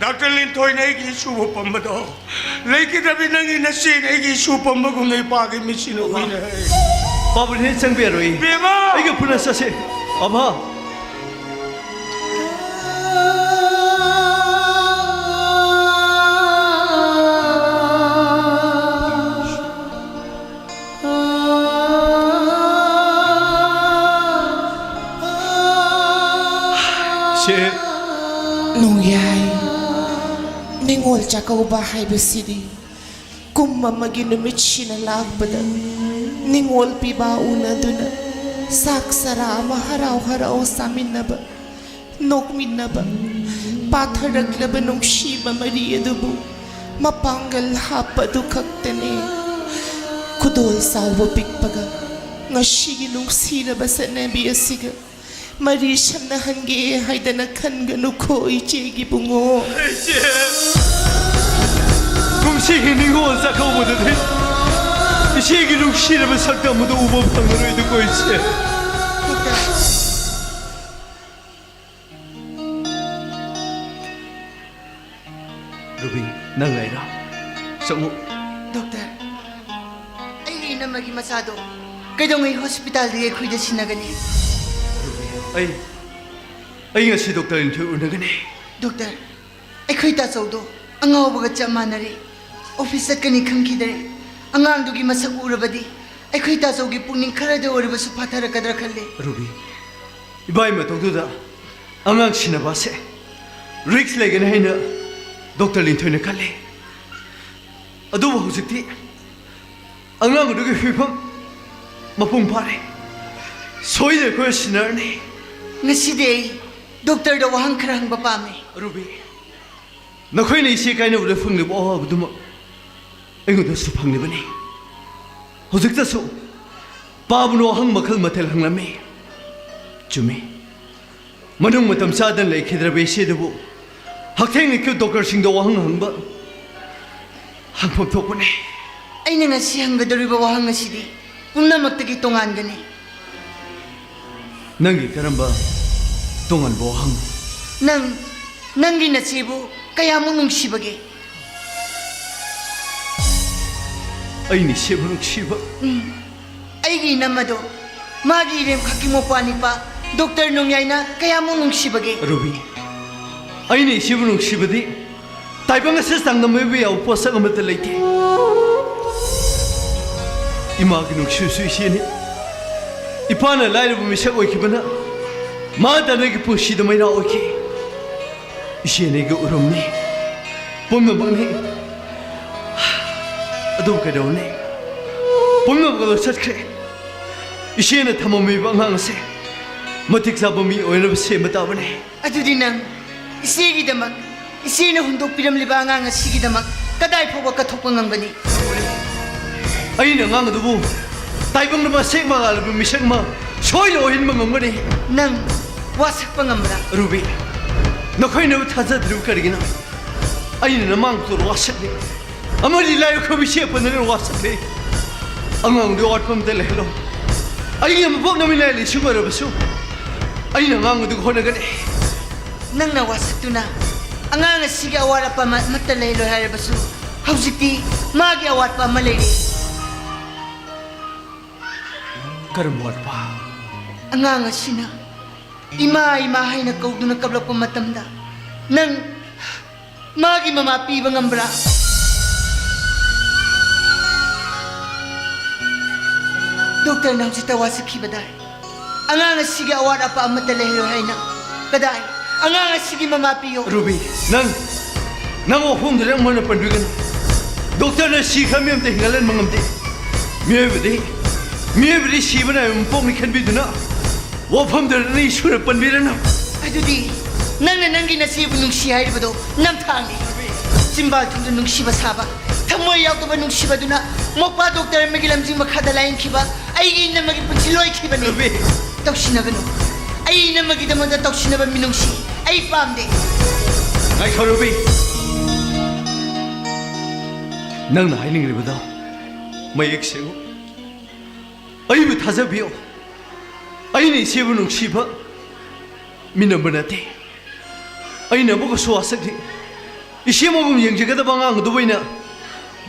ꯗꯥꯛꯇꯔ ꯂꯤꯟꯊꯣꯏꯅ ꯑꯩꯒꯤ ꯏꯁꯨꯕꯨ ꯄꯝꯕꯗꯣ, ꯂꯩꯈꯤꯗ꯭ꯔꯕꯤ ꯅꯪꯒꯤ ꯅꯆꯦꯅ ꯑꯩꯒꯤ ꯏꯁꯨ ꯄꯝꯕꯒꯨꯝꯅ ꯏꯄꯥꯒꯤ ꯃꯤꯠꯁꯤꯅ ꯎꯏꯅꯦ꯫ ꯄꯥꯕ, ꯍꯦꯛ ꯆꯪꯕ ꯌꯥꯔꯣꯏ꯫ ꯕꯦꯝꯃ! ꯑꯩꯒ ꯄꯨꯟꯅ ꯆꯠꯁꯦ꯫ ꯑꯚꯥ! ꯁꯦ꯫ ꯅꯣꯡꯌꯥꯏ, ꯅꯤꯉꯣꯜ ꯆꯥꯛꯀꯧꯕ ꯍꯥꯏꯕꯁꯤꯗꯤ ꯀꯨꯝ ꯑꯃꯒꯤ ꯅꯨꯃꯤꯠꯁꯤꯅ ꯂꯥꯛꯄꯗ ꯅꯤꯉꯣꯜ ꯄꯤꯕ ꯎꯅꯗꯨꯅ ꯆꯥꯛ ꯆꯔꯥ ꯑꯃ ꯍꯔꯥꯎ ꯍꯔꯥꯎ ꯆꯥꯃꯤꯟꯅꯕ, ꯅꯣꯛꯃꯤꯟꯅꯕ, ꯄꯥꯊꯔꯛꯂꯕ ꯅꯨꯡꯁꯤꯕ ꯃꯔꯤ ꯑꯗꯨꯕꯨ ꯃꯄꯥꯡꯒꯜ ꯍꯥꯞꯄ ꯑꯗꯨ ꯈꯛꯇꯅꯤ꯫ ꯈꯨꯗꯣꯜ ꯆꯥꯎꯕ ꯄꯤꯛꯄꯒ ꯉꯁꯤꯒꯤ ꯅꯨꯡꯁꯤꯔꯕ ꯆꯠꯅꯕꯤ ꯑꯁꯤꯒ ꯃꯔꯤ ꯁꯝꯅꯍꯟꯒꯦ ꯍꯥꯏꯗꯅ ꯈꯟꯒꯅꯨꯀꯣ, ꯏꯆꯦꯒꯤ ꯕꯨꯡꯉꯣ꯫ ꯏꯆꯦ! ꯀꯨꯝꯁꯤꯒꯤ ꯅꯤꯉꯣꯜ ꯆꯥꯛꯀꯧꯕꯗꯗꯤ ꯏꯆꯦꯒꯤ ꯅꯨꯡꯁꯤꯔꯕ ꯁꯛꯇꯝ ꯑꯗꯨ ꯎꯕ ꯐꯪꯂꯔꯣꯏꯗꯀꯣ, ꯏꯆꯦ꯫ ꯔꯨꯕꯤ, ꯅꯪ ꯂꯩꯔꯣ? ꯆꯪꯉꯨ꯫ ꯗꯣꯛꯇꯔ, ꯑꯩꯒꯤ ꯏꯅꯝꯃꯒꯤ ꯃꯆꯥꯗꯣ ꯀꯩꯗꯧꯉꯩ ꯍꯣꯁꯄꯤꯇꯥꯜꯗꯒꯤ ꯑꯩꯈꯣꯏꯗ ꯁꯤꯟꯅꯒꯅꯤ? ꯔꯨꯕꯤ, ꯑꯩ, ꯑꯩ ꯉꯁꯤ ꯗꯣꯛꯇꯔ ꯂꯤꯟꯊꯣꯏ ꯎꯅꯒꯅꯤ꯫ ꯗꯣꯛꯇꯔ, ꯑꯩꯈꯣꯏ ꯇꯥꯆꯧꯗꯣ ꯑꯉꯥꯎꯕꯒ ꯆꯞ ꯃꯥꯟꯅꯔꯦ꯫ ꯑꯣꯐꯤꯁ ꯆꯠꯀꯅꯤ ꯈꯪꯈꯤꯗꯔꯦ꯫ ꯑꯉꯥꯡꯗꯨꯒꯤ ꯃꯁꯛ ꯎꯔꯕꯗꯤ ꯑꯩꯈꯣꯏ ꯇꯥꯖꯧꯒꯤ ꯄꯨꯛꯅꯤꯡ ꯈꯔꯗ ꯑꯣꯏꯔꯕꯁꯨ ꯐꯥꯊꯔꯛꯀꯗ꯭ꯔꯥ ꯈꯜꯂꯦ꯫ ꯔꯨꯕꯤ, ꯏꯕꯥꯏ ꯃꯇꯧꯗꯨꯗ ꯑꯉꯥꯡ ꯁꯤꯟꯅꯕ ꯑꯁꯦ ꯔꯤꯛꯁ ꯂꯩꯒꯅꯤ ꯍꯥꯏꯅ ꯗꯣꯛꯇꯔ ꯂꯤꯟꯊꯣꯏꯅ ꯈꯜꯂꯤ꯫ ꯑꯗꯨꯕꯨ ꯍꯧꯖꯤꯛꯇꯤ ꯑꯉꯥꯡ ꯑꯗꯨꯒꯤ ꯐꯤꯕꯝ ꯃꯄꯨꯡ ꯐꯥꯔꯦ꯫ ꯁꯣꯏꯗꯅ ꯑꯩꯈꯣꯏ ꯁꯤꯟꯅꯔꯅꯤ꯫ ꯉꯁꯤꯗꯤ ꯑꯩ ꯗꯣꯛꯇꯔꯗ ꯋꯥꯍꯪ ꯈꯔ ꯍꯪꯕ ꯄꯥꯝꯃꯤ꯫ ꯔꯨꯕꯤ, ꯅꯈꯣꯏꯅ ꯏꯆꯦ ꯀꯥꯏꯅꯕꯗ ꯐꯪꯂꯤꯕ ꯑꯋꯥꯕꯗꯨꯃꯛ ꯑꯩꯉꯣꯟꯗꯁꯨ ꯐꯪꯂꯤꯕꯅꯤ꯫ ꯍꯧꯖꯤꯛꯇꯁꯨ ꯄꯥꯕꯅ ꯋꯥꯍꯪ ꯃꯈꯜ ꯃꯊꯦꯜ ꯍꯪꯂꯝꯃꯤ꯫ ꯆꯨꯝꯃꯤ, ꯃꯅꯨꯡ ꯃꯇꯝ ꯆꯥꯗꯅ ꯂꯩꯈꯤꯗ꯭ꯔꯕ ꯏꯆꯦꯗꯨꯕꯨ ꯍꯛꯊꯦꯡꯅ ꯀ꯭ꯌꯨ ꯗꯣꯛꯇꯔꯁꯤꯡꯗ ꯋꯥꯍꯪ ꯍꯪꯕ ꯍꯪꯐꯝ ꯊꯣꯛꯄꯅꯤ꯫ ꯑꯩꯅ ꯉꯁꯤ ꯍꯪꯒꯗꯧꯔꯤꯕ ꯋꯥꯍꯪ ꯑꯁꯤꯗꯤ ꯄꯨꯝꯅꯃꯛꯇꯒꯤ ꯇꯣꯉꯥꯟꯒꯅꯤ꯫ ꯅꯪꯒꯤ ꯀꯔꯝꯕ ꯇꯣꯉꯥꯟꯕ ꯋꯥꯍꯪ? ꯅꯪ, ꯅꯪꯒꯤ ꯅꯆꯦꯕꯨ ꯀꯌꯥꯃꯨꯛ ꯅꯨꯡꯁꯤꯕꯒꯦ? ꯑꯩꯅ ꯏꯆꯦꯕꯨ ꯅꯨꯡꯁꯤꯕ? ꯎꯝ꯫ ꯑꯩꯒꯤ ꯏꯅꯝꯃꯗꯣ ꯃꯥꯒꯤ ꯏꯔꯦꯝꯈꯛꯀꯤ ꯃꯧꯄ꯭ꯋꯥ ꯅꯤꯄꯥ ꯗꯣꯛꯇꯔ ꯅꯣꯡꯌꯥꯏꯅ ꯀꯌꯥꯃꯨꯛ ꯅꯨꯡꯁꯤꯕꯒꯦ? ꯔꯨꯕꯤ, ꯑꯩꯅ ꯏꯆꯦꯕꯨ ꯅꯨꯡꯁꯤꯕꯗꯤ ꯇꯥꯏꯕꯪ ꯑꯁꯤ ꯆꯥꯡꯗꯝꯅꯕ ꯌꯥꯕ ꯄꯣꯠꯁꯛ ꯑꯃꯠꯇ ꯂꯩꯇꯦ꯫ ꯏꯃꯥꯒꯤ ꯅꯨꯡꯁꯤꯕꯁꯨ ꯏꯆꯦꯅꯤ꯫ ꯏꯄꯥꯅ ꯂꯥꯏꯔꯕ ꯃꯤꯁꯛ ꯑꯣꯏꯈꯤꯕꯅ ꯃꯍꯥꯛ ꯑꯩꯒꯤ ꯄꯨꯟꯁꯤꯗ ꯃꯩꯔꯥ ꯑꯣꯏꯈꯤ꯫ ꯏꯆꯦꯅ ꯑꯩꯒꯤ ꯎꯔꯨꯝꯅꯤ, ꯄꯨꯝꯅꯃꯛꯅꯤ꯫ ꯑꯗꯨꯕꯨ ꯀꯩꯗꯧꯅꯤ? ꯄꯨꯝꯅꯃꯛ ꯑꯗꯨ ꯆꯠꯈ꯭ꯔꯦ꯫ ꯏꯆꯦꯅ ꯊꯝꯃꯝꯃꯤꯕ ꯑꯉꯥꯡ ꯑꯁꯦ ꯃꯇꯤꯛ ꯆꯥꯕ ꯃꯤ ꯑꯣꯏꯅꯕ ꯁꯦꯝꯕ ꯇꯥꯕꯅꯤ꯫ ꯑꯗꯨꯗꯤ ꯅꯪ ꯏꯆꯦꯒꯤꯗꯃꯛ ꯏꯆꯦꯅ ꯍꯨꯟꯗꯣꯛꯄꯤꯔꯝꯂꯤꯕ ꯑꯉꯥꯡ ꯑꯁꯤꯒꯤꯗꯃꯛ ꯀꯗꯥꯏ ꯐꯥꯎꯕ ꯀꯠꯊꯣꯛꯄ ꯉꯝꯒꯅꯤ? ꯑꯩꯅ ꯑꯉꯥꯡ ꯑꯗꯨꯕꯨ ꯇꯥꯏꯕꯪꯗ ꯃꯁꯦꯛ ꯃꯉꯥꯜꯂꯕ ꯃꯤꯁꯛ ꯑꯃ ꯁꯣꯏꯅ ꯑꯣꯏꯍꯟꯕ ꯉꯝꯒꯅꯤ꯫ ꯅꯪ ꯋꯥꯁꯛꯄ ꯉꯝꯕ꯭ꯔꯥ? ꯔꯨꯕꯤ, ꯅꯈꯣꯏꯅꯕꯨ ꯊꯥꯖꯗ꯭ꯔꯤꯕ ꯀꯔꯤꯒꯤꯅꯣ? ꯑꯩꯅ ꯅꯃꯥꯡꯗ ꯋꯥꯁꯛꯂꯤ꯫ ꯑꯃꯗꯤ ꯂꯥꯏ ꯑꯩꯈꯣꯏꯕꯨ ꯏꯆꯦ ꯄꯟꯗꯨꯅ ꯋꯥꯁꯛꯂꯤ꯫ ꯑꯉꯥꯡꯗꯨ ꯑꯋꯥꯠꯄ ꯑꯃꯠꯇ ꯂꯩꯍꯜꯂꯣ꯫ ꯑꯩꯒꯤ ꯃꯄꯣꯛ ꯅꯨꯃꯤꯠ ꯂꯥꯏ ꯂꯩꯁꯨ ꯑꯣꯏꯔꯕꯁꯨ ꯑꯩꯅ ꯑꯉꯥꯡ ꯑꯗꯨꯒ ꯍꯣꯠꯅꯒꯅꯤ꯫ ꯅꯪꯅ ꯋꯥꯁꯛꯇꯨꯅ ꯑꯉꯥꯡ ꯑꯁꯤꯒꯤ ꯑꯋꯥꯠ ꯑꯄꯥ ꯑꯃ-, ꯑꯃꯠꯇ ꯂꯩꯍꯜꯂꯣꯏ ꯍꯥꯏꯔꯕꯁꯨ ꯍꯧꯖꯤꯛꯇꯤ ꯃꯥꯒꯤ ꯑꯋꯥꯠꯄ ꯑꯃ ꯂꯩꯔꯦ꯫ ꯀꯔꯝꯕ ꯑꯋꯥꯠꯄ? ꯑꯉꯥꯡ ꯑꯁꯤꯅ ꯏꯃꯥ, ꯏꯃꯥ ꯍꯥꯏꯅ ꯀꯧꯗꯨꯅ ꯀꯞꯂꯛꯄ ꯃꯇꯝꯗ ꯅꯪ ꯃꯥꯒꯤ ꯃꯃꯥ ꯄꯤꯕ ꯉꯝꯕ꯭ꯔꯥ? ꯗꯣꯛꯇꯔꯅ ꯍꯧꯖꯤꯛꯇ ꯋꯥꯁꯛꯈꯤꯕꯗ ꯑꯉꯥꯡ ꯑꯁꯤꯒꯤ ꯑꯋꯥꯠ ꯑꯄꯥ ꯑꯃꯠꯇ ꯂꯩꯔꯣꯏ ꯍꯥꯏꯅ꯫ ꯀꯗꯥꯏ? ꯑꯉꯥꯡ ꯑꯁꯤꯒꯤ ꯃꯃꯥ ꯄꯤꯌꯣ꯫ ꯔꯨꯕꯤ, ꯅꯪ, ꯅꯪ ꯋꯥꯐꯝꯗꯨꯗ ꯑꯩꯉꯣꯟꯗ ꯄꯟꯕꯤꯒꯅꯨ꯫ ꯗꯣꯛꯇꯔꯅ ꯁꯤꯈ꯭ꯔ ꯃꯤ ꯑꯝꯇ ꯍꯤꯡꯒꯠꯍꯟꯕ ꯉꯝꯗꯦ꯫ ꯃꯤꯑꯣꯏꯕꯗꯤ, ꯃꯤꯑꯣꯏꯕꯗꯤ ꯁꯤꯕ ꯅꯥꯏꯕ ꯃꯄꯣꯛꯅꯤ ꯈꯟꯕꯤꯗꯨꯅ ꯋꯥꯐꯝꯗꯨꯗ ꯅꯪ ꯏꯁꯣꯔꯅ ꯄꯟꯕꯤꯔꯅꯨ꯫ ꯑꯗꯨꯗꯤ ꯅꯪꯅ ꯅꯪꯒꯤ ꯅꯆꯦꯕꯨ ꯅꯨꯡꯁꯤ ꯍꯥꯏꯔꯤꯕꯗꯣ ꯅꯝꯊꯥꯛꯅꯤ꯫ ꯆꯤꯝꯕꯥꯜ ꯊꯨꯝꯗ ꯅꯨꯡꯁꯤꯕ ꯁꯥꯕ, ꯊꯃꯣꯏ ꯌꯥꯎꯗꯕ ꯅꯨꯡꯁꯤꯕꯗꯨꯅ ꯃꯣꯄꯥ ꯗꯣꯛꯇꯔ ꯑꯃꯒꯤ ꯂꯝꯖꯤꯡ ꯃꯈꯥꯗ ꯂꯥꯌꯦꯡꯈꯤꯕ ꯑꯩꯒꯤ ꯏꯅꯝꯃꯒꯤ ꯄꯨꯟꯁꯤ ꯂꯣꯏꯈꯤꯕꯅꯤ꯫ ꯔꯨꯕꯤ! ꯇꯧꯁꯤꯟꯅꯒꯅꯨ꯫ ꯑꯩ ꯏꯅꯝꯃꯒꯤꯗꯃꯛꯇ ꯇꯧꯁꯤꯟꯅꯕ ꯃꯤꯅꯨꯡꯁꯤ ꯑꯩ ꯄꯥꯝꯗꯦ꯫ ꯉꯥꯏꯈꯣ ꯔꯨꯕꯤ, ꯅꯪꯅ ꯍꯥꯏꯅꯤꯡꯂꯤꯕꯗꯣ ꯃꯌꯦꯛ ꯁꯦꯡꯉꯨ꯫ ꯑꯩꯕꯨ ꯊꯥꯖꯕꯤꯌꯨ꯫ ꯑꯩꯅ ꯏꯆꯦꯕꯨ ꯅꯨꯡꯁꯤꯕ ꯃꯤꯅꯝꯕ ꯅꯠꯇꯦ꯫ ꯑꯩꯅ ꯑꯃꯨꯛꯀꯁꯨ ꯋꯥꯁꯛꯂꯤ꯫ ꯏꯆꯦ ꯃꯒꯨꯝ ꯌꯦꯡꯖꯒꯗꯕ ꯑꯉꯥꯡ ꯑꯗꯨꯕꯨ ꯑꯩꯅ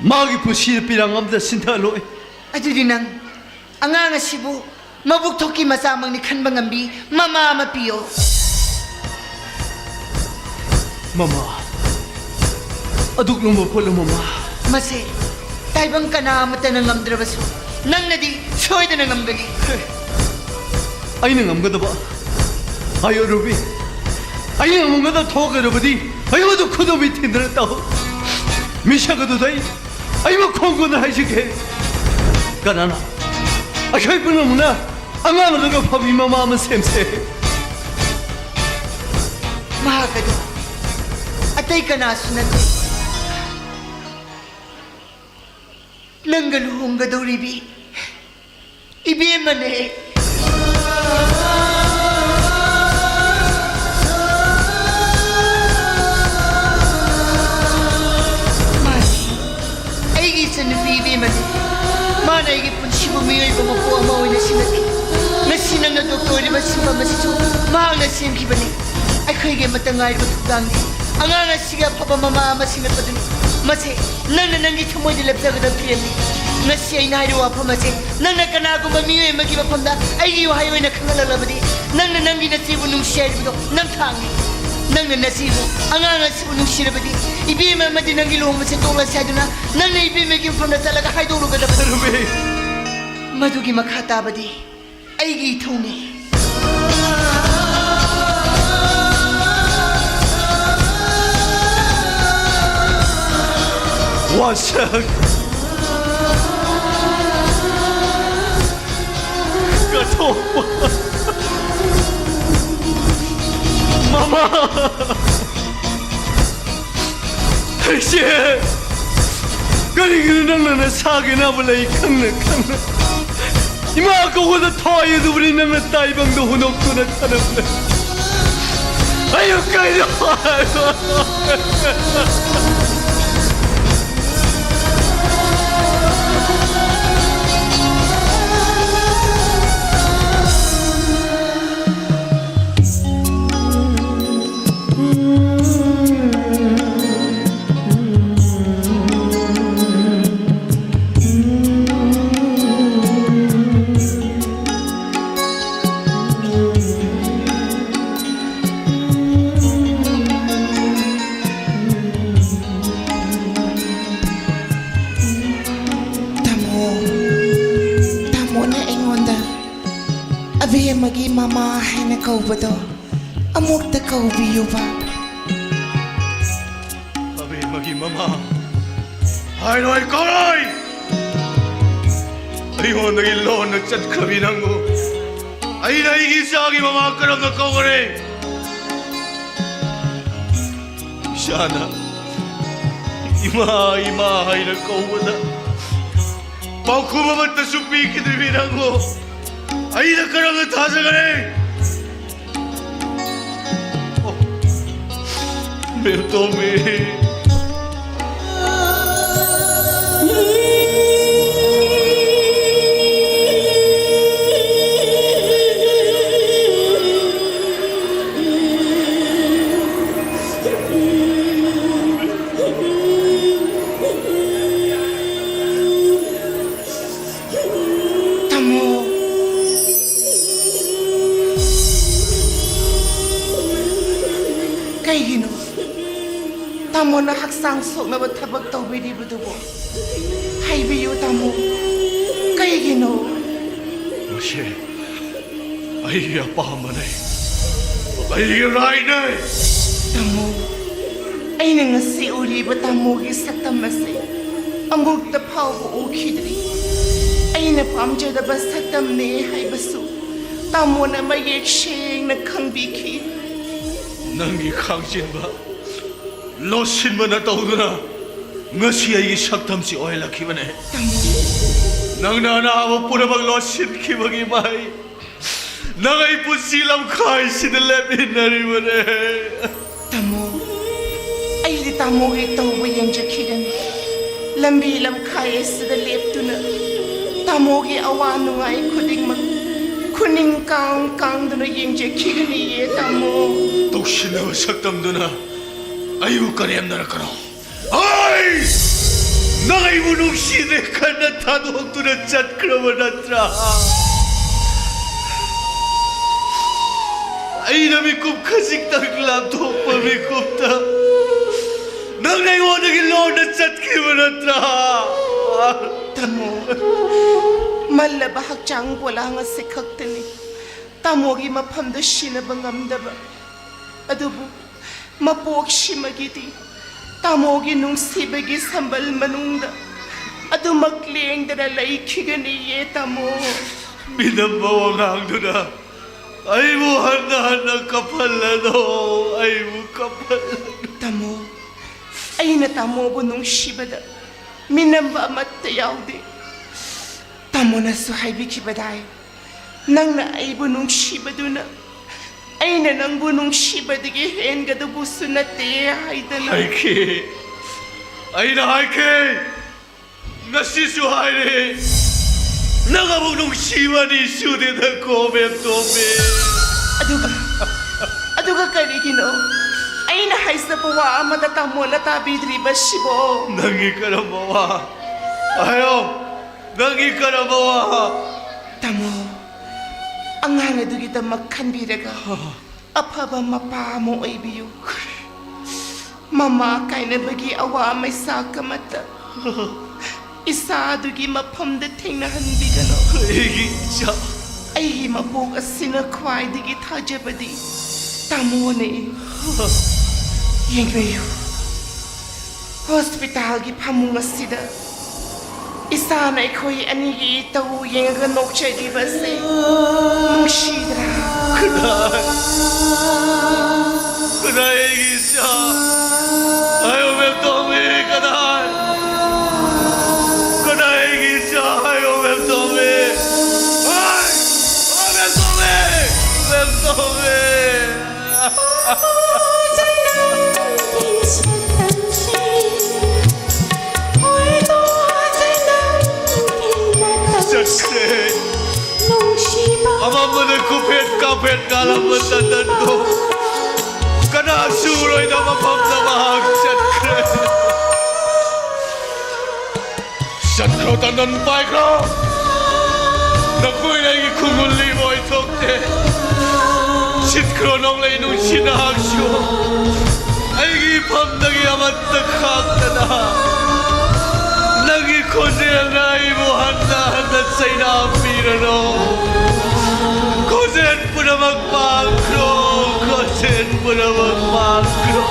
ꯃꯥꯒꯤ ꯄꯨꯟꯁꯤꯗ ꯄꯤꯔꯥꯡ ꯑꯃꯗ ꯁꯤꯟꯊꯍꯜꯂꯣꯏ꯫ ꯑꯗꯨꯗꯤ ꯅꯪ ꯑꯉꯥꯡ ꯑꯁꯤꯕꯨ ꯃꯕꯨꯛ ꯊꯣꯛꯀꯤ ꯃꯆꯥꯃꯛꯅꯤ ꯈꯟꯕ ꯉꯝꯕꯤ ꯃꯃꯥ ꯑꯃ ꯄꯤꯌꯣ꯫ ꯃꯃꯥ, ꯑꯗꯨꯛ ꯂꯨꯝꯕ ꯄꯣꯠꯂꯨꯝ ꯑꯃ꯫ ꯃꯁꯦ ꯇꯥꯏꯕꯪ ꯀꯅꯥ ꯑꯃꯠꯇꯅ ꯉꯝꯗ꯭ꯔꯕꯁꯨ ꯅꯪꯅꯗꯤ ꯁꯣꯏꯗꯅ ꯉꯝꯒꯅꯤ꯫ ꯑꯩꯅ ꯉꯝꯒꯗꯕ? ꯍꯥꯏꯌꯣ ꯔꯨꯕꯤ, ꯑꯩꯅ ꯉꯝꯒꯗꯕ ꯊꯣꯛꯀꯗꯕꯗꯤ ꯑꯩꯉꯣꯟꯗ ꯈꯨꯗꯣꯝꯕꯤ ꯊꯤꯟꯗꯨꯅ ꯇꯧ꯫ ꯃꯤꯁꯛ ꯑꯗꯨꯗ ꯑꯩ, ꯑꯩ ꯃꯈꯣꯡ ꯀꯣꯟꯅ ꯍꯥꯏꯖꯒꯦ꯫ ꯀꯅꯥꯅ ꯑꯩꯈꯣꯏ ꯄꯨꯝꯅꯃꯛꯅ ꯑꯉꯥꯡ ꯑꯗꯨꯒ ꯐꯕꯤ ꯃꯃꯥ ꯑꯃ ꯁꯦꯝꯁꯦ꯫ ꯃꯍꯥꯛ ꯑꯗꯨ ꯑꯇꯩ ꯀꯅꯥꯁꯨ ꯅꯠꯇꯦ, ꯅꯪꯒ ꯂꯨꯍꯣꯡꯒꯗꯧꯔꯤꯕꯤ ꯏꯕꯦꯝꯃꯅꯦ꯫ ꯃꯥꯅꯤ, ꯑꯩꯒꯤ ꯏꯆꯟꯅꯨꯄꯤ ꯏꯕꯦꯝꯃꯅꯦ꯫ ꯃꯥꯅ ꯑꯩꯒꯤ ꯄꯨꯟꯁꯤꯕꯨ ꯃꯤꯑꯣꯏꯕ ꯃꯄꯣꯛ ꯑꯃ ꯑꯣꯏꯅ ꯁꯦꯝꯂꯛꯈꯤ꯫ ꯉꯁꯤ ꯅꯪꯅ ꯗꯣꯛꯇꯔ ꯑꯣꯏꯔꯤꯕ ꯁꯤꯟꯐꯝ ꯑꯁꯤꯁꯨ ꯃꯍꯥꯛꯅ ꯁꯦꯝꯈꯤꯕꯅꯤ꯫ ꯑꯩꯈꯣꯏꯒꯤ ꯑꯃꯠꯇ ꯉꯥꯏꯔꯕ ꯊꯧꯗꯥꯡꯅꯤ꯫ ꯑꯉꯥꯡ ꯑꯁꯤꯒꯤ ꯑꯐꯕ ꯃꯃꯥ ꯑꯃ ꯁꯦꯝꯒꯠꯄꯗꯨꯅꯤ꯫ ꯃꯁꯦ ꯅꯪꯅ ꯅꯪꯒꯤ ꯊꯃꯣꯏꯗ ꯂꯦꯞꯆꯒꯗꯕ ꯐꯤꯔꯦꯞꯅꯤ꯫ ꯉꯁꯤ ꯑꯩꯅ ꯍꯥꯏꯔꯤꯕ ꯋꯥꯐꯝ ꯑꯁꯦ ꯅꯪꯅ ꯀꯅꯥꯒꯨꯝꯕ ꯃꯤꯑꯣꯏ ꯑꯃꯒꯤ ꯃꯐꯝꯗ ꯑꯩꯒꯤ ꯋꯥꯍꯩ ꯑꯣꯏꯅ ꯈꯪꯍꯜꯂꯛꯂꯕꯗꯤ, ꯅꯪꯅ ꯅꯪꯒꯤ ꯅꯆꯦꯕꯨ ꯅꯨꯡꯁꯤ ꯍꯥꯏꯔꯤꯕꯗꯣ ꯅꯝꯊꯥꯛꯅꯤ꯫ ꯅꯪꯅ ꯅꯆꯦꯕꯨ, ꯑꯉꯥꯡ ꯑꯁꯤꯕꯨ ꯅꯨꯡꯁꯤꯔꯕꯗꯤ, ꯏꯕꯦꯝꯃ ꯑꯃꯗꯤ ꯅꯪꯒꯤ ꯂꯨꯍꯣꯡꯕꯁꯦ ꯇꯣꯛꯂꯁꯦ ꯍꯥꯏꯗꯨꯅ ꯅꯪꯅ ꯏꯕꯦꯝꯃꯒꯤ ꯃꯐꯝꯗ ꯆꯠꯂꯒ ꯍꯥꯏꯗꯣꯛꯂꯨꯒꯗꯕꯅꯤ꯫ ꯔꯨꯕꯤ, ꯃꯗꯨꯒꯤ ꯃꯈꯥ ꯇꯥꯕꯗꯤ ꯑꯩꯒꯤ ꯏꯊꯧꯅꯤ꯫ ꯋꯥꯁꯛ! ꯀꯠꯊꯣꯛꯄ! ꯃꯃꯥ! ꯏꯆꯦ! ꯀꯔꯤꯒꯤꯅꯣ ꯅꯪꯅ ꯅꯁꯥꯒꯤ ꯑꯅꯥꯕ ꯂꯩ ꯈꯪꯅ ꯈꯪꯅ ꯏꯃꯥ ꯀꯧꯕꯗ ꯊꯋꯥꯏ ꯑꯗꯨꯕꯨꯅꯤ ꯅꯪꯅ ꯇꯥꯏꯕꯪꯗ ꯍꯨꯟꯗꯣꯛꯇꯨꯅ ꯊꯅꯝꯂꯦ? ꯑꯩꯕꯨ ꯀꯩꯅꯣ ꯍꯥꯏꯕ? ꯇꯥꯃꯣ, ꯇꯥꯃꯣꯅ ꯑꯩꯉꯣꯟꯗ ꯑꯕꯦꯝꯃꯒꯤ ꯃꯃꯥ ꯍꯥꯏꯅ ꯀꯧꯕꯗꯣ ꯑꯃꯨꯛꯇ ꯀꯧꯕꯤꯌꯨꯕ꯫ ꯑꯕꯦꯝꯃꯒꯤ ꯃꯃꯥ ꯍꯥꯏꯔꯣꯏ, ꯀꯧꯔꯣꯏ꯫ ꯑꯩꯉꯣꯟꯗꯒꯤ ꯂꯣꯟꯅ ꯆꯠꯈ꯭ꯔꯕꯤ ꯅꯪꯕꯨ ꯑꯩꯅ ꯑꯩꯒꯤ ꯏꯆꯥꯒꯤ ꯃꯃꯥ ꯀꯔꯝꯅ ꯀꯧꯒꯅꯤ? ꯏꯁꯥꯅ ꯏꯃꯥ, ꯏꯃꯥ ꯍꯥꯏꯅ ꯀꯧꯕꯗ ꯄꯥꯎꯈꯨꯝ ꯑꯃꯠꯇꯁꯨ ꯄꯤꯈꯤꯗ꯭ꯔꯤꯕꯤ ꯅꯪꯕꯨ ꯑꯩꯅ ꯀꯔꯝꯅ ꯊꯥꯖꯒꯅꯤ? ꯑꯣ, ꯃꯦꯝꯇꯣꯝꯕꯤ꯫ ꯇꯥꯃꯣ꯫ ꯀꯩꯒꯤꯅꯣ? ꯇꯥꯃꯣꯅ ꯍꯛꯆꯥꯡ ꯍꯛꯆꯥꯡ ꯁꯣꯛꯅꯕ ꯊꯕꯛ ꯇꯧꯕꯤꯔꯤꯕꯗꯨꯕꯨ? ꯍꯥꯏꯕꯤꯌꯨ ꯇꯥꯃꯣ, ꯀꯩꯒꯤꯅꯣ? ꯃꯁꯤ ꯑꯩꯒꯤ ꯑꯄꯥꯝꯕꯅꯦ꯫ ꯑꯩꯒꯤ rightꯅꯦ꯫ ꯇꯥꯃꯣ, ꯑꯩꯅ ꯉꯁꯤ ꯎꯔꯤꯕ ꯇꯥꯃꯣꯒꯤ ꯁꯛꯇꯝ ꯑꯁꯤ ꯑꯃꯨꯛꯇ ꯐꯥꯎꯕ ꯎꯈꯤꯗ꯭ꯔꯤ꯫ ꯑꯩꯅ ꯄꯥꯝꯖꯗꯕ ꯁꯛꯇꯝꯅꯦ ꯍꯥꯏꯕꯁꯨ ꯇꯥꯃꯣꯅ ꯃꯌꯦꯛ ꯁꯦꯡꯅ ꯈꯪꯕꯤꯈꯤ꯫ ꯅꯪꯒꯤ ꯈꯥꯡꯖꯤꯟꯕ, ꯂꯣꯠꯁꯤꯟꯕꯅ ꯇꯧꯗꯨꯅ ꯉꯁꯤ ꯑꯩꯒꯤ ꯁꯛꯇꯝꯁꯤ ꯑꯣꯏꯍꯜꯂꯛꯈꯤꯕꯅꯦ꯫ ꯇꯥꯃꯣ, ꯅꯪꯅ ꯑꯅꯥꯕ ꯄꯨꯝꯅꯃꯛ ꯂꯣꯠꯁꯤꯟꯈꯤꯕꯒꯤ ꯃꯍꯩ ꯅꯪ ꯑꯩ ꯄꯨꯟꯁꯤ ꯂꯝꯈꯥꯏꯁꯤꯗ ꯂꯦꯞꯃꯤꯟꯅꯔꯤꯕꯅꯦ꯫ ꯇꯥꯃꯣ, ꯑꯩꯗꯤ ꯇꯥꯃꯣꯒꯤ ꯇꯧꯕ ꯌꯦꯡꯖꯈꯤꯒꯅꯤ꯫ ꯂꯝꯕꯤ ꯂꯝꯈꯥꯏ ꯑꯁꯤꯗ ꯂꯦꯞꯇꯨꯅ ꯇꯥꯃꯣꯒꯤ ꯑꯋꯥ ꯅꯨꯡꯉꯥꯏ ꯈꯨꯗꯤꯡꯃꯛ ꯈꯨꯅꯤꯡ ꯀꯥꯡ ꯀꯥꯡꯗꯨꯅ ꯌꯦꯡꯖꯈꯤꯒꯅꯤꯌꯦ ꯇꯥꯃꯣ꯫ ꯇꯧꯁꯤꯟꯅꯕ ꯁꯛꯇꯝꯗꯨꯅ ꯑꯩꯕꯨ ꯀꯔꯦꯝꯅꯔꯛꯀꯅꯣ꯫ ꯑꯩ ꯅꯪ ꯑꯩꯕꯨ ꯅꯨꯡꯁꯤꯗꯦ ꯈꯟꯅ ꯊꯥꯗꯣꯛꯇꯨꯅ ꯆꯠꯈ꯭ꯔꯕ ꯅꯠꯇ꯭ꯔꯥ? ꯑꯩꯅ ꯃꯤꯀꯨꯞ ꯈꯖꯤꯛꯇꯪ ꯂꯥꯞꯊꯣꯛꯄ ꯃꯤꯀꯨꯞꯇ ꯅꯪ ꯑꯩꯉꯣꯟꯗꯒꯤ ꯂꯣꯟꯅ ꯆꯠꯈꯤꯕ ꯅꯠꯇ꯭ꯔꯥ? ꯇꯥꯃꯣ, ꯃꯜꯂꯕ ꯍꯛꯆꯥꯡ ꯄꯣꯂꯥꯡ ꯑꯁꯤ ꯈꯛꯇꯅꯤ ꯇꯥꯃꯣꯒꯤ ꯃꯐꯝꯗ ꯁꯤꯟꯅꯕ ꯉꯝꯗꯕ꯫ ꯑꯗꯨꯕꯨ ꯃꯄꯣꯛꯁꯤꯃꯒꯤꯗꯤ ꯇꯥꯃꯣꯒꯤ ꯅꯨꯡꯁꯤꯕꯒꯤ ꯁꯝꯕꯜ ꯃꯅꯨꯡꯗ ꯑꯗꯨꯃꯛ ꯂꯦꯡꯗꯅ ꯂꯩꯈꯤꯒꯅꯤꯌꯦ ꯇꯥꯃꯣ꯫ ꯃꯤꯅꯝꯕ ꯋꯥꯉꯥꯡꯗꯨꯅ ꯑꯩꯕꯨ ꯍꯟꯅ ꯍꯟꯅ ꯀꯞꯍꯜꯂꯅꯨ, ꯑꯩꯕꯨ ꯀꯞꯍꯜꯂꯅꯨ꯫ ꯇꯥꯃꯣ, ꯑꯩꯅ ꯇꯥꯃꯣꯕꯨ ꯅꯨꯡꯁꯤꯕꯗ ꯃꯤꯅꯝꯕ ꯑꯃꯠꯇ ꯌꯥꯎꯗꯦ꯫ ꯇꯥꯃꯣꯅꯁꯨ ꯍꯥꯏꯕꯤꯈꯤꯕꯗꯥꯏ, ꯅꯪꯅ ꯑꯩꯕꯨ ꯅꯨꯡꯁꯤꯕꯗꯨꯅ ꯑꯩꯅ ꯅꯪꯕꯨ ꯅꯨꯡꯁꯤꯕꯗꯒꯤ ꯍꯦꯟꯒꯗꯕꯁꯨ ꯅꯠꯇꯦ ꯍꯥꯏꯗꯅ꯫ ꯍꯥꯏꯈꯤ꯫ ꯑꯩꯅ ꯍꯥꯏꯈꯤ꯫ ꯉꯁꯤꯁꯨ ꯍꯥꯏꯔꯦ꯫ ꯅꯪ ꯑꯃꯨꯛ ꯅꯨꯡꯁꯤꯕ ꯑꯅꯤ ꯁꯨꯗꯦꯗ ꯀꯣ, ꯃꯦꯝꯇꯣꯝꯕꯤ꯫ ꯑꯗꯨꯒ, ꯑꯗꯨꯒ ꯀꯔꯤꯒꯤꯅꯣ ꯑꯩꯅ ꯍꯥꯏꯖꯕ ꯋꯥ ꯑꯃꯗ ꯇꯥꯃꯣꯅ ꯇꯥꯕꯤꯗ꯭ꯔꯤꯕꯁꯤꯕꯣ? ꯅꯪꯒꯤ ꯀꯔꯝꯕ ꯋꯥ? ꯍꯥꯏꯌꯣ, ꯅꯪꯒꯤ ꯀꯔꯝꯕ ꯋꯥ? ꯇꯥꯃꯣ, ꯑꯉꯥꯡ ꯑꯗꯨꯒꯤꯗꯃꯛ ꯈꯟꯕꯤꯔꯒ ꯑꯐꯕ ꯃꯄꯥ ꯑꯃ ꯑꯣꯏꯕꯤꯌꯨ꯫ ꯃꯃꯥ ꯀꯥꯏꯅꯕꯒꯤ ꯑꯋꯥ ꯃꯩꯁꯥꯛ ꯑꯃꯠꯇ ꯏꯆꯥ ꯑꯗꯨꯒꯤ ꯃꯐꯝꯗ ꯊꯦꯡꯅꯍꯟꯕꯤꯒꯅꯨ꯫ ꯑꯩꯒꯤ ꯏꯆꯥ꯫ ꯑꯩꯒꯤ ꯃꯄꯣꯛ ꯑꯁꯤꯅ ꯈ꯭ꯋꯥꯏꯗꯒꯤ ꯊꯥꯖꯕꯗꯤ ꯇꯥꯃꯣꯅꯦ꯫ ꯌꯦꯡꯕꯤꯌꯨ, ꯍꯣꯁꯄꯤꯇꯥꯜꯒꯤ ꯐꯃꯨꯡ ꯑꯁꯤꯗ ꯏꯆꯥꯅ ꯑꯩꯈꯣꯏ ꯑꯅꯤꯒꯤ ꯏꯇꯧ ꯌꯦꯡꯉꯒ ꯅꯣꯛꯆꯔꯤꯕꯁꯦ ꯅꯨꯡꯁꯤꯗ꯭ꯔꯥ? ꯀꯗꯥꯏ? ꯀꯗꯥꯏ ꯑꯩꯒꯤ ꯏꯆꯥ? ꯍꯥꯏꯌꯣ, ꯃꯦꯝꯇꯣꯝꯕꯤ, ꯀꯗꯥꯏ? ꯀꯗꯥꯏ ꯑꯩꯒꯤ ꯏꯆꯥ? ꯍꯥꯏꯌꯣ, ꯃꯦꯝꯇꯣꯝꯕꯤ꯫ ꯍꯥꯏ! ꯍꯥꯏ, ꯃꯦꯝꯇꯣꯝꯕꯤ! ꯃꯦꯝꯇꯣꯝꯕꯤ! ꯆꯠꯈ꯭ꯔꯦ꯫ ꯑꯃꯝꯕꯗ ꯀꯨꯐꯦꯠ ꯀꯥꯐꯦꯠ ꯉꯥꯜꯂꯝꯕ ꯇꯟꯗꯟꯗꯣ ꯀꯅꯥꯁꯨ ꯎꯔꯣꯏꯗꯕ ꯃꯐꯝꯗ ꯃꯍꯥꯛ ꯆꯠꯈ꯭ꯔꯦ꯫ ꯆꯠꯈ꯭ꯔꯣ, ꯇꯟꯗꯟ ꯄꯥꯏꯈ꯭ꯔꯣ꯫ ꯅꯈꯣꯏꯅ ꯑꯩꯒꯤ ꯈꯨꯡꯒꯨꯜ ꯂꯤꯕ ꯑꯣꯏꯊꯣꯛꯇꯦ꯫ ꯁꯤꯠꯈ꯭ꯔꯣ, ꯅꯣꯡꯂꯩ ꯅꯨꯡꯁꯤꯠ ꯅꯍꯥꯛꯁꯨ꯫ ꯑꯩꯒꯤ ꯏꯐꯝꯗꯒꯤ ꯑꯃꯠꯇ ꯈꯥꯛꯇꯅ ꯅꯪꯒꯤ ꯈꯣꯟꯖꯦꯜꯅ ꯑꯩꯕꯨ ꯍꯟꯅ ꯍꯟꯅ ꯆꯩꯅꯥ ꯄꯤꯔꯅꯨ꯫ ꯈꯣꯟꯖꯦꯜ ꯄꯨꯝꯅꯃꯛ ꯃꯥꯡꯈ꯭ꯔꯣ, ꯈꯣꯟꯖꯦꯜ ꯄꯨꯝꯅꯃꯛ ꯃꯥꯡꯈ꯭ꯔꯣ꯫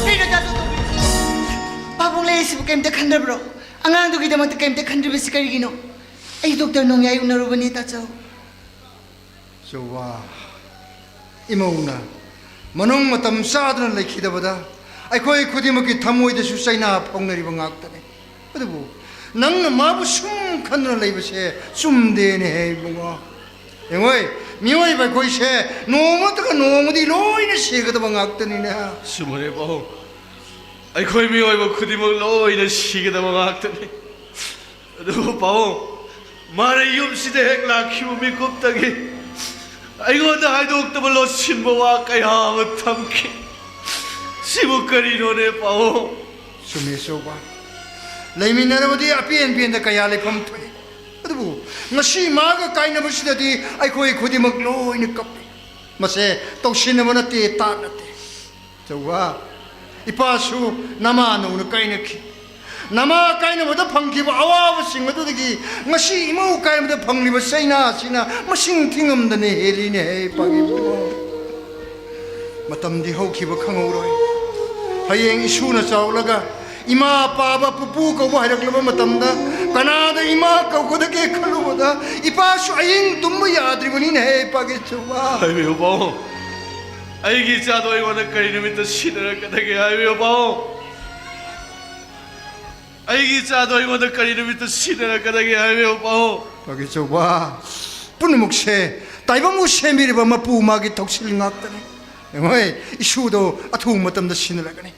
ꯀꯩꯅꯣ ꯇꯥꯆꯧ ꯇꯧꯕꯤꯔꯤꯁꯦ? ꯄꯥꯕꯨꯡ ꯂꯩꯔꯤꯁꯤꯕꯨ ꯀꯩꯝꯇ ꯈꯟꯗꯕ꯭ꯔꯣ? ꯑꯉꯥꯡꯗꯨꯒꯤꯗꯃꯛꯇ ꯀꯩꯝꯇ ꯈꯟꯗ꯭ꯔꯤꯕꯁꯤ ꯀꯔꯤꯒꯤꯅꯣ? ꯑꯩ ꯗꯣꯛꯇꯔ ꯅꯣꯡꯌꯥꯏ ꯎꯅꯔꯨꯕꯅꯤ, ꯇꯥꯆꯧ꯫ ꯆꯧꯕ, ꯏꯃꯧꯅ ꯃꯅꯨꯡ ꯃꯇꯝ ꯆꯥꯗꯅ ꯂꯩꯈꯤꯗꯕꯗ ꯑꯩꯈꯣꯏ ꯈꯨꯗꯤꯡꯃꯛꯀꯤ ꯊꯃꯣꯏꯗꯁꯨ ꯆꯩꯅꯥ ꯐꯣꯡꯅꯔꯤꯕ ꯉꯥꯛꯇꯅꯤ꯫ ꯑꯗꯨꯕꯨ ꯅꯪꯅ ꯃꯥꯕꯨ ꯁꯨꯝ ꯈꯟꯗꯨꯅ ꯂꯩꯕꯁꯦ ꯆꯨꯝꯗꯦꯅꯦꯍꯦ, ꯏꯕꯨꯡꯉꯣ꯫ ꯌꯦꯡꯉꯣꯏ, ꯃꯤꯑꯣꯏꯕ ꯑꯩꯈꯣꯏꯁꯦ ꯅꯣꯡꯃ ꯅꯠꯇ꯭ꯔꯒ ꯅꯣꯡꯃꯗꯤ ꯂꯣꯏꯅ ꯁꯤꯒꯗꯕ ꯉꯥꯛꯇꯅꯤꯅꯦ꯫ ꯆꯨꯝꯕꯅꯦ, ꯄꯥꯕꯨꯡ꯫ ꯑꯩꯈꯣꯏ ꯃꯤꯑꯣꯏꯕ ꯈꯨꯗꯤꯡꯃꯛ ꯂꯣꯏꯅ ꯁꯤꯒꯗꯕ ꯉꯥꯛꯇꯅꯤ꯫ ꯑꯗꯨꯕꯨ ꯄꯥꯕꯨꯡ, ꯃꯥꯅ ꯌꯨꯝꯁꯤꯗ ꯍꯦꯛ ꯂꯥꯛꯈꯤꯕ ꯃꯤꯀꯨꯞꯇꯒꯤ ꯑꯩꯉꯣꯟꯗ ꯍꯥꯏꯗꯣꯛꯇꯕ ꯂꯣꯠꯁꯤꯟꯕ ꯋꯥ ꯀꯌꯥ ꯑꯃ ꯊꯝꯈꯤ꯫ ꯁꯤꯕꯨ ꯀꯔꯤꯅꯣꯅꯦ, ꯄꯥꯕꯨꯡ? ꯆꯨꯝꯃꯦ, ꯆꯧꯕ꯫ ꯂꯩꯃꯤꯟꯅꯔꯕꯗꯤ ꯑꯄꯦꯟ ꯄꯦꯟꯗ ꯀꯌꯥ ꯂꯩꯐꯝ ꯊꯣꯛꯏ꯫ ꯑꯗꯨꯕꯨ ꯉꯁꯤ ꯃꯥꯒ ꯀꯥꯏꯅꯕꯁꯤꯗꯗꯤ ꯑꯩꯈꯣꯏ ꯈꯨꯗꯤꯡꯃꯛ ꯂꯣꯏꯅ ꯀꯞꯄꯤ꯫ ꯃꯁꯦ ꯇꯧꯁꯤꯟꯅꯕ ꯅꯠꯇꯦ, ꯇꯥꯠ ꯅꯠꯇꯦ꯫ ꯆꯧꯕ, ꯏꯄꯥꯁꯨ ꯅꯃꯥ ꯅꯧꯅ ꯀꯥꯏꯅꯈꯤ꯫ ꯅꯃꯥ ꯀꯥꯏꯅꯕꯗ ꯐꯪꯈꯤꯕ ꯑꯋꯥꯕꯁꯤꯡ ꯑꯗꯨꯗꯒꯤ ꯉꯁꯤ ꯏꯃꯧ ꯀꯥꯏꯅꯕꯗ ꯐꯪꯂꯤꯕ ꯆꯩꯅꯥ ꯑꯁꯤꯅ ꯃꯁꯤꯡ ꯊꯤꯉꯝꯗꯅ ꯍꯦꯜꯂꯤꯅꯦ ꯍꯦ ꯏꯄꯥꯒꯤ ꯏꯕꯨꯡꯉꯣ꯫ ꯃꯇꯝꯗꯤ ꯍꯧꯈꯤꯕ ꯈꯪꯍꯧꯔꯣꯏ꯫ ꯍꯌꯦꯡ ꯏꯁꯨꯅ ꯆꯥꯎꯂꯒ ꯏꯃꯥ, ꯄꯥꯕ, ꯄꯨꯄꯨ ꯀꯧꯕ ꯍꯩꯔꯛꯂꯕ ꯃꯇꯝꯗ ꯀꯅꯥꯗ ꯏꯃꯥ ꯀꯧꯒꯗꯒꯦ ꯈꯜꯂꯨꯕꯗ ꯏꯄꯥꯁꯨ ꯑꯍꯤꯡ ꯇꯨꯝꯕ ꯌꯥꯗ꯭ꯔꯤꯕꯅꯤꯅꯦ ꯍꯦ ꯏꯄꯥꯒꯤ ꯆꯨꯕ꯫ ꯍꯥꯏꯕꯤꯌꯨ ꯄꯥꯕꯨꯡ, ꯑꯩꯒꯤ ꯏꯆꯥꯗꯣ ꯑꯩꯉꯣꯟꯗ ꯀꯔꯤ ꯅꯨꯃꯤꯠꯇ ꯁꯤꯟꯅꯔꯛꯀꯗꯒꯦ? ꯍꯥꯏꯕꯤꯌꯨ ꯄꯥꯕꯨꯡ, ꯑꯩꯒꯤ ꯏꯆꯥꯗꯣ ꯑꯩꯉꯣꯟꯗ ꯀꯔꯤ ꯅꯨꯃꯤꯠꯇ ꯁꯤꯟꯅꯔꯛꯀꯗꯒꯦ? ꯍꯥꯏꯕꯤꯌꯨ ꯄꯥꯕꯨꯡ꯫ ꯏꯄꯥꯒꯤ ꯆꯨꯕ, ꯄꯨꯝꯅꯃꯛꯁꯦ ꯇꯥꯏꯕꯪꯕꯨ ꯁꯦꯝꯕꯤꯔꯤꯕ ꯃꯄꯨ ꯃꯥꯒꯤ ꯊꯧꯁꯤꯜ ꯉꯥꯛꯇꯅꯤ꯫ ꯌꯦꯡꯉꯣꯏ, ꯏꯁꯨꯗꯣ ꯑꯊꯨꯕ ꯃꯇꯝꯗ ꯁꯤꯟꯅꯔꯛꯀꯅꯤ꯫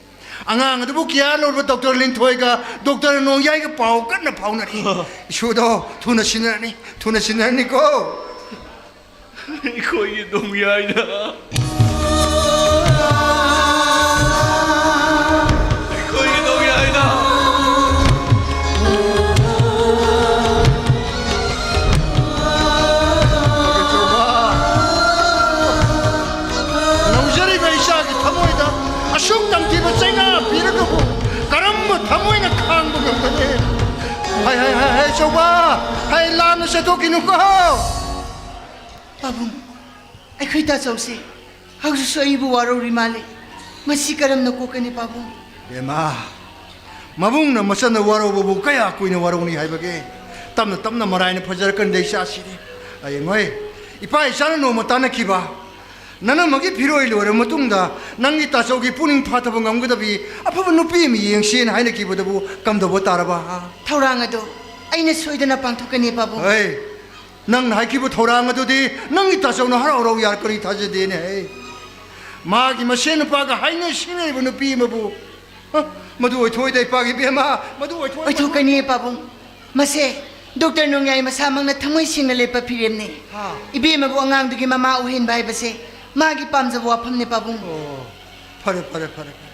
ꯑꯉꯥꯡ ꯑꯗꯨꯕꯨ ꯀꯤꯌꯥꯔ ꯂꯧꯔꯕ ꯗꯣꯛꯇꯔ ꯂꯤꯟꯊꯣꯏꯒ ꯗꯣꯛꯇꯔ ꯅꯣꯡꯌꯥꯏꯒ ꯄꯥꯎ ꯀꯟꯅ ꯐꯥꯎꯅꯔꯤ꯫ ꯏꯁꯨꯗꯣ ꯊꯨꯅ ꯁꯤꯟꯅꯔꯅꯤ, ꯊꯨꯅ ꯁꯤꯟꯅꯔꯅꯤꯀꯣ꯫ ꯑꯩꯈꯣꯏꯒꯤ ꯅꯣꯡꯌꯥꯏꯅ, ꯑꯩꯈꯣꯏꯒꯤ ꯅꯣꯡꯌꯥꯏꯅ꯫ ꯅꯧꯖꯔꯤꯕ ꯏꯆꯥꯒꯤ ꯊꯃꯣꯏꯗ ꯑꯁꯨꯛ ꯇꯝꯊꯤꯕ ꯆꯩꯅꯥ ꯄꯤꯔꯒꯕꯨ ꯀꯔꯝꯕ ꯊꯃꯣꯏꯅ ꯈꯥꯡꯕ ꯉꯝꯒꯅꯤ? ꯍꯥꯏ, ꯍꯥꯏ, ꯍꯥꯏ, ꯍꯥꯏ, ꯆꯧꯕ, ꯍꯥꯏ, ꯂꯥꯟꯅ ꯆꯠꯊꯣꯛꯈꯤꯅꯨꯀꯣ꯫ ꯄꯥꯕꯨꯡ, ꯑꯩꯈꯣꯏ ꯇꯥꯆꯧꯁꯦ ꯍꯧꯖꯤꯛꯁꯨ ꯑꯩꯕꯨ ꯋꯥꯔꯧꯔꯤ ꯃꯥꯜꯂꯦ꯫ ꯃꯁꯤ ꯀꯔꯝꯅ ꯀꯣꯛꯀꯅꯤ ꯄꯥꯕꯨꯡ? ꯕꯦꯝꯃ, ꯃꯕꯨꯡꯅ ꯃꯆꯟꯅ ꯋꯥꯔꯧꯕꯕꯨ ꯀꯌꯥ ꯀꯨꯏꯅ ꯋꯥꯔꯧꯅꯤ ꯍꯥꯏꯕꯒꯦ? ꯇꯞꯅ ꯇꯞꯅ ꯃꯔꯥꯏꯅ ꯐꯖꯔꯛꯀꯅꯤꯗ ꯏꯆꯥꯁꯤꯗꯤ꯫ ꯍꯌꯦꯡ ꯍꯣꯏ, ꯏꯄꯥ ꯏꯆꯥꯅ ꯅꯣꯡꯃ ꯇꯥꯟꯅꯈꯤꯕ, ꯅꯅꯝꯃꯒꯤ ꯐꯤꯔꯣꯏ ꯂꯣꯏꯔꯕ ꯃꯇꯨꯡꯗ ꯅꯪꯒꯤ ꯇꯥꯆꯧꯒꯤ ꯄꯨꯛꯅꯤꯡ ꯐꯥꯊꯕ ꯉꯝꯒꯗꯕꯤ ꯑꯐꯕ ꯅꯨꯄꯤ ꯑꯃ ꯌꯦꯡꯁꯦꯅ ꯍꯥꯏꯅꯈꯤꯕꯗꯨꯕꯨ ꯀꯝꯗꯧꯕ ꯇꯥꯔꯕ? ꯍꯥ? ꯊꯧꯔꯥꯡ ꯑꯗꯣ ꯑꯩꯅ ꯁꯣꯏꯗꯅ ꯄꯥꯡꯊꯣꯛꯀꯅꯤ ꯄꯥꯕꯨꯡ꯫ ꯍꯣꯏ, ꯅꯪꯅ ꯍꯥꯏꯈꯤꯕ ꯊꯧꯔꯥꯡ ꯑꯗꯨꯗꯤ ꯅꯪꯒꯤ ꯇꯥꯆꯧꯅ ꯍꯔꯥꯎ ꯍꯔꯥꯎ ꯌꯥꯔꯛꯀꯅꯤ ꯊꯥꯖꯗꯦꯅꯦ꯫ ꯍꯦ, ꯃꯥꯒꯤ ꯃꯁꯦꯟ ꯅꯨꯄꯥꯒ ꯍꯥꯏꯅ ꯁꯤꯡꯅꯔꯤꯕ ꯅꯨꯄꯤ ꯑꯃꯕꯨ, ꯍ, ꯃꯗꯨ ꯑꯣꯏꯊꯣꯛꯏꯗ ꯏꯄꯥꯒꯤ ꯏꯕꯦꯝꯃ, ꯃꯗꯨ ꯑꯣꯏꯊꯣꯛꯏ꯫ ꯑꯣꯏꯊꯣꯛꯀꯅꯤꯌꯦ ꯄꯥꯕꯨꯡ꯫ ꯃꯁꯦ ꯗꯣꯛꯇꯔ ꯅꯣꯡꯌꯥꯏ ꯃꯁꯥꯃꯛꯅ ꯊꯃꯣꯏ ꯁꯦꯡꯅ ꯂꯦꯞꯄ ꯐꯤꯔꯦꯞꯅꯤ꯫ ꯍꯥ꯫ ꯏꯕꯦꯝꯃꯕꯨ ꯑꯉꯥꯡꯗꯨꯒꯤ ꯃꯃꯥ ꯑꯣꯏꯍꯟꯕ ꯍꯥꯏꯕꯁꯦ ꯃꯥꯒꯤ ꯄꯥꯝꯖꯕ ꯋꯥꯐꯝꯅꯤ ꯄꯥꯕꯨꯡ꯫ ꯑꯣ, ꯐꯔꯦ, ꯐꯔꯦ, ꯐꯔꯦ, ꯐꯔꯦ꯫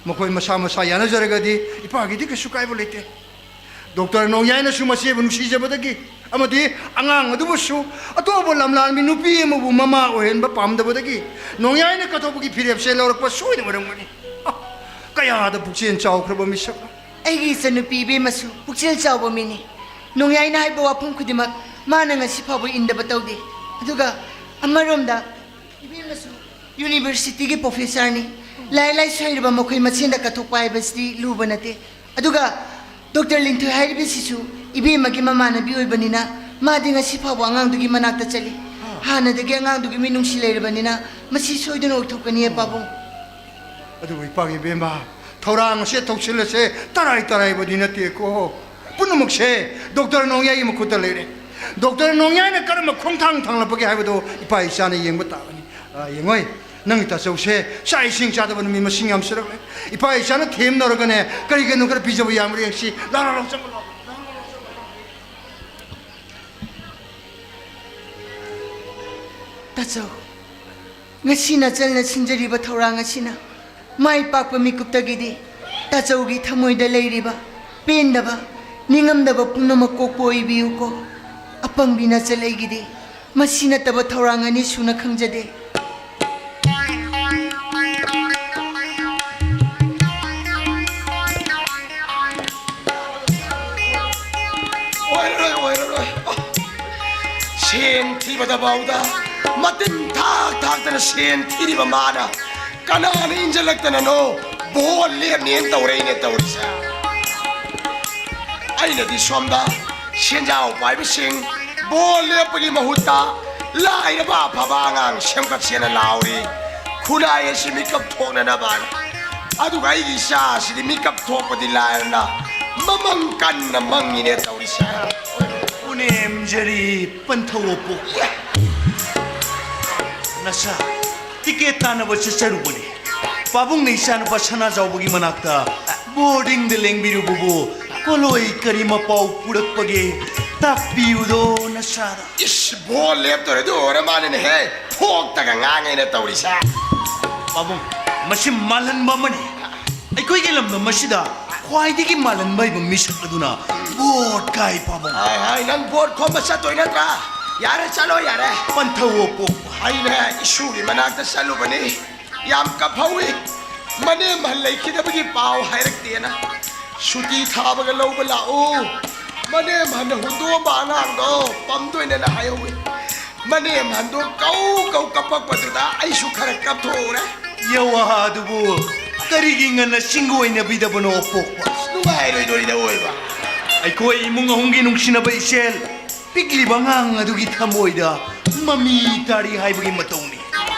ꯃꯈꯣꯏ ꯃꯁꯥ ꯃꯁꯥ ꯌꯥꯅꯖꯔꯒꯗꯤ ꯏꯄꯥꯒꯤꯗꯤ ꯀꯩꯁꯨ ꯀꯥꯏꯕ ꯂꯩꯇꯦ꯫ ꯗꯣꯛꯇꯔ ꯅꯣꯡꯌꯥꯏꯅꯁꯨ ꯃꯆꯦꯕꯨ ꯅꯨꯡꯁꯤꯖꯕꯗꯒꯤ ꯑꯃꯗꯤ ꯑꯉꯥꯡ ꯑꯗꯨꯕꯨꯁꯨ ꯑꯇꯣꯞꯄ ꯂꯝꯂꯥꯟꯕꯤ ꯅꯨꯄꯤ ꯑꯃꯕꯨ ꯃꯃꯥ ꯑꯣꯏꯍꯟꯕ ꯄꯥꯝꯗꯕꯗꯒꯤ ꯅꯣꯡꯌꯥꯏꯅ ꯀꯠꯊꯣꯛꯄꯒꯤ ꯐꯤꯔꯦꯞꯁꯦ ꯂꯧꯔꯛꯄ ꯁꯣꯏꯗꯅ ꯑꯣꯏꯔꯝꯒꯅꯤ꯫ ꯑ, ꯀꯌꯥꯗ ꯄꯨꯛꯆꯦꯜ ꯆꯥꯎꯈ꯭ꯔꯕ ꯃꯤꯁꯛꯅꯣ꯫ ꯑꯩꯒꯤ ꯏꯆꯟꯅꯨꯄꯤ ꯏꯕꯦꯝꯃꯁꯨ ꯄꯨꯛꯆꯦꯜ ꯆꯥꯎꯕ ꯃꯤꯅꯤ꯫ ꯅꯣꯡꯌꯥꯏꯅ ꯍꯥꯏꯕ ꯋꯥꯐꯝ ꯈꯨꯗꯤꯡꯃꯛ ꯃꯥꯅ ꯉꯁꯤ ꯐꯥꯎꯕ ꯏꯟꯗꯕ ꯇꯧꯗꯦ꯫ ꯑꯗꯨꯒ ꯑꯃꯔꯣꯝꯗ ꯏꯕꯦꯝꯃꯁꯨ ꯌꯨꯅꯤꯚꯔꯁꯤꯇꯤꯒꯤ ꯄ꯭ꯔꯣꯐꯦꯁꯔꯅꯤ꯫ ꯂꯥꯏꯔꯤꯛ ꯂꯥꯏꯁꯨ ꯍꯩꯔꯕ ꯃꯈꯣꯏ ꯃꯁꯦꯟꯗ ꯀꯠꯊꯣꯛꯄ ꯍꯥꯏꯕꯁꯤꯗꯤ ꯂꯨꯕ ꯅꯠꯇꯦ꯫ ꯑꯗꯨꯒ ꯗꯣꯛꯇꯔ ꯂꯤꯟꯊꯣꯏ ꯍꯥꯏꯔꯤꯕꯁꯤꯁꯨ ꯏꯕꯦꯝꯃꯒꯤ ꯃꯃꯥꯟꯅꯕꯤ ꯑꯣꯏꯕꯅꯤꯅ ꯃꯥꯗꯤ ꯉꯁꯤ ꯐꯥꯎꯕ ꯑꯉꯥꯡꯗꯨꯒꯤ ꯃꯅꯥꯛꯇ ꯆꯠꯂꯤ꯫ ꯍꯥꯟꯅꯗꯒꯤ ꯑꯉꯥꯡꯗꯨꯒꯤ ꯃꯤꯅꯨꯡꯁꯤ ꯂꯩꯔꯕꯅꯤꯅ ꯃꯁꯤ ꯁꯣꯏꯗꯅ ꯑꯣꯏꯊꯣꯛꯀꯅꯤꯌꯦ, ꯄꯥꯕꯨꯡ꯫ ꯑꯗꯨꯕꯨ ꯏꯄꯥꯒꯤ ꯏꯕꯦꯝꯃ, ꯊꯧꯔꯥꯡ ꯑꯁꯦ ꯊꯧꯁꯤꯜ ꯑꯁꯦ ꯇꯔꯥꯏ ꯇꯔꯥꯏꯕꯗꯤ ꯅꯠꯇꯦꯀꯣ꯫ ꯄꯨꯝꯅꯃꯛꯁꯦ ꯗꯣꯛꯇꯔ ꯅꯣꯡꯌꯥꯏꯒꯤ ꯃꯈꯨꯠꯇ ꯂꯩꯔꯦ꯫ ꯗꯣꯛꯇꯔ ꯅꯣꯡꯌꯥꯏꯅ ꯀꯔꯝꯕ ꯈꯣꯡꯊꯥꯡ ꯊꯥꯡꯂꯛꯄꯒꯦ ꯍꯥꯏꯕꯗꯣ ꯏꯄꯥ ꯏꯆꯥꯅ ꯌꯦꯡꯕ ꯇꯥꯕꯅꯤ꯫ ꯑ, ꯌꯦꯡꯉꯣꯏ, ꯅꯪꯒꯤ ꯇꯥꯆꯧꯁꯦ ꯆꯥꯛ ꯏꯁꯤꯡ ꯆꯥꯗꯕ ꯅꯨꯃꯤꯠ ꯃꯁꯤꯡ ꯌꯥꯝꯁꯤꯜꯂꯛꯂꯦ꯫ ꯏꯄꯥ ꯏꯆꯥꯅ ꯊꯦꯝꯅꯔꯒꯅꯦ ꯀꯔꯤ ꯀꯩꯅꯣ ꯈꯔ ꯄꯤꯖꯕ ꯌꯥꯕ꯭ꯔꯥ ꯌꯦꯡꯁꯤ꯫ ꯂꯥꯛꯑꯣ, ꯂꯥꯛꯑꯣ, ꯆꯪꯉꯣ, ꯂꯥꯛꯑꯣ꯫ ꯇꯥꯆꯧ, ꯉꯁꯤ ꯅꯆꯜꯅ ꯁꯤꯟꯖꯔꯤꯕ ꯊꯧꯔꯥꯡ ꯑꯁꯤꯅ ꯃꯥꯏ ꯄꯥꯛꯄ ꯃꯤꯀꯨꯞꯇꯒꯤꯗꯤ ꯇꯥꯆꯧꯒꯤ ꯊꯃꯣꯏꯗ ꯂꯩꯔꯤꯕ ꯄꯦꯟꯗꯕ, ꯅꯤꯡꯉꯝꯗꯕ ꯄꯨꯝꯅꯃꯛ ꯀꯣꯛꯄ ꯑꯣꯏꯕꯤꯌꯨꯀꯣ꯫ ꯑꯄꯪꯕꯤ ꯅꯆꯜ ꯑꯩꯒꯤꯗꯤ ꯃꯁꯤ ꯅꯠꯇꯕ ꯊꯧꯔꯥꯡ ꯑꯅꯤ ꯁꯨꯅ ꯈꯪꯖꯗꯦ꯫ ꯑꯣꯏꯔꯔꯣꯏ, ꯑꯣꯏꯔꯔꯣꯏ꯫ ꯁꯦꯟ ꯊꯤꯕꯗ ꯐꯥꯎꯗ ꯃꯇꯤꯟ ꯊꯥꯛ ꯊꯥꯛꯇꯅ ꯁꯦꯟ ꯊꯤꯔꯤꯕ ꯃꯥꯅ ꯀꯅꯥꯅ ꯏꯟꯁꯤꯜꯂꯛꯇꯅꯅꯣ ꯚꯣꯠ ꯂꯦꯞꯅꯦꯅ ꯇꯧꯔꯛꯏꯅꯦ ꯇꯧꯔꯤꯁꯦ꯫ ꯑꯩꯅꯗꯤ ꯁꯣꯝꯗ ꯁꯦꯟꯖꯥꯎ ꯄꯥꯏꯕꯁꯤꯡ ꯚꯣꯠ ꯂꯦꯞꯄꯒꯤ ꯃꯍꯨꯠꯇ ꯂꯥꯏꯔꯕ ꯑꯐꯕ ꯑꯉꯥꯡ ꯁꯦꯝꯒꯠꯁꯦꯅ ꯂꯥꯎꯔꯤ꯫ ꯈꯨꯟꯅꯥꯏ ꯑꯁꯤ ꯃꯤꯀꯞ ꯊꯣꯛꯅꯅꯕ꯫ ꯑꯗꯨꯒ ꯑꯩꯒꯤ ꯏꯆꯥ ꯑꯁꯤꯗꯤ ꯃꯤꯀꯞ ꯊꯣꯛꯄꯗꯤ ꯂꯥꯏꯔꯅ ꯃꯃꯪ ꯀꯟꯅ ꯃꯪꯉꯤꯅꯦ ꯇꯧꯔꯤꯁꯦ꯫ ꯄꯨꯅꯦꯝꯖꯔꯤ ꯄꯟꯊꯧ ꯑꯣꯄꯣꯛ꯫ ꯅꯆꯥ ꯇꯤꯀꯦꯠ ꯇꯥꯟꯅꯕ ꯆꯠꯆꯔꯨꯕꯅꯤ꯫ ꯄꯥꯕꯨꯡꯅ ꯏꯆꯥꯅꯨꯄꯥ ꯁꯅꯥꯖꯥꯎꯕꯒꯤ ꯃꯅꯥꯛꯇ ꯕꯣꯔꯗꯤꯡꯗ ꯂꯦꯡꯕꯤꯔꯨꯕꯕꯨ ꯀꯣꯂꯣꯏ ꯀꯔꯤ ꯃꯄꯥꯎ ꯄꯨꯔꯛꯄꯒꯦ ꯇꯥꯛꯄꯤꯌꯨꯗꯣ ꯅꯆꯥꯗ꯫ ꯏꯁ, ꯚꯣꯠ ꯂꯦꯞꯇꯣꯔꯦ ꯑꯗꯨ ꯑꯣꯏꯔ ꯃꯥꯜꯂꯦꯅꯦꯍꯦ꯫ ꯊꯣꯛꯇꯒ ꯉꯥꯡꯉꯦꯅ ꯇꯧꯔꯤꯁꯦ꯫ ꯄꯥꯕꯨꯡ, ꯃꯁꯤ ꯃꯥꯜꯍꯟꯕ ꯑꯃꯅꯤ꯫ ꯑꯩꯈꯣꯏꯒꯤ ꯂꯝꯗꯝ ꯑꯁꯤꯗ ꯈ꯭ꯋꯥꯏꯗꯒꯤ ꯃꯥꯜꯍꯟꯕ ꯍꯩꯕ ꯃꯤꯁꯛ ꯑꯗꯨꯅ ꯚꯣꯠ ꯀꯥꯏ, ꯄꯥꯕꯨꯡ꯫ ꯍꯥꯏ, ꯍꯥꯏ, ꯅꯪ ꯚꯣꯠ ꯈꯣꯝꯕ ꯆꯠꯇꯣꯏ ꯅꯠꯇ꯭ꯔꯥ? ꯌꯥꯔꯦ, ꯆꯠꯂꯣ, ꯌꯥꯔꯦ꯫ ꯄꯟꯊꯧ ꯑꯣꯄꯣꯛ꯫ ꯑꯩꯅꯦ ꯏꯁꯨꯒꯤ ꯃꯅꯥꯛꯇ ꯆꯠꯂꯨꯕꯅꯤ꯫ ꯌꯥꯝ ꯀꯞꯍꯧꯏ꯫ ꯃꯅꯦꯝꯍꯟ ꯂꯩꯈꯤꯗꯕꯒꯤ ꯄꯥꯎ ꯍꯥꯏꯔꯛꯇꯦꯅ ꯁꯨꯇꯤ ꯊꯥꯕꯒ ꯂꯧꯕ ꯂꯥꯛꯎ꯫ ꯃꯅꯦꯝꯍꯟꯅ ꯍꯨꯟꯗꯣꯛꯑꯝꯕ ꯑꯉꯥꯡꯗꯣ ꯄꯝꯗꯣꯏꯅꯦꯅ ꯍꯥꯏꯍꯧꯋꯤ꯫ ꯃꯅꯦꯝꯍꯟꯗꯣ ꯀꯧ ꯀꯧ ꯀꯞꯄꯛꯄꯗꯨꯗ ꯑꯩꯁꯨ ꯈꯔ ꯀꯞꯊꯣꯛꯎꯔꯦ꯫ ꯌꯋꯥ ꯑꯗꯨꯕꯨ ꯀꯔꯤꯒꯤ ꯉꯟꯅ ꯆꯤꯡꯒ ꯑꯣꯏꯅꯕꯤꯗꯕꯅꯣ ꯄꯣꯛꯄ? ꯅꯨꯡꯉꯥꯏꯔꯣꯏꯗꯣꯔꯤꯗ ꯑꯣꯏꯕ꯫ ꯑꯩꯈꯣꯏ ꯏꯃꯨꯡ ꯑꯍꯨꯝꯒꯤ ꯅꯨꯡꯁꯤꯅꯕ ꯏꯆꯦꯜ, ꯄꯤꯛꯂꯤꯕ ꯑꯉꯥꯡ ꯑꯗꯨꯒꯤ ꯊꯃꯣꯏꯗ ꯃꯃꯤ ꯇꯥꯔꯤ ꯍꯥꯏꯕꯒꯤ ꯃꯇꯧꯅꯤ꯫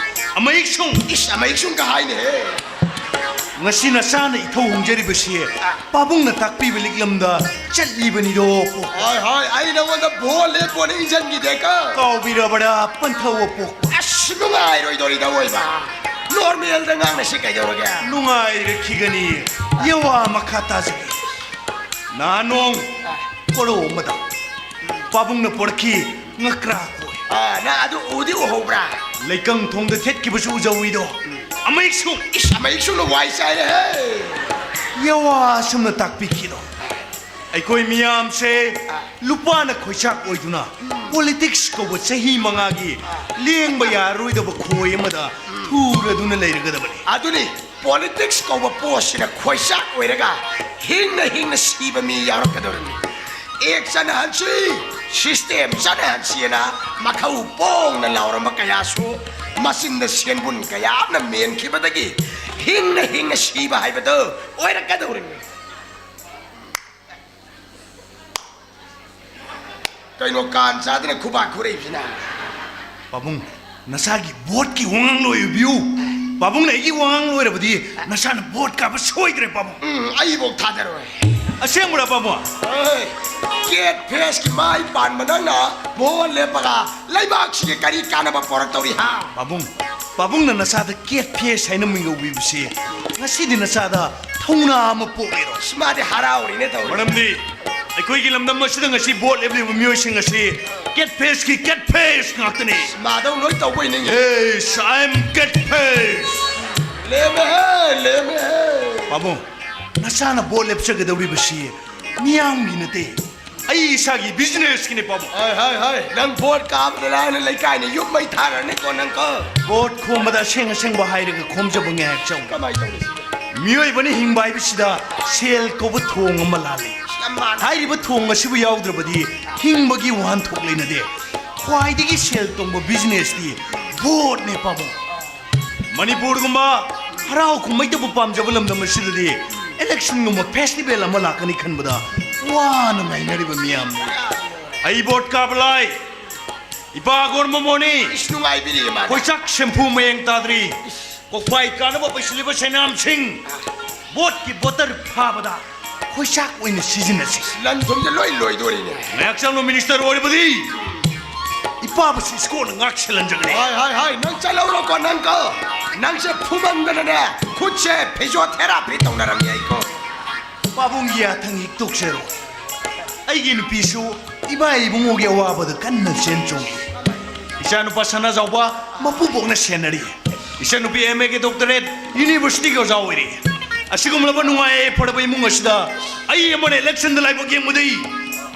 ꯑꯃꯌꯦꯛ ꯁꯨꯡ꯫ ꯏꯁ, ꯑꯃꯌꯦꯛ ꯁꯨꯡꯒ ꯍꯥꯏꯅꯦꯍꯦ꯫ ꯉꯁꯤ ꯅꯆꯥꯅ ꯏꯊꯧ ꯍꯣꯡꯖꯔꯤꯕꯁꯤ ꯄꯥꯕꯨꯡꯅ ꯇꯥꯛꯄꯤꯕ ꯂꯤꯛꯂꯝꯗ ꯆꯠꯂꯤꯕꯅꯤꯗꯣ꯫ ꯍꯣꯏ, ꯍꯣꯏ, ꯑꯩ ꯅꯉꯣꯟꯗ ꯚꯣꯠ ꯂꯦꯞꯄꯣꯅ ꯏꯟꯖꯟꯈꯤꯗꯦꯀꯣ꯫ ꯀꯥꯎꯕꯤꯔꯕ꯭ꯔꯥ ꯄꯟꯊꯧ ꯑꯄꯣꯛꯄ? ꯑꯁ, ꯅꯨꯡꯉꯥꯏꯔꯣꯏꯗꯧꯔꯤꯗ ꯑꯣꯏꯕ꯫ ꯅꯣꯔꯃꯦꯜꯗ ꯉꯥꯡꯅꯁꯤ ꯀꯩꯗꯧꯔꯒꯦ? ꯅꯨꯡꯉꯥꯏꯔꯛꯈꯤꯒꯅꯤ꯫ ꯌꯋꯥ ꯃꯈꯥ ꯇꯥꯖꯒꯦ꯫ ꯅꯍꯥꯟ ꯅꯣꯡ ꯀꯣꯔꯧ ꯑꯃꯗ ꯄꯥꯕꯨꯡꯅ ꯄꯣꯔꯛꯈꯤ ꯉꯀ꯭ꯔꯥ ꯀꯣꯏ꯫ ꯑꯥ, ꯅꯪ ꯑꯗꯨ ꯎꯗꯤ ꯎꯍꯧꯕ꯭ꯔꯥ? ꯂꯩꯀꯪ ꯊꯣꯡꯗ ꯊꯦꯠꯈꯤꯕꯁꯨ ꯎꯖꯧꯏꯗꯣ꯫ ꯑꯃꯌꯦꯛ ꯁꯨꯡ꯫ ꯏꯁ, ꯑꯃꯌꯦꯛ ꯁꯨꯡꯅ ꯋꯥꯏ ꯆꯥꯏꯔꯦꯍꯦ꯫ ꯌꯋꯥ ꯑꯁꯨꯝꯅ ꯇꯥꯛꯄꯤꯈꯤꯗꯣ꯫ ꯑꯩꯈꯣꯏ ꯃꯤꯌꯥꯝꯁꯦ ꯂꯨꯄꯥꯅ ꯈꯣꯏꯆꯥꯛ ꯑꯣꯏꯗꯨꯅ ꯄꯣꯂꯤꯇꯤꯛꯁ ꯀꯧꯕ ꯆꯍꯤ ꯃꯉꯥꯒꯤ ꯂꯦꯡꯕ ꯌꯥꯔꯔꯣꯏꯗꯕ ꯈꯣꯏ ꯑꯃꯗ ꯊꯨꯔꯗꯨꯅ ꯂꯩꯔꯒꯗꯕꯅꯤ꯫ ꯑꯗꯨꯅꯤ, ꯄꯣꯂꯤꯇꯤꯛꯁ ꯀꯧꯕ ꯄꯣꯠꯁꯤꯅ ꯈꯣꯏꯆꯥꯛ ꯑꯣꯏꯔꯒ ꯍꯤꯡꯅ ꯍꯤꯡꯅ ꯁꯤꯕ ꯃꯤ ꯌꯥꯎꯔꯛꯀꯗꯧꯔꯤꯅꯤ꯫ ꯑꯦꯛ ꯆꯠꯅꯍꯟꯁꯤ, ꯁꯤꯁꯇꯦꯝ ꯆꯠꯅꯍꯟꯁꯤꯅ ꯃꯈꯧ ꯄꯣꯡꯅ ꯂꯥꯎꯔꯝꯕ ꯀꯌꯥꯁꯨ ꯃꯆꯤꯟꯗ ꯁꯦꯟꯕꯨꯟ ꯀꯌꯥ ꯑꯃꯅ ꯃꯦꯟꯈꯤꯕꯗꯒꯤ ꯍꯤꯡꯅ ꯍꯤꯡꯅ ꯁꯤꯕ ꯍꯥꯏꯕꯗꯨ ꯑꯣꯏꯔꯛꯀꯗꯧꯔꯤꯅꯤ꯫ ꯀꯩꯅꯣ ꯀꯥꯟ ꯆꯥꯗꯅ ꯈꯨꯕꯥꯛ ꯈꯨꯔꯛꯏꯁꯤꯅ? ꯄꯥꯕꯨꯡ, ꯅꯆꯥꯒꯤ ꯚꯣꯠꯀꯤ ꯋꯥꯉꯥꯡ ꯂꯣꯏꯕꯤꯌꯨ꯫ ꯄꯥꯕꯨꯡꯅ ꯑꯩꯒꯤ ꯋꯥꯉꯥꯡ ꯂꯣꯏꯔꯕꯗꯤ ꯅꯆꯥꯅ ꯚꯣꯠ ꯀꯥꯕ ꯁꯣꯏꯗ꯭ꯔꯦ, ꯄꯥꯕꯨꯡ꯫ ꯎꯝ, ꯑꯩꯕꯨꯛ ꯊꯥꯗꯔꯣꯏ꯫ ꯑꯁꯦꯡꯕꯔꯥ, ꯄꯥꯕꯨꯡ? ꯍꯣꯏ, ꯀꯦꯠ ꯐꯦꯁꯀꯤ ꯃꯥꯏ ꯄꯥꯟꯕ ꯅꯪꯅ ꯚꯣꯠ ꯂꯦꯞꯄꯒ ꯂꯩꯕꯥꯛꯁꯤꯒꯤ ꯀꯔꯤ ꯀꯥꯟꯅꯕ ꯄꯣꯔꯛꯇꯧꯔꯤ, ꯍꯥ? ꯄꯥꯕꯨꯡ, ꯄꯥꯕꯨꯡꯅ ꯅꯆꯥꯗ ꯀꯦꯠ ꯐꯦꯁ ꯍꯥꯏꯅ ꯃꯤꯡꯒꯧꯕꯤꯕꯁꯤ ꯉꯁꯤꯗꯤ ꯅꯆꯥꯗ ꯊꯧꯅꯥ ꯑꯃ ꯄꯣꯛꯂꯤꯔꯣ? ꯑꯁ, ꯃꯥꯗꯤ ꯍꯔꯥꯎꯔꯤꯅꯦ ꯇꯧꯔꯤ꯫ ꯃꯔꯝꯗꯤ ꯑꯩꯈꯣꯏꯒꯤ ꯂꯝꯗꯝ ꯑꯁꯤꯗ ꯉꯁꯤ ꯚꯣꯠ ꯂꯦꯞꯂꯤꯕ ꯃꯤꯑꯣꯏꯁꯤꯡ ꯑꯁꯤ ꯀꯦꯠ ꯐꯦꯁꯀꯤ ꯀꯦꯠ ꯐꯦꯁ ꯉꯥꯛꯇꯅꯤ꯫ ꯑꯁ, ꯃꯥꯗꯧ ꯂꯣꯏ ꯇꯧꯕꯩ ꯅꯤꯡꯉꯤ꯫ Yes, I am cat face. ꯂꯦꯝꯃꯦꯍꯦ, ꯂꯦꯝꯃꯦꯍꯦ꯫ ꯄꯥꯕꯨꯡ, ꯅꯆꯥꯅ ꯚꯣꯠ ꯂꯦꯞꯆꯒꯗꯧꯔꯤꯕꯁꯤ ꯃꯤꯌꯥꯝꯒꯤ ꯅꯠꯇꯦ, ꯑꯩ ꯏꯁꯥꯒꯤ ꯕꯤꯖꯤꯅꯦꯁꯀꯤꯅꯦ, ꯄꯥꯕꯨꯡ꯫ ꯍꯣꯏ, ꯍꯣꯏ, ꯍꯣꯏ, ꯅꯪ ꯚꯣꯠ ꯀꯥꯕꯗ ꯂꯥꯏꯅ ꯂꯩꯀꯥꯏꯅ ꯌꯨꯝ ꯃꯩ ꯊꯥꯔꯅꯤꯀꯣ ꯅꯪꯀꯣ꯫ ꯚꯣꯠ ꯈꯣꯝꯕꯗ ꯑꯁꯦꯡ ꯑꯁꯦꯡꯕ ꯍꯥꯏꯔꯒ ꯈꯣꯝꯖꯕ ꯉꯥꯏꯍꯥꯛ ꯆꯪꯉꯨ꯫ ꯀꯃꯥꯏ ꯇꯧꯅꯤ? ꯃꯤꯑꯣꯏꯕꯅ ꯍꯤꯡꯕ ꯍꯥꯏꯕꯁꯤꯗ ꯁꯦꯜ ꯀꯧꯕ ꯊꯣꯡ ꯑꯃ ꯂꯥꯜꯂꯤ꯫ ꯌꯥꯝ ꯃꯥꯟꯅꯩ꯫ ꯍꯥꯏꯔꯤꯕ ꯊꯣꯡ ꯑꯁꯤꯕꯨ ꯌꯥꯎꯗ꯭ꯔꯕꯗꯤ ꯍꯤꯡꯕꯒꯤ ꯋꯥꯍꯟꯊꯣꯛ ꯂꯩꯅꯗꯦ꯫ ꯈ꯭ꯋꯥꯏꯗꯒꯤ ꯁꯦꯜ ꯇꯣꯡꯕ ꯕꯤꯖꯤꯅꯦꯁꯇꯤ ꯚꯣꯠꯅꯦ, ꯄꯥꯕꯨꯡ꯫ ꯃꯅꯤꯄꯨꯔꯒꯨꯝꯕ ꯍꯔꯥꯎ ꯀꯨꯝꯍꯩꯗꯕꯨ ꯄꯥꯝꯖꯕ ꯂꯝꯗꯝ ꯑꯁꯤꯗꯗꯤ ꯏꯂꯦꯛꯁꯟꯒꯨꯝꯕ ꯐꯦꯁꯇꯤꯚꯦꯜ ꯑꯃ ꯂꯥꯛꯀꯅꯤ ꯈꯟꯕꯗ ꯋꯥꯅ ꯉꯥꯏꯅꯔꯤꯕ ꯃꯤꯌꯥꯝꯅꯤ꯫ ꯑꯩ ꯚꯣꯠ ꯀꯥꯕ ꯂꯥꯏ, ꯏꯄꯥ ꯑꯒꯣꯔ ꯃꯃꯣꯅꯤ꯫ ꯏꯁ, ꯅꯨꯡꯉꯥꯏꯕꯤꯔꯤ ꯃꯥ꯫ ꯀꯣꯏꯆꯥꯛ ꯁꯦꯝꯐꯨ ꯃꯌꯦꯡ ꯇꯥꯗ꯭ꯔꯤ꯫ ꯀꯣꯛꯐꯥꯏ ꯀꯥꯅꯕ ꯄꯩꯁꯤꯜꯂꯤꯕ ꯁꯦꯅꯥꯝꯁꯤꯡ, ꯚꯣꯠꯀꯤ ꯚꯣꯇꯔ ꯐꯥꯕꯗ ꯈꯣꯏꯆꯥꯛ ꯑꯣꯏꯅ ꯁꯤꯖꯤꯟꯅꯁꯤ꯫ ꯂꯟ ꯊꯨꯝꯁꯦ ꯂꯣꯏ ꯂꯣꯏꯗꯣꯔꯤꯅꯦ꯫ ꯉꯥꯏꯍꯥꯛꯆꯥꯡꯅ ꯃꯤꯅꯤꯁꯇꯔ ꯑꯣꯏꯔꯕꯗꯤ ꯏꯄꯥꯕꯨꯁꯨ ꯏꯁꯀꯣꯟꯅ ꯉꯥꯛ ꯁꯦꯜꯍꯟꯖꯒꯅꯤ꯫ ꯍꯥꯏ, ꯍꯥꯏ, ꯍꯥꯏ, ꯅꯪ ꯆꯠꯍꯧꯔꯣꯀꯣ, ꯅꯪ ꯀꯣ꯫ ꯅꯪꯁꯦ ꯐꯨꯃꯟꯗꯅꯅꯦ, ꯈꯨꯠꯁꯦ ꯐꯤꯖꯣꯊꯦꯔꯥꯄꯤ ꯇꯧꯅꯔꯝꯃꯤ ꯑꯩꯀꯣ꯫ ꯄꯥꯕꯨꯡꯒꯤ ꯌꯥꯊꯪ ꯍꯤꯛꯇꯣꯛꯆꯔꯣ꯫ ꯑꯩꯒꯤ ꯅꯨꯄꯤꯁꯨ ꯏꯃꯥ ꯏꯕꯨꯡꯉꯣꯒꯤ ꯑꯋꯥꯕꯗ ꯀꯟꯅ ꯆꯦꯟ ꯆꯣꯡꯉꯤ꯫ ꯏꯆꯥꯅꯨꯄꯥ ꯁꯅꯥꯖꯥꯎꯕ ꯃꯄꯨꯕꯣꯛꯅ ꯁꯦꯟꯅꯔꯤ꯫ ꯏꯆꯟꯅꯨꯄꯤ ꯑꯦꯝ ꯑꯦꯒꯤ ꯗꯣꯛꯇꯔꯦꯠ ꯌꯨꯅꯤꯚꯔꯁꯤꯇꯤꯒꯤ ꯑꯣꯖꯥ ꯑꯣꯏꯔꯤ꯫ ꯑꯁꯤꯒꯨꯝꯂꯕ ꯅꯨꯡꯉꯥꯏ ꯌꯥꯏꯐꯔꯕ ꯏꯃꯨꯡ ꯑꯁꯤꯗ ꯑꯩ ꯑꯃꯅ ꯏꯂꯦꯛꯁꯟꯗ ꯂꯥꯏꯕꯛ ꯌꯦꯡꯕꯗꯤ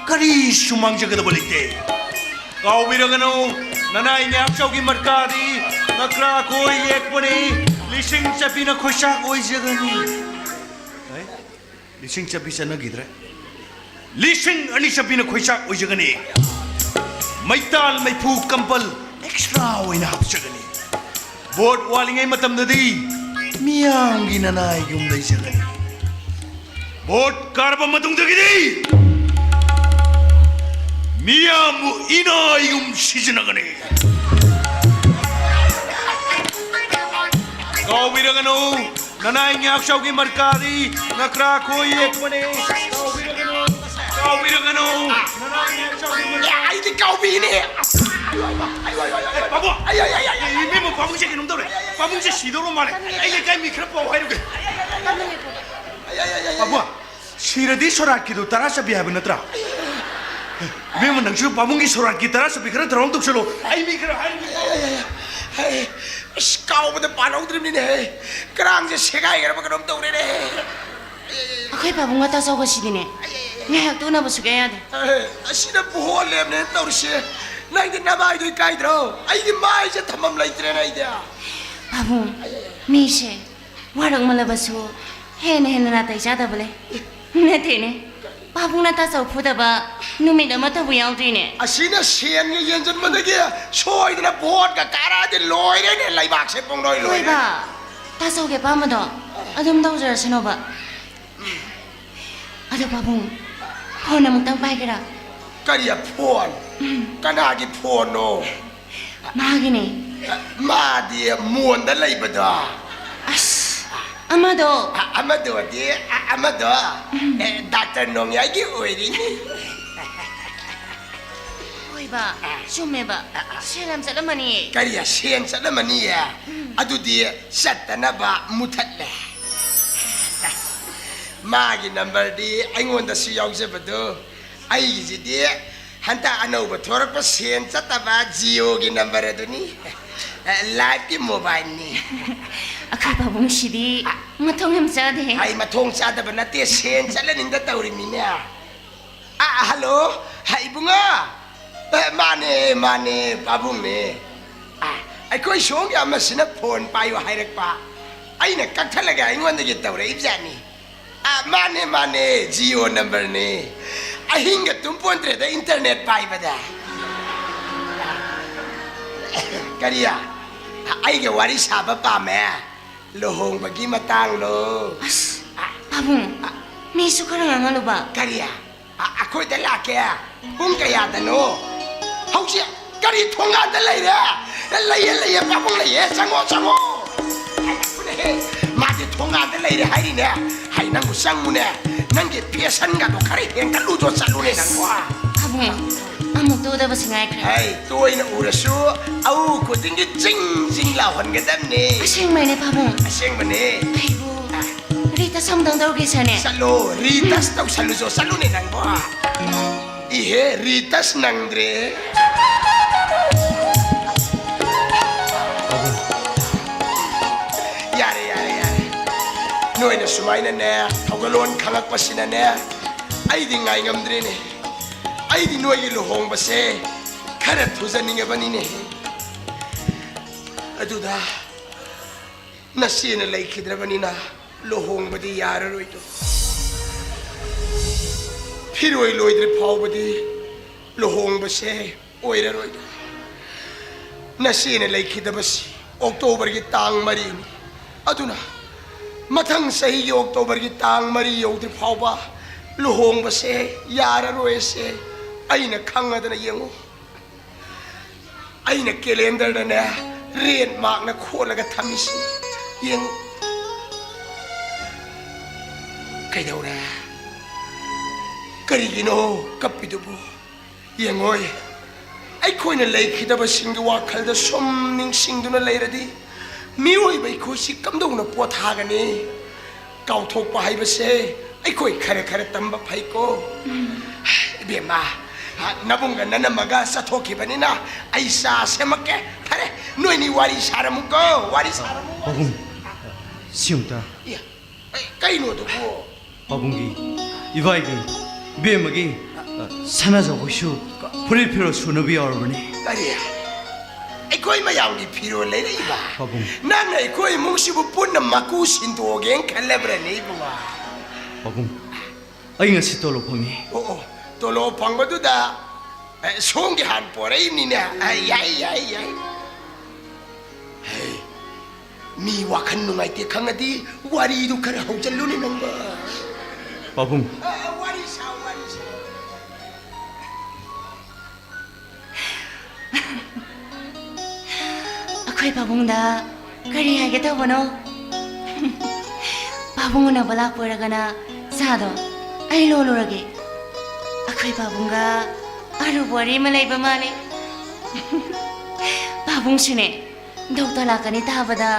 ꯀꯔꯤꯁꯨ ꯃꯥꯡꯖꯒꯗꯕ ꯂꯩꯇꯦ꯫ ꯀꯥꯎꯕꯤꯔꯒꯅꯨ, ꯅꯅꯥꯏ ꯉꯥꯛꯆꯧꯒꯤ ꯃꯔꯀꯥꯗꯤ ꯉꯀ꯭ꯔꯥ ꯈꯣꯏ ꯌꯦꯛꯄꯅꯤ, ꯂꯤꯁꯤꯡ ꯆꯠꯄꯤꯅ ꯈꯣꯏꯁꯥꯛ ꯑꯣꯏꯖꯒꯅꯤ꯫ ꯂꯤꯁꯤꯡ ꯆꯠꯄꯤ ꯆꯠꯅꯈꯤꯗ꯭ꯔꯦ꯫ ꯂꯤꯁꯤꯡ ꯑꯅꯤ ꯆꯠꯄꯤꯅ ꯈꯣꯏꯆꯥꯛ ꯑꯣꯏꯖꯒꯅꯤ꯫ ꯃꯩꯇꯥꯜ ꯃꯩꯐꯨ ꯀꯝꯄꯜ ꯑꯦꯛꯁꯇ꯭ꯔꯥ ꯑꯣꯏꯅ ꯍꯥꯞꯆꯒꯅꯤ꯫ ꯚꯣꯠ ꯋꯥꯠꯂꯤꯉꯩ ꯃꯇꯝꯗꯗꯤ ꯃꯤꯌꯥꯝꯒꯤ ꯅꯅꯥꯏꯒꯨꯝ ꯂꯩꯖꯒꯅꯤ꯫ ꯚꯣꯠ ꯀꯥꯔꯕ ꯃꯇꯨꯡꯗꯒꯤꯗꯤ ꯃꯤꯌꯥꯝꯕꯨ ꯏꯅꯥꯏꯒꯨꯝ ꯁꯤꯖꯤꯟꯅꯒꯅꯤ꯫ ꯀꯥꯎꯕꯤꯔꯒꯅꯨ, ꯅꯅꯥꯏ ꯉꯥꯛꯆꯧꯒꯤ ꯃꯔꯀꯥꯔꯤ ꯉꯀ꯭ꯔꯥ ꯈꯣꯏ ꯌꯦꯛꯄꯅꯦ꯫ ꯀꯥꯎꯕꯤꯔꯒꯅꯨ, ꯀꯥꯎꯕꯤꯔꯒꯅꯨ, ꯅꯅꯥꯏ ꯉꯥꯛꯆꯧꯒꯤ ꯃꯔꯀꯥꯔꯤ꯫ ꯑꯦ, ꯑꯩꯗꯤ ꯀꯥꯎꯕꯤꯅꯦ꯫ ꯑꯦ, ꯄꯥꯕꯨꯡ! ꯑꯩ, ꯑꯩ, ꯑꯩ, ꯑꯩ, ꯑꯩ, ꯄꯥꯕꯨꯡ! ꯑꯩ, ꯑꯩ, ꯑꯩ, ꯑꯩ, ꯏꯕꯦꯝꯃ, ꯄꯥꯕꯨꯡꯁꯦ ꯀꯩꯅꯣꯝ ꯇꯧꯔꯦ꯫ ꯄꯥꯕꯨꯡꯁꯦ ꯁꯤꯗꯧꯔ ꯃꯥꯜꯂꯦ꯫ ꯑꯩ ꯂꯩꯀꯥꯏ ꯃꯤ ꯈꯔ ꯄꯥꯎ ꯍꯥꯏꯔꯨꯒꯦ꯫ ꯑꯩ, ꯑꯩ, ꯑꯩ, ꯑꯩ, ꯑꯩ, ꯑꯩ, ꯄꯥꯕꯨꯡ! ꯁꯤꯔꯗꯤ ꯁꯣꯔꯥꯠꯀꯤꯗꯣ ꯇꯔꯥ ꯆꯠꯄꯤ ꯍꯥꯏꯕ ꯅꯠꯇ꯭ꯔꯥ? ꯏꯕꯦꯝꯃ, ꯅꯪꯁꯨ ꯄꯥꯕꯨꯡꯒꯤ ꯁꯣꯔꯥꯠꯀꯤ ꯇꯔꯥ ꯆꯠꯄꯤ ꯈꯔ ꯊꯧꯔꯥꯡ ꯇꯧꯁꯜꯂꯣ꯫ ꯑꯩ ꯃꯤ ꯈꯔ ꯍꯥꯏꯔꯒꯦ꯫ ꯑꯁ, ꯀꯥꯎꯕꯗ ꯄꯥꯜꯍꯧꯗ꯭ꯔꯤꯕꯅꯤꯅꯦꯍꯦ꯫ ꯀꯔꯥꯡꯁꯦ ꯁꯦꯒꯥꯏꯈ꯭ꯔꯕ ꯀꯩꯅꯣꯝ ꯇꯧꯔꯦꯅꯦ꯫ ꯑꯩꯈꯣꯏ ꯄꯥꯕꯨꯡꯒ ꯇꯥꯆꯧꯒꯁꯤꯗꯤꯅꯦ, ꯉꯥꯏꯍꯥꯛꯇ ꯎꯅꯕ ꯁꯨꯛꯌꯥ ꯌꯥꯗꯦ꯫ ꯑꯦ, ꯑꯁꯤꯅ ꯄꯨꯍꯣꯜꯂꯦꯕꯅꯦ ꯇꯧꯔꯤꯁꯦ꯫ ꯅꯪꯗꯤ ꯅꯃꯥꯏꯗꯣ ꯏꯀꯥꯏꯗ꯭ꯔꯣ? ꯑꯩꯗꯤ ꯃꯥꯏꯁꯦ ꯊꯝꯐꯝ ꯂꯩꯇ꯭ꯔꯦꯅꯦ ꯑꯩꯗꯤ꯫ ꯄꯥꯕꯨꯡ, ꯃꯤꯁꯦ ꯋꯥꯔꯛꯃꯜꯂꯕꯁꯨ ꯍꯦꯟꯅ ꯍꯦꯟꯅ ꯅꯥꯇꯩ ꯆꯥꯗꯕ ꯂꯩ꯫ ꯅꯠꯇꯦꯅꯦ, ꯄꯥꯕꯨꯡꯅ ꯇꯥꯆꯧ ꯐꯨꯗꯕ ꯅꯨꯃꯤꯠ ꯑꯃꯠꯇꯕꯨ ꯌꯥꯎꯗ꯭ꯔꯤꯅꯦ꯫ ꯑꯁꯤꯅ ꯁꯦꯟꯒ ꯌꯦꯟꯁꯤꯟꯕꯗꯒꯤ ꯁꯣꯏꯗꯅ ꯚꯣꯠꯀ ꯀꯥꯔꯛꯑꯗꯤ ꯂꯣꯏꯔꯦꯅꯦ, ꯂꯩꯕꯥꯛꯁꯦ ꯄꯨꯡꯂꯣꯏ ꯂꯣꯏꯔꯦ꯫ ꯍꯣꯏꯕ, ꯇꯥꯆꯧꯒꯤ ꯑꯄꯥꯝꯕꯗꯣ ꯑꯗꯨꯝ ꯇꯧꯖꯔꯁꯅꯣꯕ꯫ ꯑꯗꯣ ꯄꯥꯕꯨꯡ, ꯐꯣꯟ ꯑꯃꯨꯛꯇꯪ ꯄꯥꯏꯒꯦꯔꯥ? ꯀꯔꯤ ꯐꯣꯟ? ꯎꯝ꯫ ꯀꯅꯥꯒꯤ ꯐꯣꯟꯅꯣ? ꯃꯥꯒꯤꯅꯦ꯫ ꯃꯥꯗꯤ ꯃꯣꯟꯗ ꯂꯩꯕꯗꯣ꯫ ꯑꯁ, ꯑꯃꯗꯣ꯫ ꯑ-, ꯑꯃꯗꯣꯗꯤ, ꯑ-, ꯑꯃꯗꯣ, ꯎꯝ꯫ ꯑꯦ, ꯗꯥꯛꯇꯔ ꯅꯣꯡꯌꯥꯏꯒꯤ ꯑꯣꯏꯔꯤꯅꯤ꯫ ꯍꯣꯏꯕ, ꯑ꯫ ꯆꯨꯝꯃꯦꯕ꯫ ꯑ, ꯑ꯫ ꯁꯦꯟ ꯌꯥꯝ ꯆꯠꯂꯝꯃꯅꯤꯌꯦ꯫ ꯀꯔꯤ? ꯁꯦꯟ ꯆꯠꯂꯝꯃꯅꯤꯌꯦ? ꯎꯝ꯫ ꯑꯗꯨꯗꯤ ꯆꯠꯇꯅꯕ ꯃꯨꯊꯠꯂꯦ꯫ ꯃꯥꯒꯤ ꯅꯝꯕꯔꯗꯤ ꯑꯩꯉꯣꯟꯗꯁꯨ ꯌꯥꯎꯖꯕꯗꯣ꯫ ꯑꯩꯒꯤꯁꯤꯗꯤ ꯍꯟꯗꯛ ꯑꯅꯧꯕ ꯊꯣꯔꯛꯄ ꯁꯦꯟ ꯆꯠꯇꯕ ꯖꯤꯑꯣꯒꯤ ꯅꯝꯕꯔ ꯑꯗꯨꯅꯤ꯫ ꯑꯦ, ꯂꯥꯏꯐꯀꯤ ꯃꯣꯕꯥꯏꯜꯅꯤ꯫ ꯑꯩꯈꯣꯏ ꯄꯥꯕꯨꯡꯁꯤꯗꯤ ꯃꯊꯣꯡ ꯌꯥꯝ ꯆꯥꯗꯦ꯫ ꯑꯩ ꯃꯊꯣꯡ ꯆꯥꯗꯕ ꯅꯠꯇꯦ, ꯁꯦꯟ ꯆꯠꯂꯅꯤꯡꯗ ꯇꯧꯔꯤꯃꯤꯅꯦ꯫ ꯑ, ꯍꯜꯂꯣ, ꯍ, ꯏꯕꯨꯡꯉꯣ꯫ ꯑ, ꯃꯥꯅꯦ, ꯃꯥꯅꯦ, ꯄꯥꯕꯨꯡꯅꯦ꯫ ꯑ, ꯑꯩꯈꯣꯏ ꯁꯣꯝꯒꯤ ꯑꯃꯁꯤꯅ ꯐꯣꯟ ꯄꯥꯏꯌꯨ ꯍꯥꯏꯔꯛꯄ꯫ ꯑꯩꯅ ꯀꯛꯊꯠꯂꯒ ꯑꯩꯉꯣꯟꯗꯒꯤ ꯇꯧꯔꯛꯏꯕꯖꯥꯠꯅꯤ꯫ ꯑ, ꯃꯥꯅꯦ, ꯃꯥꯅꯦ, ꯖꯤꯑꯣ ꯅꯝꯕꯔꯅꯦ꯫ ꯑꯍꯤꯡꯒ ꯇꯨꯝꯄꯣꯟꯇ꯭ꯔꯦꯗ ꯏꯟꯇꯔꯅꯦꯠ ꯄꯥꯏꯕꯗ꯫ ꯀꯔꯤ? ꯑꯩꯒ ꯋꯥꯔꯤ ꯁꯥꯕ ꯄꯥꯝꯃꯦ? ꯂꯨꯍꯣꯡꯕꯒꯤ ꯃꯇꯥꯡꯂꯣ? ꯑꯁ, ꯄꯥꯕꯨꯡ, ꯃꯤꯁꯨ ꯈꯔ ꯉꯥꯡꯍꯜꯂꯨꯕ꯫ ꯀꯔꯤ? ꯑ-, ꯑꯩꯈꯣꯏꯗ ꯂꯥꯛꯀꯦ? ꯄꯨꯡ ꯀꯌꯥꯗꯅꯣ? ꯍꯧꯖꯤꯛ? ꯀꯔꯤ ꯊꯣꯡꯒꯥꯟꯗ ꯂꯩꯔꯦ? ꯂꯩꯌꯦ, ꯂꯩꯌꯦ, ꯄꯥꯕꯨꯡ ꯂꯩꯌꯦ, ꯆꯪꯉꯣ, ꯆꯪꯉꯣ꯫ ꯍꯥꯏꯔꯛꯄꯅꯦꯍꯦ꯫ ꯃꯥꯗꯤ ꯊꯣꯡꯒꯥꯟꯗ ꯂꯩꯔꯦ ꯍꯥꯏꯔꯤꯅꯦ꯫ ꯍꯥꯏ, ꯅꯪꯕꯨ ꯆꯪꯉꯨꯅꯦ꯫ ꯅꯪꯒꯤ ꯐꯦꯁꯟꯒꯗꯣ ꯈꯔ ꯍꯦꯟꯒꯠꯂꯨꯆꯣ, ꯆꯠꯂꯨꯅꯦ ꯅꯪꯕꯣ꯫ ꯄꯥꯕꯨꯡ, ꯑꯃꯨꯛ ꯇꯨꯗꯕꯁꯤ ꯉꯥꯏꯈ꯭ꯔꯦ꯫ ꯍꯥꯏ, ꯇꯣꯏꯅ ꯎꯔꯁꯨ ꯑꯎ ꯈꯨꯗꯤꯡꯒꯤ ꯖꯤꯡ ꯖꯤꯡ ꯂꯥꯎꯍꯟꯒꯗꯕꯅꯦ꯫ ꯑꯁꯦꯡꯕꯩꯅꯦ ꯄꯥꯕꯨꯡ꯫ ꯑꯁꯦꯡꯕꯅꯦ꯫ ꯑꯩꯕꯨ ꯔꯤꯇꯁ ꯑꯝꯇꯪ ꯇꯧꯒꯦ ꯁꯥꯔꯅꯦ꯫ ꯆꯠꯂꯣ, ꯔꯤꯇꯁ ꯇꯧꯁꯜꯂꯨꯆꯣ, ꯆꯠꯂꯨꯅꯦ ꯅꯪꯕꯣ꯫ ꯏꯍꯦ, ꯔꯤꯇꯁ ꯅꯪꯗ꯭ꯔꯦ꯫ ꯌꯥꯔꯦ, ꯌꯥꯔꯦ, ꯌꯥꯔꯦ꯫ ꯅꯣꯏꯅ ꯁꯨꯃꯥꯏꯅꯅꯦ, ꯊꯧꯒꯜꯂꯣꯟ ꯈꯪꯉꯛꯄꯁꯤꯅꯅꯦ, ꯑꯩꯗꯤ ꯉꯥꯏ ꯉꯝꯗ꯭ꯔꯦꯅꯦ꯫ ꯑꯩꯗꯤ ꯅꯣꯏꯒꯤ ꯂꯨꯍꯣꯡꯕꯁꯦ ꯈꯔ ꯊꯨꯖꯅꯤꯡꯉꯕꯅꯤꯅꯦ꯫ ꯑꯗꯨꯗ ꯅꯆꯦꯅ ꯂꯩꯈꯤꯗ꯭ꯔꯕꯅꯤꯅ ꯂꯨꯍꯣꯡꯕꯗꯤ ꯌꯥꯔꯔꯣꯏꯗꯣ꯫ ꯐꯤꯔꯣꯏ ꯂꯣꯏꯗ꯭ꯔꯤ ꯐꯥꯎꯕꯗꯤ ꯂꯨꯍꯣꯡꯕꯁꯦ ꯑꯣꯏꯔꯔꯣꯏꯗꯣ꯫ ꯅꯆꯦꯅ ꯂꯩꯈꯤꯗꯕꯁꯤ ꯑꯣꯛꯇꯣꯕꯔꯒꯤ ꯇꯥꯡ ꯃꯔꯤꯅꯤ꯫ ꯑꯗꯨꯅ ꯃꯊꯪ ꯆꯍꯤꯒꯤ ꯑꯣꯛꯇꯣꯕꯔꯒꯤ ꯇꯥꯡ ꯃꯔꯤ ꯌꯧꯗ꯭ꯔꯤ ꯐꯥꯎꯕ ꯂꯨꯍꯣꯡꯕꯁꯦ ꯌꯥꯔꯔꯣꯏꯁꯦ ꯑꯩꯅ ꯈꯪꯉꯗꯅ ꯌꯦꯡꯉꯨ꯫ ꯑꯩꯅ ꯀꯦꯂꯦꯟꯗꯔꯗꯅꯦ ꯔꯦꯠ ꯃꯥꯔꯛꯅ ꯈꯣꯠꯂꯒ ꯊꯝꯃꯤꯁꯤ ꯌꯦꯡꯉꯨ꯫ ꯀꯩꯗꯧꯔꯦ? ꯀꯔꯤꯒꯤꯅꯣ ꯀꯞꯄꯤꯗꯨꯕꯨ? ꯌꯦꯡꯉꯣꯏ, ꯑꯩꯈꯣꯏꯅ ꯂꯩꯈꯤꯗꯕꯁꯤꯡꯒꯤ ꯋꯥꯈꯜꯗ ꯁꯨꯝ ꯅꯤꯡꯁꯤꯡꯗꯨꯅ ꯂꯩꯔꯗꯤ ꯃꯤꯑꯣꯏꯕ ꯑꯩꯈꯣꯏꯁꯤ ꯀꯝꯗꯧꯅ ꯄꯣꯊꯥꯒꯅꯤ? ꯀꯥꯎꯊꯣꯛꯄ ꯍꯥꯏꯕꯁꯦ ꯑꯩꯈꯣꯏ ꯈꯔ ꯈꯔ ꯇꯝꯕ ꯐꯩꯀꯣ꯫ ꯏꯕꯦꯝꯃ, ꯅꯕꯨꯡꯒ ꯅꯅꯝꯃꯒ ꯆꯠꯊꯣꯛꯈꯤꯕꯅꯤꯅ ꯑꯩ ꯆꯥ ꯁꯦꯝꯃꯛꯀꯦ꯫ ꯐꯔꯦ, ꯅꯣꯏꯅꯤ ꯋꯥꯔꯤ ꯁꯥꯔꯝꯃꯨꯀꯣ, ꯋꯥꯔꯤ ꯁꯥꯔꯝꯃꯨ꯫ ꯄꯥꯕꯨꯡ, ꯁꯤꯝꯇ꯫ ꯏꯌꯥ, ꯑꯩ ꯀꯩꯅꯣ ꯑꯗꯨꯕꯨ? ꯄꯥꯕꯨꯡꯒꯤ, ꯏꯕꯥꯏꯒꯤ, ꯏꯕꯦꯝꯃꯒꯤ, ꯑ, ꯁꯅꯥꯖꯥꯎ ꯍꯣꯏꯁꯨ ꯐꯨꯔꯤꯠ ꯐꯤꯔꯣꯜ ꯁꯨꯅꯕ ꯌꯥꯎꯔꯕꯅꯤ꯫ ꯀꯔꯤ? ꯑꯩꯈꯣꯏ ꯃꯌꯥꯝꯒꯤ ꯐꯤꯔꯣꯜ ꯂꯩꯔꯛꯏꯕ? ꯄꯥꯕꯨꯡ꯫ ꯅꯪꯅ ꯑꯩꯈꯣꯏ ꯏꯃꯨꯡꯁꯤꯕꯨ ꯄꯨꯟꯅ ꯃꯀꯨ ꯁꯤꯟꯗꯣꯛꯑꯒꯦꯅ ꯈꯜꯂꯕ꯭ꯔꯅꯦ, ꯏꯕꯨꯡꯉꯣ? ꯄꯥꯕꯨꯡ, ꯑꯩ ꯉꯁꯤ ꯇꯣꯂꯣꯞ ꯐꯪꯉꯤ꯫ ꯑꯣ, ꯑꯣ, ꯇꯣꯂꯣꯞ ꯐꯪꯕꯗꯨꯗ, ꯑꯦ, ꯁꯣꯝꯒꯤ ꯍꯥꯟꯅ ꯄꯣꯔꯛꯏꯕꯅꯤꯅꯦ꯫ ꯑꯦ, ꯌꯥꯏ, ꯌꯥꯏ, ꯌꯥꯏ꯫ ꯍꯦ, ꯃꯤ ꯋꯥꯈꯜ ꯅꯨꯡꯉꯥꯏꯇꯦ ꯈꯪꯉꯗꯤ ꯋꯥꯔꯤꯗꯨ ꯈꯔ ꯍꯧꯖꯜꯂꯨꯅꯦ ꯅꯪꯕꯣ꯫ ꯄꯥꯕꯨꯡ꯫ ꯑ, ꯑ, ꯋꯥꯔꯤ ꯁꯥꯎ, ꯋꯥꯔꯤ ꯁꯥꯎ꯫ ꯑꯩꯈꯣꯏ ꯄꯥꯕꯨꯡꯗ ꯀꯔꯤ ꯍꯥꯏꯒꯦ ꯇꯧꯕꯅꯣ? ꯄꯥꯕꯨꯡ ꯎꯅꯕ ꯂꯥꯛꯄ ꯑꯣꯏꯔꯒꯅ ꯆꯥꯗꯣ ꯑꯩ ꯂꯣꯜꯂꯨꯔꯒꯦ꯫ ꯑꯩꯈꯣꯏ ꯄꯥꯕꯨꯡꯒ ꯑꯔꯨꯕ ꯋꯥꯔꯤ ꯑꯃ ꯂꯩꯕ ꯃꯥꯜꯂꯤ꯫ ꯄꯥꯕꯨꯡꯁꯨꯅꯦ, ꯗꯣꯛꯇꯔ ꯂꯥꯛꯀꯅꯤ ꯇꯥꯕꯗ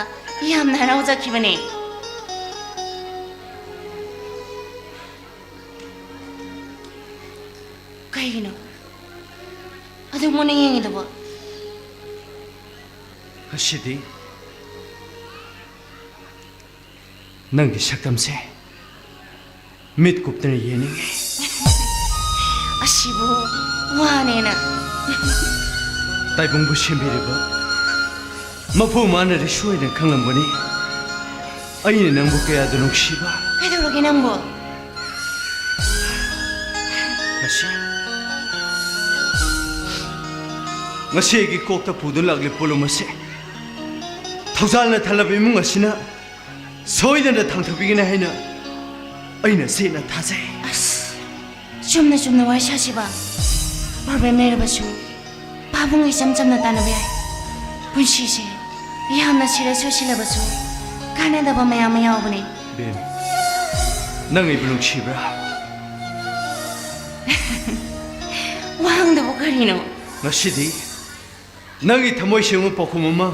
ꯌꯥꯝꯅ ꯍꯔꯥꯎꯖꯈꯤꯕꯅꯦ꯫ ꯀꯩꯒꯤꯅꯣ ꯑꯗꯨ ꯃꯨꯟꯅ ꯌꯦꯡꯉꯤꯗꯨꯕꯣ? ꯉꯁꯤꯗꯤ ꯅꯪꯒꯤ ꯁꯛꯇꯝꯁꯦ ꯃꯤꯠ ꯀꯨꯞꯇꯅ ꯌꯦꯡꯅꯤꯡꯉꯤ꯫ ꯑꯁꯤꯕꯨ ꯋꯥꯅꯦꯅ꯫ ꯇꯥꯏꯕꯪꯕꯨ ꯁꯦꯝꯕꯤꯔꯤꯕ ꯃꯄꯨ ꯃꯥꯅ ꯔꯤꯁꯨ ꯑꯣꯏꯅ ꯈꯪꯂꯝꯒꯅꯤ꯫ ꯑꯩꯅ ꯅꯪꯕꯨ ꯀꯌꯥꯗ ꯅꯨꯡꯁꯤꯕ꯫ ꯀꯩꯗꯧꯔꯒꯦ ꯅꯪꯕꯨ? ꯉꯁꯤ, ꯉꯁꯤ ꯑꯩꯒꯤ ꯀꯣꯛꯇ ꯄꯨꯗꯨꯅ ꯂꯥꯛꯂꯤꯕ ꯄꯣꯠꯂꯨꯝ ꯑꯁꯤ ꯊꯧꯖꯥꯜꯅ ꯊꯜꯂꯕ ꯏꯃꯨꯡ ꯑꯁꯤꯅ ꯁꯣꯏꯗꯅ ꯊꯥꯡꯊꯕꯤꯒꯅꯤ ꯍꯥꯏꯅ ꯑꯩꯅ ꯆꯦꯠꯅ ꯊꯥꯖꯩ꯫ ꯑꯁ, ꯆꯨꯝꯅ ꯆꯨꯝꯅ ꯋꯥꯔꯤ ꯁꯥꯁꯤꯕ꯫ ꯄ꯭ꯔꯣꯕ꯭ꯂꯦꯝ ꯂꯩꯔꯕꯁꯨ ꯄꯥꯕꯨꯡꯒ ꯏꯆꯝ ꯆꯝꯅ ꯇꯥꯟꯅꯕ ꯌꯥꯏ꯫ ꯄꯨꯟꯁꯤꯁꯦ ꯌꯥꯝꯅ ꯁꯤꯔꯁꯨ ꯁꯤꯜꯂꯕꯁꯨ ꯀꯥꯟꯅꯗꯕ ꯃꯌꯥꯝ ꯑꯃ ꯌꯥꯎꯕꯅꯦ꯫ ꯕꯦꯝ, ꯅꯪ ꯑꯩꯕꯨ ꯅꯨꯡꯁꯤꯕ꯭ꯔꯥ? ꯋꯥꯍꯪꯗꯨꯕꯨ ꯀꯔꯤꯅꯣ? ꯉꯁꯤꯗꯤ ꯅꯪꯒꯤ ꯊꯃꯣꯏ ꯁꯦꯡꯕ ꯄꯥꯎꯈꯨꯝ ꯑꯃ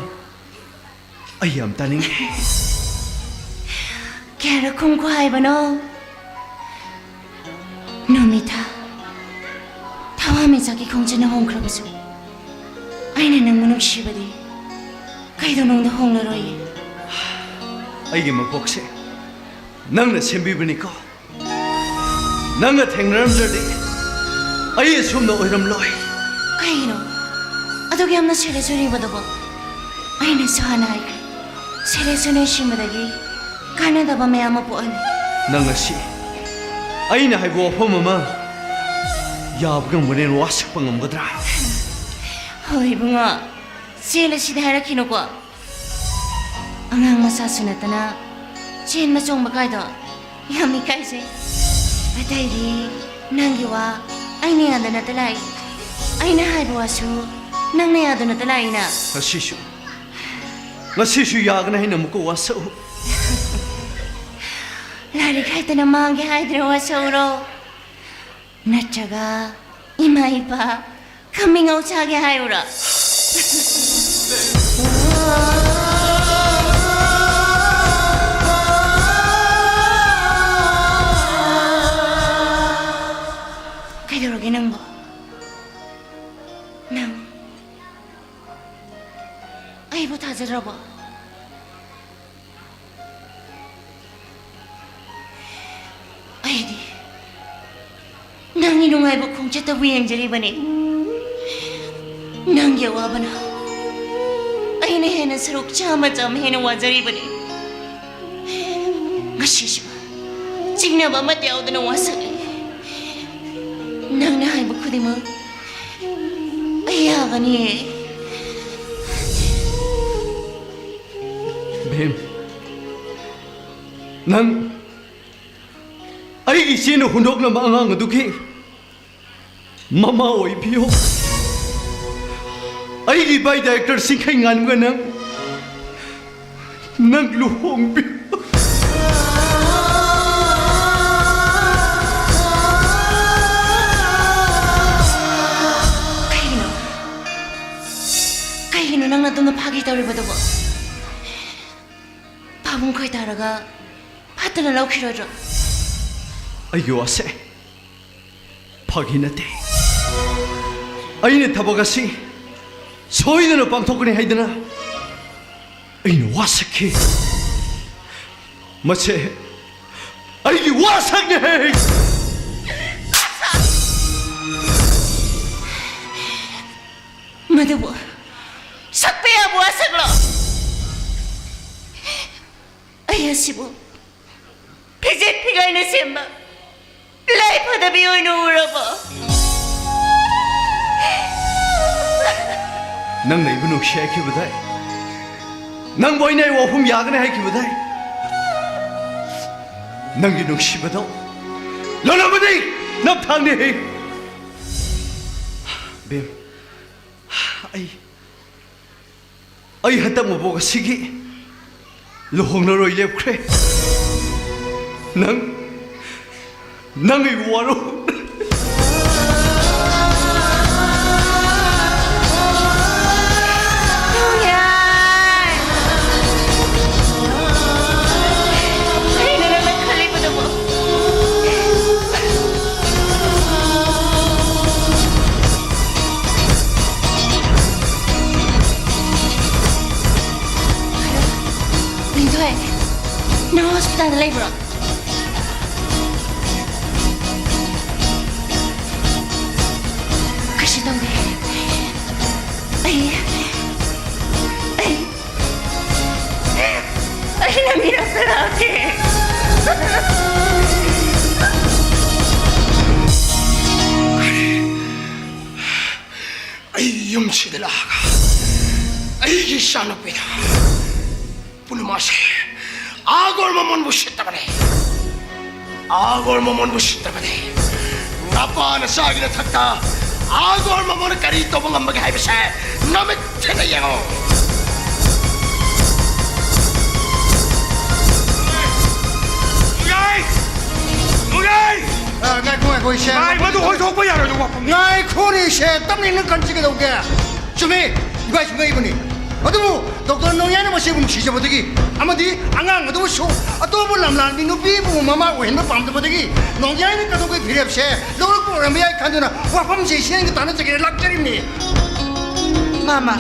ꯑꯩ ꯌꯥꯝ ꯇꯥꯅꯤꯡꯉꯤ꯫ ꯀꯌꯥꯔꯛ ꯈꯨꯝꯈꯣ ꯍꯥꯏꯕꯅꯣ? ꯅꯨꯃꯤꯠꯇ ꯊꯋꯥꯟꯃꯤꯆꯥꯛꯀꯤ ꯈꯣꯡꯆꯠꯅ ꯍꯣꯡꯈ꯭ꯔꯕꯁꯨ ꯑꯩꯅ ꯅꯪꯕꯨ ꯅꯨꯡꯁꯤꯕꯗꯤ ꯀꯩꯗꯧꯅꯨꯡꯗ ꯍꯣꯡꯂꯔꯣꯏꯌꯦ꯫ ꯑꯩꯒꯤ ꯃꯄꯣꯛꯁꯦ ꯅꯪꯅ ꯁꯦꯝꯕꯤꯕꯅꯤꯀꯣ꯫ ꯅꯪꯒ ꯊꯦꯡꯅꯔꯝꯗ꯭ꯔꯗꯤ ꯑꯩ ꯑꯁꯨꯝꯅ ꯑꯣꯏꯔꯝꯂꯣꯏ꯫ ꯀꯩꯒꯤꯅꯣ ꯑꯗꯨꯛ ꯌꯥꯝꯅ ꯁꯦꯔꯤꯌꯁ ꯑꯣꯏꯔꯤꯕꯗꯨꯕꯣ? ꯑꯩꯅꯁꯨ ꯍꯥꯟꯅ ꯍꯥꯏꯈ꯭ꯔꯦ, ꯁꯦꯔꯤꯌꯁ ꯑꯣꯏꯅ ꯁꯤꯟꯕꯗꯒꯤ ꯀꯥꯟꯅꯗꯕ ꯃꯌꯥꯝ ꯑꯃ ꯄꯣꯛꯍꯜꯂꯤ꯫ ꯅꯪ ꯉꯁꯤ ꯑꯩꯅ ꯍꯥꯏꯕ ꯋꯥꯐꯝ ꯑꯃ ꯌꯥꯕ ꯉꯝꯒꯅꯦꯅ ꯋꯥꯁꯛꯄ ꯉꯝꯒꯗ꯭ꯔꯥ? ꯍꯣꯏ ꯏꯕꯨꯡꯉꯣ, ꯆꯦꯜꯂꯁꯤꯗꯤ ꯍꯥꯏꯔꯛꯈꯤꯅꯨꯀꯣ꯫ ꯑꯉꯥꯡ ꯃꯆꯥꯁꯨ ꯅꯠꯇꯅ ꯆꯦꯟꯕ ꯆꯣꯡꯕ ꯀꯥꯏꯗꯣ ꯌꯥꯝ ꯏꯀꯥꯏꯖꯩ꯫ ꯑꯇꯩꯗꯤ ꯅꯪꯒꯤ ꯋꯥ ꯑꯩꯅ ꯌꯥꯗ ꯅꯠꯇ ꯂꯥꯛꯏ, ꯑꯩꯅ ꯍꯥꯏꯕ ꯋꯥꯁꯨ ꯅꯪꯅ ꯌꯥꯗ ꯅꯠꯇ ꯂꯥꯛꯏꯅ꯫ ꯉꯁꯤꯁꯨ, ꯉꯁꯤꯁꯨ ꯌꯥꯒꯅꯤ ꯍꯥꯏꯅ ꯑꯃꯨꯛꯀ ꯋꯥꯁꯛꯎ꯫ ꯂꯥꯏꯔꯤꯛ ꯍꯩꯇꯅ ꯃꯥꯡꯒꯦ ꯍꯥꯏꯗ꯭ꯔꯦ ꯋꯥꯁꯛꯎꯔꯣ? ꯅꯠꯇ꯭ꯔꯒ ꯏꯃꯥ ꯏꯄꯥ ꯈꯝꯃꯤꯉꯧ ꯆꯥꯒꯦ ꯍꯥꯏꯌꯨꯔꯥ? ꯀꯩꯗꯧꯔꯒꯦ ꯅꯪꯕꯣ? ꯅꯪ ꯑꯩꯕꯨ ꯊꯥꯖꯗ꯭ꯔꯕꯣ? ꯑꯩꯗꯤ ꯅꯪꯒꯤ ꯅꯨꯡꯉꯥꯏꯕ ꯈꯣꯡꯆꯠꯇꯕꯨ ꯌꯦꯡꯖꯔꯤꯕꯅꯤ꯫ ꯅꯪꯒꯤ ꯑꯋꯥꯕꯅ ꯑꯩꯅ ꯍꯦꯟꯅ ꯁꯔꯨꯛ ꯆꯥꯝꯃ ꯆꯥꯝꯃ ꯍꯦꯟꯅ ꯋꯥꯖꯔꯤꯕꯅꯤ꯫ ꯁꯤꯁꯨ ꯆꯤꯡꯅꯕ ꯑꯃꯠꯇ ꯌꯥꯎꯗꯅ ꯋꯥꯁꯛꯂꯤ꯫ ꯅꯪꯅ ꯍꯥꯏꯕ ꯈꯨꯗꯤꯡꯃꯛ ꯑꯩ ꯌꯥꯒꯅꯤ꯫ ꯚꯤꯝ, ꯅꯪ ꯑꯩꯒꯤ ꯏꯆꯦꯅ ꯍꯨꯟꯗꯣꯛꯂꯝꯕ ꯑꯉꯥꯡ ꯑꯗꯨꯒꯤ ꯃꯃꯥ ꯑꯣꯏꯕꯤꯌꯣ꯫ ꯑꯩꯒꯤ ꯏꯕꯥꯏ ꯗꯥꯏꯔꯦꯛꯇꯔ ꯁꯤꯡꯈꯩ ꯉꯥꯟꯕꯒ ꯅꯪ, ꯅꯪ ꯂꯨꯍꯣꯡꯕꯤꯌꯨ꯫ ꯀꯩꯒꯤꯅꯣ? ꯀꯩꯒꯤꯅꯣ ꯅꯪꯅ ꯑꯗꯨꯝꯅ ꯐꯥꯒꯤ ꯇꯧꯔꯤꯕꯗꯨꯕꯣ? ꯄꯥꯕꯨꯡ ꯈꯣꯏ ꯇꯥꯔꯒ ꯐꯠꯇꯅ ꯂꯧꯈꯤꯔꯣꯏꯗ꯭ꯔꯣ? ꯑꯩꯒꯤ ꯋꯥꯁꯦ ꯐꯥꯒꯤ ꯅꯠꯇꯦ꯫ ꯑꯩꯅ ꯊꯕꯛ ꯑꯁꯤ ꯁꯣꯏꯗꯅ ꯄꯥꯡꯊꯣꯛꯀꯅꯤ ꯍꯥꯏꯗꯅ ꯑꯩꯅ ꯋꯥꯁꯛꯈꯤ꯫ ꯃꯁꯦ ꯑꯩꯒꯤ ꯋꯥꯁꯛꯅꯦ꯫ ꯃꯗꯨꯕꯨ ꯁꯛꯄ ꯌꯥꯕ ꯋꯥꯁꯛꯂꯣ? ꯑꯩ ꯑꯁꯤꯕꯨ ꯐꯤꯖꯦꯠ ꯐꯤꯒꯥꯏꯅ ꯁꯦꯝꯕ ꯂꯥꯏ ꯐꯗꯕꯤ ꯑꯣꯏꯅ ꯎꯔꯕꯣ? ꯅꯪꯅ ꯑꯩꯕꯨ ꯅꯨꯡꯁꯤ ꯍꯥꯏꯈꯤꯕꯗꯥꯏ? ꯅꯪꯕꯨ ꯑꯩꯅ ꯑꯩ ꯋꯥꯐꯝ ꯌꯥꯒꯅꯤ ꯍꯥꯏꯈꯤꯕꯗꯥꯏ? ꯅꯪꯒꯤ ꯅꯨꯡꯁꯤꯕꯗꯣ ꯂꯣꯜꯂꯝꯕꯅꯤ, ꯅꯝꯊꯥꯛꯅꯤ꯫ ꯕꯦꯝ, ꯑꯩ ꯑꯩ ꯍꯟꯗꯛ ꯃꯕꯣꯛ ꯑꯁꯤꯒꯤ ꯂꯨꯍꯣꯡꯂꯔꯣꯏ ꯂꯦꯞꯈ꯭ꯔꯦ꯫ ꯅꯪ, ꯅꯪ ꯑꯩꯕꯨ ꯋꯥꯔꯧ꯫ ꯑꯩꯅ ꯅꯪꯅ ꯈꯜꯂꯤꯕꯗꯨꯕꯨ꯫ ꯂꯤꯟꯊꯣꯏ, ꯅꯪ ꯍꯣꯁꯄꯤꯇꯥꯜꯗ ꯂꯩꯕ꯭ꯔꯣ? ꯀꯩꯁꯨ ꯇꯧꯗꯦ꯫ ꯑꯩ, ꯑꯩ, ꯑꯩ ꯅꯪꯒꯤꯗꯃꯛꯇ ꯂꯥꯛꯀꯦ꯫ ꯑꯩ ꯌꯨꯝꯁꯤꯗ ꯂꯥꯛꯑꯒ ꯑꯩꯒꯤ ꯏꯆꯥꯅꯨꯄꯤꯗ ꯄꯨꯔꯅꯤꯃꯥꯁꯦ ꯑꯥꯒꯣꯔ ꯃꯃꯣꯟꯕꯨ ꯁꯤꯠꯇꯕꯅꯦ꯫ ꯑꯥꯒꯣꯔ ꯃꯃꯣꯟꯕꯨ ꯁꯤꯠꯇꯕꯅꯦ꯫ ꯅꯄꯥ ꯅꯆꯥꯒꯤ ꯅꯊꯛꯇ ꯑꯥꯒꯣꯔ ꯃꯃꯣꯟꯅ ꯀꯔꯤ ꯇꯧꯕ ꯉꯝꯕꯒꯦ ꯍꯥꯏꯕꯁꯦ ꯅꯃꯤꯠ ꯊꯦꯡꯅ ꯌꯦꯡꯉꯣ꯫ ꯅꯣꯡꯌꯥꯏ! ꯅꯣꯡꯌꯥꯏ! ꯑ, ꯉꯥꯏꯈꯣ, ꯉꯥꯏꯈꯣ, ꯏꯆꯦ꯫ ꯚꯥꯏ, ꯃꯗꯨ ꯑꯣꯏꯊꯣꯛꯄ ꯌꯥꯔꯣꯏꯗꯧꯕ ꯋꯥꯐꯝꯅꯤ꯫ ꯉꯥꯏꯈꯣꯅꯦ, ꯏꯆꯦ, ꯇꯞꯅ ꯏꯪꯅ ꯈꯟꯁꯤ ꯀꯩꯗꯧꯒꯦ? ꯆꯨꯝꯃꯤ, ꯏꯕꯥꯏꯁꯨ ꯉꯛꯏꯕꯅꯤ꯫ ꯑꯗꯨꯕꯨ ꯗꯣꯛꯇꯔ ꯅꯣꯡꯌꯥꯏꯅ ꯃꯆꯦꯕꯨ ꯅꯨꯡꯁꯤꯖꯕꯗꯒꯤ ꯑꯃꯗꯤ ꯑꯉꯥꯡ ꯑꯗꯨꯕꯨꯁꯨ ꯑꯇꯣꯞꯄ ꯂꯝꯂꯥꯟꯒꯤ ꯅꯨꯄꯤꯕꯨ ꯃꯃꯥ ꯑꯣꯏꯍꯟꯕ ꯄꯥꯝꯗꯕꯗꯒꯤ ꯅꯣꯡꯌꯥꯏꯅ ꯀꯗꯧꯒꯤ ꯐꯤꯔꯦꯞꯁꯦ ꯂꯧꯔꯛꯄ ꯑꯣꯏꯔꯝꯕ ꯌꯥꯏ ꯈꯟꯗꯨꯅ ꯋꯥꯐꯝꯁꯦ ꯏꯆꯦꯒ ꯇꯥꯟꯅꯖꯒꯦꯅ ꯂꯥꯛꯆꯔꯤꯕꯅꯤ꯫ ꯃꯥꯃ,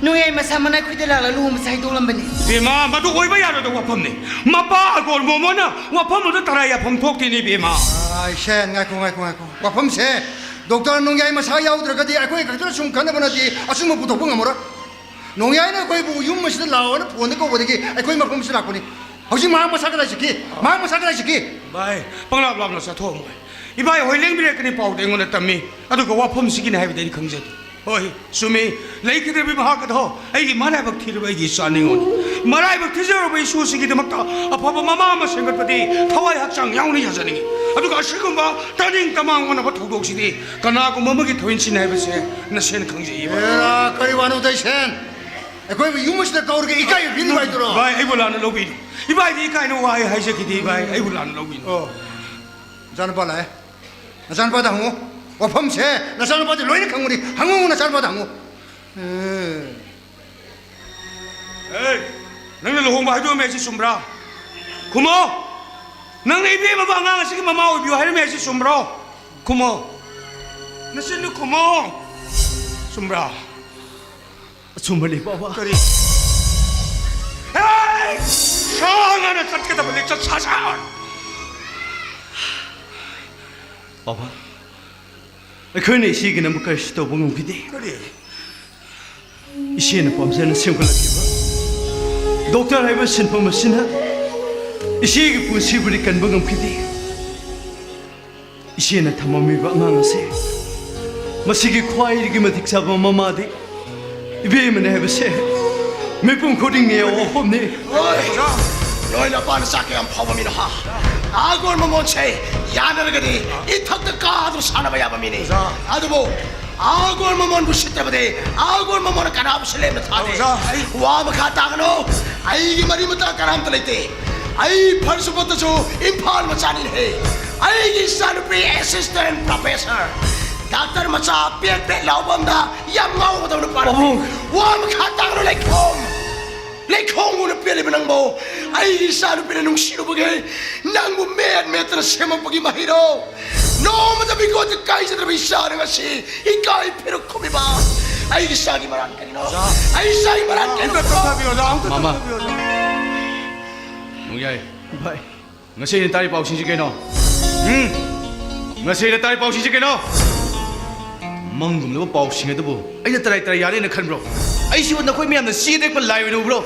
ꯅꯣꯡꯌꯥꯏ ꯃꯁꯥꯃꯛꯅ ꯑꯩꯈꯣꯏꯗ ꯂꯥꯛꯂꯒ ꯂꯨꯍꯣꯡꯕꯁꯦ ꯍꯥꯏꯗꯣꯛꯂꯝꯕꯅꯤ꯫ ꯕꯦꯝꯃ, ꯃꯗꯨ ꯑꯣꯏꯕ ꯌꯥꯔꯣꯏꯗꯕ ꯋꯥꯐꯝꯅꯤ꯫ ꯃꯄꯥ ꯑꯒꯣꯔ ꯃꯣꯃꯣꯅ ꯋꯥꯐꯝ ꯑꯗꯨ ꯇꯔꯥꯏ ꯌꯥꯐꯝ ꯊꯣꯛꯇꯦꯅꯦ, ꯕꯦꯝꯃ꯫ ꯑꯥ, ꯏꯆꯦ, ꯉꯥꯏꯈꯣ, ꯉꯥꯏꯈꯣ, ꯉꯥꯏꯈꯣ꯫ ꯋꯥꯐꯝꯁꯦ ꯗꯣꯛꯇꯔ ꯅꯣꯡꯌꯥꯏ ꯃꯁꯥ ꯌꯥꯎꯗ꯭ꯔꯒꯗꯤ ꯑꯩꯈꯣꯏ ꯈꯛꯇꯅ ꯁꯨꯝ ꯈꯟꯅꯕꯅꯗꯤ ꯑꯆꯨꯝꯕ ꯄꯨꯊꯣꯛꯄ ꯉꯝꯃꯔꯣꯏ꯫ ꯅꯣꯡꯌꯥꯏꯅ ꯑꯩꯈꯣꯏꯕꯨ ꯌꯨꯝ ꯑꯁꯤꯗ ꯂꯥꯛꯑꯣꯅ ꯐꯣꯟꯗ ꯀꯧꯕꯗꯒꯤ ꯑꯩꯈꯣꯏ ꯃꯐꯝꯁꯤꯗ ꯂꯥꯛꯄꯅꯤ꯫ ꯍꯧꯖꯤꯛ ꯃꯍꯥꯛ ꯃꯁꯥ ꯀꯗꯥꯏ ꯆꯠꯈꯤ? ꯃꯍꯥꯛ ꯃꯁꯥ ꯀꯗꯥꯏ ꯆꯠꯈꯤ? ꯚꯥꯏ, ꯄꯪꯂꯥꯞ ꯂꯥꯞꯅ ꯆꯠꯊꯣꯛꯑꯝꯃꯣꯏ꯫ ꯏꯕꯥꯏ ꯍꯣꯏ ꯂꯦꯡꯕꯤꯔꯛꯀꯅꯤ ꯄꯥꯎꯗ ꯑꯩꯉꯣꯟꯗ ꯇꯝꯃꯤ꯫ ꯑꯗꯨꯒ ꯋꯥꯐꯝꯁꯤꯒꯤꯅꯤ ꯍꯥꯏꯕꯗꯤ ꯑꯩꯅ ꯈꯪꯖꯗꯦ꯫ ꯍꯣꯏ, ꯆꯨꯝꯃꯤ꯫ ꯂꯩꯈꯤꯗ꯭ꯔꯕꯤ ꯃꯍꯥꯛ ꯑꯗꯣ ꯑꯩꯒꯤ ꯃꯔꯥꯏꯕꯛ ꯊꯤꯔꯕ ꯑꯩꯒꯤ ꯏꯆꯥ ꯅꯤꯉꯣꯜꯅꯤ꯫ ꯃꯔꯥꯏꯕꯛ ꯊꯤꯖꯔꯕ ꯏꯁꯨꯁꯤꯒꯤꯗꯃꯛꯇ ꯑꯐꯕ ꯃꯃꯥ ꯑꯃ ꯁꯦꯝꯒꯠꯄꯗꯤ ꯊꯋꯥꯏ ꯍꯛꯆꯥꯡ ꯌꯥꯎꯅ ꯌꯥꯖꯅꯤꯡꯉꯤ꯫ ꯑꯗꯨꯒ ꯑꯁꯤꯒꯨꯝꯕ ꯇꯅꯤꯡ ꯇꯃꯥꯡ ꯑꯣꯟꯅꯕ ꯊꯧꯗꯣꯛꯁꯤꯗꯤ ꯀꯅꯥꯒꯨꯝꯕ ꯑꯃꯒꯤ ꯊꯣꯏꯅꯁꯤꯅꯤ ꯍꯥꯏꯕꯁꯦ ꯅꯁꯦꯅ ꯈꯪꯖꯩ, ꯏꯕꯥꯏ꯫ ꯑꯦꯔꯥ, ꯀꯔꯤ ꯋꯥꯅꯣ ꯇꯩꯁꯦꯟ? ꯑꯩꯈꯣꯏꯕꯨ ꯌꯨꯝ ꯑꯁꯤꯗ ꯀꯧꯔꯒ ꯏꯀꯥꯏ ꯄꯤꯔꯤꯕ ꯍꯥꯏꯗꯨꯔꯣ? ꯚꯥꯏ, ꯑꯩꯕꯨ ꯂꯥꯟꯅ ꯂꯧꯕꯤꯅꯨ꯫ ꯏꯕꯥꯏꯗꯤ ꯏꯀꯥꯏꯅ ꯋꯥꯍꯩ ꯍꯥꯏꯖꯈꯤꯗꯦ, ꯏꯕꯥꯏ꯫ ꯑꯩꯕꯨ ꯂꯥꯟꯅ ꯂꯧꯕꯤꯅꯨ꯫ ꯑꯣ, ꯅꯆꯥꯅꯨꯄꯥ ꯂꯥꯛꯑꯦ꯫ ꯅꯆꯥꯅꯨꯄꯥꯗ ꯍꯪꯉꯨ꯫ ꯋꯥꯐꯝꯁꯦ ꯅꯆꯥꯅꯨꯄꯥꯗꯤ ꯂꯣꯏꯅ ꯈꯪꯕꯅꯤ꯫ ꯍꯪꯉꯨ, ꯅꯆꯥꯅꯨꯄꯥꯗ ꯍꯪꯉꯨ꯫ ꯑꯦ꯫ ꯑꯦ, ꯅꯪꯅ ꯂꯨꯍꯣꯡꯕ ꯍꯥꯏꯗꯣꯛꯑꯝꯃꯦ ꯍꯥꯏꯁꯤ ꯆꯨꯝꯕ꯭ꯔꯥ? ꯈꯨꯝꯃꯣ! ꯅꯪꯅ ꯏꯕꯦꯝꯃꯕꯨ ꯑꯉꯥꯡ ꯑꯁꯤꯒꯤ ꯃꯃꯥ ꯑꯣꯏꯕꯤꯌꯨ ꯍꯥꯏꯔꯝꯃꯦ ꯍꯥꯏꯁꯤ ꯆꯨꯝꯕ꯭ꯔꯣ? ꯈꯨꯝꯃꯣ! ꯅꯆꯤꯟꯗꯨ ꯈꯨꯝꯃꯣ! ꯆꯨꯝꯕ꯭ꯔꯥ? ꯑꯆꯨꯝꯕꯅꯤ, ꯕꯥꯕꯥ꯫ ꯀꯔꯤ? ꯍꯦ! ꯁꯥ ꯉꯥꯅ ꯆꯠꯀꯗꯕ ꯂꯤꯆꯠ ꯁꯥꯖꯥꯎ! ꯕꯥꯕꯥ, ꯑꯩꯈꯣꯏꯅ ꯏꯆꯦꯒꯤꯗꯃꯛ ꯀꯔꯤꯁꯨ ꯇꯧꯕ ꯉꯝꯈꯤꯗꯦ꯫ ꯀꯔꯤ? ꯏꯆꯦꯅ ꯄꯥꯝꯖꯅ ꯁꯦꯝꯒꯠꯂꯛꯈꯤꯕ ꯗꯣꯛꯇꯔ ꯍꯥꯏꯕ ꯁꯤꯟꯐꯝ ꯑꯁꯤꯅ ꯏꯆꯦꯒꯤ ꯄꯨꯟꯁꯤꯕꯨꯗꯤ ꯀꯟꯕ ꯉꯝꯈꯤꯗꯦ꯫ ꯏꯆꯦꯅ ꯊꯝꯃꯝꯃꯤꯕ ꯑꯉꯥꯡ ꯑꯁꯦ, ꯃꯁꯤꯒꯤ ꯈ꯭ꯋꯥꯏꯗꯒꯤ ꯃꯇꯤꯛ ꯆꯥꯕ ꯃꯃꯥꯗꯤ ꯏꯕꯦꯝꯃꯅꯤ ꯍꯥꯏꯕꯁꯦ ꯃꯤꯄꯨꯝ ꯈꯨꯗꯤꯡꯅ ꯋꯥꯐꯝꯅꯤ꯫ ꯍꯣꯏ, ꯅꯣꯏ ꯅꯄꯥꯅ ꯆꯥꯛ ꯀꯌꯥꯝ ꯐꯥꯎꯕ ꯃꯤꯅꯣ, ꯍꯥ? ꯑꯥꯒꯣꯟ ꯃꯃꯣꯟꯁꯦ ꯌꯥꯅꯔꯒꯗꯤ ꯏꯊꯛꯇ ꯀꯥꯗꯨꯅ ꯁꯥꯟꯅꯕ ꯌꯥꯕ ꯃꯤꯅꯤ꯫ ꯑꯣꯖꯥ꯫ ꯑꯗꯨꯕꯨ ꯑꯥꯒꯣꯟ ꯃꯃꯣꯟꯕꯨ ꯁꯤꯠꯇꯕꯗꯤ ꯑꯥꯒꯣꯟ ꯃꯃꯣꯟꯅ ꯀꯅꯥꯕꯨꯁꯨ ꯂꯦꯝꯅ ꯊꯥꯗꯦ꯫ ꯑꯣꯖꯥ, ꯑꯩ ꯋꯥ ꯃꯈꯥ ꯇꯥꯒꯅꯨ꯫ ꯑꯩꯒꯤ ꯃꯔꯤ ꯃꯇꯥ ꯀꯅꯥꯝꯇ ꯂꯩꯇꯦ꯫ ꯑꯩ ꯐꯔꯁꯨ ꯐꯠꯇꯁꯨ ꯏꯝꯐꯥꯜ ꯃꯆꯥꯅꯤꯅꯦꯍꯦ꯫ ꯑꯩꯒꯤ ꯏꯆꯥꯅꯨꯄꯤ assistant professor, doctor ꯃꯆꯥ ꯄꯦꯠ ꯄꯦꯠ ꯂꯥꯎꯕ ꯑꯝꯗ ꯌꯥꯝ ꯉꯥꯎꯒꯗꯕ ꯅꯨꯄꯥ ꯅꯠꯇꯦ꯫ ꯄꯥꯕꯨꯡ꯫ ꯋꯥ ꯃꯈꯥ ꯇꯥꯒꯅꯨ, ꯂꯩꯈꯣꯝ꯫ ꯂꯩꯈꯣꯝꯒꯨꯝꯅ ꯄꯦꯜꯂꯤꯕ ꯅꯪꯕꯨ ꯑꯩꯒꯤ ꯏꯆꯥꯅꯨꯄꯤꯅ ꯅꯨꯡꯁꯤꯔꯨꯕꯒꯤ, ꯅꯪꯕꯨ ꯃꯦꯠ ꯃꯦꯠꯇꯅ ꯁꯦꯝꯃꯛꯄꯒꯤ ꯃꯍꯩꯔꯣ? ꯅꯣꯡꯃꯇ ꯃꯤꯉꯣꯟꯗ ꯀꯥꯏꯖꯗ꯭ꯔꯕ ꯏꯆꯥꯅ ꯉꯁꯤ ꯏꯀꯥꯏ ꯐꯤꯔꯨꯛ ꯈꯨꯝꯃꯤꯕ꯫ ꯑꯩꯒꯤ ꯏꯆꯥꯒꯤ ꯃꯔꯥꯜ ꯀꯔꯤꯅꯣ? ꯑꯣꯖꯥ꯫ ꯑꯩ ꯏꯆꯥꯒꯤ ꯃꯔꯥꯜ ꯀꯔꯤꯅꯣ? ꯑꯝꯇ ꯊꯣꯛꯊꯕꯤꯌꯨ, ꯑꯣꯖꯥ, ꯑꯝꯇ ꯃꯃꯥ꯫ ꯊꯣꯛꯊꯕꯤꯌꯨ, ꯑꯣꯖꯥ꯫ ꯅꯣꯡꯌꯥꯏ꯫ ꯚꯥꯏ꯫ ꯉꯁꯤ ꯑꯩꯅ ꯇꯥꯔꯤ ꯄꯥꯎꯁꯤꯡꯁꯤ ꯀꯩꯅꯣ? ꯎꯝ? ꯉꯁꯤ ꯑꯩꯅ ꯇꯥꯔꯤ ꯄꯥꯎꯁꯤꯡꯁꯤ ꯀꯩꯅꯣ? ꯃꯪꯒꯨꯝꯂꯕ ꯄꯥꯎꯁꯤꯡ ꯑꯗꯨꯕꯨ ꯑꯩꯅ ꯇꯔꯥꯏ ꯇꯔꯥꯏ ꯌꯥꯅꯦꯅ ꯈꯟꯕ꯭ꯔꯣ? ꯑꯩꯁꯤꯕꯨ ꯅꯈꯣꯏ ꯃꯌꯥꯝꯅ ꯆꯦ ꯇꯦꯛꯄ ꯂꯥꯏ ꯑꯣꯏꯅ ꯎꯕ꯭ꯔꯣ?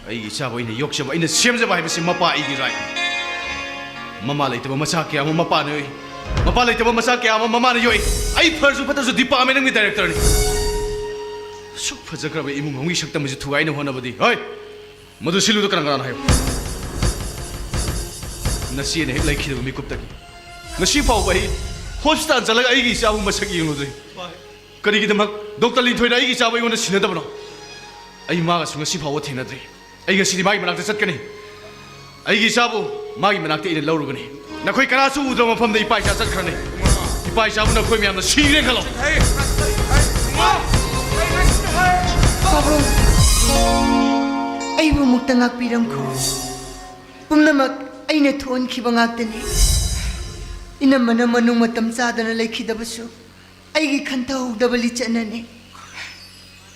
ꯑꯩꯒꯤ ꯏꯆꯥꯕꯨ ꯑꯩꯅ ꯌꯣꯛꯆꯕ, ꯑꯩꯅ ꯁꯦꯝꯖꯕ ꯍꯥꯏꯕꯁꯤ ꯃꯄꯥ ꯑꯩꯒꯤ right꯫ ꯃꯃꯥ ꯂꯩꯇꯕ ꯃꯆꯥ ꯀꯌꯥ ꯑꯃ ꯃꯄꯥꯅ ꯌꯣꯛꯏ꯫ ꯃꯄꯥ ꯂꯩꯇꯕ ꯃꯆꯥ ꯀꯌꯥ ꯑꯃ ꯃꯃꯥꯅ ꯌꯣꯛꯏ꯫ ꯑꯩ ꯐꯔꯁꯨ ꯐꯠꯇ꯭ꯔꯁꯨ department ꯑꯃꯒꯤ directorꯅꯤ꯫ ꯑꯁꯨꯛ ꯐꯖꯈ꯭ꯔꯕ ꯏꯃꯨꯡ ꯑꯃꯒꯤ ꯁꯛꯇꯝ ꯑꯁꯤ ꯊꯨꯒꯥꯏꯅ ꯍꯣꯠꯅꯕꯗꯤ, ꯍꯣꯏ, ꯃꯗꯨ ꯁꯤꯜꯂꯨꯗ ꯀꯅꯥ ꯀꯅꯥꯅꯣ ꯍꯥꯏꯌꯨ? ꯅꯆꯦꯅ ꯍꯦꯛ ꯂꯩꯈꯤꯗꯕ ꯃꯤꯀꯨꯞꯇꯒꯤ ꯉꯁꯤ ꯐꯥꯎꯕ ꯑꯩ hospital ꯆꯠꯂꯒ ꯑꯩꯒꯤ ꯏꯆꯥꯕꯨ ꯃꯁꯛ ꯌꯦꯡꯂꯨꯗ꯭ꯔꯤ꯫ ꯀꯔꯤꯒꯤꯗꯃꯛ doctor ꯂꯤꯟꯊꯣꯏꯅ ꯑꯩꯒꯤ ꯏꯆꯥꯕꯨ ꯑꯩꯉꯣꯟꯗ ꯁꯤꯟꯅꯗꯕꯅꯣ? ꯑꯩ ꯃꯥꯒꯁꯨ ꯉꯁꯤ ꯐꯥꯎꯕ ꯊꯦꯡꯅꯗ꯭ꯔꯤ꯫ ꯑꯩ ꯉꯁꯤꯗꯤ ꯃꯥꯒꯤ ꯃꯅꯥꯛꯇ ꯆꯠꯀꯅꯤ꯫ ꯑꯩꯒꯤ ꯏꯆꯥꯕꯨ ꯃꯥꯒꯤ ꯃꯅꯥꯛꯇ ꯑꯩꯅ ꯂꯧꯔꯨꯒꯅꯤ꯫ ꯅꯈꯣꯏ ꯀꯅꯥꯁꯨ ꯎꯗ꯭ꯔꯕ ꯃꯐꯝꯗ ꯏꯄꯥ ꯏꯆꯥ ꯆꯠꯈ꯭ꯔꯅꯤ꯫ ꯏꯄꯥ ꯏꯆꯥꯕꯨ ꯅꯈꯣꯏ ꯃꯌꯥꯝꯅ ꯁꯤꯔꯦ ꯈꯜꯂꯣ꯫ ꯄꯥꯕꯨꯡ, ꯑꯩꯕꯨ ꯑꯃꯨꯛꯇ ꯉꯥꯛꯄꯤꯔꯝꯈꯣ꯫ ꯄꯨꯝꯅꯃꯛ ꯑꯩꯅ ꯊꯣꯛꯍꯟꯈꯤꯕ ꯉꯥꯛꯇꯅꯤ꯫ ꯏꯅꯝꯃꯅ ꯃꯅꯨꯡ ꯃꯇꯝ ꯆꯥꯗꯅ ꯂꯩꯈꯤꯗꯕꯁꯨ ꯑꯩꯒꯤ ꯈꯟꯊꯍꯧꯗꯕ ꯂꯤꯆꯠꯅꯅꯤ꯫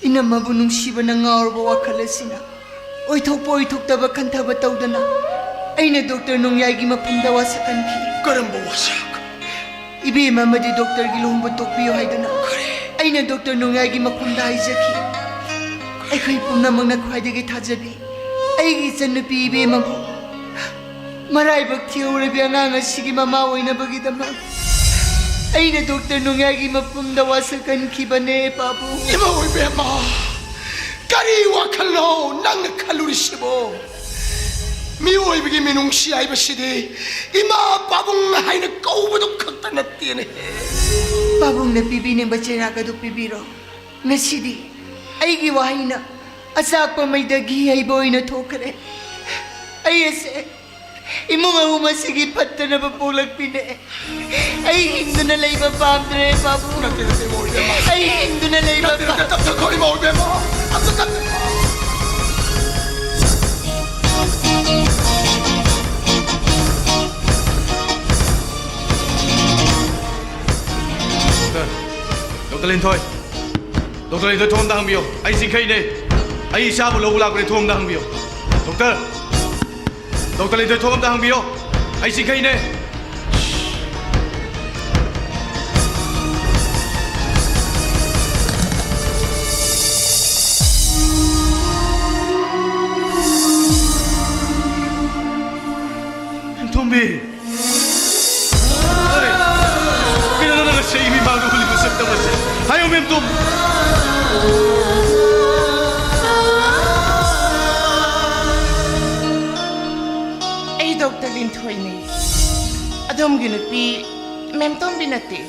ꯏꯅꯝꯃꯕꯨ ꯅꯨꯡꯁꯤꯕꯅ ꯉꯥꯎꯔꯕ ꯋꯥꯈꯜ ꯑꯁꯤꯅ ꯑꯣꯏꯊꯣꯛꯄ ꯑꯣꯏꯊꯣꯛꯇꯕ ꯈꯟꯊꯕ ꯇꯧꯗꯅ ꯑꯩꯅ doctor ꯅꯣꯡꯌꯥꯏꯒꯤ ꯃꯐꯝꯗ ꯋꯥꯁꯛꯍꯟꯈꯤ꯫ ꯀꯔꯝꯕ ꯋꯥꯁꯛ? ꯏꯕꯦꯝꯃ ꯑꯃꯗꯤ doctorꯒꯤ ꯂꯨꯍꯣꯡꯕ ꯇꯣꯛꯄꯤꯌꯨ ꯍꯥꯏꯗꯨꯅ ꯑꯩꯅ doctor ꯅꯣꯡꯌꯥꯏꯒꯤ ꯃꯐꯝꯗ ꯍꯥꯏꯖꯈꯤ꯫ ꯑꯩꯈꯣꯏ ꯄꯨꯝꯅꯃꯛꯅ ꯈ꯭ꯋꯥꯏꯗꯒꯤ ꯊꯥꯖꯕꯤ ꯑꯩꯒꯤ ꯏꯆꯟꯅꯨꯄꯤ ꯏꯕꯦꯝꯃꯕꯨ ꯃꯔꯥꯏꯕꯛ ꯊꯤꯍꯧꯔꯕꯤ ꯑꯉꯥꯡ ꯑꯁꯤꯒꯤ ꯃꯃꯥ ꯑꯣꯏꯅꯕꯒꯤꯗꯃꯛ ꯑꯩꯅ ꯗꯣꯛꯇꯔ ꯅꯣꯡꯌꯥꯏꯒꯤ ꯃꯐꯝꯗ ꯋꯥꯁꯛ ꯀꯟꯈꯤꯕꯅꯦ, ꯄꯥꯕꯨꯡ꯫ ꯏꯃꯥ ꯑꯣꯏꯕꯦꯝꯃ, ꯀꯔꯤ ꯋꯥꯈꯜꯅꯣ ꯅꯪꯅ ꯈꯜꯂꯨꯔꯤꯁꯤꯕꯣ? ꯃꯤꯑꯣꯏꯕꯒꯤ ꯃꯤꯅꯨꯡꯁꯤ ꯍꯥꯏꯕꯁꯤꯗꯤ ꯏꯃꯥ ꯄꯥꯕꯨꯡ ꯍꯥꯏꯅ ꯀꯧꯕꯗꯨ ꯈꯛꯇ ꯅꯠꯇꯦꯅꯦ꯫ ꯄꯥꯕꯨꯡꯅ ꯄꯤꯕꯤꯅꯤꯡꯕ ꯆꯩꯔꯥꯛ ꯑꯗꯨ ꯄꯤꯕꯤꯔꯣ꯫ ꯉꯁꯤꯗꯤ ꯑꯩꯒꯤ ꯋꯥꯍꯩꯅ ꯑꯆꯥꯛꯄ ꯃꯩꯗ ꯘꯤ ꯍꯩꯕ ꯑꯣꯏꯅ ꯊꯣꯛꯈ꯭ꯔꯦ꯫ ꯑꯩ ꯑꯁꯦ ꯏꯃꯨꯡ ꯑꯍꯨꯝ ꯑꯁꯤꯒꯤ ꯐꯠꯇꯅꯕ ꯄꯣꯛꯂꯛꯄꯤꯅꯦ꯫ ꯑꯩ ꯍꯤꯡꯗꯨꯅ ꯂꯩꯕ ꯄꯥꯝꯗ꯭ꯔꯦ, ꯄꯥꯕꯨꯡ꯫ ꯅꯠꯇꯦ, ꯅꯠꯇꯦ, ꯏꯃꯥ ꯑꯣꯏꯕꯦꯝꯃ꯫ ꯑꯩ ꯍꯤꯡꯗꯨꯅ ꯂꯩꯕ ꯅꯠꯇꯦ, ꯅꯠꯇꯦ, ꯄꯥꯝ- ꯇꯞ, ꯇꯞ, ꯇꯞ, ꯏꯃꯥ ꯑꯣꯏꯕꯦꯝꯃ꯫ ꯑꯝꯇ ꯇꯞ-, ꯗꯣꯛꯇꯔ, ꯗꯣꯛꯇꯔ ꯂꯤꯟꯊꯣꯏ꯫ ꯗꯣꯛꯇꯔ ꯂꯤꯟꯊꯣꯏ, ꯊꯣꯡ ꯑꯝꯇ ꯍꯥꯡꯕꯤꯌꯣ꯫ ꯑꯩ ꯆꯤꯡꯈꯩꯅꯦ꯫ ꯑꯩ ꯏꯆꯥꯕꯨ ꯂꯧꯕ ꯂꯥꯛꯄꯅꯦ, ꯊꯣꯡ ꯑꯝꯇ ꯍꯥꯡꯕꯤꯌꯣ꯫ ꯗꯣꯛꯇꯔ! ꯗꯣꯛꯇꯔ ꯂꯤꯟꯊꯣꯏ, ꯊꯣꯡ ꯑꯝꯇ ꯍꯥꯡꯕꯤꯌꯣ꯫ ꯑꯩ ꯆꯤꯡꯈꯩꯅꯦ꯫ ꯊꯣꯝꯕꯤ! ꯍꯣꯏ꯫ ꯀꯩꯅꯣ ꯅꯪꯅ ꯉꯁꯤ ꯑꯩ ꯃꯤꯃꯥꯡꯗ ꯎꯠꯂꯤꯕ ꯁꯛꯇꯝ ꯑꯁꯤ? ꯍꯥꯏꯌꯨ, ꯃꯦꯝꯇꯣꯝ꯫ ꯑꯩ ꯗꯣꯛꯇꯔ ꯂꯤꯟꯊꯣꯏꯅꯤ꯫ ꯑꯗꯣꯝꯒꯤ ꯅꯨꯄꯤ ꯃꯦꯝꯇꯣꯝꯕꯤ ꯅꯠꯇꯦ꯫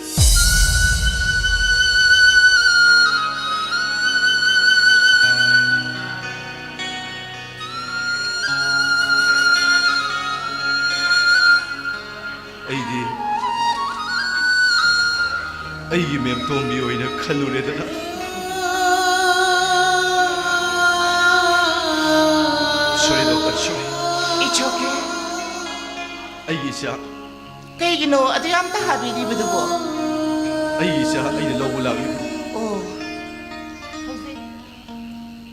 ꯑꯩꯗꯤ, ꯑꯩꯒꯤ ꯃꯦꯝꯇꯣꯝꯕꯤ ꯑꯣꯏꯅ ꯈꯜꯂꯨꯔꯦꯗꯅ꯫ Sorry, doctor, sorry. It's okay. ꯑꯩꯒꯤ ꯏꯆꯥ꯫ ꯀꯩꯒꯤꯅꯣ ꯑꯗꯨ ꯌꯥꯝ ꯇꯍꯥꯕꯤꯔꯤꯕꯗꯨꯕꯣ? ꯑꯩꯒꯤ ꯏꯆꯥ ꯑꯩꯅ ꯂꯧꯕ ꯂꯥꯛꯂꯤꯕꯅꯤ꯫ ꯑꯣ꯫ ꯍꯧꯖꯤꯛ,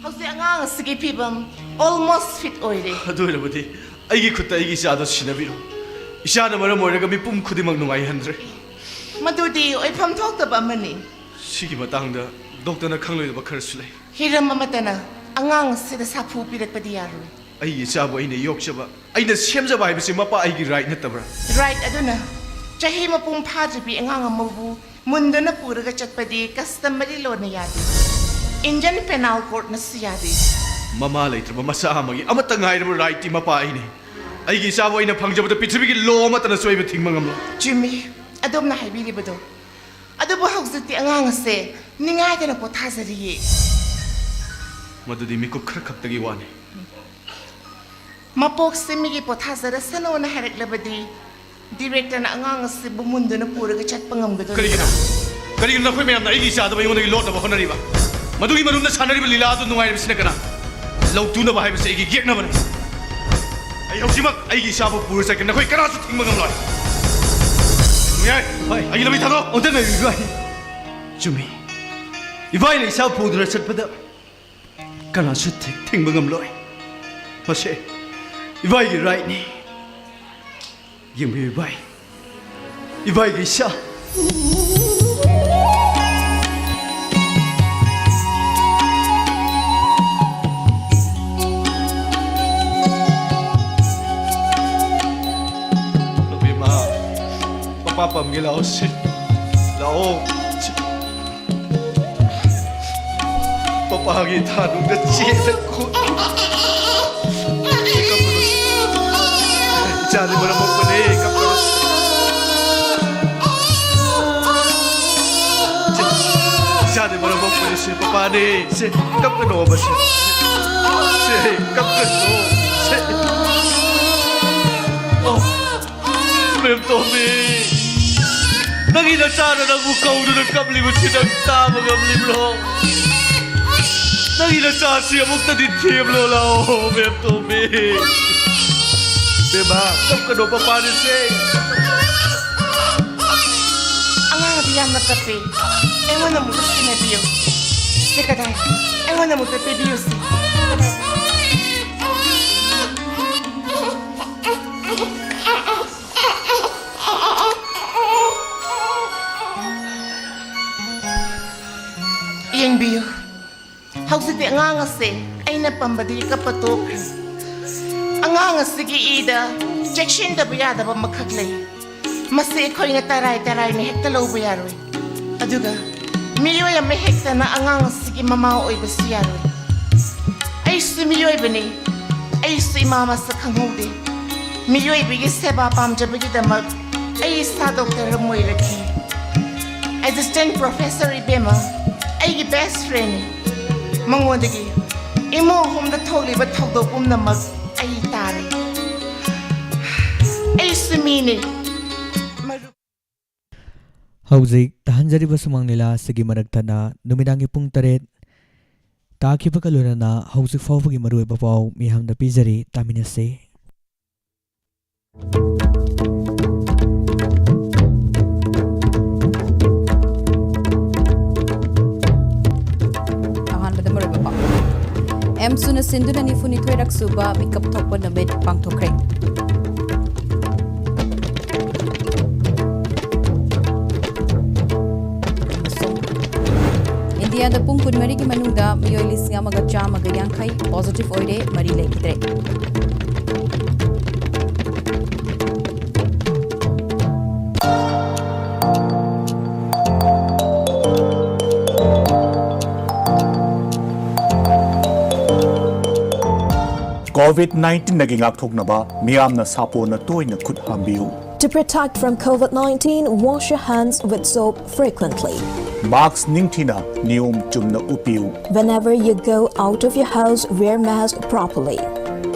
ꯍꯧꯖꯤꯛ ꯑꯉꯥꯡ ꯑꯁꯤꯒꯤ ꯐꯤꯕꯝ almost fit ꯑꯣꯏꯔꯦ꯫ ꯑꯗꯨ ꯑꯣꯏꯔꯕꯗꯤ ꯑꯩꯒꯤ ꯈꯨꯠꯇ ꯑꯩꯒꯤ ꯏꯆꯥꯗꯣ ꯁꯤꯟꯅꯕꯤꯔꯣ꯫ ꯏꯆꯥꯅ ꯃꯔꯝ ꯑꯣꯏꯔꯒ ꯃꯤꯄꯨꯝ ꯈꯨꯗꯤꯡꯃꯛ ꯅꯨꯡꯉꯥꯏꯍꯟꯗ꯭ꯔꯦ꯫ ꯃꯗꯨꯗꯤ ꯑꯣꯏꯐꯝ ꯊꯣꯛꯇꯕ ꯑꯃꯅꯤ꯫ ꯁꯤꯒꯤ ꯃꯇꯥꯡꯗ ꯗꯣꯛꯇꯔꯅ ꯈꯪꯂꯣꯏꯗꯕ ꯈꯔꯁꯨ ꯂꯩ꯫ ꯍꯤꯔꯝ ꯑꯃꯠꯇꯅ ꯑꯉꯥꯡ ꯑꯁꯤꯗ ꯁꯥꯐꯨ ꯄꯤꯔꯛꯄꯗꯤ ꯌꯥꯔꯣꯏ꯫ ꯑꯩꯒꯤ ꯏꯆꯥꯕꯨ ꯑꯩꯅ ꯌꯣꯛꯆꯕ, ꯑꯩꯅ ꯁꯦꯝꯖꯕ ꯍꯥꯏꯕꯁꯤ ꯃꯄꯥ ꯑꯩꯒꯤ right ꯅꯠꯇꯕ꯭ꯔꯥ? Right ꯑꯗꯨꯅ ꯆꯍꯤ ꯃꯄꯨꯡ ꯐꯥꯗ꯭ꯔꯤꯕꯤ ꯑꯉꯥꯡ ꯑꯃꯕꯨ ꯃꯨꯟꯗꯨꯅ ꯄꯨꯔꯒ ꯆꯠꯄꯗꯤ customary lawꯅ ꯌꯥꯗꯦ꯫ Indian Penal Courtꯅꯁꯨ ꯌꯥꯗꯦ꯫ ꯃꯃꯥ ꯂꯩꯇ꯭ꯔꯕ ꯃꯆꯥ ꯑꯃꯒꯤ ꯑꯃꯠꯇ ꯉꯥꯏꯔꯕ rightꯇꯤ ꯃꯄꯥ ꯑꯩꯅꯤ꯫ ꯑꯩꯒꯤ ꯏꯆꯥꯕꯨ ꯑꯩꯅ ꯐꯪꯖꯕꯗ ꯄ꯭ꯔꯤꯊꯤꯕꯤꯒꯤ law ꯑꯃꯠꯇꯅꯁꯨ ꯑꯩꯕꯨ ꯊꯤꯡꯕ ꯉꯝꯂꯣꯏ꯫ ꯆꯨꯝꯃꯤ, ꯑꯗꯣꯝꯅ ꯍꯥꯏꯕꯤꯔꯤꯕꯗꯣ꯫ ꯑꯗꯨꯕꯨ ꯍꯧꯖꯤꯛꯇꯤ ꯑꯉꯥꯡ ꯑꯁꯦ ꯅꯤꯡꯉꯥꯏꯗꯅ ꯄꯣꯊꯥꯖꯔꯤꯌꯦ꯫ ꯃꯗꯨꯗꯤ ꯃꯤꯀꯨꯞ ꯈꯔ ꯈꯛꯇꯒꯤ ꯋꯥꯅꯤ꯫ ꯃꯄꯣꯛꯁꯦ ꯃꯤꯒꯤ ꯄꯣꯊꯥꯖꯔꯁꯅꯣꯅ ꯍꯥꯏꯔꯛꯂꯕꯗꯤ directorꯅ ꯑꯉꯥꯡ ꯑꯁꯤꯕꯨ ꯃꯨꯟꯗꯨꯅ ꯄꯨꯔꯒ ꯆꯠꯄ ꯉꯝꯒꯗꯣꯔꯤꯕ꯭ꯔꯥ? ꯀꯔꯤꯒꯤꯅꯣ? ꯀꯔꯤꯒꯤꯅꯣ ꯅꯈꯣꯏ ꯃꯌꯥꯝꯅ ꯑꯩꯒꯤ ꯏꯆꯥꯗꯕꯨ ꯑꯩꯉꯣꯟꯗꯒꯤ ꯂꯣꯠꯅꯕ ꯍꯣꯠꯅꯔꯤꯕ? ꯃꯗꯨꯒꯤ ꯃꯔꯨꯝꯗ ꯁꯥꯟꯅꯔꯤꯕ ꯂꯤꯂꯥ ꯑꯗꯨ ꯅꯨꯡꯉꯥꯏꯔꯤꯕꯁꯤꯅ ꯀꯅꯥ? ꯂꯧꯇꯨꯅꯕ ꯍꯥꯏꯕꯁꯤ ꯑꯩꯒꯤ ꯌꯦꯛꯅꯕꯅꯤ꯫ ꯑꯩ ꯍꯧꯖꯤꯛꯃꯛ ꯑꯩꯒꯤ ꯏꯆꯥꯕꯨ ꯄꯨꯔ ꯆꯠꯀꯦ꯫ ꯅꯈꯣꯏ ꯀꯅꯥꯁꯨ ꯊꯤꯡꯕ ꯉꯝꯂꯣꯏ꯫ ꯌꯥꯏ꯫ ꯍꯣꯏ꯫ ꯑꯩꯒꯤ ꯂꯝꯕꯤ ꯊꯥꯗꯣꯛꯑꯣ꯫ ꯑꯣꯟꯊꯪ ꯉꯥꯏꯕꯤꯌꯨ, ꯏꯕꯥꯏ꯫ ꯆꯨꯝꯃꯤ꯫ ꯏꯕꯥꯏꯅ ꯏꯆꯥ ꯄꯨꯗꯨꯅ ꯆꯠꯄꯗ ꯀꯅꯥꯁꯨ ꯊꯤ-, ꯊꯤꯡꯕ ꯉꯝꯂꯣꯏ꯫ ꯃꯁꯦ ꯏꯕꯥꯏꯒꯤ rightꯅꯤ꯫ ꯌꯦꯡꯕꯤꯌꯨ ꯏꯕꯥꯏ, ꯏꯕꯥꯏꯒꯤ ꯏꯆꯥ꯫ ꯅꯨꯄꯤꯃ, ꯄꯄꯥ ꯄꯝꯒꯦ ꯂꯥꯛꯑꯣ ꯁꯤ, ꯂꯥꯛꯑꯣ꯫ ꯄꯄꯥꯒꯤ ꯊꯥꯅꯨꯡꯗ ꯆꯦꯜꯂ ꯈꯣꯠ-, ꯁꯤ ꯀꯞꯀꯅꯨ ꯁꯤ꯫ ꯏꯆꯥꯗꯤ ꯃꯔꯝ ꯃꯣꯛꯄꯅꯦ, ꯀꯞꯀꯅꯨ ꯁꯤ꯫ ꯁꯤ, ꯏꯆꯥꯗꯤ ꯃꯔꯝ ꯃꯣꯛꯄꯅꯦ ꯁꯤ, ꯄꯄꯥꯅꯦ꯫ ꯁꯤ, ꯀꯞꯀꯅꯣꯕ ꯁꯤ꯫ ꯁꯤ, ꯀꯞꯀꯅꯣ꯫ ꯁꯤ꯫ ꯑꯣ꯫ ꯃꯦꯝꯇꯣꯝꯕꯤ, ꯅꯪꯒꯤ ꯅꯆꯥꯅ ꯅꯪꯕꯨ ꯀꯧꯗꯨꯅ ꯀꯞꯂꯤꯕꯁꯤ ꯅꯪ ꯇꯥꯕ ꯉꯝꯂꯤꯕ꯭ꯔꯣ? ꯅꯪꯒꯤ ꯅꯆꯥꯁꯤ ꯑꯃꯨꯛꯇꯗꯤ ꯊꯦꯝꯂꯣ ꯂꯥꯛꯑꯣ, ꯃꯦꯝꯇꯣꯝꯕꯤ꯫ ꯕꯦꯝꯃ, ꯀꯞꯀꯅꯣ, ꯄꯄꯥꯅꯤꯁꯦ꯫ ꯑꯉꯥꯡꯗꯤ ꯌꯥꯝꯅ ꯀꯞꯄꯤ꯫ ꯑꯩꯉꯣꯟꯗ ꯑꯃꯨꯛꯇ ꯁꯤꯟꯅꯕꯤꯌꯨ꯫ ꯁꯤ ꯀꯗꯥꯏ? ꯑꯩꯉꯣꯟꯗ ꯑꯃꯨꯛꯇ ꯄꯤꯕꯤꯌꯨ ꯁꯤ꯫ ꯀꯗꯥꯏ? ꯌꯦꯡꯕꯤꯌꯨ, ꯍꯧꯖꯤꯛꯇꯤ ꯑꯉꯥꯡ ꯑꯁꯦ ꯑꯩꯅ ꯄꯝꯕꯗꯒꯤ ꯀꯞꯄ ꯇꯣꯛꯈ꯭ꯔꯦ꯫ ꯑꯉꯥꯡ ꯑꯁꯤꯒꯤ ꯏꯗ ꯆꯦꯛꯁꯤꯟꯗꯕ ꯌꯥꯗꯕ ꯑꯃꯈꯛ ꯂꯩ꯫ ꯃꯁꯤ ꯑꯩꯈꯣꯏꯅ ꯇꯔꯥꯏ ꯇꯔꯥꯏꯅ ꯍꯦꯛꯇ ꯂꯧꯕ ꯌꯥꯔꯣꯏ꯫ ꯑꯗꯨꯒ ꯃꯤꯑꯣꯏ ꯑꯃ ꯍꯦꯛꯇꯅ ꯑꯉꯥꯡ ꯑꯁꯤꯒꯤ ꯃꯃꯥ ꯑꯣꯏꯕꯁꯨ ꯌꯥꯔꯣꯏ꯫ ꯑꯩꯁꯨ ꯃꯤꯑꯣꯏꯕꯅꯤ꯫ ꯑꯩꯁꯨ ꯏꯃꯥ ꯃꯁꯛ ꯈꯪꯍꯧꯗꯦ꯫ ꯃꯤꯑꯣꯏꯕꯒꯤ ꯁꯦꯕꯥ ꯄꯥꯝꯖꯕꯒꯤꯗꯃꯛ ꯑꯩ ꯏꯁꯥ ꯗꯣꯛꯇꯔ ꯑꯃ ꯑꯣꯏꯔꯛꯈꯤ꯫ ꯑꯦꯁꯤꯁꯇꯦꯟ ꯄ꯭ꯔꯣꯐꯦꯁꯔ ꯏꯕꯦꯝꯃ ꯑꯩꯒꯤ ꯕꯦꯁ ꯐ꯭ꯔꯦꯟꯅꯤ꯫ ꯃꯉꯣꯟꯗꯒꯤ ꯏꯃꯨꯡ ꯑꯍꯨꯝꯗ ꯊꯣꯛꯂꯤꯕ ꯊꯧꯗꯣꯛ ꯄꯨꯝꯅꯃꯛ ꯑꯩ ꯇꯥꯔꯦ꯫ ꯑꯩꯁꯨ ꯃꯤꯅꯤ꯫ ꯃꯔꯨꯞ ꯍꯧꯖꯤꯛ ꯇꯥꯍꯟꯖꯔꯤꯕ ꯁꯨꯃꯥꯡ ꯂꯤꯂꯥ ꯑꯁꯤꯒꯤ ꯃꯔꯛ ꯊꯠꯅ ꯅꯨꯃꯤꯗꯥꯡꯒꯤ ꯄꯨꯡ ꯇꯔꯦꯠ ꯇꯥꯈꯤꯕꯒ ꯂꯣꯏꯅꯅ ꯍꯧꯖꯤꯛ ꯐꯥꯎꯕꯒꯤ ꯃꯔꯨꯑꯣꯏꯕ ꯄꯥꯎ ꯃꯤꯌꯥꯝꯗ ꯄꯤꯖꯔꯤ, ꯇꯥꯃꯤꯟꯅꯁꯤ꯫ ꯑꯍꯥꯟꯕꯗ ꯃꯔꯨꯑꯣꯏꯕ ꯄꯥꯎ꯫ ꯑꯦꯝꯁꯨꯅ ꯁꯤꯟꯗꯨꯅ ꯅꯤꯐꯨꯅꯤꯊꯣꯏꯔꯛ ꯁꯨꯕ ꯃꯤꯀꯞ ꯊꯣꯛꯄ ꯅꯨꯃꯤꯠ ꯄꯥꯡꯊꯣꯛꯈ꯭ꯔꯦ꯫ ꯑꯃꯁꯨꯡ ꯏꯟꯗꯤꯌꯥꯗ ꯄꯨꯡ ꯀꯨꯟꯃꯔꯤꯒꯤ ꯃꯅꯨꯡꯗ ꯃꯤꯑꯣꯏ ꯂꯤꯁꯤꯡ ꯑꯃꯒ ꯆꯥꯝꯃꯒ ꯌꯥꯡꯈꯩ ꯄꯣꯖꯤꯇꯤꯚ ꯑꯣꯏꯔꯦ, ꯃꯔꯤ ꯂꯩꯈꯤꯗ꯭ꯔꯦ꯫ ꯀꯣꯚꯤꯗ ꯅꯥꯏꯟꯇꯤꯟꯗꯒꯤ ꯉꯥꯛꯊꯣꯛꯅꯕ ꯃꯤꯌꯥꯝꯅ ꯁꯥꯄꯣꯟꯅ ꯇꯣꯏꯅ ꯈꯨꯠ ꯍꯥꯝꯕꯤꯌꯨ꯫ To protect from COVID nineteen, wash your hands with soap frequently. ꯃꯥꯛꯁ ꯅꯤꯡꯊꯤꯅ ꯅꯤꯌꯣꯝ ꯆꯨꯝꯅ ꯎꯞꯄꯤꯌꯨ꯫ Whenever you go out of your house, wear mask properly.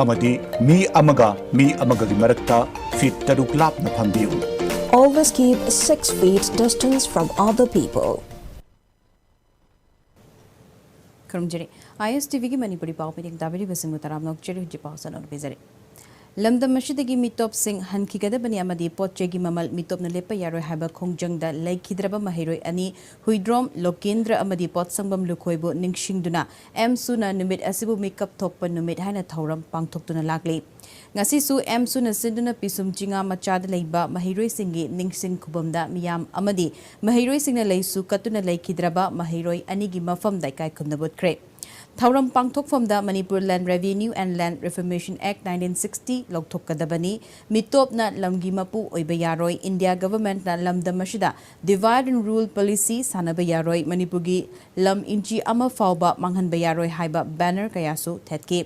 ꯑꯃꯗꯤ ꯃꯤ ꯑꯃꯒ ꯃꯤ ꯑꯃꯒꯒꯤ ꯃꯔꯛꯇ ꯐꯤꯠ ꯇꯔꯨꯛ ꯂꯥꯞꯅ ꯐꯝꯕꯤꯌꯨ꯫ Always keep six feet distance from other people. ꯈꯨꯔꯨꯝꯖꯔꯤ꯫ ꯑꯥꯏ ꯑꯦꯁ ꯇꯤ ꯚꯤꯒꯤ ꯃꯅꯤꯄꯨꯔꯤ ꯄꯥꯎ ꯃꯤꯠꯌꯦꯡ ꯇꯥꯕꯤꯔꯤꯕꯁꯤꯡꯕꯨ ꯇꯔꯥꯝꯅ ꯑꯣꯛꯆꯔꯤ꯫ ꯍꯧꯖꯤꯛ ꯄꯥꯎ ꯁꯟꯗꯣꯛꯅ ꯄꯤꯖꯔꯤ꯫ ꯂꯝꯗꯝ ꯑꯁꯤꯗꯒꯤ ꯃꯤꯇꯣꯞꯁꯤꯡ ꯍꯟꯈꯤꯒꯗꯕꯅꯤ ꯑꯃꯗꯤ ꯄꯣꯠ ꯆꯩꯒꯤ ꯃꯃꯜ ꯃꯤꯇꯣꯞꯅ ꯂꯦꯞꯄ ꯌꯥꯔꯣꯏ ꯍꯥꯏꯕ ꯈꯣꯡꯖꯪꯗ ꯂꯩꯈꯤꯗ꯭ꯔꯕ ꯃꯍꯩꯔꯣꯏ ꯑꯅꯤ ꯍꯨꯏꯗ꯭ꯔꯣꯝ ꯂꯣꯀꯦꯟꯗ꯭ꯔ ꯑꯃꯗꯤ ꯄꯣꯠꯁꯪꯕꯝ ꯂꯨꯈꯣꯏꯕꯨ ꯅꯤꯡꯁꯤꯡꯗꯨꯅ ꯑꯦꯝꯁꯨꯅ ꯅꯨꯃꯤꯠ ꯑꯁꯤꯕꯨ ꯃꯤꯀꯞ ꯊꯣꯛꯄ ꯅꯨꯃꯤꯠ ꯍꯥꯏꯅ ꯊꯧꯔꯝ ꯄꯥꯡꯊꯣꯛꯇꯨꯅ ꯂꯥꯛꯂꯤ꯫ ꯉꯁꯤꯁꯨ ꯑꯦꯝꯁꯨꯅ ꯁꯤꯟꯗꯨꯅ ꯄꯤꯁꯨꯝ ꯆꯤꯉꯥ ꯃꯆꯥꯗ ꯂꯩꯕ ꯃꯍꯩꯔꯣꯏꯁꯤꯡꯒꯤ ꯅꯤꯡꯁꯤꯡ ꯈꯨꯕꯝꯗ ꯃꯤꯌꯥꯝ ꯑꯃꯗꯤ ꯃꯍꯩꯔꯣꯏꯁꯤꯡꯅ ꯂꯩꯁꯨ ꯀꯠꯇꯨꯅ ꯂꯩꯈꯤꯗ꯭ꯔꯕ ꯃꯍꯩꯔꯣꯏ ꯑꯅꯤꯒꯤ ꯃꯐꯝꯗ ꯏꯀꯥꯏ ꯈꯨꯝꯅꯕ ꯎꯠꯈ꯭ꯔꯦ꯫ ꯊꯧꯔꯝ ꯄꯥꯡꯊꯣꯛꯐꯝꯗ Manipur Land Revenue and Land Reformation Act nineteen sixty ꯂꯧꯊꯣꯛꯀꯗꯕꯅꯤ, ꯃꯤꯇꯣꯞꯅ ꯂꯝꯒꯤ ꯃꯄꯨ ꯑꯣꯏꯕ ꯌꯥꯔꯣꯏ, ꯏꯟꯗꯤꯌꯥ ꯒꯚꯔꯟꯃꯦꯟꯠꯅ ꯂꯝꯗꯝ ꯑꯁꯤꯗ divide and rule policy ꯁꯥꯟꯅꯕ ꯌꯥꯔꯣꯏ, ꯃꯅꯤꯄꯨꯔꯒꯤ ꯂꯝ ꯏꯟꯆꯤ ꯑꯃ ꯐꯥꯎꯕ ꯃꯥꯡꯍꯟꯕ ꯌꯥꯔꯣꯏ ꯍꯥꯏꯕ banner ꯀꯌꯥꯁꯨ ꯊꯦꯠꯈꯤ꯫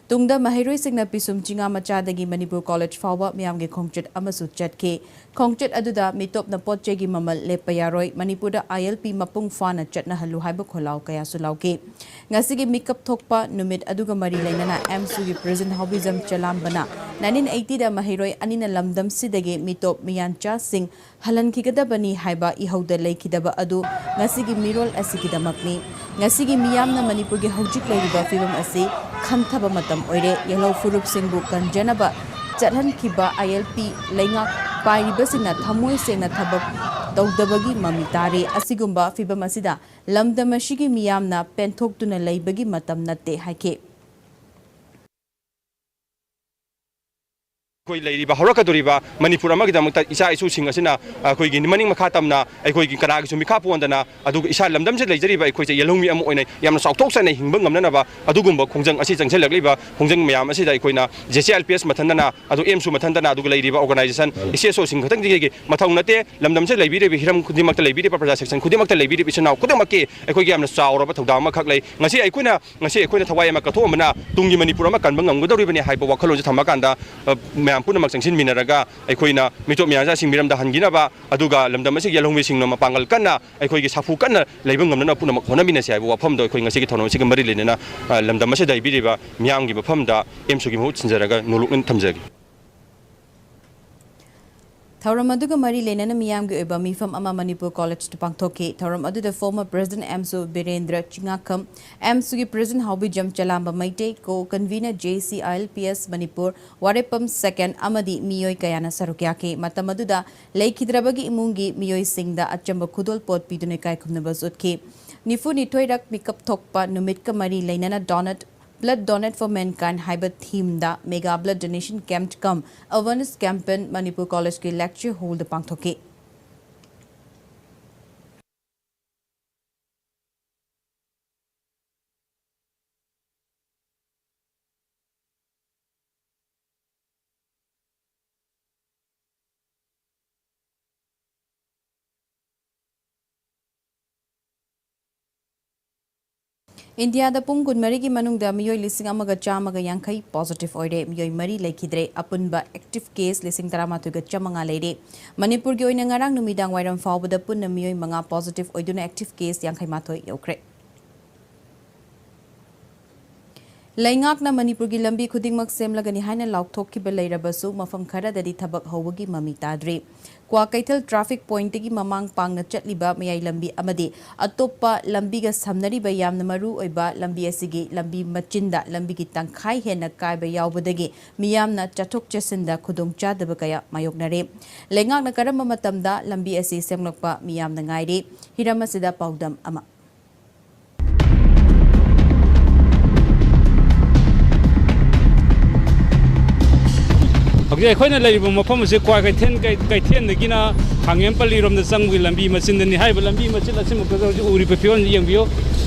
ꯇꯨꯡꯗ ꯃꯍꯩꯔꯣꯏꯁꯤꯡꯅ ꯄꯤꯁꯨꯝ ꯆꯤꯡꯉꯥ ꯃꯆꯥꯗꯒꯤ ꯃꯅꯤꯄꯨꯔ ꯀꯣꯂꯦꯖ ꯐꯥꯎꯕ ꯃꯤꯌꯥꯝꯒꯤ ꯈꯣꯡꯆꯠ ꯑꯃꯁꯨ ꯆꯠꯈꯤ꯫ ꯈꯣꯡꯆꯠ ꯑꯗꯨꯗ ꯃꯤꯇꯣꯞꯅ ꯄꯣꯠ ꯆꯩꯒꯤ ꯃꯃꯜ ꯂꯦꯞꯄ ꯌꯥꯔꯣꯏ, ꯃꯅꯤꯄꯨꯔꯗ I L P ꯃꯄꯨꯡ ꯐꯥꯅ ꯆꯠꯅꯍꯜꯂꯨ ꯍꯥꯏꯕ ꯈꯣꯜꯂꯥꯎ ꯀꯌꯥꯁꯨ ꯂꯥꯎꯈꯤ꯫ ꯉꯁꯤꯒꯤ ꯃꯤꯀꯞ ꯊꯣꯛꯄ ꯅꯨꯃꯤꯠ ꯑꯗꯨꯒ ꯃꯔꯤ ꯂꯩꯅꯅ ꯑꯦꯝꯁꯨꯒꯤ ꯄ꯭ꯔꯦꯁꯤꯗꯦꯟꯠ ꯍꯥꯎꯕꯤꯖꯝ ꯆꯂꯥꯝꯕꯅ nineteen eighty ꯗ ꯃꯍꯩꯔꯣꯏ ꯑꯅꯤꯅ ꯂꯝꯗꯝꯁꯤꯗꯒꯤ ꯃꯤꯇꯣꯞ ꯃꯤꯌꯥꯟꯆꯥꯁꯤꯡ ꯍꯜꯍꯟꯈꯤꯒꯗꯕꯅꯤ ꯍꯥꯏꯕ ꯏꯍꯧꯗ ꯂꯩꯈꯤꯗꯕ ꯑꯗꯨ ꯉꯁꯤꯒꯤ ꯃꯤꯔꯣꯜ ꯑꯁꯤꯒꯤꯗꯃꯛꯅꯤ꯫ ꯉꯁꯤꯒꯤ ꯃꯤꯌꯥꯝꯅ ꯃꯅꯤꯄꯨꯔꯒꯤ ꯍꯧꯖꯤꯛ ꯂꯩꯔꯤꯕ ꯐꯤꯕꯝ ꯑꯁꯤ ꯈꯟꯊꯕ ꯃꯇꯝ ꯑꯣꯏꯔꯦ꯫ ꯌꯦꯜꯍꯧ ꯐꯨꯔꯨꯞꯁꯤꯡꯕꯨ ꯀꯟꯖꯅꯕ ꯆꯠꯍꯟꯈꯤꯕ I L P ꯂꯩꯉꯥꯛ ꯄꯥꯏꯔꯤꯕꯁꯤꯡꯅ ꯊꯃꯣꯏ ꯁꯦꯡꯅ ꯊꯕꯛ ꯇꯧꯗꯕꯒꯤ ꯃꯃꯤ ꯇꯥꯔꯦ꯫ ꯑꯁꯤꯒꯨꯝꯕ ꯐꯤꯕꯝ ꯑꯁꯤꯗ ꯂꯝꯗꯝ ꯑꯁꯤꯒꯤ ꯃꯤꯌꯥꯝꯅ ꯄꯦꯟꯊꯣꯛꯇꯨꯅ ꯂꯩꯕꯒꯤ ꯃꯇꯝ ꯅꯠꯇꯦ ꯍꯥꯏꯈꯤ꯫ ꯑꯩꯈꯣꯏ ꯂꯩꯔꯤꯕ ꯍꯧꯔꯛꯀꯗꯧꯔꯤꯕ ꯃꯅꯤꯄꯨꯔ ꯑꯃꯒꯤꯗꯃꯛꯇ ꯏꯆꯥ ꯏꯁꯨꯁꯤꯡ ꯑꯁꯤꯅ ꯑꯩꯈꯣꯏꯒꯤ ꯃꯅꯤꯡ ꯃꯈꯥ ꯇꯝꯅ ꯑꯩꯈꯣꯏꯒꯤ ꯀꯅꯥꯒꯤꯁꯨ ꯃꯤꯈꯥ ꯄꯣꯟꯗꯅ, ꯑꯗꯨꯒ ꯏꯁꯥ ꯂꯝꯗꯝꯁꯤꯗ ꯂꯩꯖꯔꯤꯕ ꯑꯩꯈꯣꯏꯁꯦ ꯌꯦꯜꯍꯧꯃꯤ ꯑꯃ ꯑꯣꯏꯅ ꯌꯥꯝꯅ ꯆꯥꯎꯊꯣꯛꯆꯅ ꯍꯤꯡꯕ ꯉꯝꯅꯅꯕ ꯑꯗꯨꯒꯨꯝꯕ ꯈꯣꯡꯖꯪ ꯑꯁꯤ ꯆꯪꯁꯤꯜꯂꯛꯂꯤꯕ ꯈꯣꯡꯖꯪ ꯃꯌꯥꯝ ꯑꯁꯤꯗ ꯑꯩꯈꯣꯏꯅ J C I L P S ꯃꯊꯟꯇꯅ, ꯑꯗꯨ ꯑꯦꯝꯁꯨ ꯃꯊꯟꯇꯅ, ꯑꯗꯨꯒ ꯂꯩꯔꯤꯕ organisation, C S Oꯁꯤꯡ ꯈꯛꯇꯪꯒꯤ ꯃꯊꯧ ꯅꯠꯇꯦ꯫ ꯂꯝꯗꯝꯁꯤꯗ ꯂꯩꯕꯤꯔꯤꯕ ꯍꯤꯔꯝ ꯈꯨꯗꯤꯡꯃꯛꯇ ꯂꯩꯕꯤꯔꯤꯕ ꯄ꯭ꯔꯖꯥ section ꯈꯨꯗꯤꯡꯃꯛꯇ ꯂꯩꯕꯤꯔꯤꯕ ꯏꯆꯤꯟ ꯏꯅꯥꯎ ꯈꯨꯗꯤꯡꯃꯛꯀꯤ ꯑꯩꯈꯣꯏꯒꯤ ꯌꯥꯝꯅ ꯆꯥꯎꯔꯕ ꯊꯧꯗꯥꯡ ꯑꯃꯈꯛ ꯂꯩ꯫ ꯉꯁꯤ ꯑꯩꯈꯣꯏꯅ ꯉꯁꯤ ꯑꯩꯈꯣꯏꯅ ꯊꯋꯥꯏ ꯑꯃ ꯀꯠꯊꯣꯛꯑꯝꯕꯅ ꯇꯨꯡꯒꯤ ꯃꯅꯤꯄꯨꯔ ꯑꯃ ꯀꯟꯕ ꯉꯝꯒꯗꯧꯔꯤꯕꯅꯤ ꯍꯥꯏꯕ ꯋꯥꯈꯜꯂꯣꯟꯁꯤ ꯊꯝꯃꯀꯥꯟꯗ, ꯑ, ꯃꯌꯥꯝ ꯄꯨꯝꯅꯃꯛ ꯆꯪꯁꯤꯟꯃꯤꯟꯅꯔꯒ ꯑꯩꯈꯣꯏꯅ ꯃꯤꯇꯣꯞ ꯃꯤꯌꯥꯟꯆꯥꯁꯤꯡ ꯃꯤꯔꯝꯗ ꯍꯟꯈꯤꯅꯕ, ꯑꯗꯨꯒ ꯂꯝꯗꯝ ꯑꯁꯤꯒꯤ ꯌꯦꯜꯍꯧꯃꯤꯁꯤꯡꯅ ꯃꯄꯥꯡꯒꯜ ꯀꯟꯅ, ꯑꯩꯈꯣꯏꯒꯤ ꯁꯥꯐꯨ ꯀꯟꯅ ꯂꯩꯕ ꯉꯝꯅꯅꯕ ꯄꯨꯝꯅꯃꯛ ꯍꯣꯠꯅꯃꯤꯟꯅꯁꯤ ꯍꯥꯏꯕ ꯋꯥꯐꯝꯗꯣ ꯑꯩꯈꯣꯏ ꯉꯁꯤꯒꯤ ꯊꯧꯔꯝ ꯑꯁꯤꯒ ꯃꯔꯤ ꯂꯩꯅꯅ, ꯑ, ꯂꯝꯗꯝ ꯑꯁꯤꯗ ꯍꯩꯕꯤꯔꯤꯕ ꯃꯤꯌꯥꯝꯒꯤ ꯃꯐꯝꯗ ꯑꯦꯝꯁꯨꯒꯤ ꯃꯍꯨꯠ ꯁꯤꯟꯖꯔꯒ ꯅꯣꯂꯨꯛꯅ ꯊꯝꯖꯒꯦ꯫ ꯊꯧꯔꯝ ꯑꯗꯨꯒ ꯃꯔꯤ ꯂꯩꯅꯅ ꯃꯤꯌꯥꯝꯒꯤ ꯑꯣꯏꯕ ꯃꯤꯐꯝ ꯑꯃ ꯃꯅꯤꯄꯨꯔ ꯀꯣꯂꯦꯖꯇ ꯄꯥꯡꯊꯣꯛꯈꯤ꯫ ꯊꯧꯔꯝ ꯑꯗꯨꯗ former president ꯑꯦꯝꯁꯨ Birendra ꯆꯤꯉꯥꯈꯝ, ꯑꯦꯝꯁꯨꯒꯤ president ꯍꯥꯎꯕꯤꯖꯝ ꯆꯂꯥꯝꯕ Meitei, co-convener J C I L P S Manipur, ꯋꯥꯔꯦꯞꯄꯝ second ꯑꯃꯗꯤ ꯃꯤꯑꯣꯏ ꯀꯌꯥꯅ ꯁꯔꯨꯛ ꯌꯥꯈꯤ꯫ ꯃꯇꯝ ꯑꯗꯨꯗ ꯂꯩꯈꯤꯗ꯭ꯔꯕꯒꯤ ꯏꯃꯨꯡꯒꯤ ꯃꯤꯑꯣꯏꯁꯤꯡꯗ ꯑꯆꯝꯕ ꯈꯨꯗꯣꯜꯄꯣꯠ ꯄꯤꯗꯨꯅ ꯏꯀꯥꯏ ꯈꯨꯝꯅꯕꯁꯨ ꯎꯠꯈꯤ꯫ ꯅꯤꯐꯨ ꯅꯤꯊꯣꯏꯔꯛ ꯃꯤꯀꯞ ꯊꯣꯛꯄ ꯅꯨꯃꯤꯠꯀ ꯃꯔꯤ ꯂꯩꯅꯅ Donate, Blood Donate for Mankind ꯍꯥꯏꯕ themeꯗ mega blood donation camp cum awareness campaign Manipur ꯀꯣꯂꯦꯖꯀꯤ lecture hallꯗ ꯄꯥꯡꯊꯣꯛꯈꯤ꯫ ꯏꯟꯗꯤꯌꯥꯗ ꯄꯨꯡ ꯀꯨꯟꯃꯔꯤꯒꯤ ꯃꯅꯨꯡꯗ ꯃꯤꯑꯣꯏ ꯂꯤꯁꯤꯡ ꯑꯃꯒ ꯆꯥꯝꯃꯒ ꯌꯥꯡꯈꯩ positive ꯑꯣꯏꯔꯦ꯫ ꯃꯤꯑꯣꯏ ꯃꯔꯤ ꯂꯩꯈꯤꯗ꯭ꯔꯦ꯫ ꯑꯄꯨꯟꯕ active case ꯂꯤꯁꯤꯡ ꯇꯔꯥꯃꯥꯊꯣꯏꯒ ꯆꯥꯝꯃꯉꯥ ꯂꯩꯔꯦ꯫ ꯃꯅꯤꯄꯨꯔꯒꯤ ꯑꯣꯏꯅ ꯉꯔꯥꯡ ꯅꯨꯃꯤꯗꯥꯡ ꯋꯥꯏꯔꯝ ꯐꯥꯎꯕꯗ ꯄꯨꯟꯅ ꯃꯤꯑꯣꯏ ꯃꯉꯥ positive ꯑꯣꯏꯗꯨꯅ active case ꯌꯥꯡꯈꯩ ꯃꯥꯊꯣꯏ ꯌꯧꯈ꯭ꯔꯦ꯫ ꯂꯩꯉꯥꯛꯅ ꯃꯅꯤꯄꯨꯔꯒꯤ ꯂꯝꯕꯤ ꯈꯨꯗꯤꯡꯃꯛ ꯁꯦꯝꯂꯒꯅꯤ ꯍꯥꯏꯅ ꯂꯥꯎꯊꯣꯛꯈꯤꯕ ꯂꯩꯔꯕꯁꯨ, ꯃꯐꯝ ꯈꯔꯗꯗꯤ ꯊꯕꯛ ꯍꯧꯕꯒꯤ ꯃꯃꯤ ꯇꯥꯗ꯭ꯔꯤ꯫ ꯀ꯭ꯋꯥꯀꯩꯊꯦꯜ traffic pointꯇꯒꯤ ꯃꯃꯥꯡ ꯄꯥꯡꯅ ꯆꯠꯂꯤꯕ ꯃꯌꯥꯏ ꯂꯝꯕꯤ ꯑꯃꯗꯤ ꯑꯇꯣꯞꯄ ꯂꯝꯕꯤꯒ ꯁꯝꯅꯔꯤꯕ ꯌꯥꯝꯅ ꯃꯔꯨ ꯑꯣꯏꯕ ꯂꯝꯕꯤ ꯑꯁꯤꯒꯤ ꯂꯝꯕꯤ ꯃꯆꯤꯟꯗ ꯂꯝꯕꯤꯒꯤ ꯇꯪꯈꯥꯏ ꯍꯦꯟꯅ ꯀꯥꯏꯕ ꯌꯥꯎꯕꯗꯒꯤ ꯃꯤꯌꯥꯝꯅ ꯆꯠꯊꯣꯛ ꯆꯠꯁꯤꯟꯗ ꯈꯨꯗꯣꯡꯆꯥꯗꯕ ꯀꯌꯥ ꯃꯥꯌꯣꯛꯅꯔꯦ꯫ ꯂꯩꯉꯥꯛꯅ ꯀꯔꯝꯕ ꯃꯇꯝꯗ ꯂꯝꯕꯤ ꯑꯁꯤ ꯁꯦꯝꯂꯛꯄ ꯃꯤꯌꯥꯝꯅ ꯉꯥꯏꯔꯤ꯫ ꯍꯤꯔꯝ ꯑꯁꯤꯗ ꯄꯥꯎꯗꯝ ꯑꯃ꯫ ꯍꯧꯖꯤꯛ ꯑꯩꯈꯣꯏꯅ ꯂꯩꯔꯤꯕ ꯃꯐꯝ ꯑꯁꯤ ꯀ꯭ꯋꯥꯀꯩꯊꯦꯜ, ꯀꯩ-, ꯀꯩꯊꯦꯜꯗꯒꯤꯅ ꯈꯥꯉꯦꯝꯄꯜꯂꯤ ꯔꯣꯝꯗ ꯆꯪꯕꯒꯤ ꯂꯝꯕꯤ ꯃꯆꯤꯟꯗꯅꯤ꯫ ꯍꯥꯏꯔꯤꯕ ꯂꯝꯕꯤ ꯃꯆꯤꯟ ꯑꯁꯤꯃꯛꯇꯗ ꯍꯧꯖꯤꯛ ꯎꯔꯤꯕ ꯐꯤꯕꯝꯁꯤ ꯌꯦꯡꯕꯤꯌꯨ꯫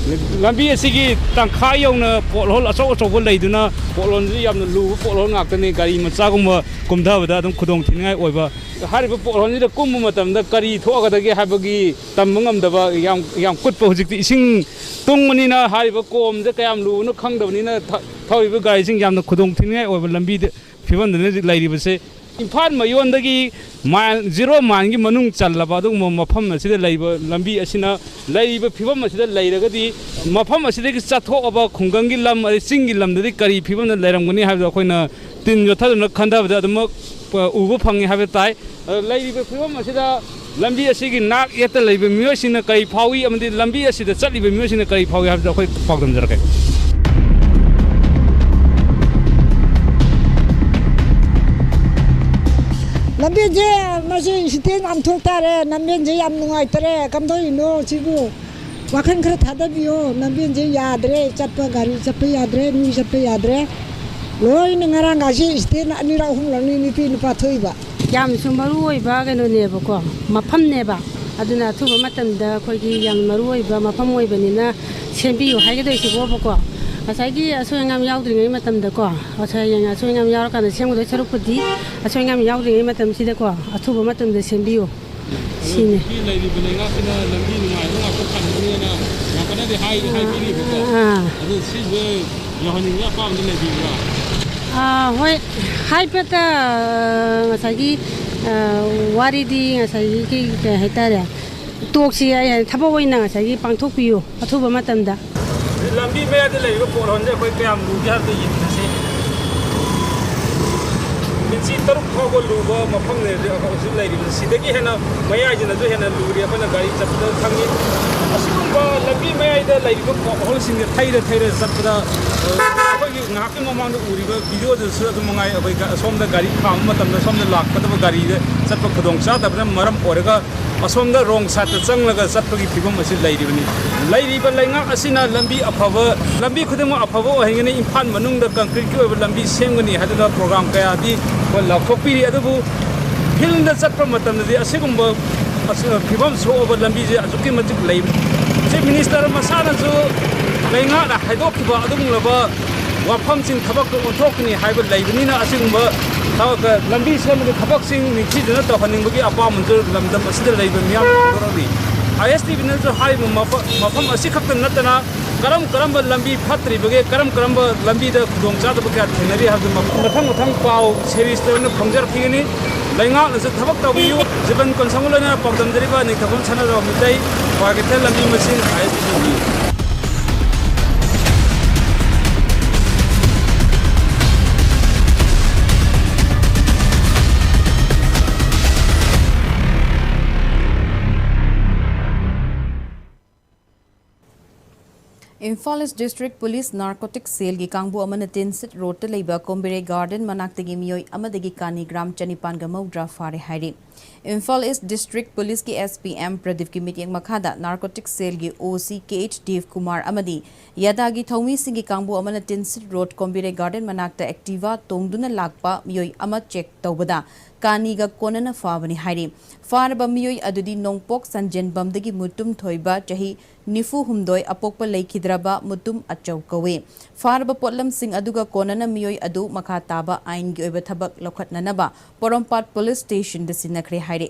ꯂꯝꯕꯤ ꯑꯁꯤꯒꯤ ꯇꯪꯈꯥꯏ ꯌꯧꯅ pothole ꯑꯆꯧ ꯑꯆꯧꯕ ꯂꯩꯗꯨꯅ, potholeꯁꯤ ꯌꯥꯝꯅ ꯂꯨꯕ pothole ꯉꯥꯛꯇꯅꯤ꯫ ꯒꯥꯔꯤ ꯃꯆꯥꯒꯨꯝꯕ ꯀꯨꯝꯊꯕꯗ ꯑꯗꯨꯝ ꯈꯨꯗꯣꯡ ꯊꯤꯅꯤꯡꯉꯥꯏ ꯑꯣꯏꯕ꯫ ꯍꯥꯏꯔꯤꯕ potholeꯁꯤꯗ ꯀꯨꯝꯕ ꯃꯇꯝꯗ ꯀꯔꯤ ꯊꯣꯛꯀꯗꯒꯦ ꯍꯥꯏꯕꯒꯤ ꯇꯝꯕ ꯉꯝꯗꯕ, ꯌꯥꯝ, ꯌꯥꯝ ꯀꯨꯠꯄ꯫ ꯍꯧꯖꯤꯛꯇꯤ ꯏꯁꯤꯡ ꯇꯨꯡꯕꯅꯤꯅ ꯍꯥꯏꯔꯤꯕ ꯀꯣꯝꯁꯦ ꯀꯌꯥꯝ ꯂꯨꯕꯅꯣ ꯈꯪꯗꯕꯅꯤꯅ ꯊ-, ꯊꯧꯔꯤꯕ ꯒꯥꯔꯤꯁꯤꯡ ꯌꯥꯝꯅ ꯈꯨꯗꯣꯡ ꯊꯤꯅꯤꯡꯉꯥꯏ ꯑꯣꯏꯕ ꯂꯝꯕꯤꯗ, ꯐꯤꯕꯝꯗꯅꯤ ꯍꯧꯖꯤꯛ ꯂꯩꯔꯤꯕꯁꯦ꯫ ꯏꯝꯐꯥꯜ ꯃꯌꯣꯟꯗꯒꯤ mile, zero mileꯒꯤ ꯃꯅꯨꯡ ꯆꯜꯂꯕ ꯑꯗꯨꯒꯨꯝꯕ ꯃꯐꯝ ꯑꯁꯤꯗ ꯂꯩꯕ ꯂꯝꯕꯤ ꯑꯁꯤꯅ, ꯂꯩꯔꯤꯕ ꯐꯤꯕꯝ ꯑꯁꯤꯗ ꯂꯩꯔꯒꯗꯤ, ꯃꯐꯝ ꯑꯁꯤꯗꯒꯤ ꯆꯠꯊꯣꯛꯑꯕ ꯈꯨꯡꯒꯪꯒꯤ ꯂꯝ, ꯑꯗꯩ ꯆꯤꯡꯒꯤ ꯂꯝꯗꯗꯤ ꯀꯔꯤ ꯐꯤꯕꯝꯗ ꯂꯩꯔꯝꯒꯅꯤ ꯍꯥꯏꯕꯗꯣ ꯑꯩꯈꯣꯏꯅ ꯇꯤꯟ ꯌꯣꯠꯊꯗꯨꯅ ꯈꯟꯊꯕꯗ ꯑꯗꯨꯃꯛ, ꯑ, ꯎꯕ ꯐꯪꯉꯤ ꯍꯥꯏꯕ ꯇꯥꯏ꯫ ꯑꯗꯣ ꯂꯩꯔꯤꯕ ꯐꯤꯕꯝ ꯑꯁꯤꯗ ꯂꯝꯕꯤ ꯑꯁꯤꯒꯤ ꯅꯥꯛ ꯌꯦꯠꯇ ꯂꯩꯕ ꯃꯤꯑꯣꯏꯁꯤꯡꯅ ꯀꯔꯤ ꯐꯥꯎꯏ ꯑꯃꯗꯤ ꯂꯝꯕꯤ ꯑꯁꯤꯗ ꯆꯠꯂꯤꯕ ꯃꯤꯑꯣꯏꯁꯤꯡꯅ ꯀꯔꯤ ꯐꯥꯎꯏ ꯍꯥꯏꯕꯗꯨ ꯑꯩꯈꯣꯏ ꯄꯥꯎꯗꯝꯖꯔꯛꯀꯦ꯫ ꯂꯝꯕꯤꯁꯦ ꯃꯁꯤ accident ꯌꯥꯝ ꯊꯣꯛ ꯇꯥꯔꯦ꯫ ꯂꯝꯕꯦꯟꯁꯦ ꯌꯥꯝ ꯅꯨꯡꯉꯥꯏꯇꯔꯦ꯫ ꯀꯝꯗꯧꯔꯤꯅꯣ ꯁꯤꯕꯨ? ꯋꯥꯈꯜ ꯈꯔ ꯊꯥꯗꯕꯤꯌꯣ꯫ ꯂꯝꯕꯦꯟꯁꯦ ꯌꯥꯗ꯭ꯔꯦ꯫ ꯆꯠꯄ, ꯒꯥꯔꯤ ꯆꯠꯄ ꯌꯥꯗ꯭ꯔꯦ, ꯃꯤ ꯆꯠꯄ ꯌꯥꯗ꯭ꯔꯦ꯫ ꯂꯣꯏꯅ ꯉꯔꯥꯡꯒꯥꯁꯦ accident ꯑꯅꯤꯔꯛ ꯑꯍꯨꯝꯂꯛꯅꯤ ꯅꯨꯄꯤ ꯅꯨꯄꯥ ꯊꯣꯛꯏꯕ꯫ ꯌꯥꯝꯅꯁꯨ ꯃꯔꯨ ꯑꯣꯏꯕ ꯀꯩꯅꯣꯅꯦꯕꯀꯣ, ꯃꯐꯝꯅꯦꯕ꯫ ꯑꯗꯨꯅ ꯑꯊꯨꯕ ꯃꯇꯝꯗ ꯑꯩꯈꯣꯏꯒꯤ ꯌꯥꯝ ꯃꯔꯨ ꯑꯣꯏꯕ ꯃꯐꯝ ꯑꯣꯏꯕꯅꯤꯅ ꯁꯦꯝꯕꯤꯌꯨ ꯍꯥꯏꯒꯗꯣꯏꯁꯤꯕꯣꯕꯀꯣ꯫ ꯉꯁꯥꯏꯒꯤ ꯑꯁꯣꯏ ꯑꯉꯥꯝ ꯌꯥꯎꯗ꯭ꯔꯤꯉꯩ ꯃꯇꯝꯗꯀꯣ, ꯉꯁꯥꯏ ꯍꯌꯦꯡ ꯑꯁꯣꯏ ꯑꯉꯥꯝ ꯌꯥꯎꯔꯀꯥꯟꯗ ꯁꯦꯝꯒꯗꯣꯏ ꯁꯔꯨꯛꯄꯨꯗꯤ, ꯑꯁꯣꯏ ꯑꯉꯥꯝ ꯌꯥꯎꯗ꯭ꯔꯤꯉꯩ ꯃꯇꯝꯁꯤꯗꯀꯣ, ꯑꯊꯨꯕ ꯃꯇꯝꯗ ꯁꯦꯝꯕꯤꯌꯨ꯫ ꯁꯤꯅꯤ꯫ ꯍꯧꯖꯤꯛꯀꯤ ꯂꯩꯔꯤꯕ ꯂꯩꯉꯥꯛꯁꯤꯅ ꯂꯝꯕꯤ ꯅꯨꯡꯉꯥꯏꯕ ꯉꯥꯛꯇ ꯐꯪꯒꯅꯤꯅ ꯌꯥꯝ ꯀꯟꯅꯗꯤ ꯍꯥꯏꯗꯤ ꯍꯥꯏꯕꯤꯔꯤꯕꯀꯣ꯫ ꯑꯥ꯫ ꯑꯗꯨ ꯁꯤꯁꯦ ꯌꯧꯍꯟꯅꯤꯡꯕ ꯑꯄꯥꯝꯕꯗꯤ ꯂꯩꯕꯤꯕ꯭ꯔꯥ? ꯑꯥ, ꯍꯣꯏ꯫ ꯍꯥꯏꯐꯦꯠꯇ, ꯑꯥ, ꯉꯁꯥꯏꯒꯤ, ꯑꯥ, ꯋꯥꯔꯤꯗꯤ ꯉꯁꯥꯏꯒꯤ ꯀꯩ, ꯀꯩ ꯍꯥꯏꯇꯥꯔꯦ, ꯇꯣꯛꯁꯤ ꯍꯥꯏ, ꯊꯕꯛ ꯑꯣꯏꯅ ꯉꯁꯥꯏꯒꯤ ꯄꯥꯡꯊꯣꯛꯄꯤꯌꯨ ꯑꯊꯨꯕ ꯃꯇꯝꯗ꯫ ꯂꯝꯕꯤ ꯃꯌꯥꯏꯗ ꯂꯩꯔꯤꯕ ꯄꯣꯠꯍꯣꯟꯁꯦ ꯑꯩꯈꯣꯏ ꯀꯌꯥꯝ ꯂꯨꯒꯦ ꯍꯥꯏꯕꯗꯨ ꯌꯦꯡꯃꯤꯟꯅꯁꯤ꯫ ꯏꯟꯆꯤ ꯇꯔꯨꯛ ꯐꯥꯎꯕ ꯂꯨꯕ ꯃꯐꯝꯅꯦ ꯍꯧꯖꯤꯛ ꯂꯩꯔꯤꯕꯁꯤ꯫ ꯁꯤꯗꯒꯤ ꯍꯦꯟꯅ ꯃꯌꯥꯏꯁꯤꯅꯁꯨ ꯍꯦꯟꯅ ꯂꯨꯔꯤ, ꯑꯩꯈꯣꯏꯅ ꯒꯥꯔꯤ ꯆꯠꯄꯗ ꯈꯪꯉꯤ꯫ ꯑꯁꯤꯒꯨꯝꯕ ꯂꯝꯕꯤ ꯃꯌꯥꯏꯗ ꯂꯩꯔꯤꯕ ꯄꯣꯠꯍꯣꯜꯁꯤꯡꯁꯦ ꯊꯩꯔ ꯊꯩꯔ ꯆꯠꯄꯗ, ꯑ, ꯑꯩꯈꯣꯏꯒꯤ ꯉꯥꯏꯍꯥꯛꯀꯤ ꯃꯃꯥꯡꯗ ꯎꯔꯤꯕ ꯚꯤꯗꯤꯑꯣꯗꯨꯁꯨ ꯑꯗꯨꯝ ꯃꯉꯥꯏ, ꯑꯩꯈꯣꯏ ꯒ-, ꯑꯁꯣꯝꯗ ꯒꯥꯔꯤ ꯈꯥꯝꯕ ꯃꯇꯝꯗ ꯁꯣꯝꯗ ꯂꯥꯛꯀꯗꯕ ꯒꯥꯔꯤꯗ ꯆꯠꯄ ꯈꯨꯗꯣꯡ ꯆꯥꯗꯕꯅ ꯃꯔꯝ ꯑꯣꯏꯔꯒ ꯑꯁꯣꯝꯗ ꯔꯣꯡ ꯁꯥꯏꯠꯇ ꯆꯪꯂꯒ ꯆꯠꯄꯒꯤ ꯐꯤꯕꯝ ꯑꯁꯤ ꯂꯩꯔꯤꯕꯅꯤ꯫ ꯂꯩꯔꯤꯕ ꯂꯩꯉꯥꯛ ꯑꯁꯤꯅ ꯂꯝꯕꯤ ꯑꯐꯕ, ꯂꯝꯕꯤ ꯈꯨꯗꯤꯡꯃꯛ ꯑꯐꯕ ꯑꯣꯏꯍꯟꯒꯅꯤ, ꯏꯝꯐꯥꯜ ꯃꯅꯨꯡꯗ ꯀꯪꯀ꯭ꯔꯤꯠꯀꯤ ꯑꯣꯏꯕ ꯂꯝꯕꯤ ꯁꯦꯝꯒꯅꯤ ꯍꯥꯏꯗꯨꯅ ꯄ꯭ꯔꯣꯒ꯭ꯔꯥꯝ ꯀꯌꯥꯗꯤ ꯑꯩꯈꯣꯏ ꯂꯥꯎꯊꯣꯛꯄꯤꯔꯤ꯫ ꯑꯗꯨꯕꯨ ꯐꯤꯜꯗ ꯆꯠꯄ ꯃꯇꯝꯗꯗꯤ ꯑꯁꯤꯒꯨꯝꯕ ꯑꯁ-, ꯐꯤꯕꯝ ꯁꯣꯛꯑꯕ ꯂꯝꯕꯤꯁꯦ ꯑꯁꯨꯛꯀꯤ ꯃꯇꯤꯛ ꯂꯩ꯫ ꯆꯤꯐ ꯃꯤꯅꯤꯁꯇꯔ ꯃꯁꯥꯅꯁꯨ ꯂꯩꯉꯥꯛꯅ ꯍꯥꯏꯗꯣꯛꯈꯤꯕ ꯑꯗꯨꯒꯨꯝꯂꯕ ꯋꯥꯐꯝꯁꯤꯡ ꯊꯕꯛꯇ ꯑꯣꯟꯊꯣꯛꯀꯅꯤ ꯍꯥꯏꯕ ꯂꯩꯕꯅꯤꯅ, ꯑꯁꯤꯒꯨꯝꯕ ꯊꯕꯛ, ꯂꯝꯕꯤ ꯁꯦꯝꯕꯒꯤ ꯊꯕꯛꯁꯤꯡ ꯅꯤꯡꯊꯤꯖꯅ ꯇꯧꯍꯟꯅꯤꯡꯕꯒꯤ ꯑꯄꯥꯝꯕꯁꯨ ꯂꯝꯗꯝ ꯑꯁꯤꯗ ꯂꯩꯕ ꯃꯤꯌꯥꯝꯅ ꯐꯣꯡꯗꯣꯔꯛꯂꯤ꯫ ꯑꯥꯏ ꯑꯦꯁ ꯇꯤ ꯚꯤꯅꯁꯨ ꯍꯥꯏꯔꯤꯕ ꯃꯐ-, ꯃꯐꯝ ꯑꯁꯤꯈꯛꯇ ꯅꯠꯇꯅ ꯀꯔꯝ ꯀꯔꯝꯕ ꯂꯝꯕꯤ ꯐꯠꯇ꯭ꯔꯤꯕꯒꯦ, ꯀꯔꯝ ꯀꯔꯝꯕ ꯂꯝꯕꯤꯗ ꯈꯨꯗꯣꯡꯆꯥꯗꯕ ꯀꯌꯥ ꯊꯦꯡꯅꯔꯤ ꯍꯥꯏꯕꯗꯨ ꯃꯊꯪ ꯃꯊꯪ ꯄꯥꯎ ꯁꯦꯔꯤꯁꯇ ꯑꯣꯏꯅ ꯐꯣꯡꯖꯔꯛꯈꯤꯒꯅꯤ꯫ ꯂꯩꯉꯥꯛꯅꯁꯨ ꯊꯕꯛ ꯇꯧꯕꯤꯌꯨ꯫ ꯖꯤꯕꯟ ꯀꯣꯟꯁꯥꯡꯕꯨ ꯂꯣꯏꯅꯅ ꯄꯥꯎꯗꯝꯖꯔꯤꯕ ꯅꯤꯡꯊꯧꯐꯝ ꯁꯅꯥꯖꯥꯎ ꯃꯤꯇꯩ, ꯀ꯭ꯋꯥꯀꯩꯊꯦꯜ ꯂꯝꯕꯤ ꯃꯁꯤꯡ, ꯑꯥꯏ ꯑꯦꯁ ꯇꯤ ꯚꯤ꯫ ꯏꯝꯐꯥꯜ ꯏꯁ ꯗꯤꯁꯇ꯭ꯔꯤꯛ ꯄꯨꯂꯤꯁ ꯅꯥꯔꯀꯣꯇꯤꯛ ꯁꯦꯜꯒꯤ ꯀꯥꯡꯕꯨ ꯑꯃꯅ ꯇꯤꯟꯁꯤꯠ ꯔꯣꯗꯇ ꯂꯩꯕ ꯀꯣꯝꯕꯤꯔꯩ ꯒꯥꯔꯗꯦꯟ ꯃꯅꯥꯛꯇꯒꯤ ꯃꯤꯑꯣꯏ ꯑꯃꯗꯒꯤ ꯀꯥꯅꯤ ꯒ꯭ꯔꯥꯝ ꯆꯅꯤꯄꯥꯟꯒ ꯃꯧꯗ꯭ꯔꯥ ꯐꯥꯔꯦ ꯍꯥꯏꯔꯤ꯫ ꯏꯝꯐꯥꯜ ꯏꯁ ꯗꯤꯁꯇ꯭ꯔꯤꯛ ꯄꯨꯂꯤꯁꯀꯤ ꯑꯦꯁ ꯄꯤ ꯑꯦꯝ ꯄ꯭ꯔꯗꯤꯞꯀꯤ ꯃꯤꯠꯌꯦꯡ ꯃꯈꯥꯗ ꯅꯥꯔꯀꯣꯇꯤꯛ ꯁꯦꯜꯒꯤ ꯑꯣ ꯁꯤ ꯀꯦ ꯑꯩꯆ ꯗꯦꯕ ꯀꯨꯃꯥꯔ ꯑꯃꯗꯤ ꯌꯥꯗꯥꯒꯤ ꯊꯧꯃꯤꯁꯤꯡꯒꯤ ꯀꯥꯡꯕꯨ ꯑꯃꯅ ꯇꯤꯟꯁꯤꯠ ꯔꯣꯗ ꯀꯣꯝꯕꯤꯔꯩ ꯒꯥꯔꯗꯦꯟ ꯃꯅꯥꯛꯇ ꯑꯦꯛꯇꯤꯚꯥ ꯇꯣꯡꯗꯨꯅ ꯂꯥꯛꯄ ꯃꯤꯑꯣꯏ ꯑꯃ ꯆꯦꯛ ꯇꯧꯕꯗ ꯀꯥꯅꯤꯒ ꯀꯣꯟꯅꯅ ꯐꯥꯕꯅꯤ ꯍꯥꯏꯔꯤ꯫ ꯐꯥꯔꯕ ꯃꯤꯑꯣꯏ ꯑꯗꯨꯗꯤ ꯅꯣꯡꯄꯣꯛ ꯁꯟꯖꯦꯟꯕꯝꯗꯒꯤ ꯃꯨꯇꯨꯝ ꯊꯣꯏꯕ, ꯆꯍꯤ ꯅꯤꯐꯨ ꯍꯨꯝꯗꯣꯏ, ꯑꯄꯣꯛꯄ ꯂꯩꯈꯤꯗ꯭ꯔꯕ ꯃꯨꯇꯨꯝ ꯑꯆꯧ ꯀꯧꯏ꯫ ꯐꯥꯔꯕ ꯄꯣꯠꯂꯝꯁꯤꯡ ꯑꯗꯨꯒ ꯀꯣꯟꯅꯅ ꯃꯤꯑꯣꯏ ꯑꯗꯨ ꯃꯈꯥ ꯇꯥꯕ ꯑꯥꯏꯟꯒꯤ ꯑꯣꯏꯕ ꯊꯕꯛ ꯂꯧꯈꯠꯅꯅꯕ ꯄꯣꯔꯣꯝꯄꯥꯠ ꯄꯨꯂꯤꯁ ꯁ꯭ꯇꯦꯁꯟꯗ ꯁꯤꯟꯅꯈ꯭ꯔꯦ ꯍꯥꯏꯔꯤ꯫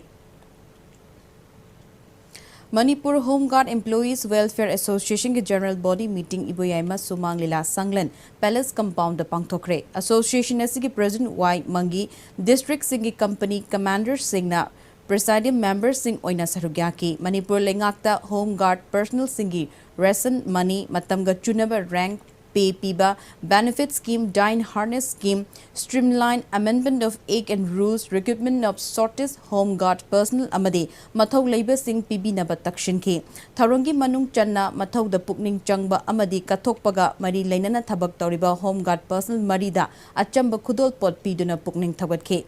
Manipur Home Guard Employees Welfare Association ꯒꯤ General Body Meeting ꯏꯕꯣꯌꯥꯏꯃ ꯁꯨꯃꯥꯡ ꯂꯤꯂꯥ ꯁꯪꯂꯦꯟ Palace Compound ꯗ ꯄꯥꯡꯊꯣꯛꯈ꯭ꯔꯦ꯫ Association ꯑꯁꯤꯒꯤ President ꯋꯥꯏ ꯃꯪꯒꯤ, District ꯁꯤꯡꯒꯤ Company Commander ꯁꯤꯡꯅ Presidium Member ꯁꯤꯡ ꯑꯣꯏꯅ ꯁꯔꯨꯛ ꯌꯥꯈꯤ꯫ ꯃꯅꯤꯄꯨꯔ ꯂꯩꯉꯥꯛꯇ Home Guard Personnel ꯁꯤꯡꯒꯤ ration money, ꯃꯇꯝꯒ ꯆꯨꯅꯕ rank pay ꯄꯤꯕ, Benefit Scheme, Dine Harness Scheme, Streamline Amendment of Act and Rules, Recruitment of Shortage Home Guard Personnel ꯑꯃꯗꯤ ꯃꯊꯧ ꯂꯩꯕꯁꯤꯡ ꯄꯤꯕꯤꯅꯕ ꯇꯛꯁꯤꯟꯈꯤ꯫ ꯊꯧꯔꯝꯒꯤ ꯃꯅꯨꯡ ꯆꯟꯅ ꯃꯊꯧꯗ ꯄꯨꯛꯅꯤꯡ ꯆꯪꯕ ꯑꯃꯗꯤ ꯀꯠꯊꯣꯛꯄꯒ ꯃꯔꯤ ꯂꯩꯅꯅ ꯊꯕꯛ ꯇꯧꯔꯤꯕ Home Guard Personnel ꯃꯔꯤꯗ ꯑꯆꯝꯕ ꯈꯨꯗꯣꯜꯄꯣꯠ ꯄꯤꯗꯨꯅ ꯄꯨꯛꯅꯤꯡ ꯊꯧꯒꯠꯈꯤ꯫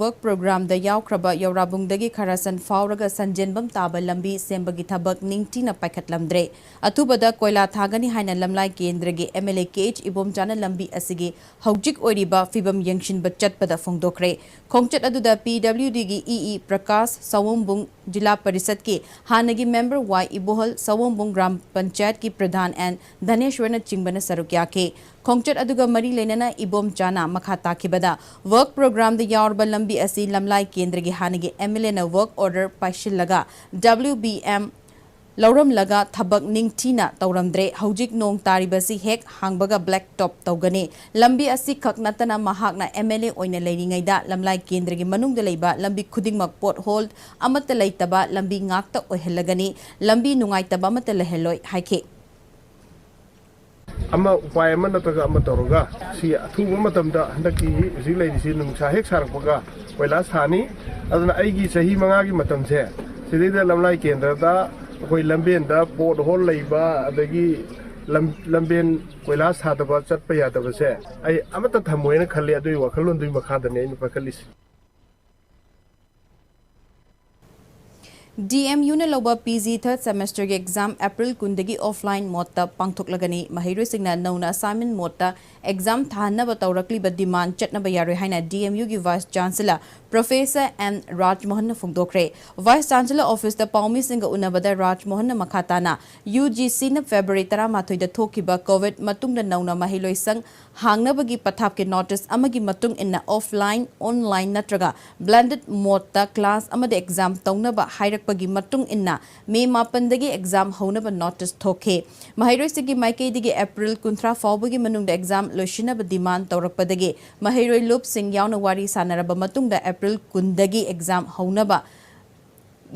Work program ꯗ ꯌꯥꯎꯈ꯭ꯔꯕ ꯌꯧꯔꯥꯕꯨꯡꯗꯒꯤ ꯈꯔꯁꯟ ꯐꯥꯎꯔꯒ ꯁꯟꯖꯦꯟꯕꯝ ꯇꯥꯕ ꯂꯝꯕꯤ ꯁꯦꯝꯕꯒꯤ ꯊꯕꯛ ꯅꯤꯡꯊꯤꯅ ꯄꯥꯏꯈꯠꯂꯝꯗ꯭ꯔꯦ꯫ ꯑꯊꯨꯕꯗ ꯀꯣꯏꯂꯥ ꯊꯥꯒꯅꯤ ꯍꯥꯏꯅ ꯂꯝꯂꯥꯏ ꯀꯦꯟꯗ꯭ꯔꯒꯤ M L A K H ꯏꯕꯣꯝꯆꯥꯅ ꯂꯝꯕꯤ ꯑꯁꯤꯒꯤ ꯍꯧꯖꯤꯛ ꯑꯣꯏꯔꯤꯕ ꯐꯤꯕꯝ ꯌꯦꯡꯁꯤꯟꯕ ꯆꯠꯄꯗ ꯐꯣꯡꯗꯣꯛꯈ꯭ꯔꯦ꯫ ꯈꯣꯡꯆꯠ ꯑꯗꯨꯗ P W D ꯒꯤ E E ꯄ꯭ꯔꯀꯥꯁ, ꯁꯑꯣꯝꯕꯨꯡ ꯖꯤꯂꯥ ꯄꯔꯤꯁꯠꯀꯤ ꯍꯥꯟꯅꯒꯤ member ꯋꯥꯏ ꯏꯕꯣꯍꯜ, ꯁꯑꯣꯝꯕꯨꯡ ꯒ꯭ꯔꯥꯝ ꯄꯟꯆꯥꯌꯠꯀꯤ ꯄ꯭ꯔꯙꯥꯟ ꯑꯦꯟ ꯙꯅꯦꯁ꯭ꯋꯔꯅꯆꯤꯡꯕꯅ ꯁꯔꯨꯛ ꯌꯥꯈꯤ꯫ ꯈꯣꯡꯆꯠ ꯑꯗꯨꯒ ꯃꯔꯤ ꯂꯩꯅꯅ ꯏꯕꯣꯝꯆꯥꯅ ꯃꯈꯥ ꯇꯥꯈꯤꯕꯗ, work program ꯗ ꯌꯥꯎꯔꯕ ꯂꯝꯕꯤ ꯑꯁꯤ ꯂꯝꯂꯥꯏ ꯀꯦꯟꯗ꯭ꯔꯒꯤ ꯍꯥꯟꯅꯒꯤ M L A ꯅ work order ꯄꯥꯏꯁꯤꯜꯂꯒ W B M ꯂꯧꯔꯝꯂꯒ ꯊꯕꯛ ꯅꯤꯡꯊꯤꯅ ꯇꯧꯔꯝꯗ꯭ꯔꯦ꯫ ꯍꯧꯖꯤꯛ ꯅꯣꯡ ꯇꯥꯔꯤꯕꯁꯤ ꯍꯦꯛ ꯍꯥꯡꯕꯒ black top ꯇꯧꯒꯅꯤ꯫ ꯂꯝꯕꯤ ꯑꯁꯤ ꯈꯛ ꯅꯠꯇꯅ ꯃꯍꯥꯛꯅ M L A ꯑꯣꯏꯅ ꯂꯩꯔꯤꯉꯩꯗ ꯂꯝꯂꯥꯏ ꯀꯦꯟꯗ꯭ꯔꯒꯤ ꯃꯅꯨꯡꯗ ꯂꯩꯕ ꯂꯝꯕꯤ ꯈꯨꯗꯤꯡꯃꯛ pothole ꯑꯃꯠꯇ ꯂꯩꯇꯕ ꯂꯝꯕꯤ ꯉꯥꯛꯇ ꯑꯣꯏꯍꯜꯂꯒꯅꯤ꯫ ꯂꯝꯕꯤ ꯅꯨꯡꯉꯥꯏꯇꯕ ꯑꯃꯠꯇ ꯂꯩꯍꯜꯂꯣꯏ ꯍꯥꯏꯈꯤ꯫ ꯑꯃ ꯎꯄꯥꯏ ꯑꯃ ꯅꯠꯇ꯭ꯔꯒ ꯑꯃ ꯇꯧꯔꯒ ꯁꯤ ꯑꯊꯨꯕ ꯃꯇꯝꯗ ꯍꯟꯗꯛꯀꯤ ꯍꯧꯖꯤꯛ ꯂꯩꯔꯤꯁꯤ ꯅꯨꯡꯁꯥ ꯍꯦꯛ ꯁꯥꯔꯛꯄꯒ ꯀꯣꯏꯂꯥꯁ ꯊꯥꯅꯤ꯫ ꯑꯗꯨꯅ ꯑꯩꯒꯤ ꯆꯍꯤ ꯃꯉꯥꯒꯤ ꯃꯇꯝꯁꯦ ꯁꯤꯗꯩꯗ ꯂꯝꯂꯥꯏ ꯀꯦꯟꯗ꯭ꯔꯗ ꯑꯩꯈꯣꯏ ꯂꯝꯕꯦꯟꯗ pothole ꯂꯩꯕ, ꯑꯗꯒꯤ ꯂꯝ-, ꯂꯝꯕꯦꯟ ꯀꯣꯏꯂꯥꯁ ꯊꯥꯗꯕ ꯆꯠꯄ ꯌꯥꯗꯕꯁꯦ ꯑꯩ ꯑꯃꯠꯇ ꯊꯝꯃꯣꯏꯅ ꯈꯜꯂꯤ꯫ ꯑꯗꯨꯒꯤ ꯋꯥꯈꯜꯂꯣꯟꯗꯨꯒꯤ ꯃꯈꯥꯗꯅꯤ ꯑꯩꯅ ꯄꯥꯏꯈꯠꯂꯤꯁꯦ꯫ D M Uꯅ ꯂꯧꯕ P G third semesterꯒꯤ exam April ꯀꯨꯟꯗꯒꯤ offline modeꯇ ꯄꯥꯡꯊꯣꯛꯂꯒꯅꯤ꯫ ꯃꯍꯩꯔꯣꯏꯁꯤꯡꯅ ꯅꯧꯅ assignment modeꯇ exam ꯊꯥꯍꯟꯅꯕ ꯇꯧꯔꯛꯂꯤꯕ demand ꯆꯠꯅꯕ ꯌꯥꯔꯣꯏ ꯍꯥꯏꯅ D M Uꯒꯤ Vice Chancellor Professor N Rajmohanꯅ ꯐꯣꯡꯗꯣꯛꯈ꯭ꯔꯦ꯫ Vice Chancellor officeꯇ ꯄꯥꯎꯃꯤꯁꯤꯡꯒ ꯎꯅꯕꯗ ꯔꯥꯖꯃꯣꯍꯟꯅ ꯃꯈꯥ ꯇꯥꯅ UGCꯅ February ꯇꯔꯥꯃꯥꯊꯣꯏꯗ ꯊꯣꯛꯈꯤꯕ COVID ꯃꯇꯨꯡꯗ ꯅꯧꯅ ꯃꯍꯩꯂꯣꯏꯁꯪ ꯍꯥꯡꯅꯕꯒꯤ ꯄꯊꯥꯞꯀꯤ notice ꯑꯃꯒꯤ ꯃꯇꯨꯡ ꯏꯟꯅ offline, online ꯅꯠꯇ꯭ꯔꯒ blended modeꯇ class ꯑꯃꯗꯤ exam ꯇꯧꯅꯕ ꯍꯥꯏꯔꯛꯄꯒꯤ ꯃꯇꯨꯡ ꯏꯟꯅ May ꯃꯥꯄꯟꯗꯒꯤ exam ꯍꯧꯅꯕ notice ꯊꯣꯛꯈꯤ꯫ ꯃꯍꯩꯔꯣꯏꯁꯤꯡꯒꯤ ꯃꯥꯏꯀꯩꯗꯒꯤ April ꯀꯨꯟꯊ꯭ꯔꯥ ꯐꯥꯎꯕꯒꯤ ꯃꯅꯨꯡꯗ exam ꯂꯣꯏꯁꯤꯟꯅꯕ demand ꯇꯧꯔꯛꯄꯗꯒꯤ ꯃꯍꯩꯔꯣꯏ ꯂꯨꯞꯁꯤꯡ ꯌꯥꯎꯅ ꯋꯥꯔꯤ ꯁꯥꯟꯅꯔꯕ ꯃꯇꯨꯡꯗ April ꯀꯨꯟꯗꯒꯤ exam ꯍꯧꯅꯕ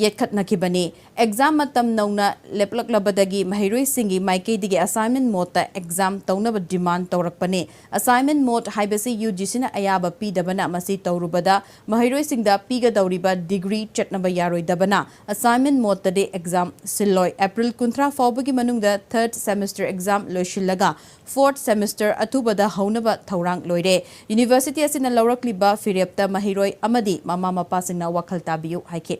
ꯌꯦꯠꯈꯠꯅꯈꯤꯕꯅꯤ꯫ Exam ꯃꯇꯝ ꯅꯧꯅ ꯂꯦꯞꯂꯛꯂꯕꯗꯒꯤ ꯃꯍꯩꯔꯣꯏꯁꯤꯡꯒꯤ ꯃꯥꯏꯀꯩꯗꯒꯤ assignment modeꯇ exam ꯇꯧꯅꯕ demand ꯇꯧꯔꯛꯄꯅꯤ꯫ Assignment mode ꯍꯥꯏꯕꯁꯤ UGCꯅ ꯑꯌꯥꯕ ꯄꯤꯗꯕꯅ ꯃꯁꯤ ꯇꯧꯔꯨꯕꯗ ꯃꯍꯩꯔꯣꯏꯁꯤꯡꯗ ꯄꯤꯒꯗꯧꯔꯤꯕ degree ꯆꯠꯅꯕ ꯌꯥꯔꯣꯏꯗꯕꯅ assignment modeꯇꯗꯤ exam ꯁꯤꯜꯂꯣꯏ꯫ April ꯀꯨꯟꯊ꯭ꯔꯥ ꯐꯥꯎꯕꯒꯤ ꯃꯅꯨꯡꯗ third semester exam ꯂꯣꯏꯁꯤꯜꯂꯒ fourth semester ꯑꯊꯨꯕꯗ ꯍꯧꯅꯕ ꯊꯧꯔꯥꯡ ꯂꯣꯏꯔꯦ꯫ University ꯑꯁꯤꯅ ꯂꯧꯔꯛꯂꯤꯕ ꯐꯤꯔꯦꯞꯇ ꯃꯍꯩꯔꯣꯏ ꯑꯃꯗꯤ ꯃꯃꯥ ꯃꯄꯥꯁꯤꯡꯅ ꯋꯥꯈꯜ ꯇꯥꯕꯤꯌꯨ ꯍꯥꯏꯈꯤ꯫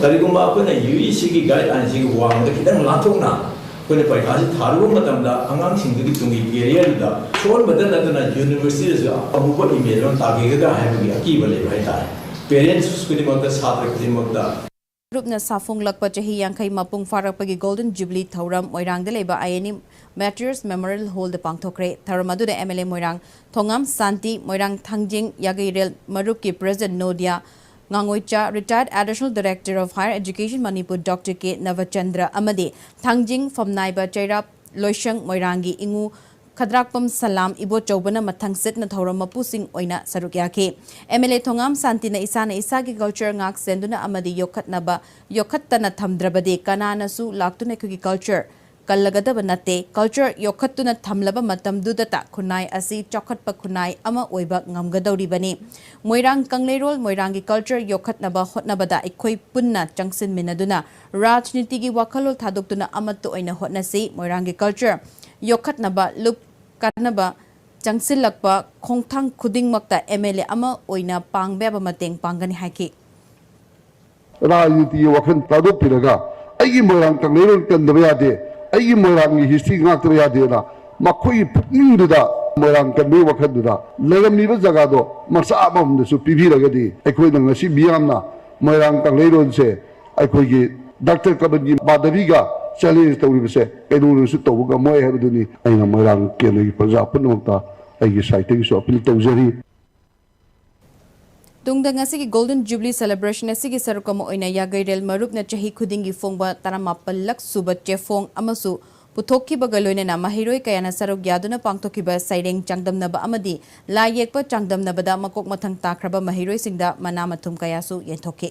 ꯀꯔꯤꯒꯨꯝꯕ ꯑꯩꯈꯣꯏꯅ UGCꯒꯤ guidelineꯁꯤꯒꯤ ꯋꯥꯡꯃꯗ ꯈꯤꯇꯪ ꯂꯥꯟꯊꯣꯛꯅ ꯑꯩꯈꯣꯏꯅ ꯄꯔꯤꯈꯥꯁꯤ ꯊꯥꯔꯨꯕ ꯃꯇꯝꯗ ꯑꯉꯥꯡꯁꯤꯡꯗꯨꯒꯤ ꯇꯨꯡꯒꯤ careerꯗ ꯁꯣꯛꯍꯟꯕꯗ ꯅꯠꯇꯅ universityꯗꯁꯨ ꯑꯃꯨꯕ image ꯑꯃ ꯇꯥꯈꯤꯒꯗ꯭ꯔꯥ ꯍꯥꯏꯕꯒꯤ ꯑꯀꯤꯕ ꯂꯩꯕ ꯍꯥꯏꯇꯥꯔꯦ꯫ Parents ꯈꯨꯗꯤꯡꯃꯛꯇ, ꯁꯥꯇ꯭ꯔ ꯈꯨꯗꯤꯡꯃꯛꯇ꯫ ꯒ꯭ꯔꯨꯞꯅ ꯁꯥꯐꯣꯡꯂꯛꯄ ꯆꯍꯤ ꯌꯥꯡꯈꯩ ꯃꯄꯨꯡ ꯐꯥꯔꯛꯄꯒꯤ Golden Jubilee ꯊꯧꯔꯝ ꯃꯣꯏꯔꯥꯡꯗ ꯂꯩꯕ INA Martyrs Memorial Hallꯗ ꯄꯥꯡꯊꯣꯛꯈ꯭ꯔꯦ꯫ ꯊꯧꯔꯝ ꯑꯗꯨꯗ MLA ꯃꯣꯏꯔꯥꯡ ꯊꯣꯉꯥꯝ ꯁꯥꯟꯇꯤ, ꯃꯣꯏꯔꯥꯡ ꯊꯥꯡꯖꯤꯡ ꯌꯥꯒꯩꯔꯦꯜ ꯃꯔꯨꯞꯀꯤ President ꯅꯣꯗꯤꯌꯥ ꯉꯥꯉꯣꯏꯆꯥ, Retired Additional Director of Higher Education Manipur Doctor K ꯅꯕꯆꯟꯗ꯭ꯔ ꯑꯃꯗꯤ ꯊꯥꯡꯖꯤꯡ ꯐꯝꯅꯥꯏꯕ ꯆꯩꯔꯥꯞ ꯂꯣꯏꯁꯪ ꯃꯣꯏꯔꯥꯡꯒꯤ ꯏꯉꯨ ꯈꯗ꯭ꯔꯥꯛꯄꯝ ꯁꯂꯥꯝ ꯏꯕꯣꯆꯧꯕꯅ ꯃꯊꯪ ꯁꯤꯠꯅ ꯊꯧꯔꯝ ꯃꯄꯨꯁꯤꯡ ꯑꯣꯏꯅ ꯁꯔꯨꯛ ꯌꯥꯈꯤ꯫ MLA ꯊꯣꯉꯥꯝ ꯁꯥꯟꯇꯤꯅ ꯏꯁꯥꯅ ꯏꯁꯥꯒꯤ culture ꯉꯥꯛ ꯁꯦꯟꯗꯨꯅ ꯑꯃꯗꯤ ꯌꯣꯛꯈꯠꯅꯕ, ꯌꯣꯛꯈꯠꯇꯅ ꯊꯝꯗ꯭ꯔꯕꯗꯤ ꯀꯅꯥꯅꯁꯨ ꯂꯥꯛꯇꯨꯅ ꯑꯩꯈꯣꯏꯒꯤ culture ꯀꯜꯂꯒꯗꯕ ꯅꯠꯇꯦ꯫ Culture ꯌꯣꯛꯈꯠꯇꯨꯅ ꯊꯝꯂꯕ ꯃꯇꯝꯗꯨꯗꯇ ꯈꯨꯟꯅꯥꯏ ꯑꯁꯤ ꯆꯥꯎꯈꯠꯄ ꯈꯨꯟꯅꯥꯏ ꯑꯃ ꯑꯣꯏꯕ ꯉꯝꯒꯗꯧꯔꯤꯕꯅꯤ꯫ ꯃꯣꯏꯔꯥꯡ ꯀꯪꯂꯩꯔꯣꯜ ꯃꯣꯏꯔꯥꯡꯒꯤ culture ꯌꯣꯛꯈꯠꯅꯕ ꯍꯣꯠꯅꯕꯗ ꯑꯩꯈꯣꯏ ꯄꯨꯟꯅ ꯆꯪꯁꯤꯟꯃꯤꯟꯅꯗꯨꯅ ꯔꯥꯖꯅꯤꯇꯤꯒꯤ ꯋꯥꯈꯜꯂꯣꯟ ꯊꯥꯗꯣꯛꯇꯨꯅ ꯑꯃꯠꯇ ꯑꯣꯏꯅ ꯍꯣꯠꯅꯁꯤ꯫ ꯃꯣꯏꯔꯥꯡꯒꯤ culture ꯌꯣꯛꯈꯠꯅꯕ ꯂꯨꯞ ꯀꯥꯟꯅꯕ ꯆꯪꯁꯤꯜꯂꯛꯄ ꯈꯣꯡꯊꯥꯡ ꯈꯨꯗꯤꯡꯃꯛꯇ ꯑꯦꯝ ꯑꯦꯜ ꯑꯦ ꯑꯃ ꯑꯣꯏꯅ ꯄꯥꯡꯕ ꯌꯥꯕ ꯃꯇꯦꯡ ꯄꯥꯡꯒꯅꯤ ꯍꯥꯏꯈꯤ꯫ ꯔꯥꯖꯅꯤꯇꯤꯒꯤ ꯋꯥꯈꯜ ꯊꯥꯗꯣꯛꯄꯤꯔꯒ ꯑꯩꯒꯤ ꯃꯣꯏꯔꯥꯡ ꯀꯪꯂꯩꯔꯣꯜ ꯀꯟꯗꯕ ꯌꯥꯗꯦ, ꯑꯩꯒꯤ ꯃꯣꯏꯔꯥꯡꯒꯤ ꯍꯤꯁꯇ꯭ꯔꯤ ꯉꯥꯛꯇꯕ ꯌꯥꯗꯦꯅ ꯃꯈꯣꯏꯒꯤ ꯄꯨꯛꯅꯤꯡꯗꯨꯗ, ꯃꯣꯏꯔꯥꯡ ꯀꯟꯕꯒꯤ ꯋꯥꯈꯜꯗꯨꯗ ꯂꯩꯔꯝꯂꯤꯕ ꯖꯒꯥꯗꯣ ꯃꯆꯥ ꯑꯃꯃꯝꯗꯁꯨ ꯄꯤꯕꯤꯔꯒꯗꯤ ꯑꯩꯈꯣꯏꯅ ꯉꯁꯤ ꯃꯤꯌꯥꯝꯅ ꯃꯣꯏꯔꯥꯡ ꯀꯪꯂꯩꯔꯣꯜꯁꯦ ꯑꯩꯈꯣꯏꯒꯤ ꯗꯥꯛꯇꯔ ꯀꯃꯜꯒꯤ ꯃꯥꯙꯕꯤꯒ ꯆꯦꯂꯦꯟꯖ ꯇꯧꯔꯤꯕꯁꯦ ꯀꯩꯗꯧꯅꯁꯨ ꯇꯧꯕ ꯉꯝꯃꯣꯏ ꯍꯥꯏꯕꯗꯨꯅꯤ ꯑꯩꯅ ꯃꯣꯏꯔꯥꯡ ꯀꯦꯟꯗ꯭ꯔꯒꯤ ꯄ꯭ꯔꯖꯥ ꯄꯨꯝꯅꯃꯛꯇ ꯑꯩꯒꯤ ꯁꯥꯏꯠꯇꯒꯤꯁꯨ ꯑꯄꯤꯜ ꯇꯧꯖꯔꯤ꯫ ꯇꯨꯡꯗ ꯉꯁꯤꯒꯤ Golden Jubilee Celebration ꯑꯁꯤꯒꯤ ꯁꯔꯨꯛ ꯑꯃ ꯑꯣꯏꯅ ꯌꯥꯒꯩꯔꯦꯜ ꯃꯔꯨꯞꯅ ꯆꯍꯤ ꯈꯨꯗꯤꯡꯒꯤ ꯐꯣꯡꯕ ꯇꯔꯥꯃꯥꯄꯜꯂꯛ ꯁꯨꯕ ꯆꯦꯐꯣꯡ ꯑꯃꯁꯨ ꯄꯨꯊꯣꯛꯈꯤꯕꯒ ꯂꯣꯏꯅꯅ ꯃꯍꯩꯔꯣꯏ ꯀꯌꯥꯅ ꯁꯔꯨꯛ ꯌꯥꯗꯨꯅ ꯄꯥꯡꯊꯣꯛꯈꯤꯕ ꯁꯩꯔꯦꯡ ꯆꯥꯡꯗꯝꯅꯕ ꯑꯃꯗꯤ ꯂꯥꯏ ꯌꯦꯛꯄ ꯆꯥꯡꯗꯝꯅꯕꯗ ꯃꯀꯣꯛ ꯃꯊꯪ ꯇꯥꯈ꯭ꯔꯕ ꯃꯍꯩꯔꯣꯏꯁꯤꯡꯗ ꯃꯅꯥ ꯃꯊꯨꯝ ꯀꯌꯥꯁꯨ ꯌꯦꯟꯊꯣꯛꯈꯤ꯫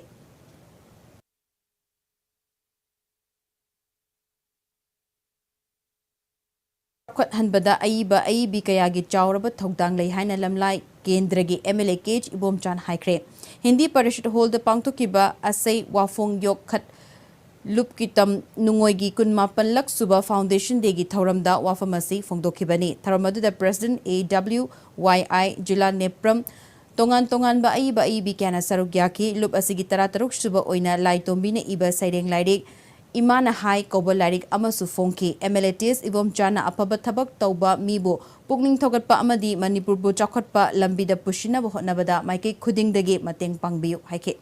ꯆꯥꯎꯈꯠꯍꯟꯕꯗ ꯑꯏꯕ ꯑꯏꯕꯤ ꯀꯌꯥꯒꯤ ꯆꯥꯎꯔꯕ ꯊꯧꯗꯥꯡ ꯂꯩ ꯍꯥꯏꯅ ꯂꯝꯂꯥꯏ ꯀꯦꯟꯗ꯭ꯔꯒꯤ M L A K H ꯏꯕꯣꯝꯆꯥꯟ ꯍꯥꯏꯈ꯭ꯔꯦ꯫ ꯍꯤꯟꯗꯤ ꯄꯔꯤꯁꯠ ꯍꯣꯜꯗ ꯄꯥꯡꯊꯣꯛꯈꯤꯕ ꯑꯁꯩ ꯋꯥꯐꯣꯡ ꯌꯣꯛꯈꯠ ꯂꯨꯞꯀꯤ ꯇꯝ ꯅꯨꯡꯉꯣꯏꯒꯤ ꯀꯨꯟꯃꯥꯄꯜꯂꯛ ꯁꯨꯕ Foundation Day ꯒꯤ ꯊꯧꯔꯝꯗ ꯋꯥꯐꯝ ꯑꯁꯤ ꯐꯣꯡꯗꯣꯛꯈꯤꯕꯅꯤ꯫ ꯊꯧꯔꯝ ꯑꯗꯨꯗ President A W Y I ꯖꯤꯂꯥ ꯅꯦꯄ꯭ꯔꯝ, ꯇꯣꯉꯥꯟ ꯇꯣꯉꯥꯟꯕ ꯑꯏꯕ ꯑꯏꯕꯤ ꯀꯌꯥꯅ ꯁꯔꯨꯛ ꯌꯥꯈꯤ꯫ ꯂꯨꯞ ꯑꯁꯤꯒꯤ ꯇꯔꯥꯇꯔꯨꯛ ꯁꯨꯕ ꯑꯣꯏꯅ ꯂꯥꯏꯇꯣꯝꯕꯤꯅ ꯏꯕ ꯁꯩꯔꯦꯡ ꯂꯥꯏꯔꯤꯛ ꯏꯃꯥꯅ ꯍꯥꯏ ꯀꯧꯕ ꯂꯥꯏꯔꯤꯛ ꯑꯃꯁꯨ ꯐꯣꯡꯈꯤ꯫ ꯑꯦꯝ ꯑꯦꯜ ꯑꯦ ꯇꯤ ꯑꯦꯁ ꯏꯕꯣꯝꯆꯥꯅ ꯑꯐꯕ ꯊꯕꯛ ꯇꯧꯕ ꯃꯤꯕꯨ ꯄꯨꯛꯅꯤꯡ ꯊꯧꯒꯠꯄ ꯑꯃꯗꯤ ꯃꯅꯤꯄꯨꯔꯕꯨ ꯆꯥꯎꯈꯠꯄ ꯂꯝꯕꯤꯗ ꯄꯨꯁꯤꯟꯅꯕ ꯍꯣꯠꯅꯕꯗ ꯃꯥꯏꯀꯩ ꯈꯨꯗꯤꯡꯗꯒꯤ ꯃꯇꯦꯡ ꯄꯥꯡꯕꯤꯌꯨ ꯍꯥꯏꯈꯤ꯫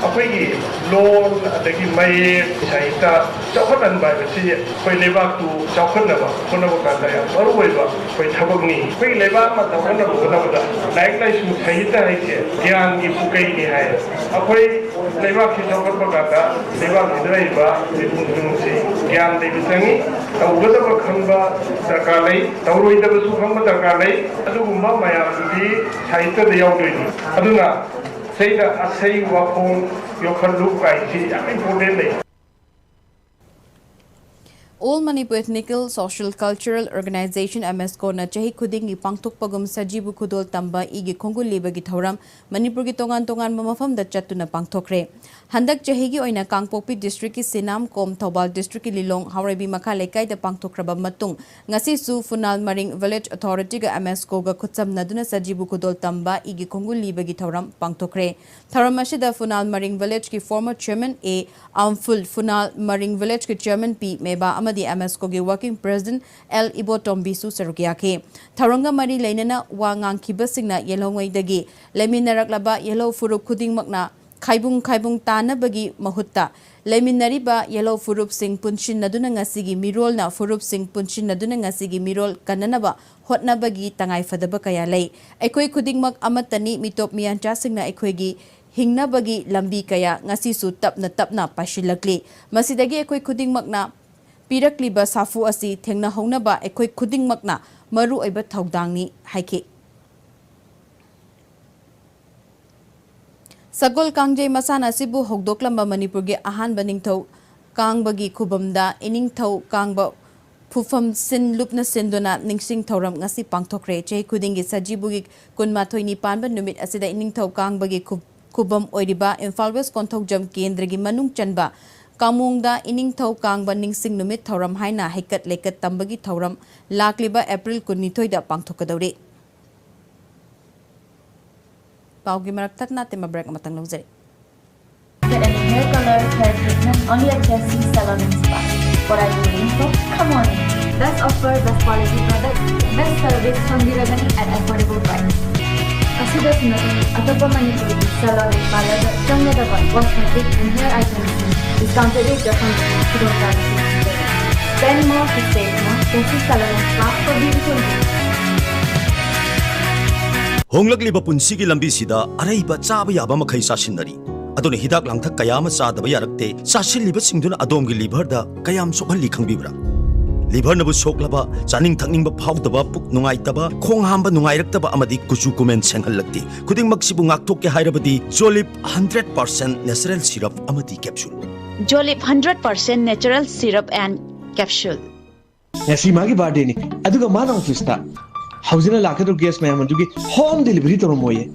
ꯑꯩꯈꯣꯏꯒꯤ ꯂꯣꯟ ꯑꯗꯒꯤ ꯃꯌꯦꯛ ꯁꯥꯍꯤꯇ ꯆꯥꯎꯈꯠꯍꯟꯕ ꯍꯥꯏꯕꯁꯤ ꯑꯩꯈꯣꯏ ꯂꯩꯕꯥꯛꯇꯨ ꯆꯥꯎꯈꯠꯅꯕ ꯍꯣꯠꯅꯕ ꯀꯥꯟꯗ ꯌꯥꯝ ꯃꯔꯨ ꯑꯣꯏꯕ ꯑꯩꯈꯣꯏ ꯊꯕꯛꯅꯤ꯫ ꯑꯩꯈꯣꯏꯒꯤ ꯂꯩꯕꯥꯛ ꯑꯃ ꯆꯥꯎꯈꯠꯅꯕ ꯍꯣꯠꯅꯕꯗ ꯂꯥꯏꯔꯤꯛ ꯂꯥꯏꯁꯨ ꯁꯥꯍꯤꯇ ꯍꯥꯏꯁꯦ ꯒ꯭ꯌꯥꯟꯒꯤ ꯄꯨꯀꯩꯅꯤ ꯍꯥꯏ꯫ ꯑꯩꯈꯣꯏ ꯂꯩꯕꯥꯛꯁꯤ ꯆꯥꯎꯈꯠꯄ ꯀꯥꯟꯗ ꯂꯩꯕꯥꯛꯁꯤꯗ ꯂꯩꯔꯤꯕ ꯃꯤꯄꯨꯝ ꯈꯨꯗꯤꯡꯃꯛꯁꯤ ꯒ꯭ꯌꯥꯟ ꯂꯩꯕ ꯆꯪꯉꯤ꯫ ꯇꯧꯒꯗꯕ ꯈꯪꯕ ꯗꯔꯀꯥꯔ ꯂꯩ, ꯇꯧꯔꯣꯏꯗꯕꯁꯨ ꯈꯪꯕ ꯗꯔꯀꯥꯔ ꯂꯩ꯫ ꯑꯗꯨꯒꯨꯝꯕ ꯃꯌꯥꯝꯗꯨꯗꯤ ꯁꯥꯍꯤꯇꯗ ꯌꯥꯎꯗꯣꯏꯅꯤ꯫ ꯑꯗꯨꯅ ꯁꯤꯗ ꯑꯁꯩ ꯋꯥꯐꯣꯡ ꯌꯣꯛꯈꯠꯂꯨ ꯀꯥꯏꯁꯤ ꯌꯥꯝ ꯏꯝꯄꯣꯔꯇꯦꯟ ꯂꯩ꯫ All Manipur Ethnical Social Cultural Organization, MSCO, ꯅ ꯆꯍꯤ ꯈꯨꯗꯤꯡꯒꯤ ꯄꯥꯡꯊꯣꯛꯄꯒꯨꯝ ꯁꯖꯤꯕꯨ ꯈꯨꯗꯣꯜ ꯇꯝꯕ ꯏꯒꯤ ꯈꯣꯡꯒꯨꯜ ꯂꯤꯕꯒꯤ ꯊꯧꯔꯝ ꯃꯅꯤꯄꯨꯔꯒꯤ ꯇꯣꯉꯥꯟ ꯇꯣꯉꯥꯟꯕ ꯃꯐꯝꯗ ꯆꯠꯇꯨꯅ ꯄꯥꯡꯊꯣꯛꯈ꯭ꯔꯦ꯫ ꯍꯟꯗꯛ ꯆꯍꯤꯒꯤ ꯑꯣꯏꯅ ꯀꯥꯡꯄꯣꯛꯄꯤ district ꯀꯤ ꯁꯤꯅꯥꯝ ꯀꯣꯝ, ꯊꯧꯕꯥꯜ district ꯀꯤ ꯂꯤꯂꯣꯡ ꯍꯥꯎꯔꯩꯕꯤ ꯃꯈꯥ ꯂꯩꯀꯥꯏꯗ ꯄꯥꯡꯊꯣꯛꯈ꯭ꯔꯕ ꯃꯇꯨꯡ, ꯉꯁꯤꯁꯨ ꯐꯨꯅꯥꯜ ꯃꯔꯤꯡ village authority ꯒ MSCO ꯒ ꯈꯨꯠꯁꯝꯅꯗꯨꯅ ꯁꯖꯤꯕꯨ ꯈꯨꯗꯣꯜ ꯇꯝꯕ ꯏꯒꯤ ꯈꯣꯡꯒꯨꯜ ꯂꯤꯕꯒꯤ ꯊꯧꯔꯝ ꯄꯥꯡꯊꯣꯛꯈ꯭ꯔꯦ꯫ ꯊꯧꯔꯝ ꯑꯁꯤꯗ ꯐꯨꯅꯥꯜ ꯃꯔꯤꯡ village ꯀꯤ former chairman A ꯑꯝꯐꯨꯜ, Phunal ꯃꯔꯤꯡ village ꯀꯤ chairman P ꯃꯦꯕꯥ ꯑꯃꯗꯤ MSCO ꯒꯤ working president L ꯏꯕꯣꯇꯣꯝꯕꯤꯁꯨ ꯁꯔꯨꯛ ꯌꯥꯈꯤ꯫ ꯊꯧꯔꯝꯒ ꯃꯔꯤ ꯂꯩꯅꯅ ꯋꯥ ꯉꯥꯡꯈꯤꯕꯁꯤꯡꯅ ꯌꯦꯜꯍꯧꯉꯩꯗꯒꯤ ꯂꯩꯃꯤꯟꯅꯔꯛꯂꯕ ꯌꯦꯜꯍꯧ ꯐꯨꯔꯨꯞ ꯈꯨꯗꯤꯡꯃꯛꯅ ꯈꯥꯏꯕꯨꯡ ꯈꯥꯏꯕꯨꯡ ꯇꯥꯅꯕꯒꯤ ꯃꯍꯨꯠꯇ ꯂꯩꯃꯤꯟꯅꯔꯤꯕ ꯌꯦꯜꯍꯧ ꯐꯨꯔꯨꯞꯁꯤꯡ ꯄꯨꯟꯁꯤꯟꯅꯗꯨꯅ ꯉꯁꯤꯒꯤ ꯃꯤꯔꯣꯜꯅ ꯐꯨꯔꯨꯞꯁꯤꯡ ꯄꯨꯟꯁꯤꯟꯅꯗꯨꯅ ꯉꯁꯤꯒꯤ ꯃꯤꯔꯣꯜ ꯀꯟꯅꯅꯕ ꯍꯣꯠꯅꯕꯒꯤ ꯇꯉꯥꯏꯐꯗꯕ ꯀꯌꯥ ꯂꯩ꯫ ꯑꯩꯈꯣꯏ ꯈꯨꯗꯤꯡꯃꯛ ꯑꯃꯠꯇꯅꯤ꯫ ꯃꯤꯇꯣꯞ ꯃꯤꯌꯥꯟꯆꯥꯁꯤꯡꯅ ꯑꯩꯈꯣꯏꯒꯤ ꯍꯤꯡꯅꯕꯒꯤ ꯂꯝꯕꯤ ꯀꯌꯥ ꯉꯁꯤꯁꯨ ꯇꯞꯅ ꯇꯞꯅ ꯄꯥꯏꯁꯤꯜꯂꯛꯂꯤ꯫ ꯃꯁꯤꯗꯒꯤ ꯑꯩꯈꯣꯏ ꯈꯨꯗꯤꯡꯃꯛꯅ ꯄꯤꯔꯛꯂꯤꯕ ꯁꯥꯐꯨ ꯑꯁꯤ ꯊꯦꯡꯅꯍꯧꯅꯕ ꯑꯩꯈꯣꯏ ꯈꯨꯗꯤꯡꯃꯛꯅ ꯃꯔꯨꯑꯣꯏꯕ ꯊꯧꯗꯥꯡꯅꯤ ꯍꯥꯏꯈꯤ꯫ ꯁꯒꯣꯜ ꯀꯥꯡꯖꯩ ꯃꯁꯥꯟꯅ ꯑꯁꯤꯕꯨ ꯍꯧꯗꯣꯛꯂꯝꯕ ꯃꯅꯤꯄꯨꯔꯒꯤ ꯑꯍꯥꯟꯕ ꯅꯤꯡꯊꯧ ꯀꯥꯡꯕꯒꯤ ꯈꯨꯕꯝꯗ ꯏꯅꯤꯡꯊꯧ ꯀꯥꯡꯕ ꯐꯨꯐꯝ ꯁꯤꯟ ꯂꯨꯞꯅ ꯁꯤꯟꯗꯨꯅ ꯅꯤꯡꯁꯤꯡ ꯊꯧꯔꯝ ꯉꯁꯤ ꯄꯥꯡꯊꯣꯛꯈ꯭ꯔꯦ꯫ ꯆꯍꯤ ꯈꯨꯗꯤꯡꯒꯤ ꯁꯖꯤꯕꯨꯒꯤ ꯀꯨꯟꯃꯥꯊꯣꯏꯅꯤ ꯄꯥꯟꯕ ꯅꯨꯃꯤꯠ ꯑꯁꯤꯗ ꯏꯅꯤꯡꯊꯧ ꯀꯥꯡꯕꯒꯤ ꯈꯨ-, ꯈꯨꯕꯝ ꯑꯣꯏꯔꯤꯕ ꯏꯝꯐꯥꯜ ꯋꯦꯁ ꯀꯣꯟꯊꯧꯖꯝ ꯀꯦꯟꯗ꯭ꯔꯒꯤ ꯃꯅꯨꯡ ꯆꯟꯕ ꯀꯥꯃꯣꯡꯗ ꯏꯅꯤꯡꯊꯧ ꯀꯥꯡꯕ ꯅꯤꯡꯁꯤꯡ ꯅꯨꯃꯤꯠ ꯊꯧꯔꯝ ꯍꯥꯏꯅ ꯍꯩꯀꯠ ꯂꯩꯀꯠ ꯇꯝꯕꯒꯤ ꯊꯧꯔꯝ ꯂꯥꯛꯂꯤꯕ ꯑꯦꯄ꯭ꯔꯤꯜ ꯀꯨꯟꯅꯤꯊꯣꯏꯗ ꯄꯥꯡꯊꯣꯛꯀꯗꯧꯔꯤ꯫ ꯄꯥꯎꯒꯤ ꯃꯔꯛ ꯊꯠꯅ ꯇꯦꯝꯕ break ꯑꯃꯇꯪ ꯂꯧꯖꯔꯤ꯫ Get any hair color, hair treatment, only at Chelsea Salon and Spa. What are you waiting for? Come on in. Best offer, best quality products, best service ꯐꯪꯕꯤꯔꯒꯅꯤ at affordable price. ꯑꯁꯤꯗꯁꯨ ꯅꯠꯇꯅ ꯑꯇꯣꯞꯄ ꯃꯅꯤꯄꯨꯔꯒꯤ salon and parlor ꯗ ꯆꯪꯒꯗꯕ cosmetic and hair items ꯁꯤꯡ discounted rate ꯇ ꯐꯪꯕꯒꯤ ꯈꯨꯗꯣꯡꯆꯥꯕꯁꯨ ꯄꯤꯖꯔꯤ꯫ Spend more to save more. Chelsea Salon and Spa for beautiful you. ꯍꯣꯡꯂꯛꯂꯤꯕ ꯄꯨꯟꯁꯤꯒꯤ ꯂꯝꯕꯤꯁꯤꯗ ꯑꯔꯩꯕ ꯆꯥꯕ ꯌꯥꯕ ꯃꯈꯩ ꯆꯥꯁꯤꯟꯅꯔꯤ꯫ ꯑꯗꯨꯅ ꯍꯤꯗꯥꯛ ꯂꯥꯡꯊꯛ ꯀꯌꯥ ꯑꯃ ꯆꯥꯗꯕ ꯌꯥꯔꯛꯇꯦ꯫ ꯆꯥꯁꯤꯜꯂꯤꯕꯁꯤꯡꯗꯨꯅ ꯑꯗꯣꯝꯒꯤ liver ꯗ ꯀꯌꯥꯝ ꯁꯣꯛꯍꯜꯂꯤ ꯈꯪꯕꯤꯕ꯭ꯔꯥ? Liver ꯅꯕꯨ ꯁꯣꯛꯂꯕ, ꯆꯥꯅꯤꯡ ꯊꯛꯅꯤꯡꯕ ꯐꯥꯎꯗꯕ, ꯄꯨꯛ ꯅꯨꯡꯉꯥꯏꯇꯕ, ꯈꯣꯡ ꯍꯥꯝꯕ ꯅꯨꯡꯉꯥꯏꯔꯛꯇꯕ ꯑꯃꯗꯤ ꯀꯨꯆꯨ ꯀꯨꯃꯦꯟ ꯁꯦꯡꯍꯜꯂꯛꯇꯦ꯫ ꯈꯨꯗꯤꯡꯃꯛꯁꯤꯕꯨ ꯉꯥꯛꯊꯣꯛꯀꯦ ꯍꯥꯏꯔꯕꯗꯤ Jolib hundred percent natural syrup ꯑꯃꯗꯤ capsule꯫ Jolib hundred percent natural syrup and Capsule. ꯉꯁꯤ ꯃꯥꯒꯤ ꯕꯥꯔꯗꯦꯅꯤ, ꯑꯗꯨꯒ ꯃꯥꯅ ꯑꯣꯐꯤꯁꯇ ꯍꯧꯖꯤꯛꯅ ꯂꯥꯛꯀꯗꯧꯔꯤꯕ ꯒꯦꯁ ꯃꯌꯥꯝ ꯑꯗꯨꯒꯤ ꯍꯣꯝ ꯗꯦꯂꯤꯚꯔꯤ ꯇꯧꯔꯝꯃꯣꯏꯌꯦ꯫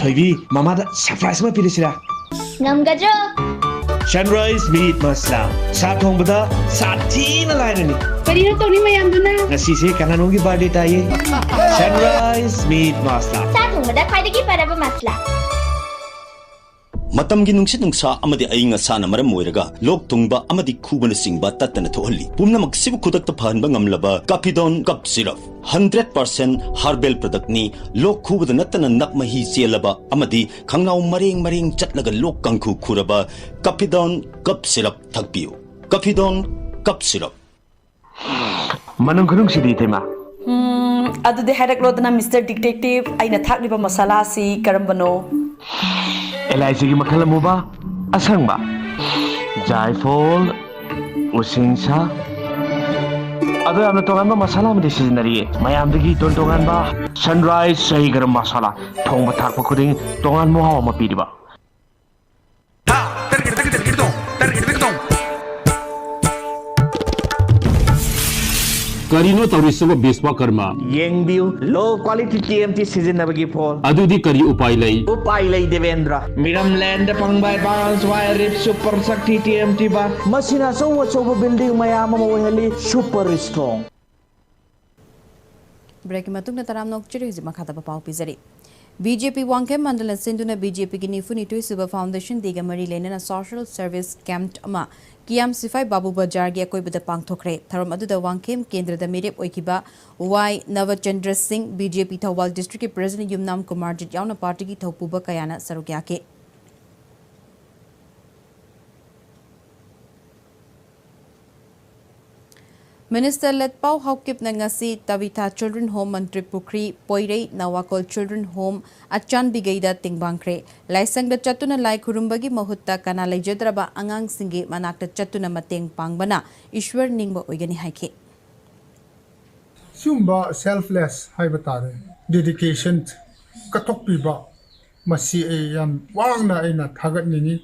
ꯊꯣꯏꯕꯤ, ꯃꯃꯥꯗ ꯁꯔꯄ꯭ꯔꯥꯏꯖ ꯑꯃ ꯄꯤꯔꯁꯤꯔꯥ? ꯉꯝꯒꯗ꯭ꯔꯣ? ꯁꯟꯔꯥꯏꯖ ꯃꯤꯠ ꯃꯁꯂꯥ, ꯁꯥ ꯊꯣꯡꯕꯗ ꯁꯥꯊꯤꯅ ꯂꯥꯏꯔꯅꯤ꯫ ꯀꯔꯤꯅꯣ ꯇꯧꯔꯤ ꯃꯌꯥꯝꯗꯨꯅ? ꯉꯁꯤꯁꯦ ꯀꯅꯥꯅꯣꯝꯒꯤ ꯕꯥꯔꯗꯦ ꯇꯥꯏꯌꯦ꯫ ꯁꯟꯔꯥꯏꯖ ꯃꯤꯠ ꯃꯁꯂꯥ꯫ ꯁꯥ ꯊꯣꯡꯕꯗ ꯈ꯭ꯋꯥꯏꯗꯒꯤ ꯐꯔꯕ ꯃꯁꯂꯥ꯫ ꯃꯇꯝꯒꯤ ꯅꯨꯡꯁꯤꯠ ꯅꯨꯡꯁꯥ ꯑꯃꯗꯤ ꯑꯏꯪ ꯑꯁꯥꯅ ꯃꯔꯝ ꯑꯣꯏꯔꯒ ꯂꯣꯛ ꯊꯨꯡꯕ ꯑꯃꯗꯤ ꯈꯨꯕꯅꯆꯤꯡꯕ ꯇꯠꯇꯅ ꯊꯣꯛꯍꯜꯂꯤ꯫ ꯄꯨꯝꯅꯃꯛꯁꯤꯕꯨ ꯈꯨꯗꯛꯇ ꯐꯍꯟꯕ ꯉꯝꯂꯕ ꯀꯥꯐꯤꯗꯣꯟ ꯀꯞ ꯁꯤꯔꯞ, ꯍꯟꯗ꯭ꯔꯦꯠ ꯄꯥꯔꯁꯦꯟ ꯍꯔꯕꯦꯜ ꯄ꯭ꯔꯗꯛꯅꯤ꯫ ꯂꯣꯛ ꯈꯨꯕꯗ ꯅꯠꯇꯅ ꯅꯞ ꯃꯍꯤ ꯆꯦꯜꯂꯕ ꯑꯃꯗꯤ ꯈꯪꯅꯥꯎ ꯃꯔꯦꯡ ꯃꯔꯦꯡ ꯆꯠꯂꯒ ꯂꯣꯛ ꯀꯥꯡꯈꯨ ꯈꯨꯔꯕ ꯀꯥꯐꯤꯗꯣꯟ ꯀꯞ ꯁꯤꯔꯞ ꯊꯛꯄꯤꯌꯨ꯫ ꯀꯥꯐꯤꯗꯣꯟ ꯀꯞ ꯁꯤꯔꯞ꯫ ꯃꯅꯝ ꯈꯨꯅꯨꯡꯁꯤꯗꯤ, ꯏꯇꯩꯃ꯫ ꯎꯝ, ꯑꯗꯨꯗꯤ ꯍꯥꯏꯔꯛꯂꯣꯗꯅ, ꯃꯤꯁꯇꯔ ꯗꯤꯇꯦꯛꯇꯤꯚ, ꯑꯩꯅ ꯊꯥꯛꯂꯤꯕ ꯃꯁꯥꯂꯥꯁꯤ ꯀꯔꯝꯕꯅꯣ? ꯑꯦꯂꯥꯏꯆꯤꯒꯤ ꯃꯈꯜ ꯑꯃꯨꯕ, ꯑꯁꯪꯕ, ꯖꯥꯏꯐꯣꯜ, ꯎꯁꯤꯡꯁꯥ꯫ ꯑꯗꯣ ꯌꯥꯝꯅ ꯇꯣꯉꯥꯟꯕ ꯃꯁꯥꯂꯥ ꯑꯃꯗꯤ ꯁꯤꯖꯤꯟꯅꯔꯤꯌꯦ꯫ ꯃꯌꯥꯝꯗꯒꯤ ꯇꯣꯟ ꯇꯣꯉꯥꯟꯕ ꯁꯟꯔꯥꯏꯖ ꯁꯍꯤ ꯒꯔꯝ ꯃꯁꯥꯂꯥ꯫ ꯊꯣꯡꯕ ꯊꯥꯛꯄ ꯈꯨꯗꯤꯡ ꯇꯣꯉꯥꯟꯕ ꯃꯍꯥꯎ ꯑꯃ ꯄꯤꯔꯤꯕ꯫ ꯀꯔꯤꯅꯣ ꯇꯧꯔꯤꯁꯤꯕꯣ, ꯕꯤꯁ꯭ꯋꯀꯔꯃ? ꯌꯦꯡꯕꯤꯌꯨ, low quality T M T ꯁꯤꯖꯤꯟꯅꯕꯒꯤ ꯐꯣꯜ꯫ ꯑꯗꯨꯗꯤ ꯀꯔꯤ ꯎꯄꯥꯏ ꯂꯩ? ꯎꯄꯥꯏ ꯂꯩ, ꯗꯦꯕꯦꯟꯗ꯭ꯔ꯫ ꯃꯤꯔꯝꯂꯦꯟꯗ ꯐꯪꯕ advance wire rip super shakti T M T bar꯫ ꯃꯁꯤꯅ ꯑꯆꯧ ꯑꯆꯧꯕ building ꯃꯌꯥꯝ ꯑꯃ ꯑꯣꯏꯍꯜꯂꯤ, super strong꯫ ꯕ꯭ꯔꯦꯛꯀꯤ ꯃꯇꯨꯡꯗ ꯇꯔꯥꯝꯅ ꯑꯣꯛꯆꯔꯤ꯫ ꯍꯧꯖꯤꯛ ꯃꯈꯥ ꯇꯥꯕ ꯄꯥꯎ ꯄꯤꯖꯔꯤ꯫ ꯕꯤ ꯖꯦ ꯄꯤ ꯋꯥꯡꯈꯦꯝ ꯃꯟꯗꯂ ꯁꯤꯟꯗꯨꯅ ꯕꯤ ꯖꯦ ꯄꯤꯒꯤ ꯅꯤꯐꯨ ꯅꯤꯊꯣꯏ ꯁꯨꯕ Foundation Day ꯒ ꯃꯔꯤ ꯂꯩꯅꯅ social service camp ꯑꯃ ꯀꯤꯌꯥꯝ ꯁꯤꯐꯥꯏ ꯕꯥꯕꯨ ꯕꯖꯥꯔꯒꯤ ꯑꯀꯣꯏꯕꯗ ꯄꯥꯡꯊꯣꯛꯈ꯭ꯔꯦ꯫ ꯊꯧꯔꯝ ꯑꯗꯨꯗ ꯋꯥꯡꯈꯦꯝ ꯀꯦꯟꯗ꯭ꯔꯗ ꯃꯤꯔꯦꯞ ꯑꯣꯏꯈꯤꯕ ꯋꯥꯏ ꯅꯕꯆꯟꯗ꯭ꯔ ꯁꯤꯡ, ꯕꯤ ꯖꯦ ꯄꯤ ꯊꯧꯕꯥꯜ district ꯀꯤ president ꯌꯨꯝꯅꯥꯝ ꯀꯨꯃꯥꯔꯖꯤꯠ ꯌꯥꯎꯅ party ꯒꯤ ꯊꯧꯄꯨꯕ ꯀꯌꯥꯅ ꯁꯔꯨꯛ ꯌꯥꯈꯤ꯫ ꯃꯤꯅꯤꯁꯇꯔ ꯂꯦꯠꯄꯥꯎ ꯍꯥꯎꯀꯤꯞꯅ ꯉꯁꯤ ꯇꯕꯤꯊꯥ ꯆꯤꯜꯗ꯭ꯔꯦꯟ ꯍꯣꯝ, ꯃꯟꯇ꯭ꯔꯤ ꯄꯨꯈ꯭ꯔꯤ, ꯄꯣꯏꯔꯩ, ꯅꯋꯥꯀꯣꯜ ꯆꯤꯜꯗ꯭ꯔꯦꯟ ꯍꯣꯝ, ꯑꯆꯥꯟꯕꯤꯒꯩꯗ ꯇꯦꯡꯕꯥꯡꯈ꯭ꯔꯦ꯫ ꯂꯥꯏꯁꯪꯗ ꯆꯠꯇꯨꯅ ꯂꯥꯏ ꯈꯨꯔꯨꯝꯕꯒꯤ ꯃꯍꯨꯠꯇ ꯀꯅꯥ ꯂꯩꯖꯗ꯭ꯔꯕ ꯑꯉꯥꯡꯁꯤꯡꯒꯤ ꯃꯅꯥꯛꯇ ꯆꯠꯇꯨꯅ ꯃꯇꯦꯡ ꯄꯥꯡꯕꯅ ꯏꯁ꯭ꯋꯔ ꯅꯤꯡꯕ ꯑꯣꯏꯒꯅꯤ ꯍꯥꯏꯈꯤ꯫ ꯁꯤꯒꯨꯝꯕ selfless ꯍꯥꯏꯕ ꯇꯥꯔꯦ, dedication ꯀꯠꯊꯣꯛꯄꯤꯕ, ꯃꯁꯤ ꯑꯩ ꯌꯥꯝ ꯋꯥꯡꯅ ꯑꯩꯅ ꯊꯥꯒꯠꯅꯤꯡꯏ꯫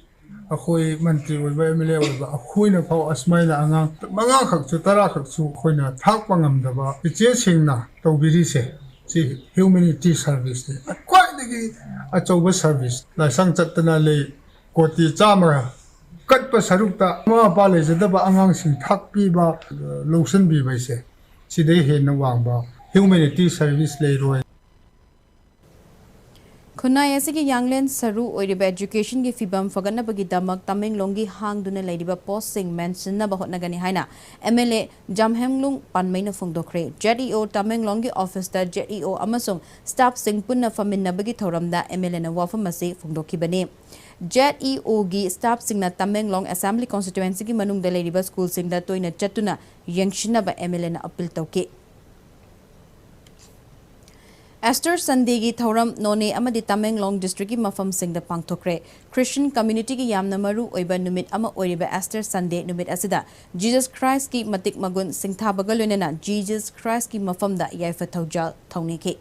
ꯑꯩꯈꯣꯏ ꯃꯟꯇ꯭ꯔꯤ ꯑꯣꯏꯕ, ꯑꯦꯝ ꯑꯦꯜ ꯑꯦ ꯑꯣꯏꯕ, ꯑꯩꯈꯣꯏꯅ ꯐꯥꯎ ꯑꯁꯨꯃꯥꯏꯅ ꯑꯉꯥꯡ ꯃꯉꯥꯈꯛꯁꯨ, ꯇꯔꯥꯈꯛꯁꯨ ꯑꯩꯈꯣꯏꯅ ꯊꯥꯛꯄ ꯉꯝꯗꯕ ꯏꯆꯦꯁꯤꯡꯅ ꯇꯧꯕꯤꯔꯤꯁꯦ, ꯁꯤ ꯍ꯭ꯌꯨꯃꯦꯅꯤꯇꯤ ꯁꯥꯔꯚꯤꯁꯅꯤ꯫ ꯈ꯭ꯋꯥꯏꯗꯒꯤ ꯑꯆꯧꯕ ꯁꯥꯔꯚꯤꯁ꯫ ꯂꯥꯏꯁꯪ ꯆꯠꯇꯅ ꯂꯩ, ꯀꯣꯇꯤ ꯆꯥꯝꯃ ꯀꯠꯄ ꯁꯔꯨꯛꯇ ꯃꯃꯥ ꯃꯄꯥ ꯂꯩꯖꯗꯕ ꯑꯉꯥꯡꯁꯤꯡ ꯊꯥꯛꯄꯤꯕ, ꯂꯧꯁꯤꯟꯕꯤꯕ ꯍꯥꯏꯁꯦ, ꯁꯤꯗꯩ ꯍꯦꯟꯅ ꯋꯥꯡꯕ ꯍ꯭ꯌꯨꯃꯦꯅꯤꯇꯤ ꯁꯥꯔꯚꯤꯁ ꯂꯩꯔꯣꯏ꯫ ꯈꯨꯟꯅꯥꯏ ꯑꯁꯤꯒꯤ ꯌꯥꯡꯂꯦꯟ ꯁꯔꯨ ꯑꯣꯏꯔꯤꯕ educationꯒꯤ ꯐꯤꯕꯝ ꯐꯒꯠꯅꯕꯒꯤꯗꯃꯛ ꯇꯃꯦꯡꯂꯣꯡꯒꯤ ꯍꯥꯡꯗꯨꯅ ꯂꯩꯔꯤꯕ postꯁꯤꯡ ꯃꯦꯟꯁꯤꯟꯅꯕ ꯍꯣꯠꯅꯒꯅꯤ ꯍꯥꯏꯅ ꯑꯦꯝ ꯑꯦꯜ ꯑꯦ ꯖꯥꯝꯍꯦꯡꯂꯨꯡ ꯄꯥꯟꯃꯩꯅ ꯐꯣꯡꯗꯣꯛꯈ꯭ꯔꯦ꯫ ꯖꯦꯠ ꯏ ꯑꯣ ꯇꯃꯦꯡꯂꯣꯡꯒꯤ officeꯇ ꯖꯦꯠ ꯏ ꯑꯣ ꯑꯃꯁꯨꯡ staffꯁꯤꯡ ꯄꯨꯟꯅ ꯐꯝꯃꯤꯟꯅꯕꯒꯤ ꯊꯧꯔꯝꯗ ꯑꯦꯝ ꯑꯦꯜ ꯑꯦꯅ ꯋꯥꯐꯝ ꯑꯁꯤ ꯐꯣꯡꯗꯣꯛꯈꯤꯕꯅꯤ꯫ ꯖꯦꯠ ꯏ ꯑꯣꯒꯤ staffꯁꯤꯡꯅ ꯇꯃꯦꯡꯂꯣꯡ assembly constituencyꯒꯤ ꯃꯅꯨꯡꯗ ꯂꯩꯔꯤꯕ schoolꯁꯤꯡꯗ ꯇꯣꯏꯅ ꯆꯠꯇꯨꯅ ꯌꯦꯡꯁꯤꯟꯅꯕ ꯑꯦꯝ ꯑꯦꯜ ꯑꯦꯅ appeal ꯇꯧꯈꯤ꯫ Easter Sundayꯒꯤ ꯊꯧꯔꯝ ꯅꯣꯅꯦ ꯑꯃꯗꯤ ꯇꯃꯦꯡꯂꯣꯡ districtꯀꯤ ꯃꯐꯝꯁꯤꯡꯗ ꯄꯥꯡꯊꯣꯛꯈ꯭ꯔꯦ꯫ Christian communityꯒꯤ ꯌꯥꯝꯅ ꯃꯔꯨ ꯑꯣꯏꯕ ꯅꯨꯃꯤꯠ ꯑꯃ ꯑꯣꯏꯔꯤꯕ Easter Sunday ꯅꯨꯃꯤꯠ ꯑꯁꯤꯗ Jesus Christꯀꯤ ꯃꯇꯤꯛ ꯃꯒꯨꯟ ꯁꯤꯡꯊꯥꯕꯒ ꯂꯣꯏꯅꯅ Jesus Christꯀꯤ ꯃꯐꯝꯗ ꯌꯥꯏꯐ ꯊꯧꯖꯥꯜ ꯊꯧꯅꯤꯈꯤ꯫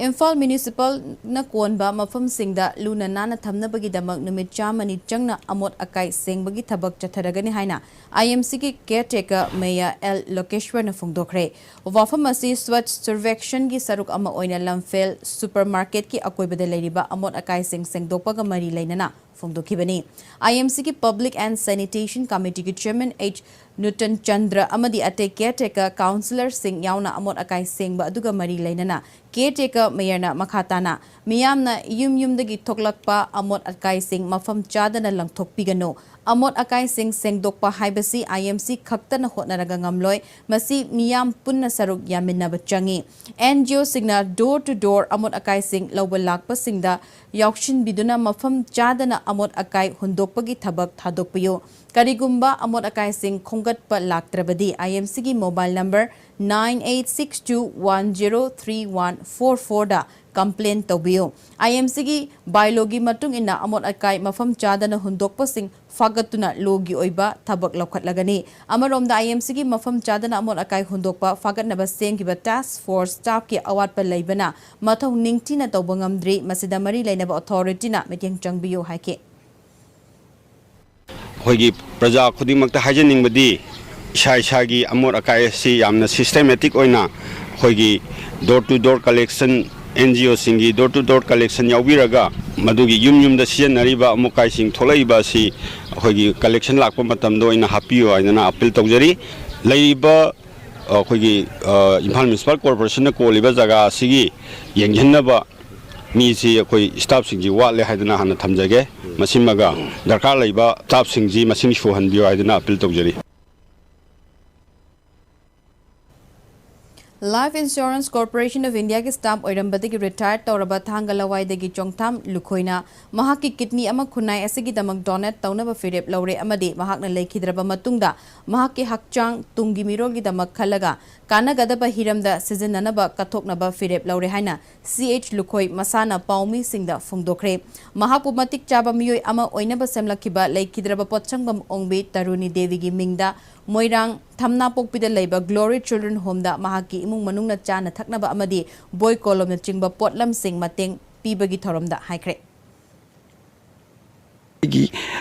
ꯏꯝꯐꯥꯜ municipalꯅ ꯀꯣꯟꯕ ꯃꯐꯝꯁꯤꯡꯗ ꯂꯨꯅ ꯅꯥꯟꯅ ꯊꯝꯅꯕꯒꯤꯗꯃꯛ ꯅꯨꯃꯤꯠ ꯆꯥꯝꯃꯅꯤ ꯆꯪꯅ ꯑꯃꯣꯠ ꯑꯀꯥꯏ ꯁꯦꯡꯕꯒꯤ ꯊꯕꯛ ꯆꯠꯊꯔꯒꯅꯤ ꯍꯥꯏꯅ I M Cꯒꯤ caretaker mayor L ꯂꯣꯀꯦꯁ꯭ꯋꯔꯅ ꯐꯣꯡꯗꯣꯛꯈ꯭ꯔꯦ꯫ ꯋꯥꯐꯝ ꯑꯁꯤ Swachh Survekshonꯒꯤ ꯁꯔꯨꯛ ꯑꯃ ꯑꯣꯏꯅ ꯂꯝꯐꯦꯜ supermarketꯀꯤ ꯑꯀꯣꯏꯕꯗ ꯂꯩꯔꯤꯕ ꯑꯃꯣꯠ ꯑꯀꯥꯏꯁꯤꯡ ꯁꯦꯡꯗꯣꯛꯄꯒ ꯃꯔꯤ ꯂꯩꯅꯅ ꯐꯣꯡꯗꯣꯛꯈꯤꯕꯅꯤ꯫ I M Cꯒꯤ Public and Sanitation Committeeꯒꯤ chairman H ꯅꯨꯇꯟ Chandra ꯑꯃꯗꯤ ꯑꯇꯩ caretaker councillorꯁꯤꯡ ꯌꯥꯎꯅ ꯑꯃꯣꯠ ꯑꯀꯥꯏ ꯁꯦꯡꯕ ꯑꯗꯨꯒ ꯃꯔꯤ ꯂꯩꯅꯅ caretaker mayorꯅ ꯃꯈꯥ ꯇꯥꯅ ꯃꯤꯌꯥꯝꯅ ꯌꯨꯝ ꯌꯨꯝꯗꯒꯤ ꯊꯣꯛꯂꯛꯄ ꯑꯃꯣꯠ ꯑꯀꯥꯏꯁꯤꯡ ꯃꯐꯝ ꯆꯥꯗꯅ ꯂꯪꯊꯣꯛꯄꯤꯒꯅꯨ꯫ ꯑꯃꯣꯠ ꯑꯀꯥꯏꯁꯤꯡ ꯁꯦꯡꯗꯣꯛꯄ ꯍꯥꯏꯕꯁꯤ I M C ꯈꯛꯇꯅ ꯍꯣꯠꯅꯔꯒ ꯉꯝꯂꯣꯏ, ꯃꯁꯤ ꯃꯤꯌꯥꯝ ꯄꯨꯟꯅ ꯁꯔꯨꯛ ꯌꯥꯃꯤꯟꯅꯕ ꯆꯪꯏ꯫ N G Oꯁꯤꯡꯅ door to door ꯑꯃꯣꯠ ꯑꯀꯥꯏꯁꯤꯡ ꯂꯧꯕ ꯂꯥꯛꯄꯁꯤꯡꯗ ꯌꯥꯎꯁꯤꯟꯕꯤꯗꯨꯅ ꯃꯐꯝ ꯆꯥꯗꯅ ꯑꯃꯣꯠ ꯑꯀꯥꯏ ꯍꯨꯟꯗꯣꯛꯄꯒꯤ ꯊꯕꯛ ꯊꯥꯗꯣꯛꯄꯤꯌꯨ꯫ ꯀꯔꯤꯒꯨꯝꯕ ꯑꯃꯣꯠ ꯑꯀꯥꯏꯁꯤꯡ ꯈꯣꯝꯒꯠꯄ ꯂꯥꯛꯇ꯭ꯔꯕꯗꯤ, I M Cꯒꯤ mobile number nine eight six two one zero three one four four the complain ꯇꯧꯕꯤꯌꯨ꯫ ꯑꯥꯏ ꯑꯦꯝ ꯁꯤꯒꯤ ꯕꯥꯏꯂꯣꯒꯤ ꯃꯇꯨꯡ ꯏꯟꯅ ꯑꯃꯣꯠ ꯑꯀꯥꯏ ꯃꯐꯝ ꯆꯥꯗꯅ ꯍꯨꯟꯗꯣꯛꯄꯁꯤꯡ ꯐꯥꯒꯠꯇꯨꯅ ꯂꯣꯒꯤ ꯑꯣꯏꯕ ꯊꯕꯛ ꯂꯧꯈꯠꯂꯒꯅꯤ꯫ ꯑꯃꯔꯣꯝꯗ, ꯑꯥꯏ ꯑꯦꯝ ꯁꯤꯒꯤ ꯃꯐꯝ ꯆꯥꯗꯅ ꯑꯃꯣꯠ ꯑꯀꯥꯏ ꯍꯨꯟꯗꯣꯛꯄ ꯐꯥꯒꯠꯅꯕ ꯁꯦꯝꯈꯤꯕ ꯇꯥꯁ꯭ꯛ ꯐꯣꯔꯁ ꯁ꯭ꯇꯥꯐꯀꯤ ꯑꯋꯥꯠꯄ ꯂꯩꯕꯅ ꯃꯊꯧ ꯅꯤꯡꯊꯤꯅ ꯇꯧꯕ ꯉꯝꯗ꯭ꯔꯤ꯫ ꯃꯁꯤꯗ ꯃꯔꯤ ꯂꯩꯅꯕ ꯑꯣꯊꯣꯔꯤꯇꯤꯅ ꯃꯤꯠꯌꯦꯡ ꯆꯪꯕꯤꯌꯨ ꯍꯥꯏꯈꯤ꯫ ꯑꯩꯈꯣꯏꯒꯤ ꯄ꯭ꯔꯖꯥ ꯈꯨꯗꯤꯡꯃꯛꯇ ꯍꯥꯏꯖꯅꯤꯡꯕꯗꯤ, ꯏꯁꯥ ꯏꯁꯥꯒꯤ ꯑꯃꯣꯠ ꯑꯀꯥꯏ ꯑꯁꯤ ꯌꯥꯝꯅ systematic ꯑꯣꯏꯅ ꯑꯩꯈꯣꯏꯒꯤ door to door collection, N G ꯑꯣꯁꯤꯡꯒꯤ door to door collection ꯌꯥꯎꯕꯤꯔꯒ, ꯃꯗꯨꯒꯤ ꯌꯨꯝ ꯌꯨꯝꯗ ꯁꯤꯖꯤꯟꯅꯔꯤꯕ ꯑꯃꯣꯠ ꯑꯀꯥꯏꯁꯤꯡ ꯊꯣꯛꯂꯛꯏꯕ ꯑꯁꯤ ꯑꯩꯈꯣꯏꯒꯤ collection ꯂꯥꯛꯄ ꯃꯇꯝꯗ ꯑꯣꯏꯅ ꯍꯥꯞꯄꯤꯌꯨ ꯍꯥꯏꯗꯅ appeal ꯇꯧꯖꯔꯤ꯫ ꯂꯩꯔꯤꯕ ꯑꯩꯈꯣꯏꯒꯤ, ꯑ, ꯏꯝꯐꯥꯜ ꯃ꯭ꯌꯨꯅꯤꯁꯤꯄꯥꯜ ꯀꯣꯔꯄꯣꯔꯦꯁꯟꯅ ꯀꯣꯜꯂꯤꯕ ꯖꯒꯥ ꯑꯁꯤꯒꯤ ꯌꯦꯡꯁꯤꯟꯅꯕ ꯃꯤꯁꯤ ꯑꯩꯈꯣꯏ ꯁ꯭ꯇꯥꯐꯁꯤꯡꯁꯤ ꯋꯥꯠꯂꯦ ꯍꯥꯏꯗꯅ ꯍꯥꯟꯅ ꯊꯝꯖꯒꯦ꯫ ꯃꯁꯤꯃꯒ ꯗꯔꯀꯥꯔ ꯂꯩꯕ ꯁ꯭ꯇꯥꯐꯁꯤꯡꯁꯤ ꯃꯁꯤꯡ ꯁꯨꯍꯟꯕꯤꯌꯨ ꯍꯥꯏꯗꯅ ꯑꯄꯤꯜ ꯇꯧꯖꯔꯤ꯫ Life Insurance Corporation of Indiaꯒꯤ ꯁ꯭ꯇꯥꯐ ꯑꯣꯏꯔꯝꯕꯗꯒꯤ ꯔꯤꯇꯥꯌꯔ ꯇꯧꯔꯕ ꯊꯥꯡꯒ ꯂꯋꯥꯏꯗꯒꯤ ꯆꯣꯡꯊꯥꯝ ꯂꯨꯈꯣꯏꯅ ꯃꯍꯥꯛꯀꯤ ꯀꯤꯗꯅꯤ ꯑꯃ ꯈꯨꯟꯅꯥꯏ ꯑꯁꯤꯒꯤꯗꯃꯛ ꯗꯣꯅꯦꯠ ꯇꯧꯅꯕ ꯐꯤꯔꯦꯞ ꯂꯧꯔꯦ ꯑꯃꯗꯤ ꯃꯍꯥꯛꯅ ꯂꯩꯈꯤꯗ꯭ꯔꯕ ꯃꯇꯨꯡꯗ ꯃꯍꯥꯛꯀꯤ ꯍꯛꯆꯥꯡ ꯇꯨꯡꯒꯤ ꯃꯤꯔꯣꯜꯒꯤꯗꯃꯛ ꯈꯜꯂꯒ ꯀꯥꯟꯅꯒꯗꯕ ꯍꯤꯔꯝꯗ ꯁꯤꯖꯤꯟꯅꯅꯕ ꯀꯠꯊꯣꯛꯅꯕ ꯐꯤꯔꯦꯞ ꯂꯧꯔꯦ ꯍꯥꯏꯅ ꯁꯤ ꯑꯩꯆ ꯂꯨꯈꯣꯏ ꯃꯁꯥꯅ ꯄꯥꯎꯃꯤꯁꯤꯡꯗ ꯐꯣꯡꯗꯣꯛꯈ꯭ꯔꯦ꯫ ꯃꯍꯥꯛꯄꯨ ꯃꯇꯤꯛ ꯆꯥꯕ ꯃꯤꯑꯣꯏ ꯑꯃ ꯑꯣꯏꯅꯕ ꯁꯦꯝꯂꯛꯈꯤꯕ ꯂꯩꯈꯤꯗ꯭ꯔꯕ ꯄꯣꯠꯁꯪꯕꯝ ꯑꯣꯡꯕꯤ ꯇꯔꯨꯅꯤ ꯗꯦꯕꯤꯒꯤ ꯃꯤꯡꯗ ꯃꯣꯏꯔꯥꯡ ꯊꯝꯅꯥꯄꯣꯛꯄꯤꯗ ꯂꯩꯕ Glory Children Homeꯗ ꯃꯍꯥꯛꯀꯤ ꯏꯃꯨꯡ ꯃꯅꯨꯡꯅ ꯆꯥꯅ ꯊꯛꯅꯕ ꯑꯃꯗꯤ ꯕꯣꯏ ꯀꯣꯂꯣꯝꯅꯆꯤꯡꯕ ꯄꯣꯠꯂꯝꯁꯤꯡ ꯃꯇꯦꯡ ꯄꯤꯕꯒꯤ ꯊꯧꯔꯝꯗ ꯍꯥꯏꯈ꯭ꯔꯦ꯫ ꯑꯩꯒꯤ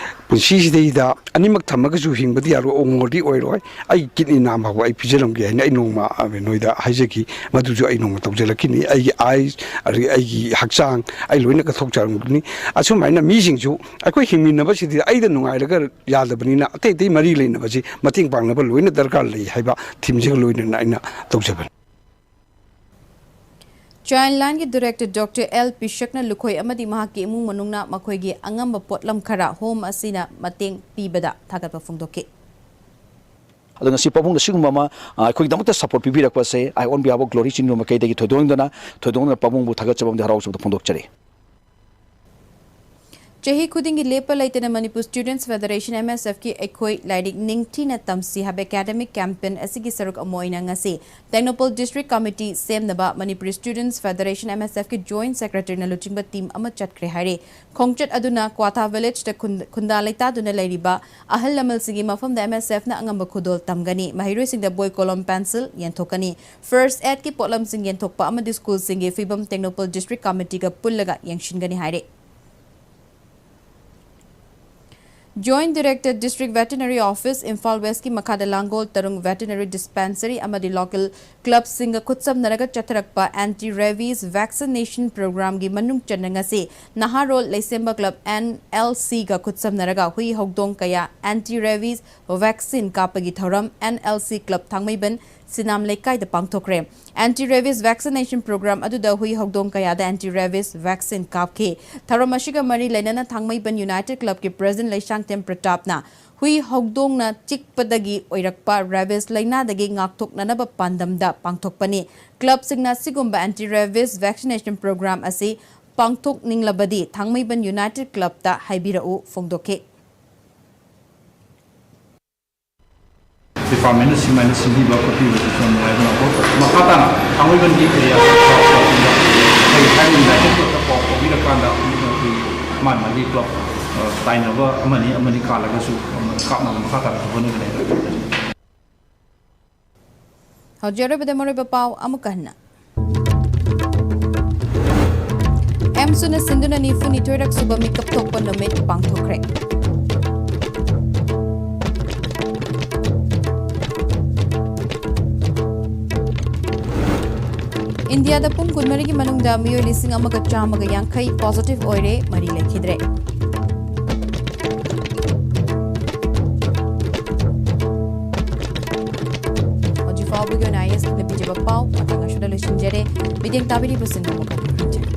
ꯄꯨꯟꯁꯤꯁꯤꯗꯩꯗ ꯑꯅꯤꯃꯛ ꯊꯝꯃꯒꯁꯨ ꯍꯤꯡꯕꯗꯤ ꯌꯥꯔꯣꯏ, ꯑꯣꯡꯉꯣꯔꯗꯤ ꯑꯣꯏꯔꯣꯏ, ꯑꯩꯒꯤ ꯀꯤꯗꯅꯤ ꯅꯥꯝ ꯐꯥꯎꯕ ꯑꯩ ꯄꯤꯖꯔꯝꯒꯦ ꯍꯥꯏꯅ ꯑꯩ ꯅꯣꯡꯃ, ꯑ, ꯅꯣꯏꯗ ꯍꯥꯏꯖꯈꯤ꯫ ꯃꯗꯨꯁꯨ ꯑꯩ ꯅꯣꯡꯃ ꯇꯧꯖꯔꯛꯈꯤꯅꯤ꯫ ꯑꯩꯒꯤ ꯑꯥꯏꯁ, ꯑꯗꯒꯤ ꯑꯩꯒꯤ ꯍꯛꯆꯥꯡ, ꯑꯩ ꯂꯣꯏꯅ ꯀꯠꯊꯣꯛꯆꯔꯝꯒꯅꯤ꯫ ꯑꯁꯨꯃꯥꯏꯅ ꯃꯤꯁꯤꯡꯁꯨ ꯑꯩꯈꯣꯏ ꯍꯤꯡꯃꯤꯟꯅꯕꯁꯤꯗ ꯑꯩꯗ ꯅꯨꯡꯉꯥꯏꯔꯒ ꯌꯥꯗꯕꯅꯤꯅ, ꯑꯇꯩ ꯑꯇꯩ ꯃꯔꯤ ꯂꯩꯅꯕꯁꯤ ꯃꯇꯦꯡ ꯄꯥꯡꯅꯕ ꯂꯣꯏꯅ ꯗꯔꯀꯥꯔ ꯂꯩ ꯍꯥꯏꯕ ꯊꯤꯝꯁꯤꯒ ꯂꯣꯏꯅꯅ ꯑꯩꯅ ꯇꯧꯖꯕꯅꯤ꯫ Childlineꯒꯤ director Doctor L ꯄꯤꯁꯛꯅ ꯂꯨꯈꯣꯏ ꯑꯃꯗꯤ ꯃꯍꯥꯛꯀꯤ ꯏꯃꯨꯡ ꯃꯅꯨꯡꯅ ꯃꯈꯣꯏꯒꯤ ꯑꯉꯝꯕ ꯄꯣꯠꯂꯝ ꯈꯔ home ꯑꯁꯤꯅ ꯃꯇꯦꯡ ꯄꯤꯕꯗ ꯊꯥꯒꯠꯄ ꯐꯣꯡꯗꯣꯛꯈꯤ꯫ ꯑꯗꯣ ꯉꯁꯤ ꯄꯥꯕꯨꯡꯅ ꯁꯤꯒꯨꯝꯕ ꯑꯃ, ꯑ, ꯑꯩꯈꯣꯏꯒꯤꯗꯃꯛꯇ support ꯄꯤꯕꯤꯔꯛꯄꯁꯦ, I on behalf of Glory Children ꯃꯥꯏꯀꯩꯗꯒꯤ ꯊꯣꯏꯗꯣꯛ ꯍꯦꯟꯗꯣꯛꯅ, ꯊꯣꯏꯗꯣꯛꯅ ꯄꯥꯕꯨꯡꯕꯨ ꯊꯥꯒꯠꯆꯕ ꯑꯃꯗꯤ ꯍꯔꯥꯎꯖꯕꯗ ꯐꯣꯡꯗꯣꯛꯆꯔꯤ꯫ ꯆꯍꯤ ꯈꯨꯗꯤꯡꯒꯤ ꯂꯦꯞꯄ ꯂꯩꯇꯅ ꯃꯅꯤꯄꯨꯔ ꯁ꯭ꯇꯨꯗꯦꯟꯠꯁ ꯐꯦꯗꯔꯦꯁꯟ, ꯑꯦꯝ ꯑꯦꯁ ꯑꯦꯐꯀꯤ ꯑꯩꯈꯣꯏ ꯂꯥꯏꯔꯤꯛ ꯅꯤꯡꯊꯤꯅ ꯇꯝꯁꯤ ꯍꯥꯏꯕ ꯑꯦꯀꯥꯗꯃꯤꯛ ꯀꯦꯝꯄꯦꯟ ꯑꯁꯤꯒꯤ ꯁꯔꯨꯛ ꯑꯃ ꯑꯣꯏꯅ ꯉꯁꯤ ꯇꯦꯡꯅꯧꯄꯜ ꯗꯤꯁꯇ꯭ꯔꯤꯛ ꯀꯃꯤꯇꯤ ꯁꯦꯝꯅꯕ ꯃꯅꯤꯄꯨꯔ ꯁ꯭ꯇꯨꯗꯦꯟꯠꯁ ꯐꯦꯗꯔꯦꯁꯟ, ꯑꯦꯝ ꯑꯦꯁ ꯑꯦꯐꯀꯤ ꯖꯣꯏꯟꯠ ꯁꯦꯀ꯭ꯔꯦꯇꯔꯤꯅ ꯂꯨꯆꯤꯡꯕ ꯇꯤꯝ ꯑꯃ ꯆꯠꯈ꯭ꯔꯦ ꯍꯥꯏꯔꯤ꯫ ꯈꯣꯡꯆꯠ ꯑꯗꯨꯅ ꯀ꯭ꯋꯥꯊꯥ ꯚꯤꯂꯦꯖꯇ ꯈꯨꯟ-, ꯈꯨꯟꯗꯥ ꯂꯩꯇꯥꯗꯨꯅ ꯂꯩꯔꯤꯕ ꯑꯍꯜ ꯂꯃꯟꯁꯤꯡꯒꯤ ꯃꯐꯝꯗ ꯑꯦꯝ ꯑꯦꯁ ꯑꯦꯐꯅ ꯑꯉꯝꯕ ꯈꯨꯗꯣꯜ ꯇꯝꯒꯅꯤ꯫ ꯃꯍꯩꯔꯣꯏꯁꯤꯡꯗ ꯕꯣꯏ, ꯀꯣꯂꯣꯝ, ꯄꯦꯟꯁꯤꯜ ꯌꯦꯟꯊꯣꯛꯀꯅꯤ꯫ ꯐꯥꯔꯁꯠ ꯑꯦꯗꯀꯤ ꯄꯣꯠꯂꯝꯁꯤꯡ ꯌꯦꯟꯊꯣꯛꯄ ꯑꯃꯗꯤ ꯁ꯭ꯀꯨꯜꯁꯤꯡꯒꯤ ꯐꯤꯕꯝ ꯇꯦꯡꯅꯧꯄꯜ ꯗꯤꯁꯇ꯭ꯔꯤꯛ ꯀꯃꯤꯇꯤꯒ ꯄꯨꯜꯂꯒ ꯌꯦꯡꯁꯤꯟꯒꯅꯤ ꯍꯥꯏꯔꯤ꯫ Joint director, district veterinary office, Imphal ꯋꯦꯁꯀꯤ ꯃꯈꯥꯗ ꯂꯥꯡꯒꯣꯜ ꯇꯔꯨꯡ ꯚꯦꯇꯤꯅꯔꯤ ꯗꯤꯁꯄꯦꯟꯁꯔꯤ ꯑꯃꯗꯤ ꯂꯣꯀꯦꯜ ꯀ꯭ꯂꯕꯁꯤꯡꯒ ꯈꯨꯠꯁꯝꯅꯔꯒ ꯆꯠꯊꯔꯛꯄ ꯑꯦꯟꯇꯤ ꯔꯦꯕꯤꯁ ꯚꯦꯛꯁꯤꯅꯦꯁꯟ ꯄ꯭ꯔꯣꯒ꯭ꯔꯥꯝꯒꯤ ꯃꯅꯨꯡ ꯆꯟꯅ ꯉꯁꯤ ꯅꯍꯥꯔꯣꯜ ꯂꯩꯁꯦꯝꯕ ꯀ꯭ꯂꯕ, ꯑꯦꯟ ꯑꯦꯜ ꯁꯤꯒ ꯈꯨꯠꯁꯝꯅꯔꯒ ꯍꯨꯏ ꯍꯧꯗꯣꯡ ꯀꯌꯥ ꯑꯦꯟꯇꯤ ꯔꯦꯕꯤꯁ ꯚꯦꯛꯁꯤꯟ ꯀꯥꯞꯄꯒꯤ ꯊꯧꯔꯝ N L C club Thangmeiband Sinam ꯂꯩꯀꯥꯏꯗ ꯄꯥꯡꯊꯣꯛꯈ꯭ꯔꯦ꯫ ꯑꯦꯟꯇꯤ ꯔꯦꯕꯤꯁ ꯚꯦꯛꯁꯤꯅꯦꯁꯟ ꯄ꯭ꯔꯣꯒ꯭ꯔꯥꯝ ꯑꯗꯨꯗ ꯍꯨꯏ ꯍꯧꯗꯣꯡ ꯀꯌꯥꯗ ꯑꯦꯟꯇꯤ ꯔꯦꯕꯤꯁ ꯚꯦꯛꯁꯤꯟ ꯀꯥꯞꯈꯤ꯫ ꯊꯧꯔꯝ ꯑꯁꯤꯒ ꯃꯔꯤ ꯂꯩꯅꯅ ꯊꯥꯡꯃꯩꯕꯟ ꯌꯨꯅꯥꯏꯇꯦꯗ ꯀ꯭ꯂꯕꯀꯤ ꯄ꯭ꯔꯦꯁꯤꯗꯦꯟꯠ ꯂꯩꯁꯥꯡꯊꯦꯝ ꯄ꯭ꯔꯇꯥꯞꯅ ꯍꯨꯏ ꯍꯧꯗꯣꯡꯅ ꯆꯤꯛꯄꯗꯒꯤ ꯑꯣꯏꯔꯛꯄ ꯔꯦꯕꯤꯁ ꯂꯥꯏꯅꯥꯗꯒꯤ ꯉꯥꯛꯊꯣꯛꯅꯅꯕ ꯄꯥꯟꯗꯝꯗ ꯄꯥꯡꯊꯣꯛꯄꯅꯤ꯫ ꯀ꯭ꯂꯕꯁꯤꯡꯅ ꯑꯁꯤꯒꯨꯝꯕ ꯑꯦꯟꯇꯤ ꯔꯦꯕꯤꯁ ꯚꯦꯛꯁꯤꯅꯦꯁꯟ ꯄ꯭ꯔꯣꯒ꯭ꯔꯥꯝ ꯑꯁꯤ ꯄꯥꯡꯊꯣꯛꯅꯤꯡꯂꯕꯗꯤ ꯊꯥꯡꯃꯩꯕꯟ ꯌꯨꯅꯥꯏꯇꯦꯗ ꯀ꯭ꯂꯕꯇ ꯍꯥꯏꯕꯤꯔꯛꯎ ꯐꯣꯡꯗꯣꯛꯈꯤ꯫ ꯗꯤꯄꯥꯔꯠꯃꯦꯟꯅ ꯁꯨꯃꯥꯏꯅ ꯁꯤꯟꯕꯤꯕ ꯈꯣꯠꯄꯤꯕꯁꯤꯁꯨ ꯌꯥꯝ ꯅꯨꯡꯉꯥꯏꯕ ꯉꯥꯛꯇ꯫ ꯃꯈꯥ ꯇꯥꯅ ꯊꯥꯡꯃꯩꯕꯟꯒꯤ ꯑꯦꯔꯤꯌꯥ ꯑꯩꯈꯣꯏ ꯍꯥꯏꯔꯤꯕ ꯌꯨꯅꯥꯏꯇꯦꯗ ꯀ꯭ꯂꯕꯇ ꯄꯥꯎ ꯐꯥꯎꯕꯤꯔꯀꯥꯟꯗ ꯑꯩꯈꯣꯏ ꯃꯥꯒꯤ ꯃꯥꯒꯤ ꯀ꯭ꯂꯕ, ꯑ, ꯇꯥꯏꯅꯕ ꯑꯃꯅꯤ ꯑꯃꯅꯤ ꯀꯥꯜꯂꯒꯁꯨ ꯀꯥꯞꯅꯕ ꯃꯈꯥ ꯇꯥꯅꯁꯨ ꯍꯣꯠꯅꯒꯅꯤ ꯍꯥꯏꯅ ꯈꯟꯖꯩ꯫ ꯍꯧꯖꯤꯛ ꯑꯔꯣꯏꯕꯗ ꯃꯔꯨꯑꯣꯏꯕ ꯄꯥꯎ ꯑꯃꯨꯛꯀ ꯍꯟꯅ꯫ ꯑꯦꯝꯁꯨꯅ ꯁꯤꯟꯗꯨꯅ ꯅꯤꯐꯨ ꯅꯤꯊꯣꯏꯔꯛ ꯁꯨꯕ ꯃꯤꯀꯞ ꯊꯣꯛꯄ ꯅꯨꯃꯤꯠ ꯄꯥꯡꯊꯣꯛꯈ꯭ꯔꯦ꯫ ꯏꯟꯗꯤꯌꯥꯗ ꯄꯨꯡ ꯀꯨꯟꯃꯔꯤꯒꯤ ꯃꯅꯨꯡꯗ ꯃꯤꯑꯣꯏ ꯂꯤꯁꯤꯡ ꯑꯃꯒ ꯆꯥꯝꯃꯒ ꯌꯥꯡꯈꯩ ꯄꯣꯖꯤꯇꯤꯚ ꯑꯣꯏꯔꯦ, ꯃꯔꯤ ꯂꯩꯈꯤꯗ꯭ꯔꯦ꯫ ꯍꯧꯖꯤꯛ ꯐꯥꯎꯕꯒꯤ ꯑꯣꯏꯅ ꯑꯥꯏ ꯑꯦꯁ ꯅ ꯄꯤꯖꯕ ꯄꯥꯎ ꯃꯇꯥꯡ ꯑꯁꯤꯗ ꯂꯣꯏꯁꯤꯟꯖꯔꯦ꯫ ꯃꯤꯠꯌꯦꯡ ꯇꯥꯕꯤꯔꯤꯕꯁꯤꯡꯕꯨ ꯃꯈꯥ ꯇꯥꯅ ꯊꯝꯖꯔꯤ꯫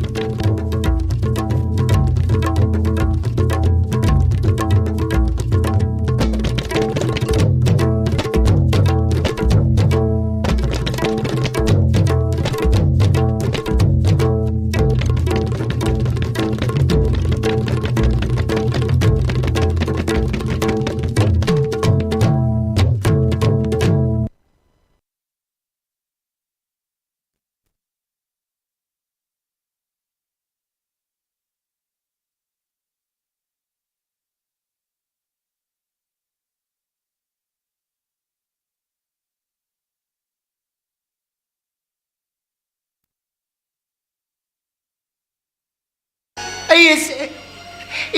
ꯑꯩ ꯑꯁꯦ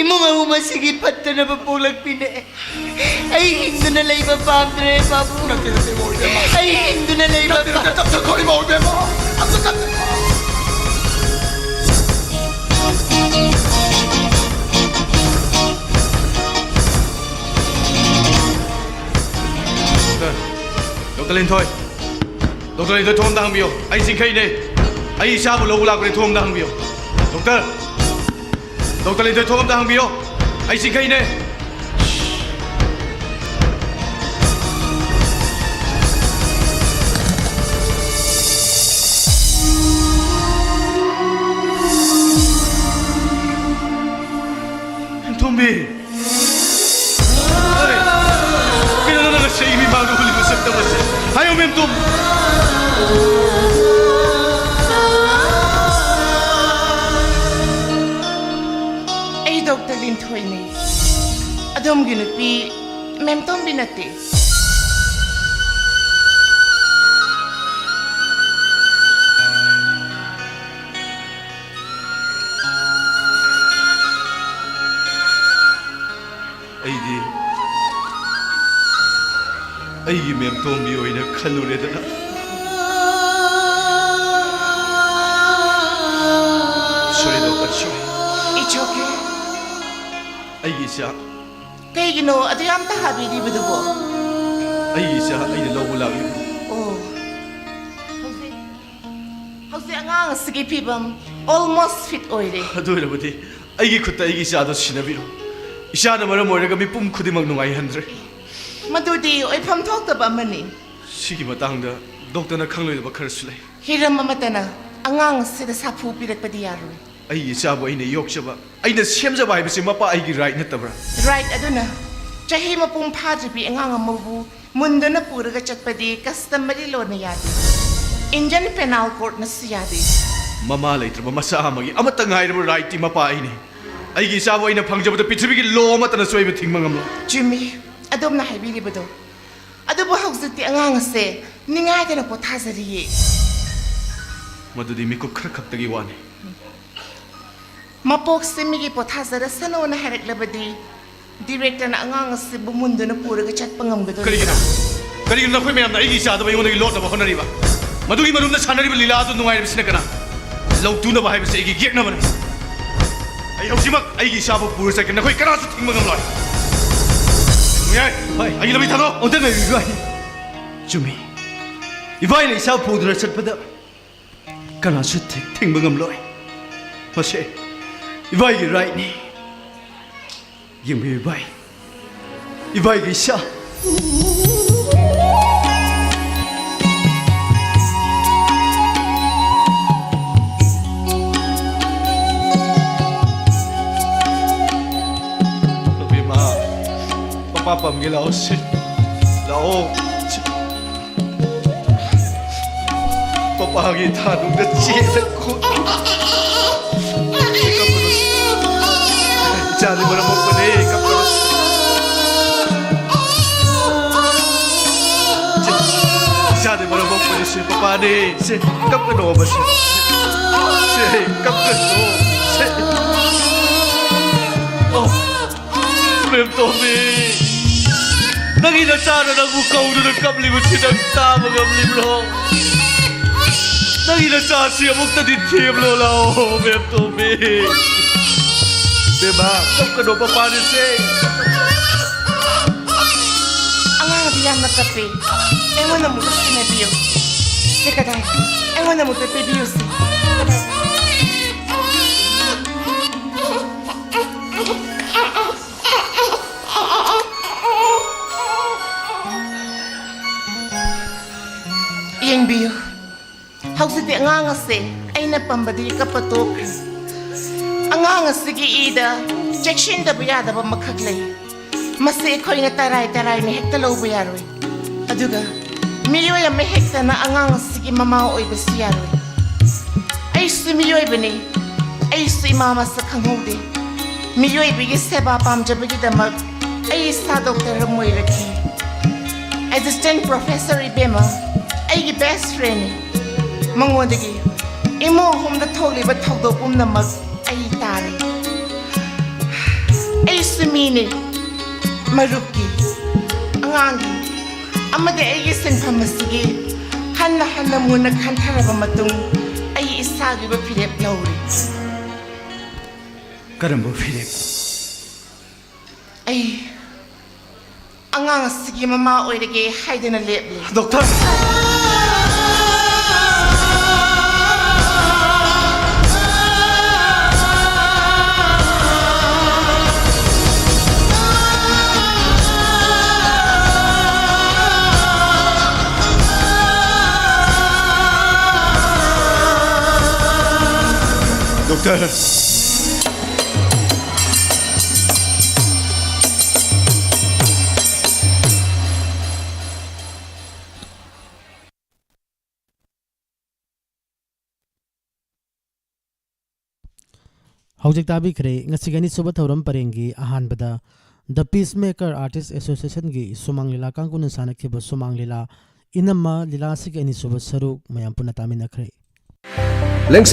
ꯏꯃꯨꯡ ꯑꯍꯨꯝ ꯑꯁꯤꯒꯤ ꯐꯠꯇꯅꯕ ꯄꯣꯛꯂꯛꯄꯤꯅꯦ꯫ ꯑꯩ ꯍꯤꯡꯗꯨꯅ ꯂꯩꯕ ꯄꯥꯝꯗ꯭ꯔꯦ, ꯄꯥꯕꯨꯡ꯫ ꯅꯠꯇꯦ, ꯅꯠꯇꯦ, ꯏꯃꯥ ꯑꯣꯏꯕꯦꯝꯃ꯫ ꯑꯩ ꯍꯤꯡꯗꯨꯅ ꯂꯩꯕ ꯅꯠꯇꯦ, ꯅꯠꯇꯦ, ꯄꯥꯝ- ꯆꯠ-, ꯆꯠꯈꯣ, ꯏꯃꯥ ꯑꯣꯏꯕꯦꯝꯃ꯫ ꯑꯝꯇ ꯆꯠ-, ꯗꯣꯛꯇꯔ, ꯗꯣꯛꯇꯔ ꯂꯤꯟꯊꯣꯏ꯫ ꯗꯣꯛꯇꯔ ꯂꯤꯟꯊꯣꯏ, ꯊꯣꯡ ꯑꯝꯇ ꯍꯥꯡꯕꯤꯌꯣ꯫ ꯑꯩ ꯆꯤꯡꯈꯩꯅꯦ꯫ ꯑꯩ ꯏꯆꯥꯕꯨ ꯂꯧꯕ ꯂꯥꯛꯄꯅꯦ, ꯊꯣꯡ ꯑꯝꯇ ꯍꯥꯡꯕꯤꯌꯣ꯫ ꯗꯣꯛꯇꯔ! ꯗꯣꯛꯇꯔ ꯂꯤꯟꯊꯣꯏ, ꯊꯣꯡ ꯑꯝꯇ ꯍꯥꯡꯕꯤꯌꯣ꯫ ꯑꯩ ꯆꯤꯡꯈꯩꯅꯦ꯫ ꯊꯣꯝꯕꯤ! ꯀꯩꯅꯣ ꯅꯪꯅ ꯉꯁꯤ ꯑꯩ ꯃꯤꯃꯥꯡꯗ ꯎꯠꯂꯤꯕ ꯁꯛꯇꯝ ꯑꯁꯤ? ꯍꯥꯏꯌꯨ, ꯃꯦꯝꯇꯣꯝ꯫ ꯑꯩ ꯗꯣꯛꯇꯔ ꯂꯤꯟꯊꯣꯏꯅꯤ꯫ ꯑꯗꯣꯝꯒꯤ ꯅꯨꯄꯤ ꯃꯦꯝꯇꯣꯝꯕꯤ ꯅꯠꯇꯦ꯫ ꯑꯩꯗꯤ ꯑꯩꯒꯤ ꯃꯦꯝꯇꯣꯝꯕꯤ ꯑꯣꯏꯅ ꯈꯜꯂꯨꯔꯦꯗꯅ꯫ Sorry, doctor, sorry. It's okay. ꯑꯩꯒꯤ ꯏꯆꯥ꯫ ꯀꯩꯒꯤꯅꯣ ꯑꯗꯨ ꯌꯥꯝ ꯇꯍꯥꯕꯤꯔꯤꯕꯗꯨꯕꯣ? ꯑꯩꯒꯤ ꯏꯆꯥ ꯑꯩꯅ ꯂꯧꯕ ꯂꯥꯛꯂꯤꯕꯅꯤ꯫ ꯑꯣ꯫ ꯍꯧꯖꯤꯛ, ꯍꯧꯖꯤꯛ ꯑꯉꯥꯡ ꯑꯁꯤꯒꯤ ꯐꯤꯕꯝ almost fit ꯑꯣꯏꯔꯦ꯫ ꯑꯗꯨ ꯑꯣꯏꯔꯕꯗꯤ ꯑꯩꯒꯤ ꯈꯨꯠꯇ ꯑꯩꯒꯤ ꯏꯆꯥꯗꯣ ꯁꯤꯟꯅꯕꯤꯔꯣ꯫ ꯏꯆꯥꯅ ꯃꯔꯝ ꯑꯣꯏꯔꯒ ꯃꯤꯄꯨꯝ ꯈꯨꯗꯤꯡꯃꯛ ꯅꯨꯡꯉꯥꯏꯍꯟꯗ꯭ꯔꯦ꯫ ꯃꯗꯨꯗꯤ ꯑꯣꯏꯐꯝ ꯊꯣꯛꯇꯕ ꯑꯃꯅꯤ꯫ ꯁꯤꯒꯤ ꯃꯇꯥꯡꯗ ꯗꯣꯛꯇꯔꯅ ꯈꯪꯂꯣꯏꯗꯕ ꯈꯔꯁꯨ ꯂꯩ꯫ ꯍꯤꯔꯝ ꯑꯃꯠꯇꯅ ꯑꯉꯥꯡ ꯑꯁꯤꯗ ꯁꯥꯐꯨ ꯄꯤꯔꯛꯄꯗꯤ ꯌꯥꯔꯣꯏ꯫ ꯑꯩꯒꯤ ꯏꯆꯥꯕꯨ ꯑꯩꯅ ꯌꯣꯛꯆꯕ, ꯑꯩꯅ ꯁꯦꯝꯖꯕ ꯍꯥꯏꯕꯁꯤ ꯃꯄꯥ ꯑꯩꯒꯤ right ꯅꯠꯇꯕ꯭ꯔꯥ? Right ꯑꯗꯨꯅ ꯆꯍꯤ ꯃꯄꯨꯡ ꯐꯥꯗ꯭ꯔꯤꯕꯤ ꯑꯉꯥꯡ ꯑꯃꯕꯨ ꯃꯨꯟꯗꯨꯅ ꯄꯨꯔꯒ ꯆꯠꯄꯗꯤ customary lawꯅ ꯌꯥꯗꯦ꯫ Indian Penal Courtꯅꯁꯨ ꯌꯥꯗꯦ꯫ ꯃꯃꯥ ꯂꯩꯇ꯭ꯔꯕ ꯃꯆꯥ ꯑꯃꯒꯤ ꯑꯃꯠꯇ ꯉꯥꯏꯔꯕ rightꯇꯤ ꯃꯄꯥ ꯑꯩꯅꯤ꯫ ꯑꯩꯒꯤ ꯏꯆꯥꯕꯨ ꯑꯩꯅ ꯐꯪꯖꯕꯗ ꯄ꯭ꯔꯤꯊꯤꯕꯤꯒꯤ law ꯑꯃꯠꯇꯅꯁꯨ ꯑꯩꯕꯨ ꯊꯤꯡꯕ ꯉꯝꯂꯣꯏ꯫ ꯆꯨꯝꯃꯤ, ꯑꯗꯣꯝꯅ ꯍꯥꯏꯕꯤꯔꯤꯕꯗꯣ꯫ ꯑꯗꯨꯕꯨ ꯍꯧꯖꯤꯛꯇꯤ ꯑꯉꯥꯡ ꯑꯁꯦ ꯅꯤꯡꯉꯥꯏꯗꯅ ꯄꯣꯊꯥꯖꯔꯤꯌꯦ꯫ ꯃꯗꯨꯗꯤ ꯃꯤꯀꯨꯞ ꯈꯔ ꯈꯛꯇꯒꯤ ꯋꯥꯅꯤ꯫ ꯃꯄꯣꯛꯁꯦ ꯃꯤꯒꯤ ꯄꯣꯊꯥꯖꯔꯁꯅꯨꯅ ꯍꯥꯏꯔꯛꯂꯕꯗꯤ, ꯗꯤꯔꯦꯛꯇꯔꯅ ꯑꯉꯥꯡ ꯑꯁꯤꯕꯨ ꯃꯨꯟꯗꯨꯅ ꯄꯨꯔꯒ ꯆꯠꯄ ꯉꯝꯒꯗꯣꯔꯤꯕ꯭ꯔꯥ? ꯀꯔꯤꯒꯤꯅꯣ? ꯀꯔꯤꯒꯤꯅꯣ ꯅꯈꯣꯏ ꯃꯌꯥꯝꯅ ꯑꯩꯒꯤ ꯏꯆꯥꯗꯨꯕꯨ ꯑꯩꯉꯣꯟꯗꯒꯤ ꯂꯣꯠꯅꯕ ꯍꯣꯠꯅꯔꯤꯕ? ꯃꯗꯨꯒꯤ ꯃꯔꯨꯝꯗ ꯁꯥꯟꯅꯔꯤꯕ ꯂꯤꯂꯥ ꯑꯗꯨ ꯅꯨꯡꯉꯥꯏꯔꯤꯕꯁꯤꯅ ꯀꯅꯥ? ꯂꯧ ꯇꯨꯅꯕ ꯍꯥꯏꯕꯁꯤ ꯑꯩꯒꯤ ꯌꯦꯛꯅꯕꯅꯤ꯫ ꯑꯩ ꯍꯧꯖꯤꯛꯃꯛ ꯑꯩꯒꯤ ꯏꯆꯥꯕꯨ ꯄꯨꯔ ꯆꯠꯀꯦ꯫ ꯅꯈꯣꯏ ꯀꯅꯥꯁꯨ ꯊꯤꯡꯕ ꯉꯝꯂꯣꯏ꯫ ꯃꯌꯥꯏ, ꯍꯣꯏ꯫ ꯑꯩꯒꯤ ꯂꯝꯕꯤ ꯊꯥꯗꯣꯛ꯫ ꯑꯣꯟꯊꯅꯕꯤꯌꯨ ꯏꯕꯥꯏ꯫ ꯆꯨꯝꯃꯤ꯫ ꯏꯕꯥꯏꯅ ꯏꯆꯥ ꯄꯨꯗꯨꯅ ꯆꯠꯄꯗ ꯀꯅꯥꯁꯨ ꯊꯤ- ꯊꯤꯡꯕ ꯉꯝꯂꯣꯏ꯫ ꯃꯁꯦ ꯏꯕꯥꯏꯒꯤ ꯔꯥꯏꯠꯅꯤ꯫ ꯌꯦꯡꯕꯤꯌꯨ ꯏꯕꯥꯏ꯫ ꯏꯕꯥꯏꯒꯤ ꯏꯆꯥ꯫ ꯏꯕꯦꯝꯃ, ꯄꯄꯥ ꯄꯝꯒꯦ ꯂꯥꯛꯑꯣ ꯁꯦ꯫ ꯂꯥꯛꯑꯣ꯫ ꯄꯄꯥꯒꯤ ꯊꯥꯅꯨꯡꯗ ꯆꯦꯜꯂ ꯈꯣꯠ-, ꯏꯆꯥꯗꯤ ꯃꯔꯝ ꯃꯣꯛꯄꯅꯦ, ꯀꯞꯀꯅꯨ꯫ ꯏꯆꯥꯗꯤ ꯃꯔꯝ ꯃꯣꯛꯄꯅꯦ ꯁꯦ, ꯄꯄꯥꯅꯦ ꯁꯦ, ꯀꯞꯀꯅꯣꯕ ꯁꯦ꯫ ꯁꯦ, ꯀꯞꯀꯅꯣ ꯁꯦ꯫ ꯑꯣ꯫ ꯃꯦꯝꯇꯣꯝꯕꯤ, ꯅꯪꯒꯤ ꯅꯆꯥꯅ ꯅꯪꯕꯨ ꯀꯧꯗꯨꯅ ꯀꯞꯂꯤꯕꯁꯤ ꯅꯪ ꯇꯥꯕ ꯉꯝꯂꯤꯕ꯭ꯔꯣ? ꯅꯪꯒꯤ ꯅꯆꯥꯁꯤ ꯑꯃꯨꯛꯇꯗꯤ ꯊꯦꯝꯂꯣ ꯂꯥꯛꯑꯣ, ꯃꯦꯝꯇꯣꯝꯕꯤ꯫ ꯕꯦꯝꯃ, ꯀꯞꯀꯅꯣ, ꯄꯄꯥꯅꯤꯁꯦ꯫ ꯑꯉꯥꯡꯗꯤ ꯌꯥꯝꯅ ꯀꯞꯄꯤ꯫ ꯑꯩꯉꯣꯟꯗ ꯑꯃꯨꯛꯇ ꯁꯦꯟꯅꯕꯤꯌꯨ꯫ ꯁꯤ ꯀꯗꯥꯏ? ꯑꯩꯉꯣꯟꯗ ꯑꯃꯨꯛꯇ ꯄꯤꯕꯤꯌꯨꯁꯦ꯫ ꯌꯦꯡꯕꯤꯌꯨ꯫ ꯍꯧꯖꯤꯛꯇꯤ ꯑꯉꯥꯡ ꯑꯁꯦ ꯑꯩꯅ ꯄꯝꯕꯗꯒꯤ ꯀꯞꯄ ꯇꯣꯛꯈ꯭ꯔꯦ꯫ ꯑꯉꯥꯡ ꯑꯁꯤꯒꯤ ꯏꯗ ꯆꯦꯛꯁꯤꯟꯗꯕ ꯌꯥꯗꯕ ꯑꯃꯈꯛ ꯂꯩ꯫ ꯃꯁꯤ ꯑꯩꯈꯣꯏꯅ ꯇꯔꯥꯏ ꯇꯔꯥꯏꯅ ꯍꯦꯛꯇ ꯂꯧꯕ ꯌꯥꯔꯣꯏ꯫ ꯑꯗꯨꯒ ꯃꯤꯑꯣꯏ ꯑꯃ ꯍꯦꯛꯇꯅ ꯑꯉꯥꯡ ꯑꯁꯤꯒꯤ ꯃꯃꯥ ꯑꯣꯏꯕꯁꯨ ꯌꯥꯔꯣꯏ꯫ ꯑꯩꯁꯨ ꯃꯤꯑꯣꯏꯕꯅꯤ꯫ ꯑꯩꯁꯨ ꯏꯃꯥ ꯃꯁꯛ ꯈꯪꯍꯧꯗꯦ꯫ ꯃꯤꯑꯣꯏꯕꯒꯤ ꯁꯦꯕꯥ ꯄꯥꯝꯖꯕꯒꯤꯗꯃꯛ ꯑꯩ ꯏꯁꯥ ꯗꯣꯛꯇꯔ ꯑꯃ ꯑꯣꯏꯔꯛꯈꯤ꯫ ꯑꯦꯁꯤꯁꯇꯦꯟ ꯄ꯭ꯔꯣꯐꯦꯁꯔ ꯏꯕꯦꯝꯃ ꯑꯩꯒꯤ ꯕꯦꯁ ꯐ꯭ꯔꯦꯟꯅꯤ꯫ ꯃꯉꯣꯟꯗꯒꯤ ꯏꯃꯨꯡ ꯑꯍꯨꯝꯗ ꯊꯣꯛꯂꯤꯕ ꯊꯧꯗꯣꯛ ꯄꯨꯝꯅꯃꯛ ꯑꯩ ꯇꯥꯔꯦ꯫ ꯑꯩꯁꯨ ꯃꯤꯅꯤ꯫ ꯃꯔꯨꯞꯀꯤ, ꯑꯉꯥꯡꯒꯤ ꯑꯃꯗꯤ ꯑꯩꯒꯤ ꯁꯤꯟꯐꯝ ꯑꯁꯤꯒꯤ ꯍꯟꯅ ꯍꯟꯅ ꯃꯨꯟꯅ ꯈꯟꯊꯔꯕ ꯃꯇꯨꯡ, ꯑꯩ ꯏꯁꯥꯒꯤ ꯑꯣꯏꯕ ꯐꯤꯔꯦꯞ ꯂꯧꯔꯦ꯫ ꯀꯔꯝꯕ ꯐꯤꯔꯦꯞ? ꯑꯩ ꯑꯉꯥꯡ ꯑꯁꯤꯒꯤ ꯃꯃꯥ ꯑꯣꯏꯔꯒꯦ ꯍꯥꯏꯗꯅ ꯂꯦꯞꯂꯦ꯫ ꯗꯣꯛꯇꯔ! ꯗꯣꯛꯇꯔ! ꯍꯧꯖꯤꯛ ꯇꯥꯕꯤꯈ꯭ꯔꯦ ꯉꯁꯤꯒꯤ ꯑꯅꯤꯁꯨꯕ ꯊꯧꯔꯝ ꯄꯔꯦꯡꯒꯤ ꯑꯍꯥꯟꯕꯗ The Peacemaker Artist Associationꯒꯤ ꯁꯨꯃꯥꯡ ꯂꯤꯂꯥ ꯀꯥꯡꯕꯨꯅ ꯁꯥꯟꯅꯈꯤꯕ ꯁꯨꯃꯥꯡ ꯂꯤꯂꯥ ꯏꯅꯝꯃ ꯂꯤꯂꯥ ꯑꯁꯤꯒꯤ ꯑꯅꯤꯁꯨꯕ ꯁꯔꯨꯛ ꯃꯌꯥꯝ ꯄꯨꯟꯅ ꯇꯥꯃꯤꯟꯅꯈ꯭ꯔꯦ꯫